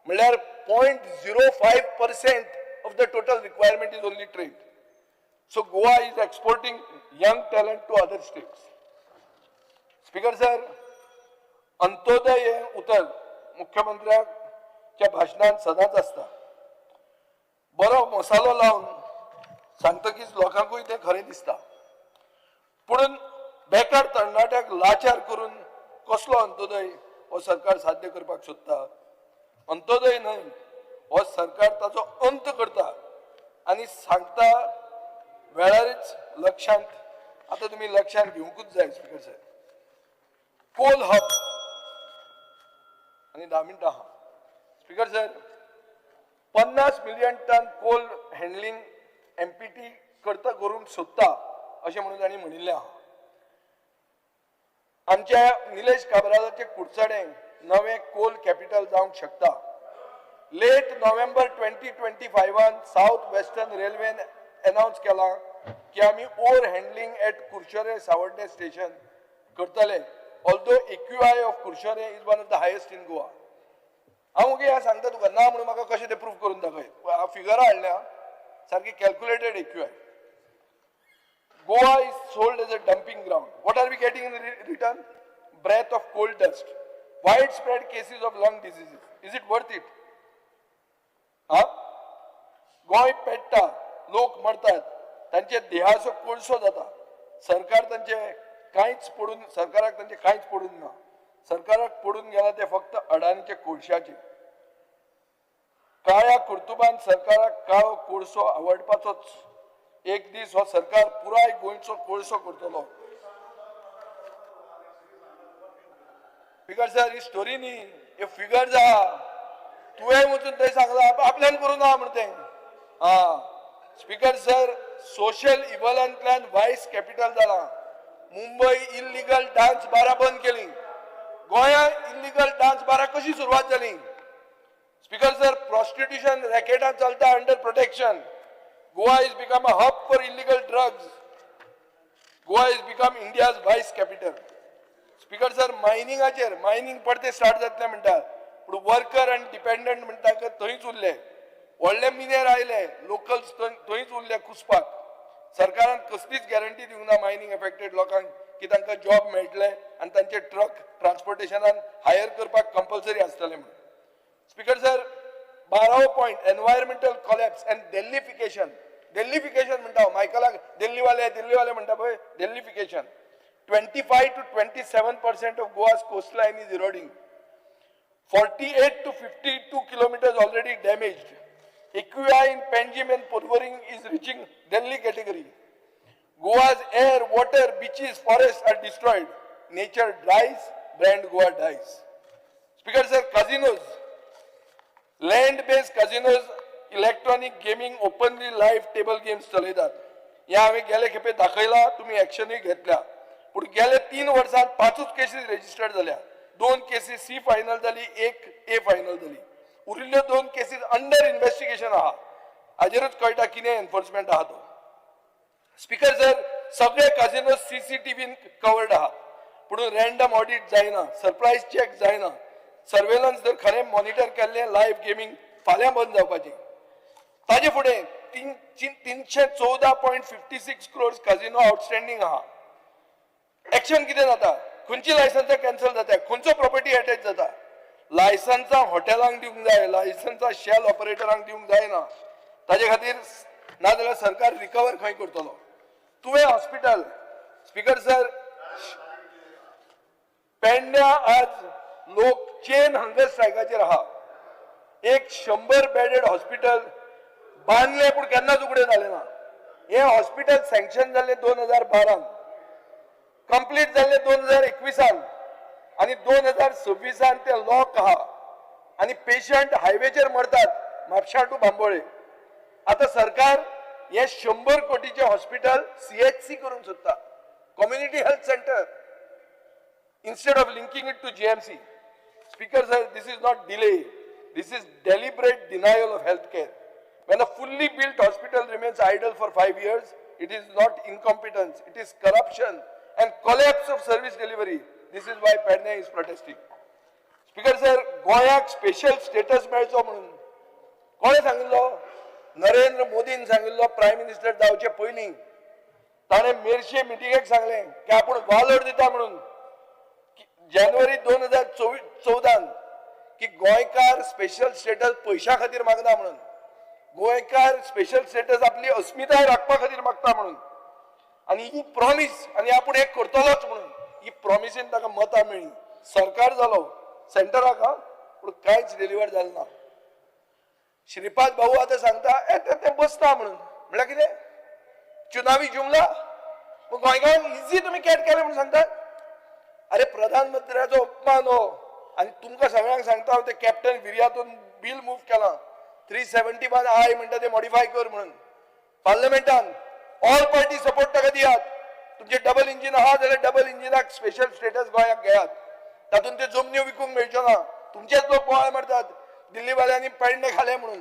म्हळ्यार 0.05% of the total requirement is only trained. So Goa is exporting young talent to other states. Speaker sir, Antyodaya हें उतर मुख्यमंत्र्याच्या भाशणान सदांच आसता. बरो मसालो लावन सांगतकीच लोकांकूय तें खरें दिसता. पुणून बेकार तरणाट्याक लाचार करून कसलो अंत्योदय हो सरकार साध्य करपाक सोदता? अंत्योदय न्हय, हो सरकार ताचो अंत करता. आनी सांगता वेळारच लक्षांत, आतां तुमी लक्षांत घेवंकूच जाय स्पिकर साहेब. कोल हब आनी 10 मिनटां आहा. Speaker sir, 50 million ton coal handling MPT करता करूंक सोदता अशें म्हणून तांणी म्हणिल्लें आहा. आमच्या निलेश काब्रालाचे कुडचडें नवें कोल कॅपिटल जावंक शकता. लेट नोव्हेंबर 2025 सावथ वेस्टर्न रेल्वेन अनावन्स केलां की आमी ore handling at Curchorem Savarde station करतले, although AQI of Curchorem is one of the highest in Goa. हांव मुगे हें सांगता तुका, ना म्हणून म्हाका कशें तें प्रूफ करून दाखय. हांव फिगरां हाडल्या सारकी calculated AQI. Goa is sold as a dumping ground. What are we getting in return? Breath of coal dust, widespread cases of lung diseases. Is it worth it? हा, गोंय पेट्टा, लोक मरतात, तांचे देहाचो कोळसो जाता. सरकार तांचे कांयच पडून, सरकाराक तांचे कांयच पडून ना. सरकाराक पडून गेला ते फक्त अडाणीचे कोळशाचे. काळ्या कर्तुबान सरकाराक काळो कोळसो आवडपाचोच. एक दीस हो सरकार पुराय गोंयचो कोळसो करतलो. स्पिकर सर, ही स्टोरी न्ही, हे फिगर्स आहा. तुवें वचून थंय सांगलां आपल्यान करूं ना म्हण तें. आं स्पिकर सर, सोशल इव्हलांतल्यान वायस कॅपिटल जालां. मुंबय इल्लिगल डान्स बारां बंद केली. गोंयांत इल्लिगल डान्स बारां कशी सुरवात जाली? स्पिकर सर, प्रॉस्टिट्युशन रॅकेटां चलता under protection. Goa is become a hub for illegal drugs. Goa is become India's vice capital. Speaker sir, मायनिंगाचेर, mining परते स्टार्ट जातलें म्हणटा, पूण वर्कर आनी डिपेंडंट म्हणटा की थंयच उरले. व्हडले मिनेर आयले, लोकल्स थंयच उरले कुसपाक. सरकारान कसलीच गॅरंटी दिवंक ना मायनींग एफेक्टेड लोकांक की तांकां जॉब मेळटले आनी तांचे ट्रक ट्रान्सपोर्टेशनान हायर करपाक कंपल्सरी आसतलें म्हणून. स्पिकर सर, 12वो point, environmental collapse and Delhification. Delhification म्हणटा हांव, मायकलाक दिल्लीवाले दिल्लीवाले म्हणटा पळय, Delhification. 25 to 27% of Goa's coastline is eroding. 48 to 52 kilometers already damaged. AQI in Panjim and Porvorim is reaching Delhi category. Goa's air, water, beaches, forests are destroyed. Nature dries, brand Goa dies. Speaker sir, casinos, land-based casinos Electronic gaming openly live table games चलयतात. हें हांवें गेले खेपे दाखयला, तुमी एक्शनूय घेतल्या. पूण गेले 3 वर्सांत 5 केसीस रेजिस्टर्ड जाल्या. 2 केसीस सी फायनल जाली, 1 ए फायनल जाली. उरिल्ल्यो 2 केसीस अंडर इन्व्हेस्टिगेशन आहा. हाजेरूच कळटा कितें एनफोर्समेंट आहा तो. स्पीकर सर, सगळे काजिनो सीसीटीव्हीन कवर्ड आहा, पूण रॅन्डम ऑडिट जायना, सरप्रायज चॅक जायना. सर्वेलन्स जर खरें मॉनिटर केल्लें लायव्ह गेमींग फाल्यां बंद जावपाचें. ताजे फुडें 314.56 क्रोर्स काजिनो आउटस्टँडींग आहा. एक्शन कितें जाता? खंयची लायसन्सां कॅन्सल जाता, खंयचो प्रॉपर्टी अटॅच जाता? लायसन्सां हॉटेलांक दिवंक जाय, लायसन्सां शेल ऑपरेटरांक दिवंक जायना. ताजे खातीर नाजाल्यार सरकार रिकवर खंय करतलो? तुवें हॉस्पिटल, स्पीकर सर, पेडण्या आज लोक चेन हंगर स्ट्रायकाचेर आहा. एक 100 बेडेड हॉस्पिटल बांदलें पूण केन्नाच उगडें जालें ना. हें हॉस्पिटल सँक्शन जाल्लें 2012, कंप्लीट जाल्लें 2021 आनी 2026 तें लॉक आहा आनी पेशंट हायवेचेर मरतात म्हापशा टू बांबोळे. आतां सरकार हें 100 कोटीचें हॉस्पिटल CHC करूंक सोदता, community health centre, instead of linking it to GMC. Speaker sir, this is not delay, this is deliberate denial of health care. When a fully built hospital remains idle for 5 years, it is not incompetence, it is corruption and collapse of service delivery. This is why Pedne is protesting. Speaker sir, गोंयाक special status मेळचो म्हणून कोणें सांगिल्लो? नरेंद्र मोदीन सांगिल्लो. Prime minister जावचे पयलीं ताणें मेरशे मिटिंगेक सांगलें की आपूण वालोर दिता म्हणून जानेवारी 2014 की गोंयकार स्पेशल स्टेटस पयशां खातीर मागना म्हणून, गोंयकार स्पेशल स्टेटस आपली अस्मिताय राखपा खातीर मागता म्हणून, आनी ही प्रॉमीस आनी आपूण एक करतलोच म्हणून ही प्रॉमिसीन ताका मतां मेळ्ळी. सरकार जालो सेंटराक, पूण कांयच डिलिव्हर जालें ना. श्रीपाद भाऊ आतां सांगता ए ते बसता म्हणून, म्हणल्यार कितें चुनावी जुमला? मग गोंयकारांक इजी तुमी कॅट केलें म्हणून सांगतात. अरे प्रधानमंत्र्याचो अपमान हो. आनी तुमकां सगळ्यांक सांगता हांव, ते कॅप्टन विर्यातून बील मूव केलां 371 I म्हणटा ते मॉडिफाय कर म्हणून पार्लमेंटान. ऑल पार्टी सपोर्ट ताका दियात. तुमचें डबल इंजीन आहा जाल्यार डबल इंजिनाक स्पेशल स्टेटस गोंयाक घेयात. तातूंत त्यो जमन्यो विकूंक मेळच्यो ना. तुमचेच लोक बोवाळ मारतात दिल्लीवाल्यांनी पेडणे खाले म्हणून,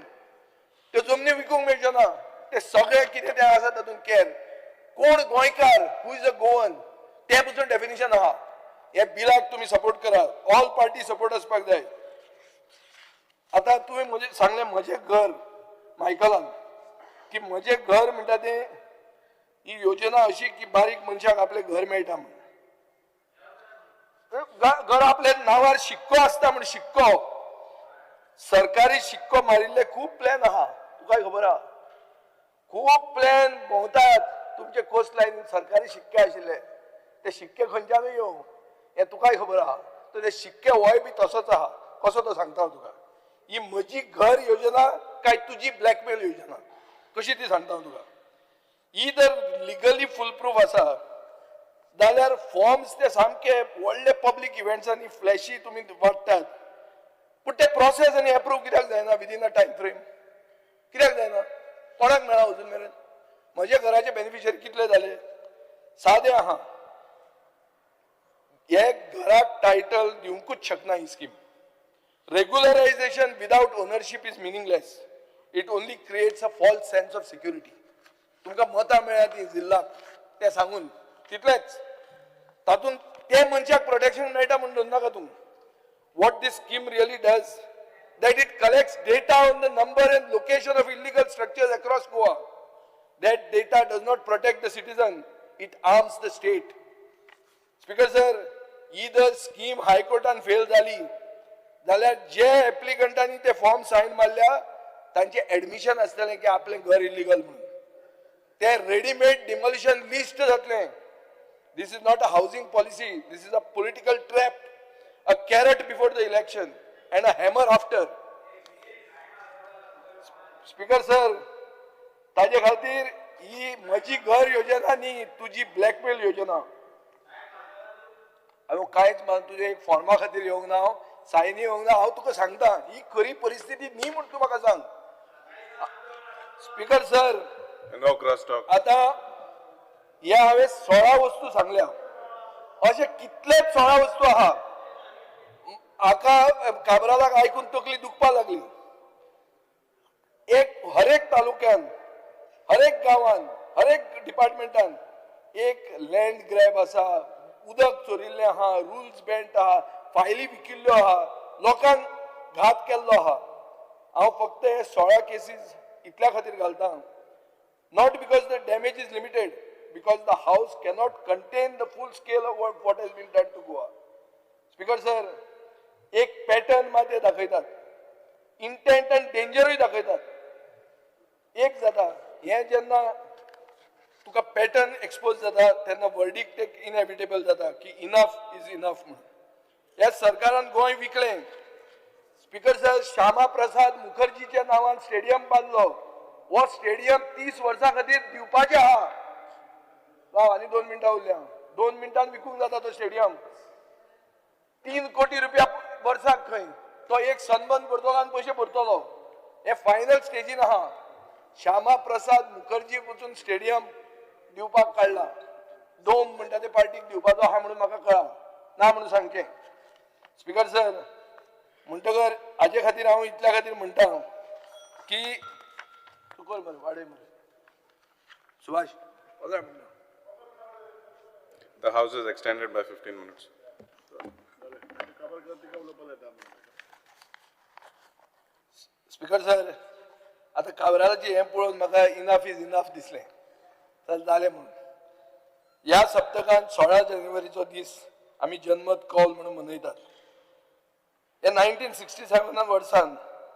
त्यो जमन्यो विकूंक मेळच्यो ना. ते सगळे कितें तें आसा तातूंत केर कोण गोंयकार, who is a Goan, तें पसून डेफिनेशन आहा. हे बिलाक तुमी सपोर्ट करात, ऑल पार्टी सपोर्ट आसपाक जाय. आतां तुवें म्हजें सांगलें म्हजें घर मायकलान की म्हजें घर म्हणटा तें ही योजना अशी की बारीक मनशाक आपलें घर मेळटा म्हणून, घर आपल्या नांवार शिक्को आसता म्हण, शिक्को सरकारी शिक्को मारिल्ले खूब प्लॅन आहा, तुकाय खबर आहा. खूब प्लॅन भोंवतात तुमचे कोस्ट लायन सरकारी शिक्के आशिल्ले, ते शिक्के खंयच्यानूय येवं हें तुकाय खबर आहा. तर ते शिक्के होय बी तसोच आहा. कसो तो सांगता हांव तुका. ही म्हजी घर योजना काय तुजी ब्लॅकमेल योजना कशी ती सांगता हांव तुका. ही जर लिगली फुल प्रूफ आसा जाल्यार फॉर्म्स ते सामके व्हडले पब्लीक इव्हेंट्सांनी फ्लॅशी तुमी वाडटात, पूण ते प्रोसेस आनी एप्रूव कित्याक जायना विदीन अ टायम फ्रेम? कित्याक जायना? कोणाक मेळ्ळा अजून मेरेन? म्हज्या घराचे बेनिफिशरी कितले जाले? सादे आहा, हे घराक टायटल दिवंकूच शकना ही scheme. Regularisation without ownership is meaningless. It only creates a false sense of security. तुमकां मतां मेळ्ळ्या ती जिल्लाक तें सांगून तितलेंच, तातूंत ते मनशाक प्रोटेक्शन मेळटा म्हूण धरनाका तूं. What this scheme really does, that it collects data on the number and location of illegal structures across Goa. That data does not protect the citizen, it arms the state. Speaker sir, ही जर scheme हायकोर्टान fail जाली जाल्यार जे एप्लिकंटांनी ते form sign मारल्या तांचें admission आसतलें की आपलें घर इलिगल म्हणून, ते रेडीमेड डिमॉलिशन लिस्ट जातलें. This is not a housing policy, this is a political trap, a carrot before the election and a hammer after. Speaker sir, ताजे खातीर ही म्हजी घर योजना न्ही, तुजी ब्लॅकमेल योजना. हांव कांयच मान तुजे एक फॉर्मा खातीर येवंक ना, हांव सायनी येवंक ना. हांव तुका सांगता ही खरी परिस्थिती न्ही म्हूण तूं म्हाका सांग. Speaker sir, No cross talk. आता ह्या हांवें 16 वस्तू सांगल्या, अशे कितलेच 16 वस्तू आहा. हाका काब्रालाक आयकून तकली दुखपाक लागली. एक हरेक तालुक्यान, हरेक गांवान, हरेक डिपार्टमेंटान एक लँड ग्रॅब आसा, उदक चोरिल्लें आहा, रुल्स बँट आहा, फायली विकिल्ल्यो आहा, लोकांक घात केल्लो आहा. हांव फक्त हे 16 केसीस इतल्या खातीर घालता, not because the damage is limited, because the house cannot contain the full scale of what has been done to Goa. Speaker sir, एक पॅटर्न मात ते दाखयतात, इंटेंट आनी डेंजरूय दाखयतात. एक जाता हें जेन्ना तुका पॅटर्न एक्सपोज जाता तेन्ना वर्डिक्ट एक इनएविटेबल जाता की इनफ is enough म्हणून. ह्या सरकारान गोंय विकलें. स्पीकर सर, श्यामा प्रसाद मुखर्जीच्या नांवान स्टेडियम बांदलो. हो स्टेडियम 30 वर्सां खातीर दिवपाचें आहा. राव, आनी 2 मिनटां उरल्या. 2 मिनटान विकूंक जाता तो स्टेडियम. 3 कोटी रुपया वर्साक खंय तो एक सनबर्न करतलो आनी पयशे भरतलो. हे फायनल स्टेजीन आहा. श्यामा प्रसाद मुखर्जी वचून स्टेडियम दिवपाक काडला. डोम म्हणटा ते पार्टीक दिवपाचो आहा म्हणून म्हाका कळ्ळां, ना म्हणून सांगचें. स्पीकर सर, म्हणटकर हाजे खातीर हांव इतल्या खातीर म्हणटा की तूं कर मरे, वाडय मरे सुभाष, 15 मिनटां. The house is extended by 15 minutes. Speaker sir, आतां काब्रालाचें हें पळोवन म्हाका इनफ is enough दिसलें. चल जालें म्हणून. ह्या सप्तकान 16 जानेवारीचो दीस आमी जनमत कौल म्हणून मनयतात. ह्या 1967 वर्सान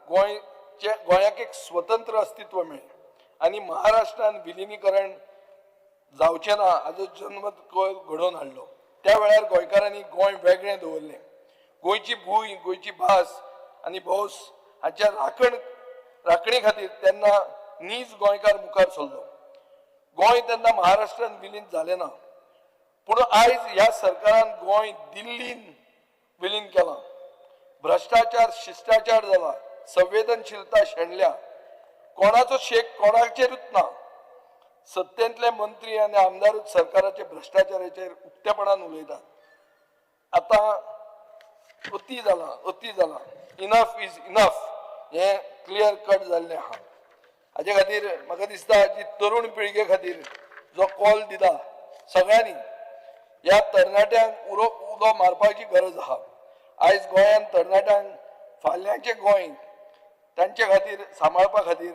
गोंयाक एक स्वतंत्र अस्तित्व मेळ्ळें आनी महाराष्ट्रान विलिनीकरण जावचें ना हाजो जनमत कौल घडोवन हाडलो. त्या वेळार गोंयकारांनी गोंय वेगळें दवरलें. गोंयची भूंय, गोंयची भास आनी भौस हाच्या राखणे खातीर तेन्ना नीज गोंयकार मुखार सरलो. गोंय तेन्ना महाराष्ट्रान विलीन जालें ना, पूण आयज ह्या सरकारान गोंय दिल्लीन विलीन केलां. भ्रश्टाचार शिश्टाचार जाला, संवेदनशीलता शेणल्या, कोणाचो शेक कोणाचेरूच ना. सत्तेंतले मंत्री आनी आमदारूच सरकाराचे भ्रश्टाचाराचेर उक्तेपणान उलयतात. आतां अती जालां, अती जालां. इनफ is enough हें क्लियर कट जाल्लें आहा. हाजे खातीर म्हाका दिसता जी तरुण पिळगे खातीर जो कॉल दिला सगळ्यांनी, ह्या तरणाट्यांक उलो मारपाची गरज आहा. आयज गोंयांत तरणाट्यांक फाल्यांचें गोंय तांचे खातीर सांबाळपा खातीर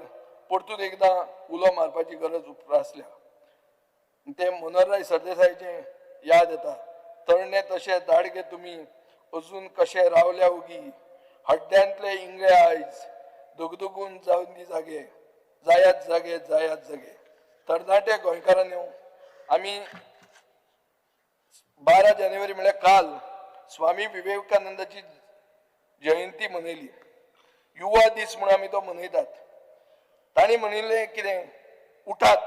परतून एकदां उलो मारपाची गरज उप्रासल्या. ते मनोहरराय सरदेसायाचें याद येता, तरणे तशे दाडगे तुमी अजून कशे रावल्या उगी, हड्ड्यांतले इंगळे आयज दुगदुगून जावन दी जागे, जायात जागे, जायात जागे. तरणाटे गोंयकारांनी आमी 12 जानेवारी म्हळ्यार काल स्वामी विवेकानंदाची जयंती मनयली. युवा दीस म्हणून आमी तो मनयतात. तांणी म्हणिल्लें कितें, उठात,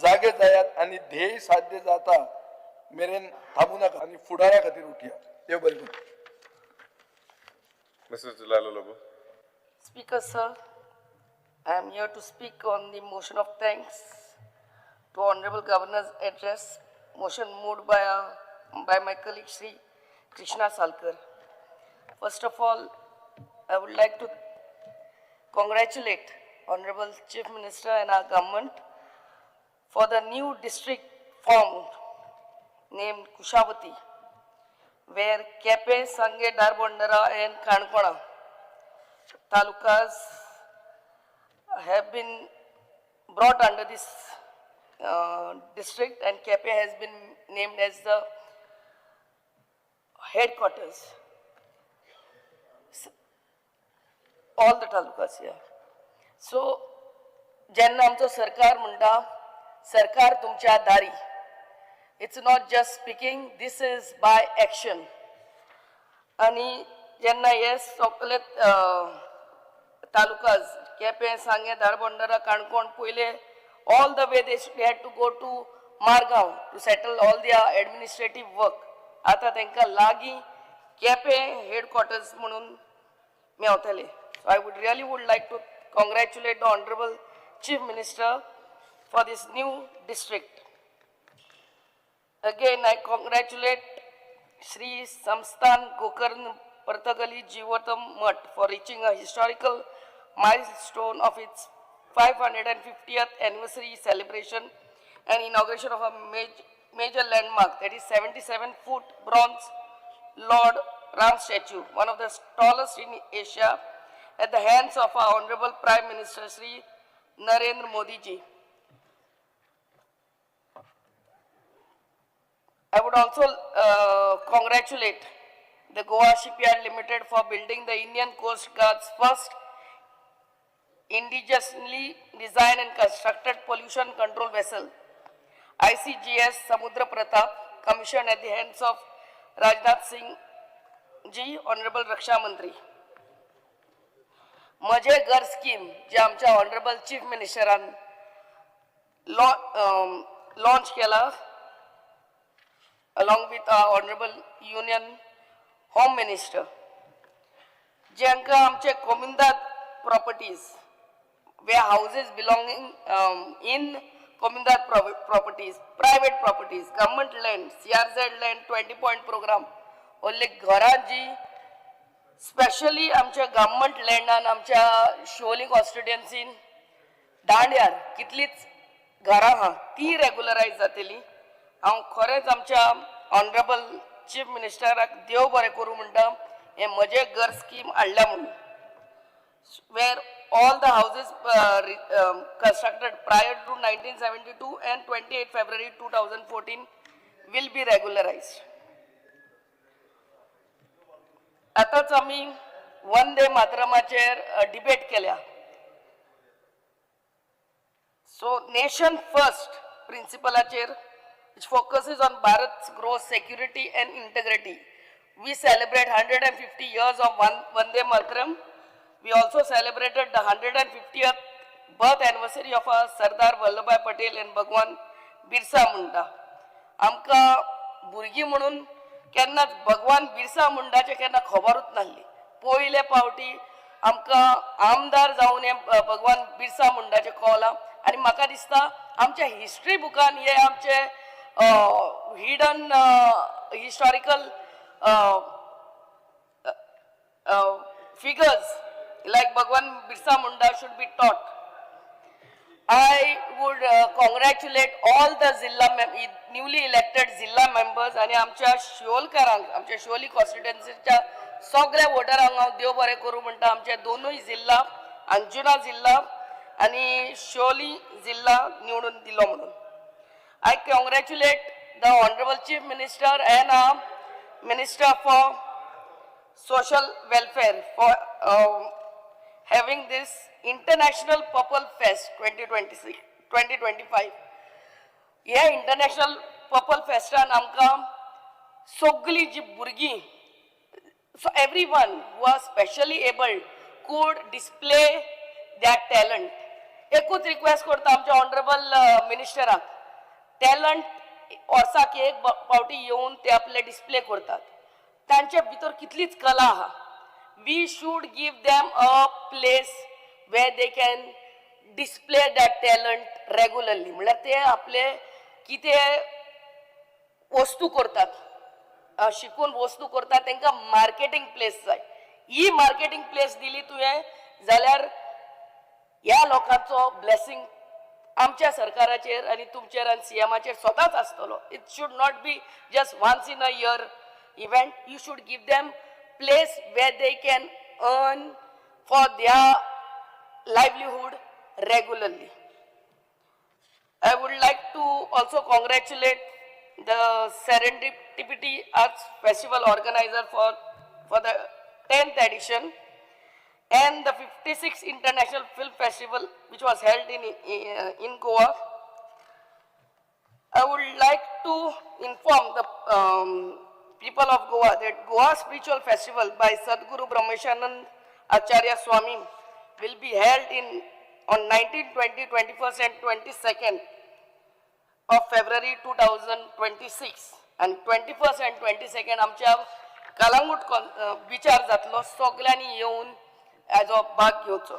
जागे जायात आनी ध्येय साध्य जाता मेरेन थांबू नाका आनी फुडारा खातीर उठया. देव बरें करूं. Mrs. Delilah Lobo. Speaker, sir, I am here to speak on the motion of thanks to Honorable Governor's address, motion moved by my colleague Shri Krishna Salkar. First of all, I would like to congratulate Honorable Chief Minister and our government for the new district formed named Kushavati, where Kepe, Sange, Darbondara and Kankona talukas have been brought under this district, and Kepe has been named as the headquarters. All the talukas here. So, जेन्ना आमचो सरकार म्हणटा सरकार तुमच्या दारी, it's not just speaking, this is by action. आनी जेन्ना हे सगळे तालुकाज केपें, सांगें, धारबंदरा, काणकोण पयले all the way they had to go to Margao to settle all their administrative work. आतां तांकां लागीं केपें हेडक्वॉर्टर्स म्हणून मेवतले. So I would really would like to congratulate the Honorable Chief Minister for this new district. Again, I congratulate Shri Samsthan Gokarn Partagali Jeevotham Mutt for reaching a historical milestone of its 550th anniversary celebration and inauguration of a major landmark, that is 77-foot bronze Lord Ram statue, one of the tallest in Asia, at the hands of our Honorable Prime Minister Shri Narendra Modi ji. I would also congratulate the Goa Shipyard Limited for building the Indian Coast Guard's first indigenously designed and constructed pollution control vessel, ICGS Samudra Pratap, commissioned at the hands of Rajnath Singh ji, Honorable Raksha Mantri. म्हजे घर scheme जे आमच्या honourable chief मिनिस्टरान launch केला along with our Honorable Union Home Minister, जांकां आमचे कोमिंदाद properties, where houses belonging in Comunidade properties, private properties, government land, CRZ land, 20 point program, only घरां जी specially आमच्या government लँडान आमच्या शिवोली कॉन्स्टिट्युएन्सीन दांड्यार कितलीच घरां आहा ती रेगुलरायज जातली. हांव खरेंच आमच्या ऑनरेबल चीफ मिनिस्टराक देव बरें करूं म्हणटा, हें म्हजें घर स्कीम हाडल्या म्हणून, where all the houses constructed prior to 1972 and 28 February 2014 will be regularized. आतांच आमी वंदे मातरमाचेर डिबेट केल्या. सो नेशन फर्स्ट प्रिंसिपलाचेर, which focuses on Bharat's growth, security and integrity. We celebrate 150 years of Vande Mataram. We also celebrated the 150th birth anniversary of our Sardar Vallabhbhai Patel and Bhagwan Birsa Munda. आमकां भुरगीं म्हणून केन्नाच भगवान बिरसा मुंडाचें केन्ना खबरूच नासली. पयले पावटी आमकां आमदार जावन हें भगवान बिरसा मुंडाचें कळलां आनी म्हाका दिसता आमच्या हिस्ट्री बुकान हे आमचे hidden historical figures like Bhagwan Birsa Munda should be taught. I would congratulate all the Zilla newly elected Zilla members आणि आमच्या शिवोलकारांक, आमच्या शिवोली कॉन्स्टिट्युएन्सीच्या सगळ्या वोटरांक हांव देव बरें करूं म्हणटा. आमचे दोनूय जिल्ला, अंजुना जिल्ला आनी शिवोली जिल्ला निवडून दिलो म्हणून. I congratulate the Honorable Chief Minister and our Minister for Social Welfare for having this International Purple Fest 2026, 2025. ह्या इंटरनॅशनल पर्पल फेस्टान आमकां सगळीं जी भुरगीं, so everyone who are specially abled could display their talent. एकूच रिक्वेस्ट करता आमच्या honourable मिनिस्टराक, talent वर्साक एक पावटी येवन ते आपले डिस्प्ले करतात, तांचे भितर कितलीच कला आहा. We should give them a place where they can display that talent regularly. म्हणल्यार ते आपले कितें वस्तू करतात, शिकून वस्तू करतात, तांकां मार्केटींग प्लेस जाय. ही मार्केटींग प्लेस दिली तुवें जाल्यार ह्या लोकांचो ब्लेसिंग आमच्या सरकाराचेर आनी तुमचेर आनी सीएमाचेर स्वताच आसतलो. It should not be just once in a year event. You should give them place where they can earn for their livelihood regularly. I would like to also congratulate the Serendipity Arts Festival organizer for the 10th edition and the 56th International Film Festival, which was held in Goa. I would like to inform the people of Goa that Goa Spiritual Festival by Sadguru Brahmeshanand Acharya Swami will be held in on 19, 20, 21st and 22nd of February 2026 and 21st and 22nd आमच्या कलांगूट बिचार जातलो. सगल्यांनी येवन हेजो भाग घेवचो.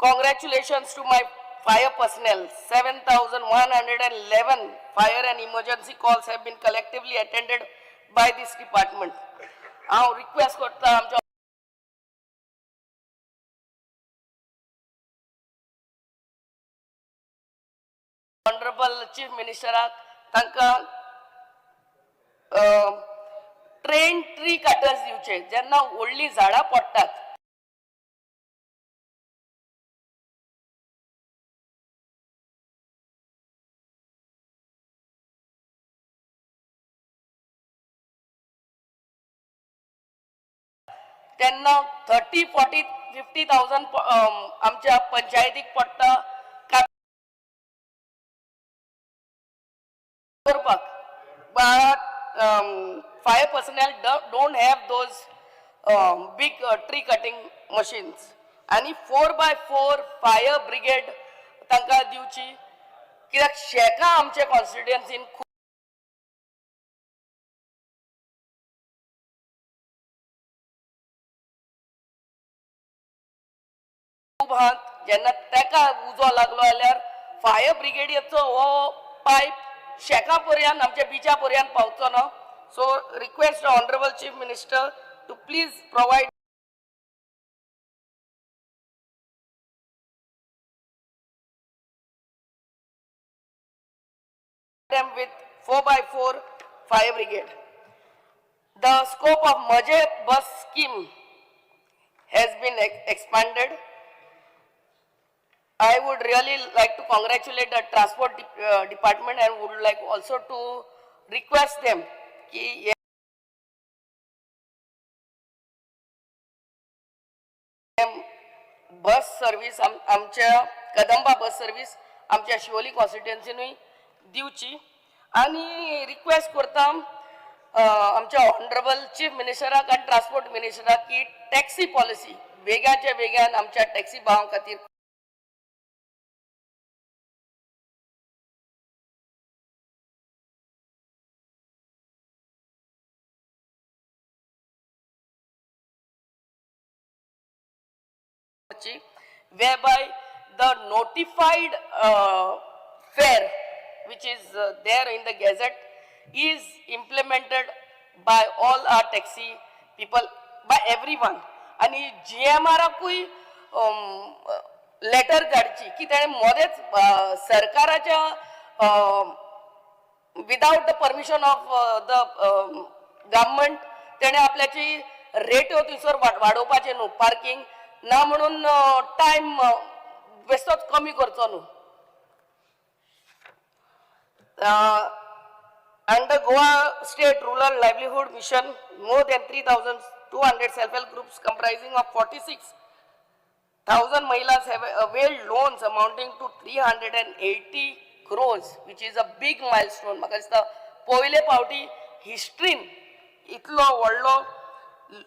Congratulations to my fire personnel. 7,111 fire and emergency calls have been collectively attended by this department. हांव request करता आमच्या ऑनरेबल चीफ मिनिस्टराक तांकां ट्रेन ट्री कटर्स दिवचे जेन्ना व्हडलीं झाडां पडटात. तेन्ना 30, 40, 50,000 आमच्या पंचायतीक पडटा करपाक. But fire personnel don't have those big tree cutting machines. आनी 4x4 fire brigade तांकां दिवची, कित्याक शेकां आमच्या कॉन्स्टिट्युएन्सीन खूब आहात. जेन्ना ताका उजो लागलो जाल्यार फायर ब्रिगेडीचो हो पायप शेका पर्यंत आमच्या बिचा पर्यंत पावचो ना. So request honourable chief minister to please provide them with 4x4 fire brigade. The scope of Maje bus scheme has been expanded. I would really like to congratulate the transport department and would like also to request them ki bus service आमच्या कदंबा बस service आमच्या शिवोली कॉन्स्टिट्युएन्सीनूय दिवची. आनी request करता आमच्या honourable chief मिनिस्टराक आनी transport मिनिस्टराक की taxi policy वेगाच्या वेगान आमच्या टॅक्सी भावां खातीर whereby the notified fare which is there in the gazette is implemented by all our taxi people, by everyone. आनी GMR-आकूय लेटर धाडची की ताणें मदेंच सरकाराच्या without the permission of the government तेणें आपल्याची रेट्यो थंयसर वाडोवपाचें न्हू, पार्किंग ना म्हणून टायम बेश्टोच कमी करचो न्हू. Under Goa State Rural Livelihood Mission, more than 3,200 self-help groups comprising of 46,000 mahilas have availed loans amounting to 380 crores, which is a big milestone. म्हाका दिसता पयले फावटी हिस्ट्रीन इतलो व्हडलो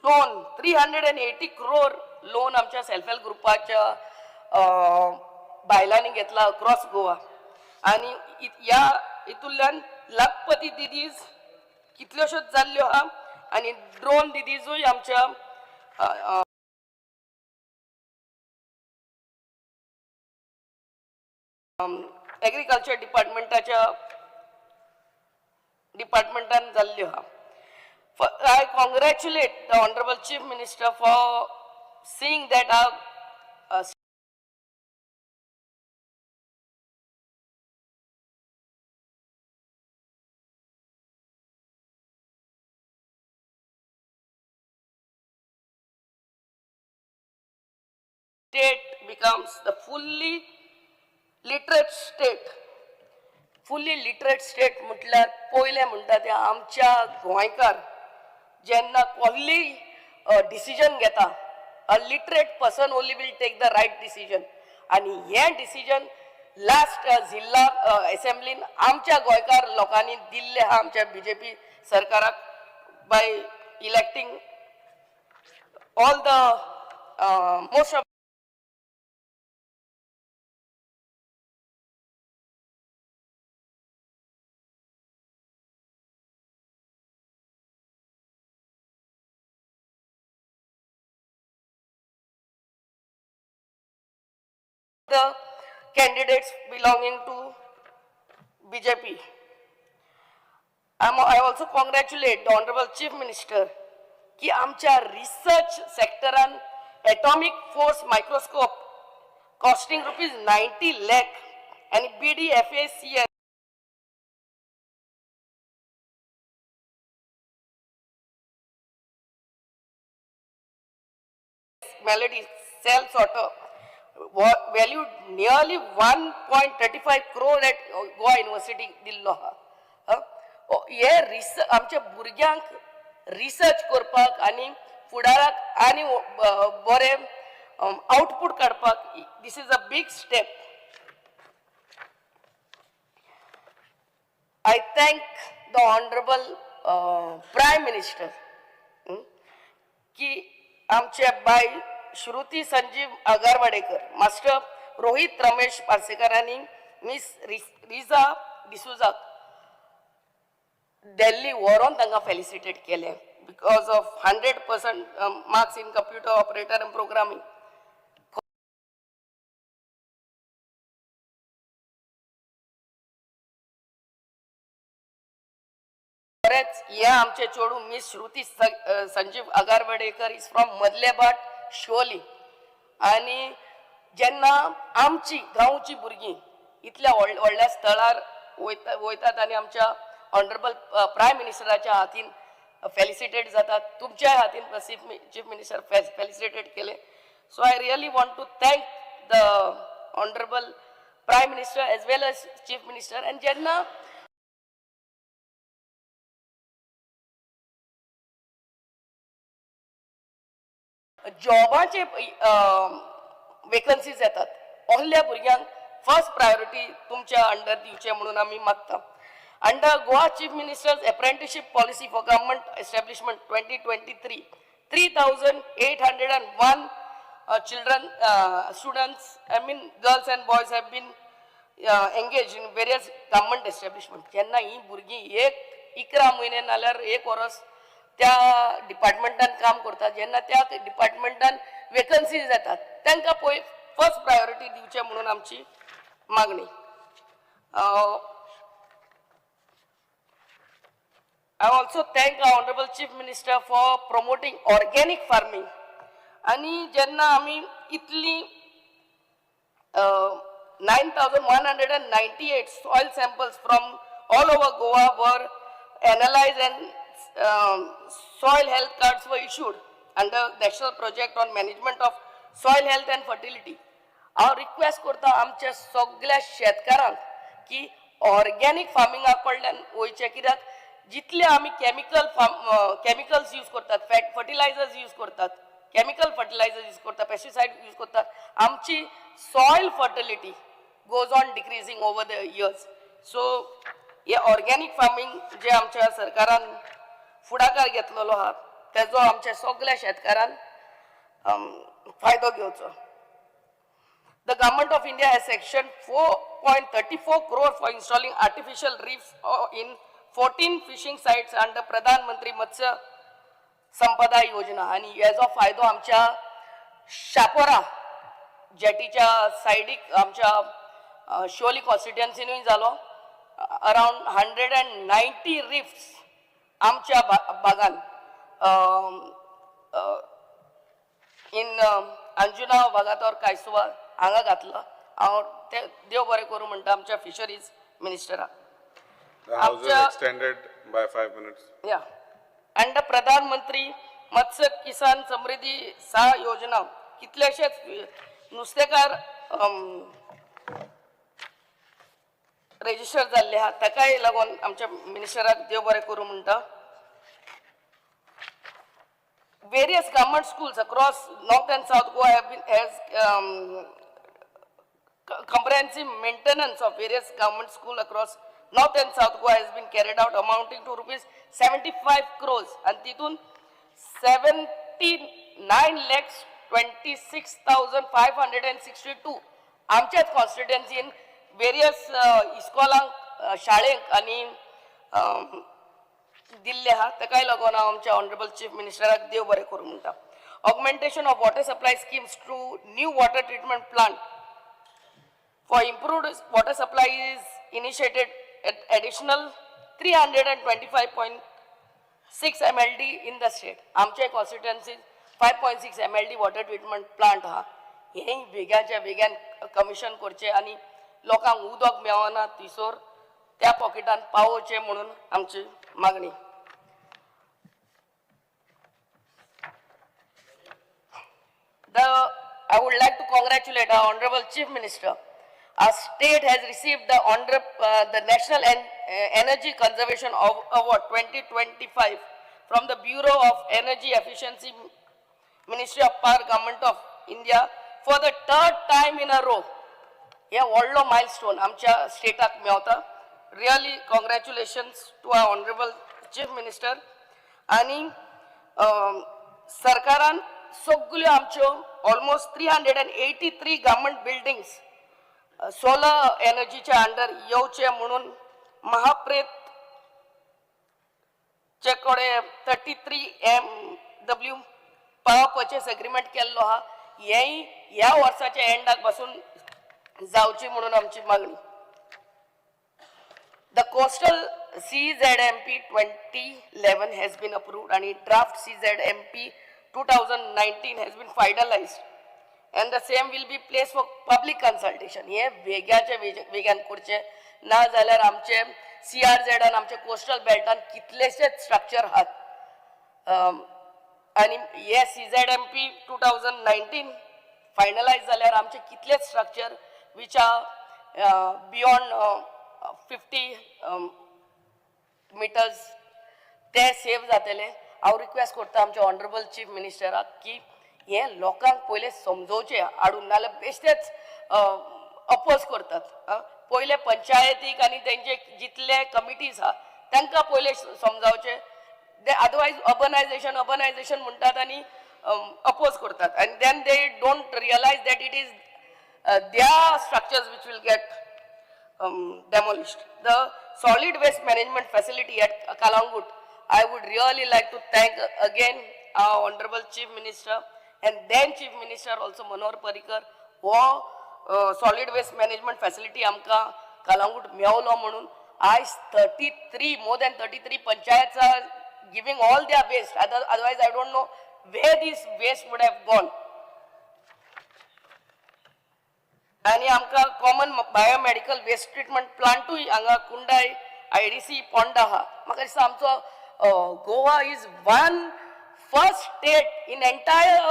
लोन 380 crore loan आमच्या सेल्फ हेल्प ग्रुपाच्या बायलांनी घेतला अक्रॉस गोवा. आनी ह्या हितूंतल्यान लखपती दिदीज कितल्योश्योच जाल्ल्यो आहा आनी ड्रोन दिदीजूय आमच्या एग्रीकल्चर डिपार्टमेंटान जाल्ल्यो आहा. I congratulate the Honorable Chief Minister for seeing that our state becomes the fully literate state. Fully literate state म्हटल्यार पयलें म्हणटा तें आमच्या गोंयकार जेन्ना कसली डिसिजन घेता, a literate person only will take the right decision. आनी हें डिसिजन लास्ट जिल्ला एसेंब्लीन आमच्या गोंयकार लोकांनी दिल्लें आहा आमच्या बीजेपी सरकाराक by electing all the most of the candidates belonging to BJP. I also congratulate the Honorable Chief Minister की आमच्या research सेक्टरान atomic force microscope costing rupees 90 lakh आनी BDFACS Melody cell sorter valued nearly 1.35 crore at Goa University दिल्लो आहा. हे आमच्या भुरग्यांक research करपाक आनी फुडाराक आनी बरें आउटपूट काडपाक this is a big step. I thank the honourable prime minister की आमचे बाय श्रुती संजीव आगारवाडेकर, मास्टर रोहित रमेश पार्सेकर आनी मिस रिजा डिसुजाक दिल्ली व्हरोन तांकां फेलिसिटेट केलें because of 100% marks in computer operator and programming. खरेंच हें आमचें चेडूं miss Shruti Sanjeev Agarwadekar is from Madlebat Siolim आनी जेन्ना आमची गांवची भुरगीं इतल्या व्हडल्या स्थळार वयतात आनी आमच्या ऑनरेबल प्रायम मिनिस्टराच्या हातीन फेलिसिटेट जातात, तुमच्याय हातीन चीफ मिनिस्टर फेलिसिटेट केले. So I really want to thank the honourable prime minister as well as chief minister. आनी जेन्ना जॉबाचे वेकन्सीज येतात, ओहल्या भुरग्यांक फर्स्ट प्रायोरिटी तुमच्या अंडर दिवचें म्हणून आमी मागता. Under Goa chief minister's apprenticeship policy for government establishment 2023, 3,801 children, students, I mean girls and boys have been engaged in various government establishment. जेन्ना ही भुरगीं एक 11 म्हयने नाल्यार एक वर्स त्या डिपार्टमेंटान काम करतात, जेन्ना त्या डिपार्टमेंटान वेकन्सीज येतात तांकां पळय फर्स्ट प्रायोरिटी दिवचें म्हणून आमची मागणी. I also thank our Honorable Chief Minister for promoting organic farming. आनी जेन्ना आमी इतली 9,198 soil samples from all over Goa were analyzed and soil health cards were issued under National Project on Management of Soil Health and Fertility. हांव request करता आमच्या सगळ्या शेतकारांक की ऑर्गेनीक फार्मिंगा कडल्यान वयचें, कित्याक जितले आमी केमिकल्स यूज करतात, फर्टिलायझर्स यूज करतात, केमिकल फर्टिलायझर्स यूज करतात, पेस्टिसायड यूज करतात, आमची soil fertility goes on decreasing over the years. So हे ऑर्गेनीक फार्मींग जे आमच्या सरकारान फुडाकार घेतलेलो आहा तेजो आमच्या सगळ्या शेतकारान फायदो घेवचो. The government of India has sanctioned 4.34 crore for installing artificial reefs in 14 fishing sites under Pradhan Mantri Matsya Sampada Yojana. आनी हेजो फायदो आमच्या शापोरा जेटीच्या सायडीक आमच्या शिवोली कॉन्स्टिट्युएन्सीनूय जालो. अरावंड 190 रिफ्स आमच्या भागान इन अंजुना भागातोर कायसुवा हांगा घातला. हांव ते देव बरें करूं म्हणटा आमच्या fisheries मिनिस्टराक. The House is extended by 5 minutes. Yeah. Under Pradhan Mantri Matsya Kisan Samriddhi सा योजना कितलेशेच नुस्तेकार रेजिस्टर जाल्ले आहा, ताकाय लागून आमच्या मिनिस्टराक देव बरें करूं म्हणटा. Various government schools across North and South Goa have been has comprehensive maintenance of various government school across North and South Goa has been carried out amounting to rupees 75 crores and titun 79,26,562 आमच्याच कॉन्स्टिट्युएन्सीन various इस्कॉलांक, शाळेंक आनी दिल्ले आहा. ताकाय लागून हांव आमच्या honourable chief मिनिस्टराक देव बरें करूं म्हणटा. Augmentation of water supply schemes through new water treatment plant for improved water supply is initiated at additional 325.6 MLD in the state. आमचे constituency 5.6 MLD water treatment plant आहा, हें बेग्याच्या बेग्यान कमिशन करचें आनी लोकांक उदक मेळना थंयसर त्या पॉकेटान पावोवचें म्हणून आमची मागणी. I would like to congratulate our Honorable Chief Minister. Our state has received the National Energy Conservation Award 2025 from the Bureau of Energy Efficiency, Ministry of Power, Government of India for the third time in a row. हे व्हडलो milestone आमच्या स्टेटाक मेवता. Really congratulations to our honourable chief minister. आनी सरकारान सगल्यो आमच्यो almost 383 government buildings solar एनर्जीच्या under येवचे म्हणून महाप्रेत चे कडेन 33 MW power purchase agreement केल्लो आहा. हेंय ह्या वर्साच्या एंडाक पासून जावची म्हणून आमची मागणी. The coastal CZMP 2011 has been approved and draft CZMP 2019 has been finalized and the same will be placed for public consultation. हे वेग्याचे वेग्यान करचे ना जाल्यार आमचे CRZ आमचे कोस्टल बेल्टान कितलेशेच स्ट्रक्चर आहात. आनी हे CZMP 2019 finalise जाल्यार आमचे कितलेच structure which are beyond 50 meters ते सेव जातले. हांव रिक्वेस्ट करता आमच्या ऑनरेबल चीफ मिनिस्टराक की हें लोकांक पयलें समजोवचें हाडून, नाजाल्यार बेश्टेच अपोज करतात. पयले पंचायतीक आनी तेंचे जितले कमिटीज आहा तांकां पयले समजावचें. ते अदरवायज अर्बनायजेशन अर्बनायजेशन म्हणटात आनी अपोज करतात आनी then they don't realise that it is their structures which will get demolished. The solid waste management facility at Kalangut, I would really like to thank again our Honorable Chief Minister and then Chief Minister also Manohar Parrikar हो solid waste management facility आमकां कालांगूट मेवलो म्हणून. आयज 33 more than 33 panchayats are giving all their waste, otherwise I don't know where this waste would have gone. आनी आमकां common biomedical waste treatment प्लांटूय हांगा कुंडाय IDC Ponda आहा. म्हाका दिसता आमचो Goa is one first state in entire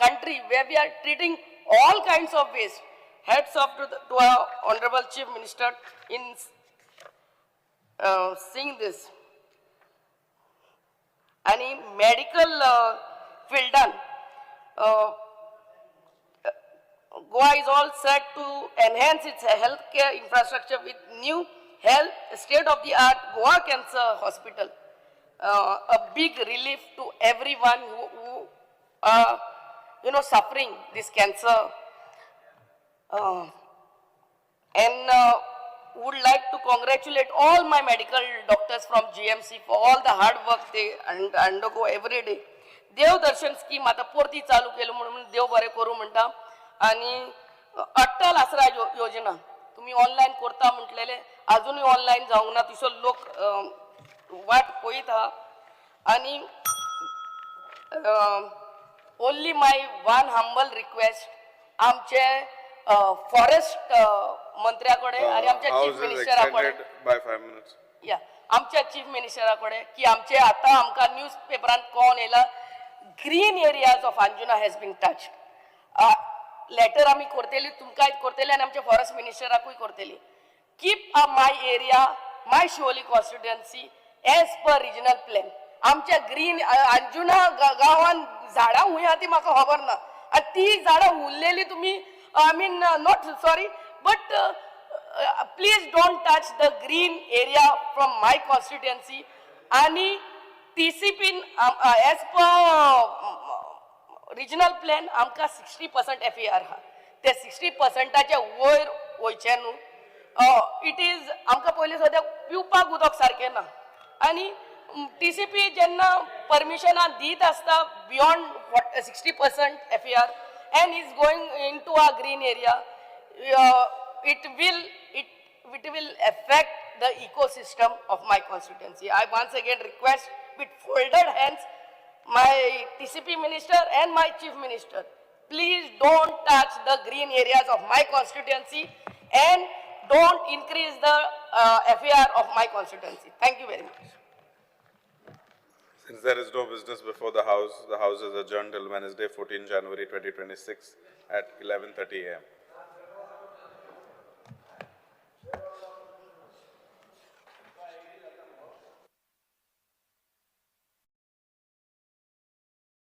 country where we are treating all kinds of waste. Hats off to our Honorable Chief Minister in seeing this. आनी medical फिल्डान Goa is all set to enhance its healthcare infrastructure with new health state-of-the-art Goa Cancer Hospital. A big relief to everyone who are, suffering this cancer. And would like to congratulate all my medical doctors from GMC for all the hard work they undergo every day. Dev Darshan scheme आता परती चालू केली म्हणून देव बरें करूं म्हणटा. आनी अटल आसरा योजना तुमी ऑनलायन करता म्हटलेले अजुनूय ऑनलायन जावंक ना, थंयसर लोक वाट पळयत आहा. आनी only my one humble request आमचे फॉरेस्ट मंत्र्या कडेन आनी आमच्या चीफ मिनिस्टरा कडेन by 5 minutes. या आमच्या चीफ मिनिस्टरा कडेन की आमचे आतां आमकां न्यूज पेपरांत कोण येयला green areas of Anjuna has been touched. Letter आमी करतली, तुमकांय करतली आनी आमच्या फॉरेस्ट मिनिस्टराकूय करतली. Keep my area, my Siolim constituency as per regional plan. आमच्या ग्रीन अंजुना गांवान झाडां हुंय आहा ती म्हाका खबर ना, आनी ती झाडां उरलेली तुमी I mean not sorry but please don't touch the green area from my constituency. आनी TCP as per regional plan आमकां 60% FAR आहा, ते 60%च्या वयर वयचें न्हू. It is आमकां पयलीं सद्याक पिवपाक उदक सारकें ना. आनी TCP जेन्ना परमिशनां दीत आसता beyond 60% FAR and is going into a green area, It will affect the ecosystem of my constituency. I once again request with folded hands my TCP minister and my chief minister, please don't touch the green areas of my constituency and don't increase the FAR of my constituency. Thank you very much. Since there is no business before the House is adjourned till Wednesday, 14 January 2026 at 11:30 a.m.